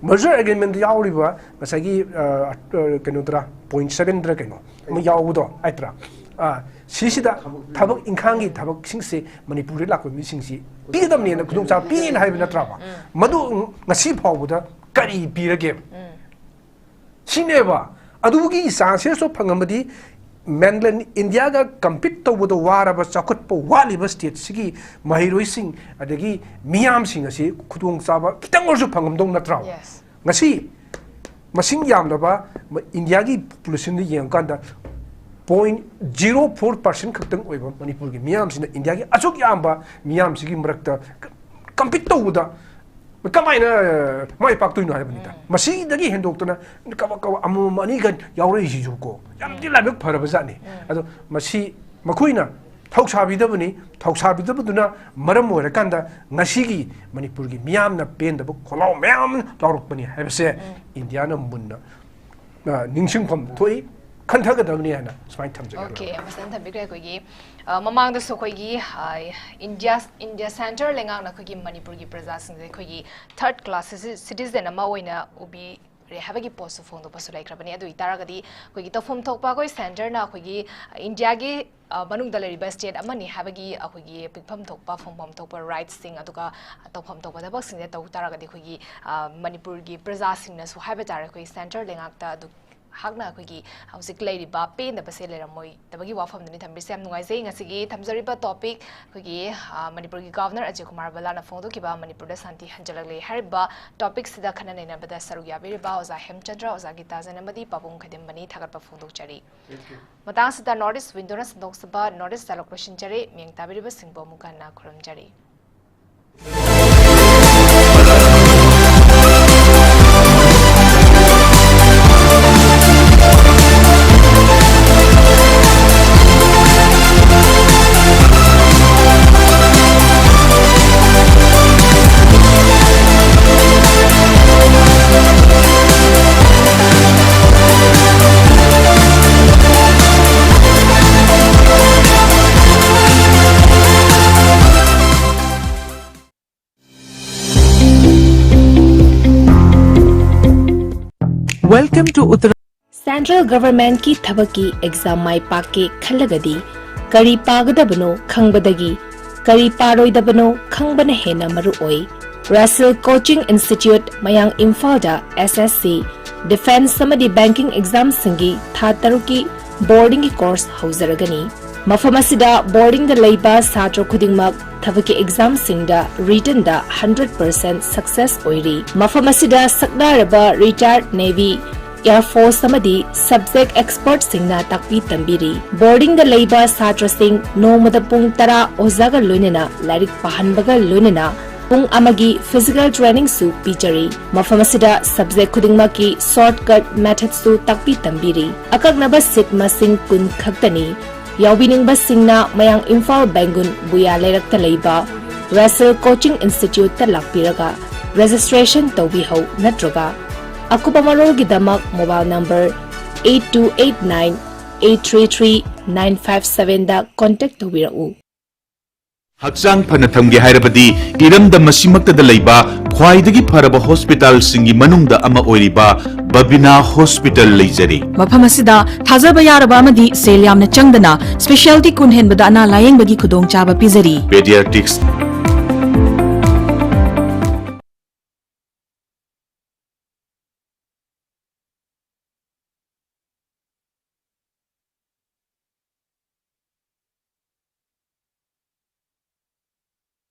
Merger agreement ꯗ ꯌꯥꯎꯔꯤꯕ ꯉꯁꯥꯏꯒꯤ, ꯑ, ꯑ, ꯀꯩꯅꯣꯗꯔ, point seven ꯗꯔ ꯀꯩꯅꯣ ꯑꯃ ꯌꯥꯎꯕꯗꯣ, ꯍꯥꯏꯇ꯭ꯔꯥ? ꯑ, ꯁꯤꯁꯤꯗ ꯊꯕꯛ ꯏꯪꯈꯥꯡꯒꯤ ꯊꯕꯛꯁꯤꯡꯁꯦ ꯃꯅꯤꯄꯨꯔꯗ ꯂꯥꯛꯄ ꯃꯤꯁꯤꯡꯁꯤ ꯄꯤꯒꯗꯕꯅꯦꯅ ꯈꯨꯗꯣꯡꯆꯥꯕ ꯄꯤꯅ ꯍꯥꯏꯕ ꯅꯠꯇ꯭ꯔꯕ? ꯃꯗꯨ ꯉꯁꯤ ꯐꯥꯎꯕꯗ ꯀꯔꯤ ꯄꯤꯔꯒꯦꯕ? ꯁꯤꯅꯦꯕ꯫ ꯑꯗꯨꯒꯤ chances ꯇꯣ ꯐꯪꯉꯝꯃꯗꯤ ꯃꯦꯟꯂꯦꯟ ꯏꯟꯗꯤꯌꯥꯒ ꯀꯝꯄꯤꯠ ꯇꯧꯕꯗ ꯋꯥꯔꯕ, ꯆꯥꯎꯈꯠꯄ ꯋꯥꯠꯂꯤꯕ ꯁ꯭ꯇꯦꯠꯁꯤꯒꯤ ꯃꯍꯩꯔꯣꯏꯁꯤꯡ ꯑꯗꯒꯤ ꯃꯤꯌꯥꯝꯁꯤꯡ ꯑꯁꯤ ꯈꯨꯗꯣꯡꯆꯥꯕ ꯈꯤꯇꯪ ꯑꯣꯏꯔꯁꯨ ꯐꯪꯉꯝꯗꯧ ꯅꯠꯇ꯭ꯔꯣ? Yes. ꯉꯁꯤ ꯃꯁꯤꯡ ꯌꯥꯝꯂꯕ ꯃ- ꯏꯟꯗꯤꯌꯥꯒꯤ ꯄꯣꯄꯨꯂꯦꯁꯟꯗ ꯌꯦꯡꯉꯀꯥꯟꯗ ꯄꯣꯏꯟ ꯖꯤꯔꯣ ꯐꯣꯔ ꯄꯥꯔꯁꯦꯟ ꯈꯛꯇꯪ ꯑꯣꯏꯕ ꯃꯅꯤꯄꯨꯔꯒꯤ ꯃꯤꯌꯥꯝꯁꯤꯅ ꯏꯟꯗꯤꯌꯥꯒꯤ ꯑꯁꯨꯛ ꯌꯥꯝꯕ ꯃꯤꯌꯥꯝꯁꯤꯒꯤ ꯃꯔꯛꯇ ꯀꯝꯄꯤꯠ ꯇꯧꯕꯗ ꯀꯃꯥꯏꯅ ꯃꯥꯏ ꯄꯥꯛꯇꯣꯏꯅꯣ ꯍꯥꯏꯕꯅꯤꯗ꯫ ꯃꯁꯤꯗꯒꯤ ꯍꯦꯟꯗꯣꯛꯇꯅ ꯀꯕꯛ ꯀꯕꯛ ꯑꯃꯃꯝ ꯑꯅꯤꯒ ꯌꯥꯎꯔꯛꯏꯁꯤꯁꯨ ꯀꯣ, ꯌꯥꯝꯗꯤ ꯂꯥꯏꯕꯛ ꯐꯔꯕꯖꯥꯠꯅꯤ꯫ ꯑꯗꯣ ꯃꯁꯤ ꯃꯈꯣꯏꯅ ꯊꯧꯁꯥꯕꯤꯗꯕꯅꯤ꯫ ꯊꯧꯁꯥꯕꯤꯗꯕꯗꯨꯅ ꯃꯔꯝ ꯑꯣꯏꯔꯀꯥꯟꯗ ꯉꯁꯤꯒꯤ ꯃꯅꯤꯄꯨꯔꯒꯤ ꯃꯤꯌꯥꯝꯅ ꯄꯦꯟꯗꯕ ꯈꯣꯜꯂꯥꯎ ꯃꯌꯥꯝ ꯑꯃ ꯂꯥꯎꯔꯛꯄꯅꯤ ꯍꯥꯏꯕꯁꯦ ꯏꯟꯗꯤꯌꯥꯅ ꯃꯨꯟꯅ, ꯑ, ꯅꯤꯡꯁꯤꯡꯐꯝ ꯊꯣꯛꯏ, ꯈꯟꯊꯒꯗꯕꯅꯤ ꯍꯥꯏꯅ ꯁꯨꯃꯥꯏꯅ ꯊꯝꯖꯒꯦ꯫ Okay, ꯐꯖꯅ ꯊꯝꯕꯤꯈ꯭ꯔꯦ꯫ ꯑꯩꯈꯣꯏꯒꯤ, ꯑ, ꯃꯃꯥꯡꯗꯁꯨ ꯑꯩꯈꯣꯏꯒꯤ, ꯑ, ꯏꯟꯗꯤꯌꯥ, ꯏꯟꯗꯤꯌꯥ ꯁꯦꯟꯇ꯭ꯔꯦꯜ ꯂꯩꯉꯥꯛꯅ ꯑꯩꯈꯣꯏꯒꯤ ꯃꯅꯤꯄꯨꯔꯒꯤ ꯄ꯭ꯔꯖꯥꯁꯤꯡꯁꯦ ꯑꯩꯈꯣꯏꯒꯤ ꯊꯥꯔꯠ ꯀ꯭ꯂꯥꯁ ꯁꯤꯇꯤꯖꯦꯟ ꯑꯃ ꯑꯣꯏꯅ ꯎꯕꯤꯔꯦ ꯍꯥꯏꯕꯒꯤ ꯄꯣꯠꯁꯨ ꯐꯣꯡꯗꯣꯛꯄꯁꯨ ꯂꯩꯈ꯭ꯔꯕꯅꯤ꯫ ꯑꯗꯨ ꯑꯣꯏꯇꯥꯔꯒꯗꯤ ꯑꯩꯈꯣꯏꯒꯤ ꯇꯧꯐꯝ ꯊꯣꯛꯄ ꯑꯩꯈꯣꯏ ꯁꯦꯟꯇꯔꯅ ꯑꯩꯈꯣꯏꯒꯤ ꯏꯟꯗꯤꯌꯥꯒꯤ, ꯑ, ꯃꯅꯨꯡꯗ ꯂꯩꯔꯤꯕ ꯁ꯭ꯇꯦꯠ ꯑꯃꯅꯤ ꯍꯥꯏꯕꯒꯤ ꯑꯩꯈꯣꯏꯒꯤ ꯄꯤꯛꯐꯝ ꯊꯣꯛꯄ, ꯐꯪꯐꯝ ꯊꯣꯛꯄ ꯔꯥꯏꯠꯁꯤꯡ, ꯑꯗꯨꯒ ꯇꯧꯐꯝ ꯊꯣꯛꯄ ꯊꯕꯛꯁꯤꯡꯁꯦ ꯇꯧ ꯇꯥꯔꯒꯗꯤ ꯑꯩꯈꯣꯏꯒꯤ, ꯑ, ꯃꯅꯤꯄꯨꯔꯒꯤ ꯄ꯭ꯔꯖꯥꯁꯤꯡꯅꯁꯨ ꯍꯥꯏꯕ ꯇꯥꯔꯦ, ꯑꯩꯈꯣꯏ ꯁꯦꯟꯇ꯭ꯔꯦꯜ ꯂꯩꯉꯥꯛꯇ ꯑꯗꯨ ꯍꯥꯛꯅ ꯑꯩꯈꯣꯏꯒꯤ ꯍꯧꯖꯤꯛ ꯂꯩꯔꯤꯕ ꯄꯦꯟꯗꯕꯁꯦ ꯂꯩꯔꯝꯃꯣꯏꯗꯕꯒꯤ ꯋꯥꯐꯝꯗꯨꯅꯤ ꯊꯝꯕꯤꯔꯤꯁꯦ꯫ ꯌꯥꯝ ꯅꯨꯡꯉꯥꯏꯖꯩ꯫ ꯉꯁꯤꯒꯤ ꯊꯝꯖꯔꯤꯕ ꯇꯣꯄꯤꯛ ꯑꯩꯈꯣꯏꯒꯤ, ꯑ, ꯃꯅꯤꯄꯨꯔꯒꯤ ꯒꯚꯔꯅꯔ ꯑꯖꯌ ꯀꯨꯃꯥꯔ ꯚꯜꯂꯥꯅ ꯐꯣꯡꯗꯣꯛꯈꯤꯕ "ꯃꯅꯤꯄꯨꯔꯗ ꯁꯥꯟꯇꯤ ꯍꯟꯖꯤꯜꯂꯛꯂꯦ" ꯍꯥꯏꯔꯤꯕ ꯇꯣꯄꯤꯛꯁꯤꯗ ꯈꯟꯅ ꯅꯩꯅꯕꯗ ꯁꯔꯨꯛ ꯌꯥꯕꯤꯔꯤꯕ ꯑꯣꯖꯥ ꯍꯦꯝꯆꯟꯗ꯭ꯔ, ꯑꯣꯖꯥ ꯒꯤꯇꯥꯖꯟ ꯑꯃꯗꯤ ꯄꯥꯕꯨꯡ ꯈꯩꯗꯤꯟꯕꯅꯤ ꯊꯥꯒꯠꯄ ꯐꯣꯡꯗꯣꯛꯆꯔꯤ꯫ ꯃꯇꯥꯡꯁꯤꯗ ꯅꯣꯔꯠ ꯏꯁ ꯋꯤꯟꯗꯣꯅ ꯁꯟꯗꯣꯛꯆꯕ ꯅꯣꯔꯠ ꯏꯁ ꯗꯥꯏꯂꯣꯛ ꯂꯣꯏꯁꯤꯟꯖꯔꯤ꯫ ꯃꯤꯠꯌꯦꯡ ꯇꯥꯕꯤꯔꯤꯕꯁꯤꯡꯕꯨ ꯑꯃꯨꯛ ꯍꯟꯅ ꯈꯨꯔꯨꯝꯖꯔꯤ꯫ Welcome to Uttara. Central Government ꯀꯤ ꯊꯕꯛꯀꯤ exam ꯃꯥꯏ ꯄꯥꯛꯀꯦ ꯈꯜꯂꯒꯗꯤ ꯀꯔꯤ ꯄꯥꯒꯗꯕꯅꯣ ꯈꯪꯕꯗꯒꯤ ꯀꯔꯤ ꯄꯥꯔꯣꯏꯗꯕꯅꯣ ꯈꯪꯕꯅ ꯍꯦꯟꯅ ꯃꯔꯨ ꯑꯣꯏ꯫ Russell Coaching Institute, ꯃꯌꯥꯡ ꯏꯝꯐꯥꯜꯗ S S C, defence ꯑꯃꯗꯤ banking exam ꯁꯤꯡꯒꯤ ꯊꯥ ꯇꯔꯨꯛꯀꯤ ꯕꯣꯔꯗꯤꯡꯒꯤ ꯀꯣꯔꯁ ꯍꯧꯖꯔꯒꯅꯤ꯫ ꯃꯐꯝ ꯑꯁꯤꯗ ꯕꯣꯔꯗꯤꯡꯗ ꯂꯩꯕ ꯁꯥꯇ꯭ꯔ ꯈꯨꯗꯤꯡꯃꯛ ꯊꯕꯛꯀꯤ ꯑꯦꯛꯖꯥꯝꯁꯤꯡꯗ ꯔꯤꯇꯟꯗ ꯍꯟꯗ꯭ꯔꯦꯠ ꯄꯥꯔꯁꯦꯟ ꯁꯛꯁꯦꯁ ꯑꯣꯏꯔꯤ꯫ ꯃꯐꯝ ꯑꯁꯤꯗ ꯁꯛꯅꯥꯏꯔꯕ ꯔꯤꯇꯥꯌꯔꯗ ꯅꯦꯚꯤ, ꯑꯦꯌꯔ ꯐꯣꯔꯁ ꯑꯃꯗꯤ ꯁꯕꯖꯦꯛ ꯑꯦꯛꯁꯄꯔꯠꯁꯤꯡꯅ ꯇꯥꯛꯄꯤ ꯇꯝꯕꯤꯔꯤ꯫ ꯕꯣꯔꯗꯤꯡꯗ ꯂꯩꯕ ꯁꯥꯇ꯭ꯔꯁꯤꯡ ꯅꯣꯡꯃꯗ ꯄꯨꯡ ꯇꯔꯥ ꯑꯣꯖꯥꯒ ꯂꯣꯏꯅꯅ ꯂꯥꯏꯔꯤꯛ ꯄꯥꯍꯟꯕꯒ ꯂꯣꯏꯅꯅ ꯄꯨꯡ ꯑꯃꯒꯤ ꯐꯤꯖꯤꯀꯦꯜ ꯇ꯭ꯔꯦꯅꯤꯡꯁꯨ ꯄꯤꯖꯔꯤ꯫ ꯃꯐꯝ ꯑꯁꯤꯗ ꯁꯕꯖꯦꯛ ꯈꯨꯗꯤꯡꯃꯛꯀꯤ ꯁꯣꯔꯠꯀꯠ ꯃꯦꯊꯗꯁꯨ ꯇꯥꯛꯄꯤ ꯇꯝꯕꯤꯔꯤ꯫ ꯑꯀꯛꯅꯕ ꯁꯤꯠ ꯃꯁꯤꯡ ꯀꯨꯟ ꯈꯛꯇꯅꯤ꯫ ꯌꯥꯎꯕꯤꯅꯤꯡꯕꯁꯤꯡꯅ ꯃꯌꯥꯡ ꯏꯝꯐꯥꯜ ꯕꯦꯡꯒꯨꯟ ꯕꯨꯌꯥ ꯂꯩꯔꯛꯇ ꯂꯩꯕ ꯔꯁꯦꯜ ꯀꯣꯆꯤꯡ ꯏꯟꯁꯇꯤꯇ꯭ꯌꯨꯠꯇ ꯂꯥꯛꯄꯤꯔꯒ ꯔꯦꯖꯤꯁꯇ꯭ꯔꯦꯁꯟ ꯇꯧꯕꯤꯍꯧ ꯅꯠꯇ꯭ꯔꯒ ꯑꯀꯨꯞꯄ ꯃꯔꯣꯜꯒꯤꯗꯃꯛ mobile number eight two eight nine eight three three nine five seven ꯗ ꯀꯣꯟꯇꯦꯛ ꯇꯧꯕꯤꯔꯛꯎ꯫ ꯍꯛꯆꯥꯡ ꯐꯅ ꯊꯝꯒꯦ ꯍꯥꯏꯔꯕꯗꯤ ꯏꯔꯝꯗꯝ ꯑꯁꯤꯃꯛꯇꯗ ꯂꯩꯕ ꯈ꯭ꯋꯥꯏꯗꯒꯤ ꯐꯔꯕ ꯍꯣꯁꯄꯤꯇꯥꯜꯁꯤꯡꯒꯤ ꯃꯅꯨꯡꯗ ꯑꯃ ꯑꯣꯏꯔꯤꯕ ꯕꯕꯤꯅꯥ ꯍꯣꯁꯄꯤꯇꯥꯜ ꯂꯩꯖꯔꯤ꯫ ꯃꯐꯝ ꯑꯁꯤꯗ ꯊꯥꯖꯕ ꯌꯥꯔꯕ ꯑꯃꯗꯤ ꯁꯦꯜ ꯌꯥꯝꯅ ꯆꯪꯗꯅ ꯁ꯭ꯄꯦꯁꯤꯌꯥꯂꯤꯇꯤ ꯀꯨꯟ ꯍꯦꯟꯕꯗ ꯑꯅꯥ ꯂꯥꯌꯦꯡꯕꯒꯤ ꯈꯨꯗꯣꯡꯆꯥꯕ ꯄꯤꯖꯔꯤ꯫ ꯄꯦꯗꯤꯌꯥꯇ꯭ꯔꯤꯛꯁ,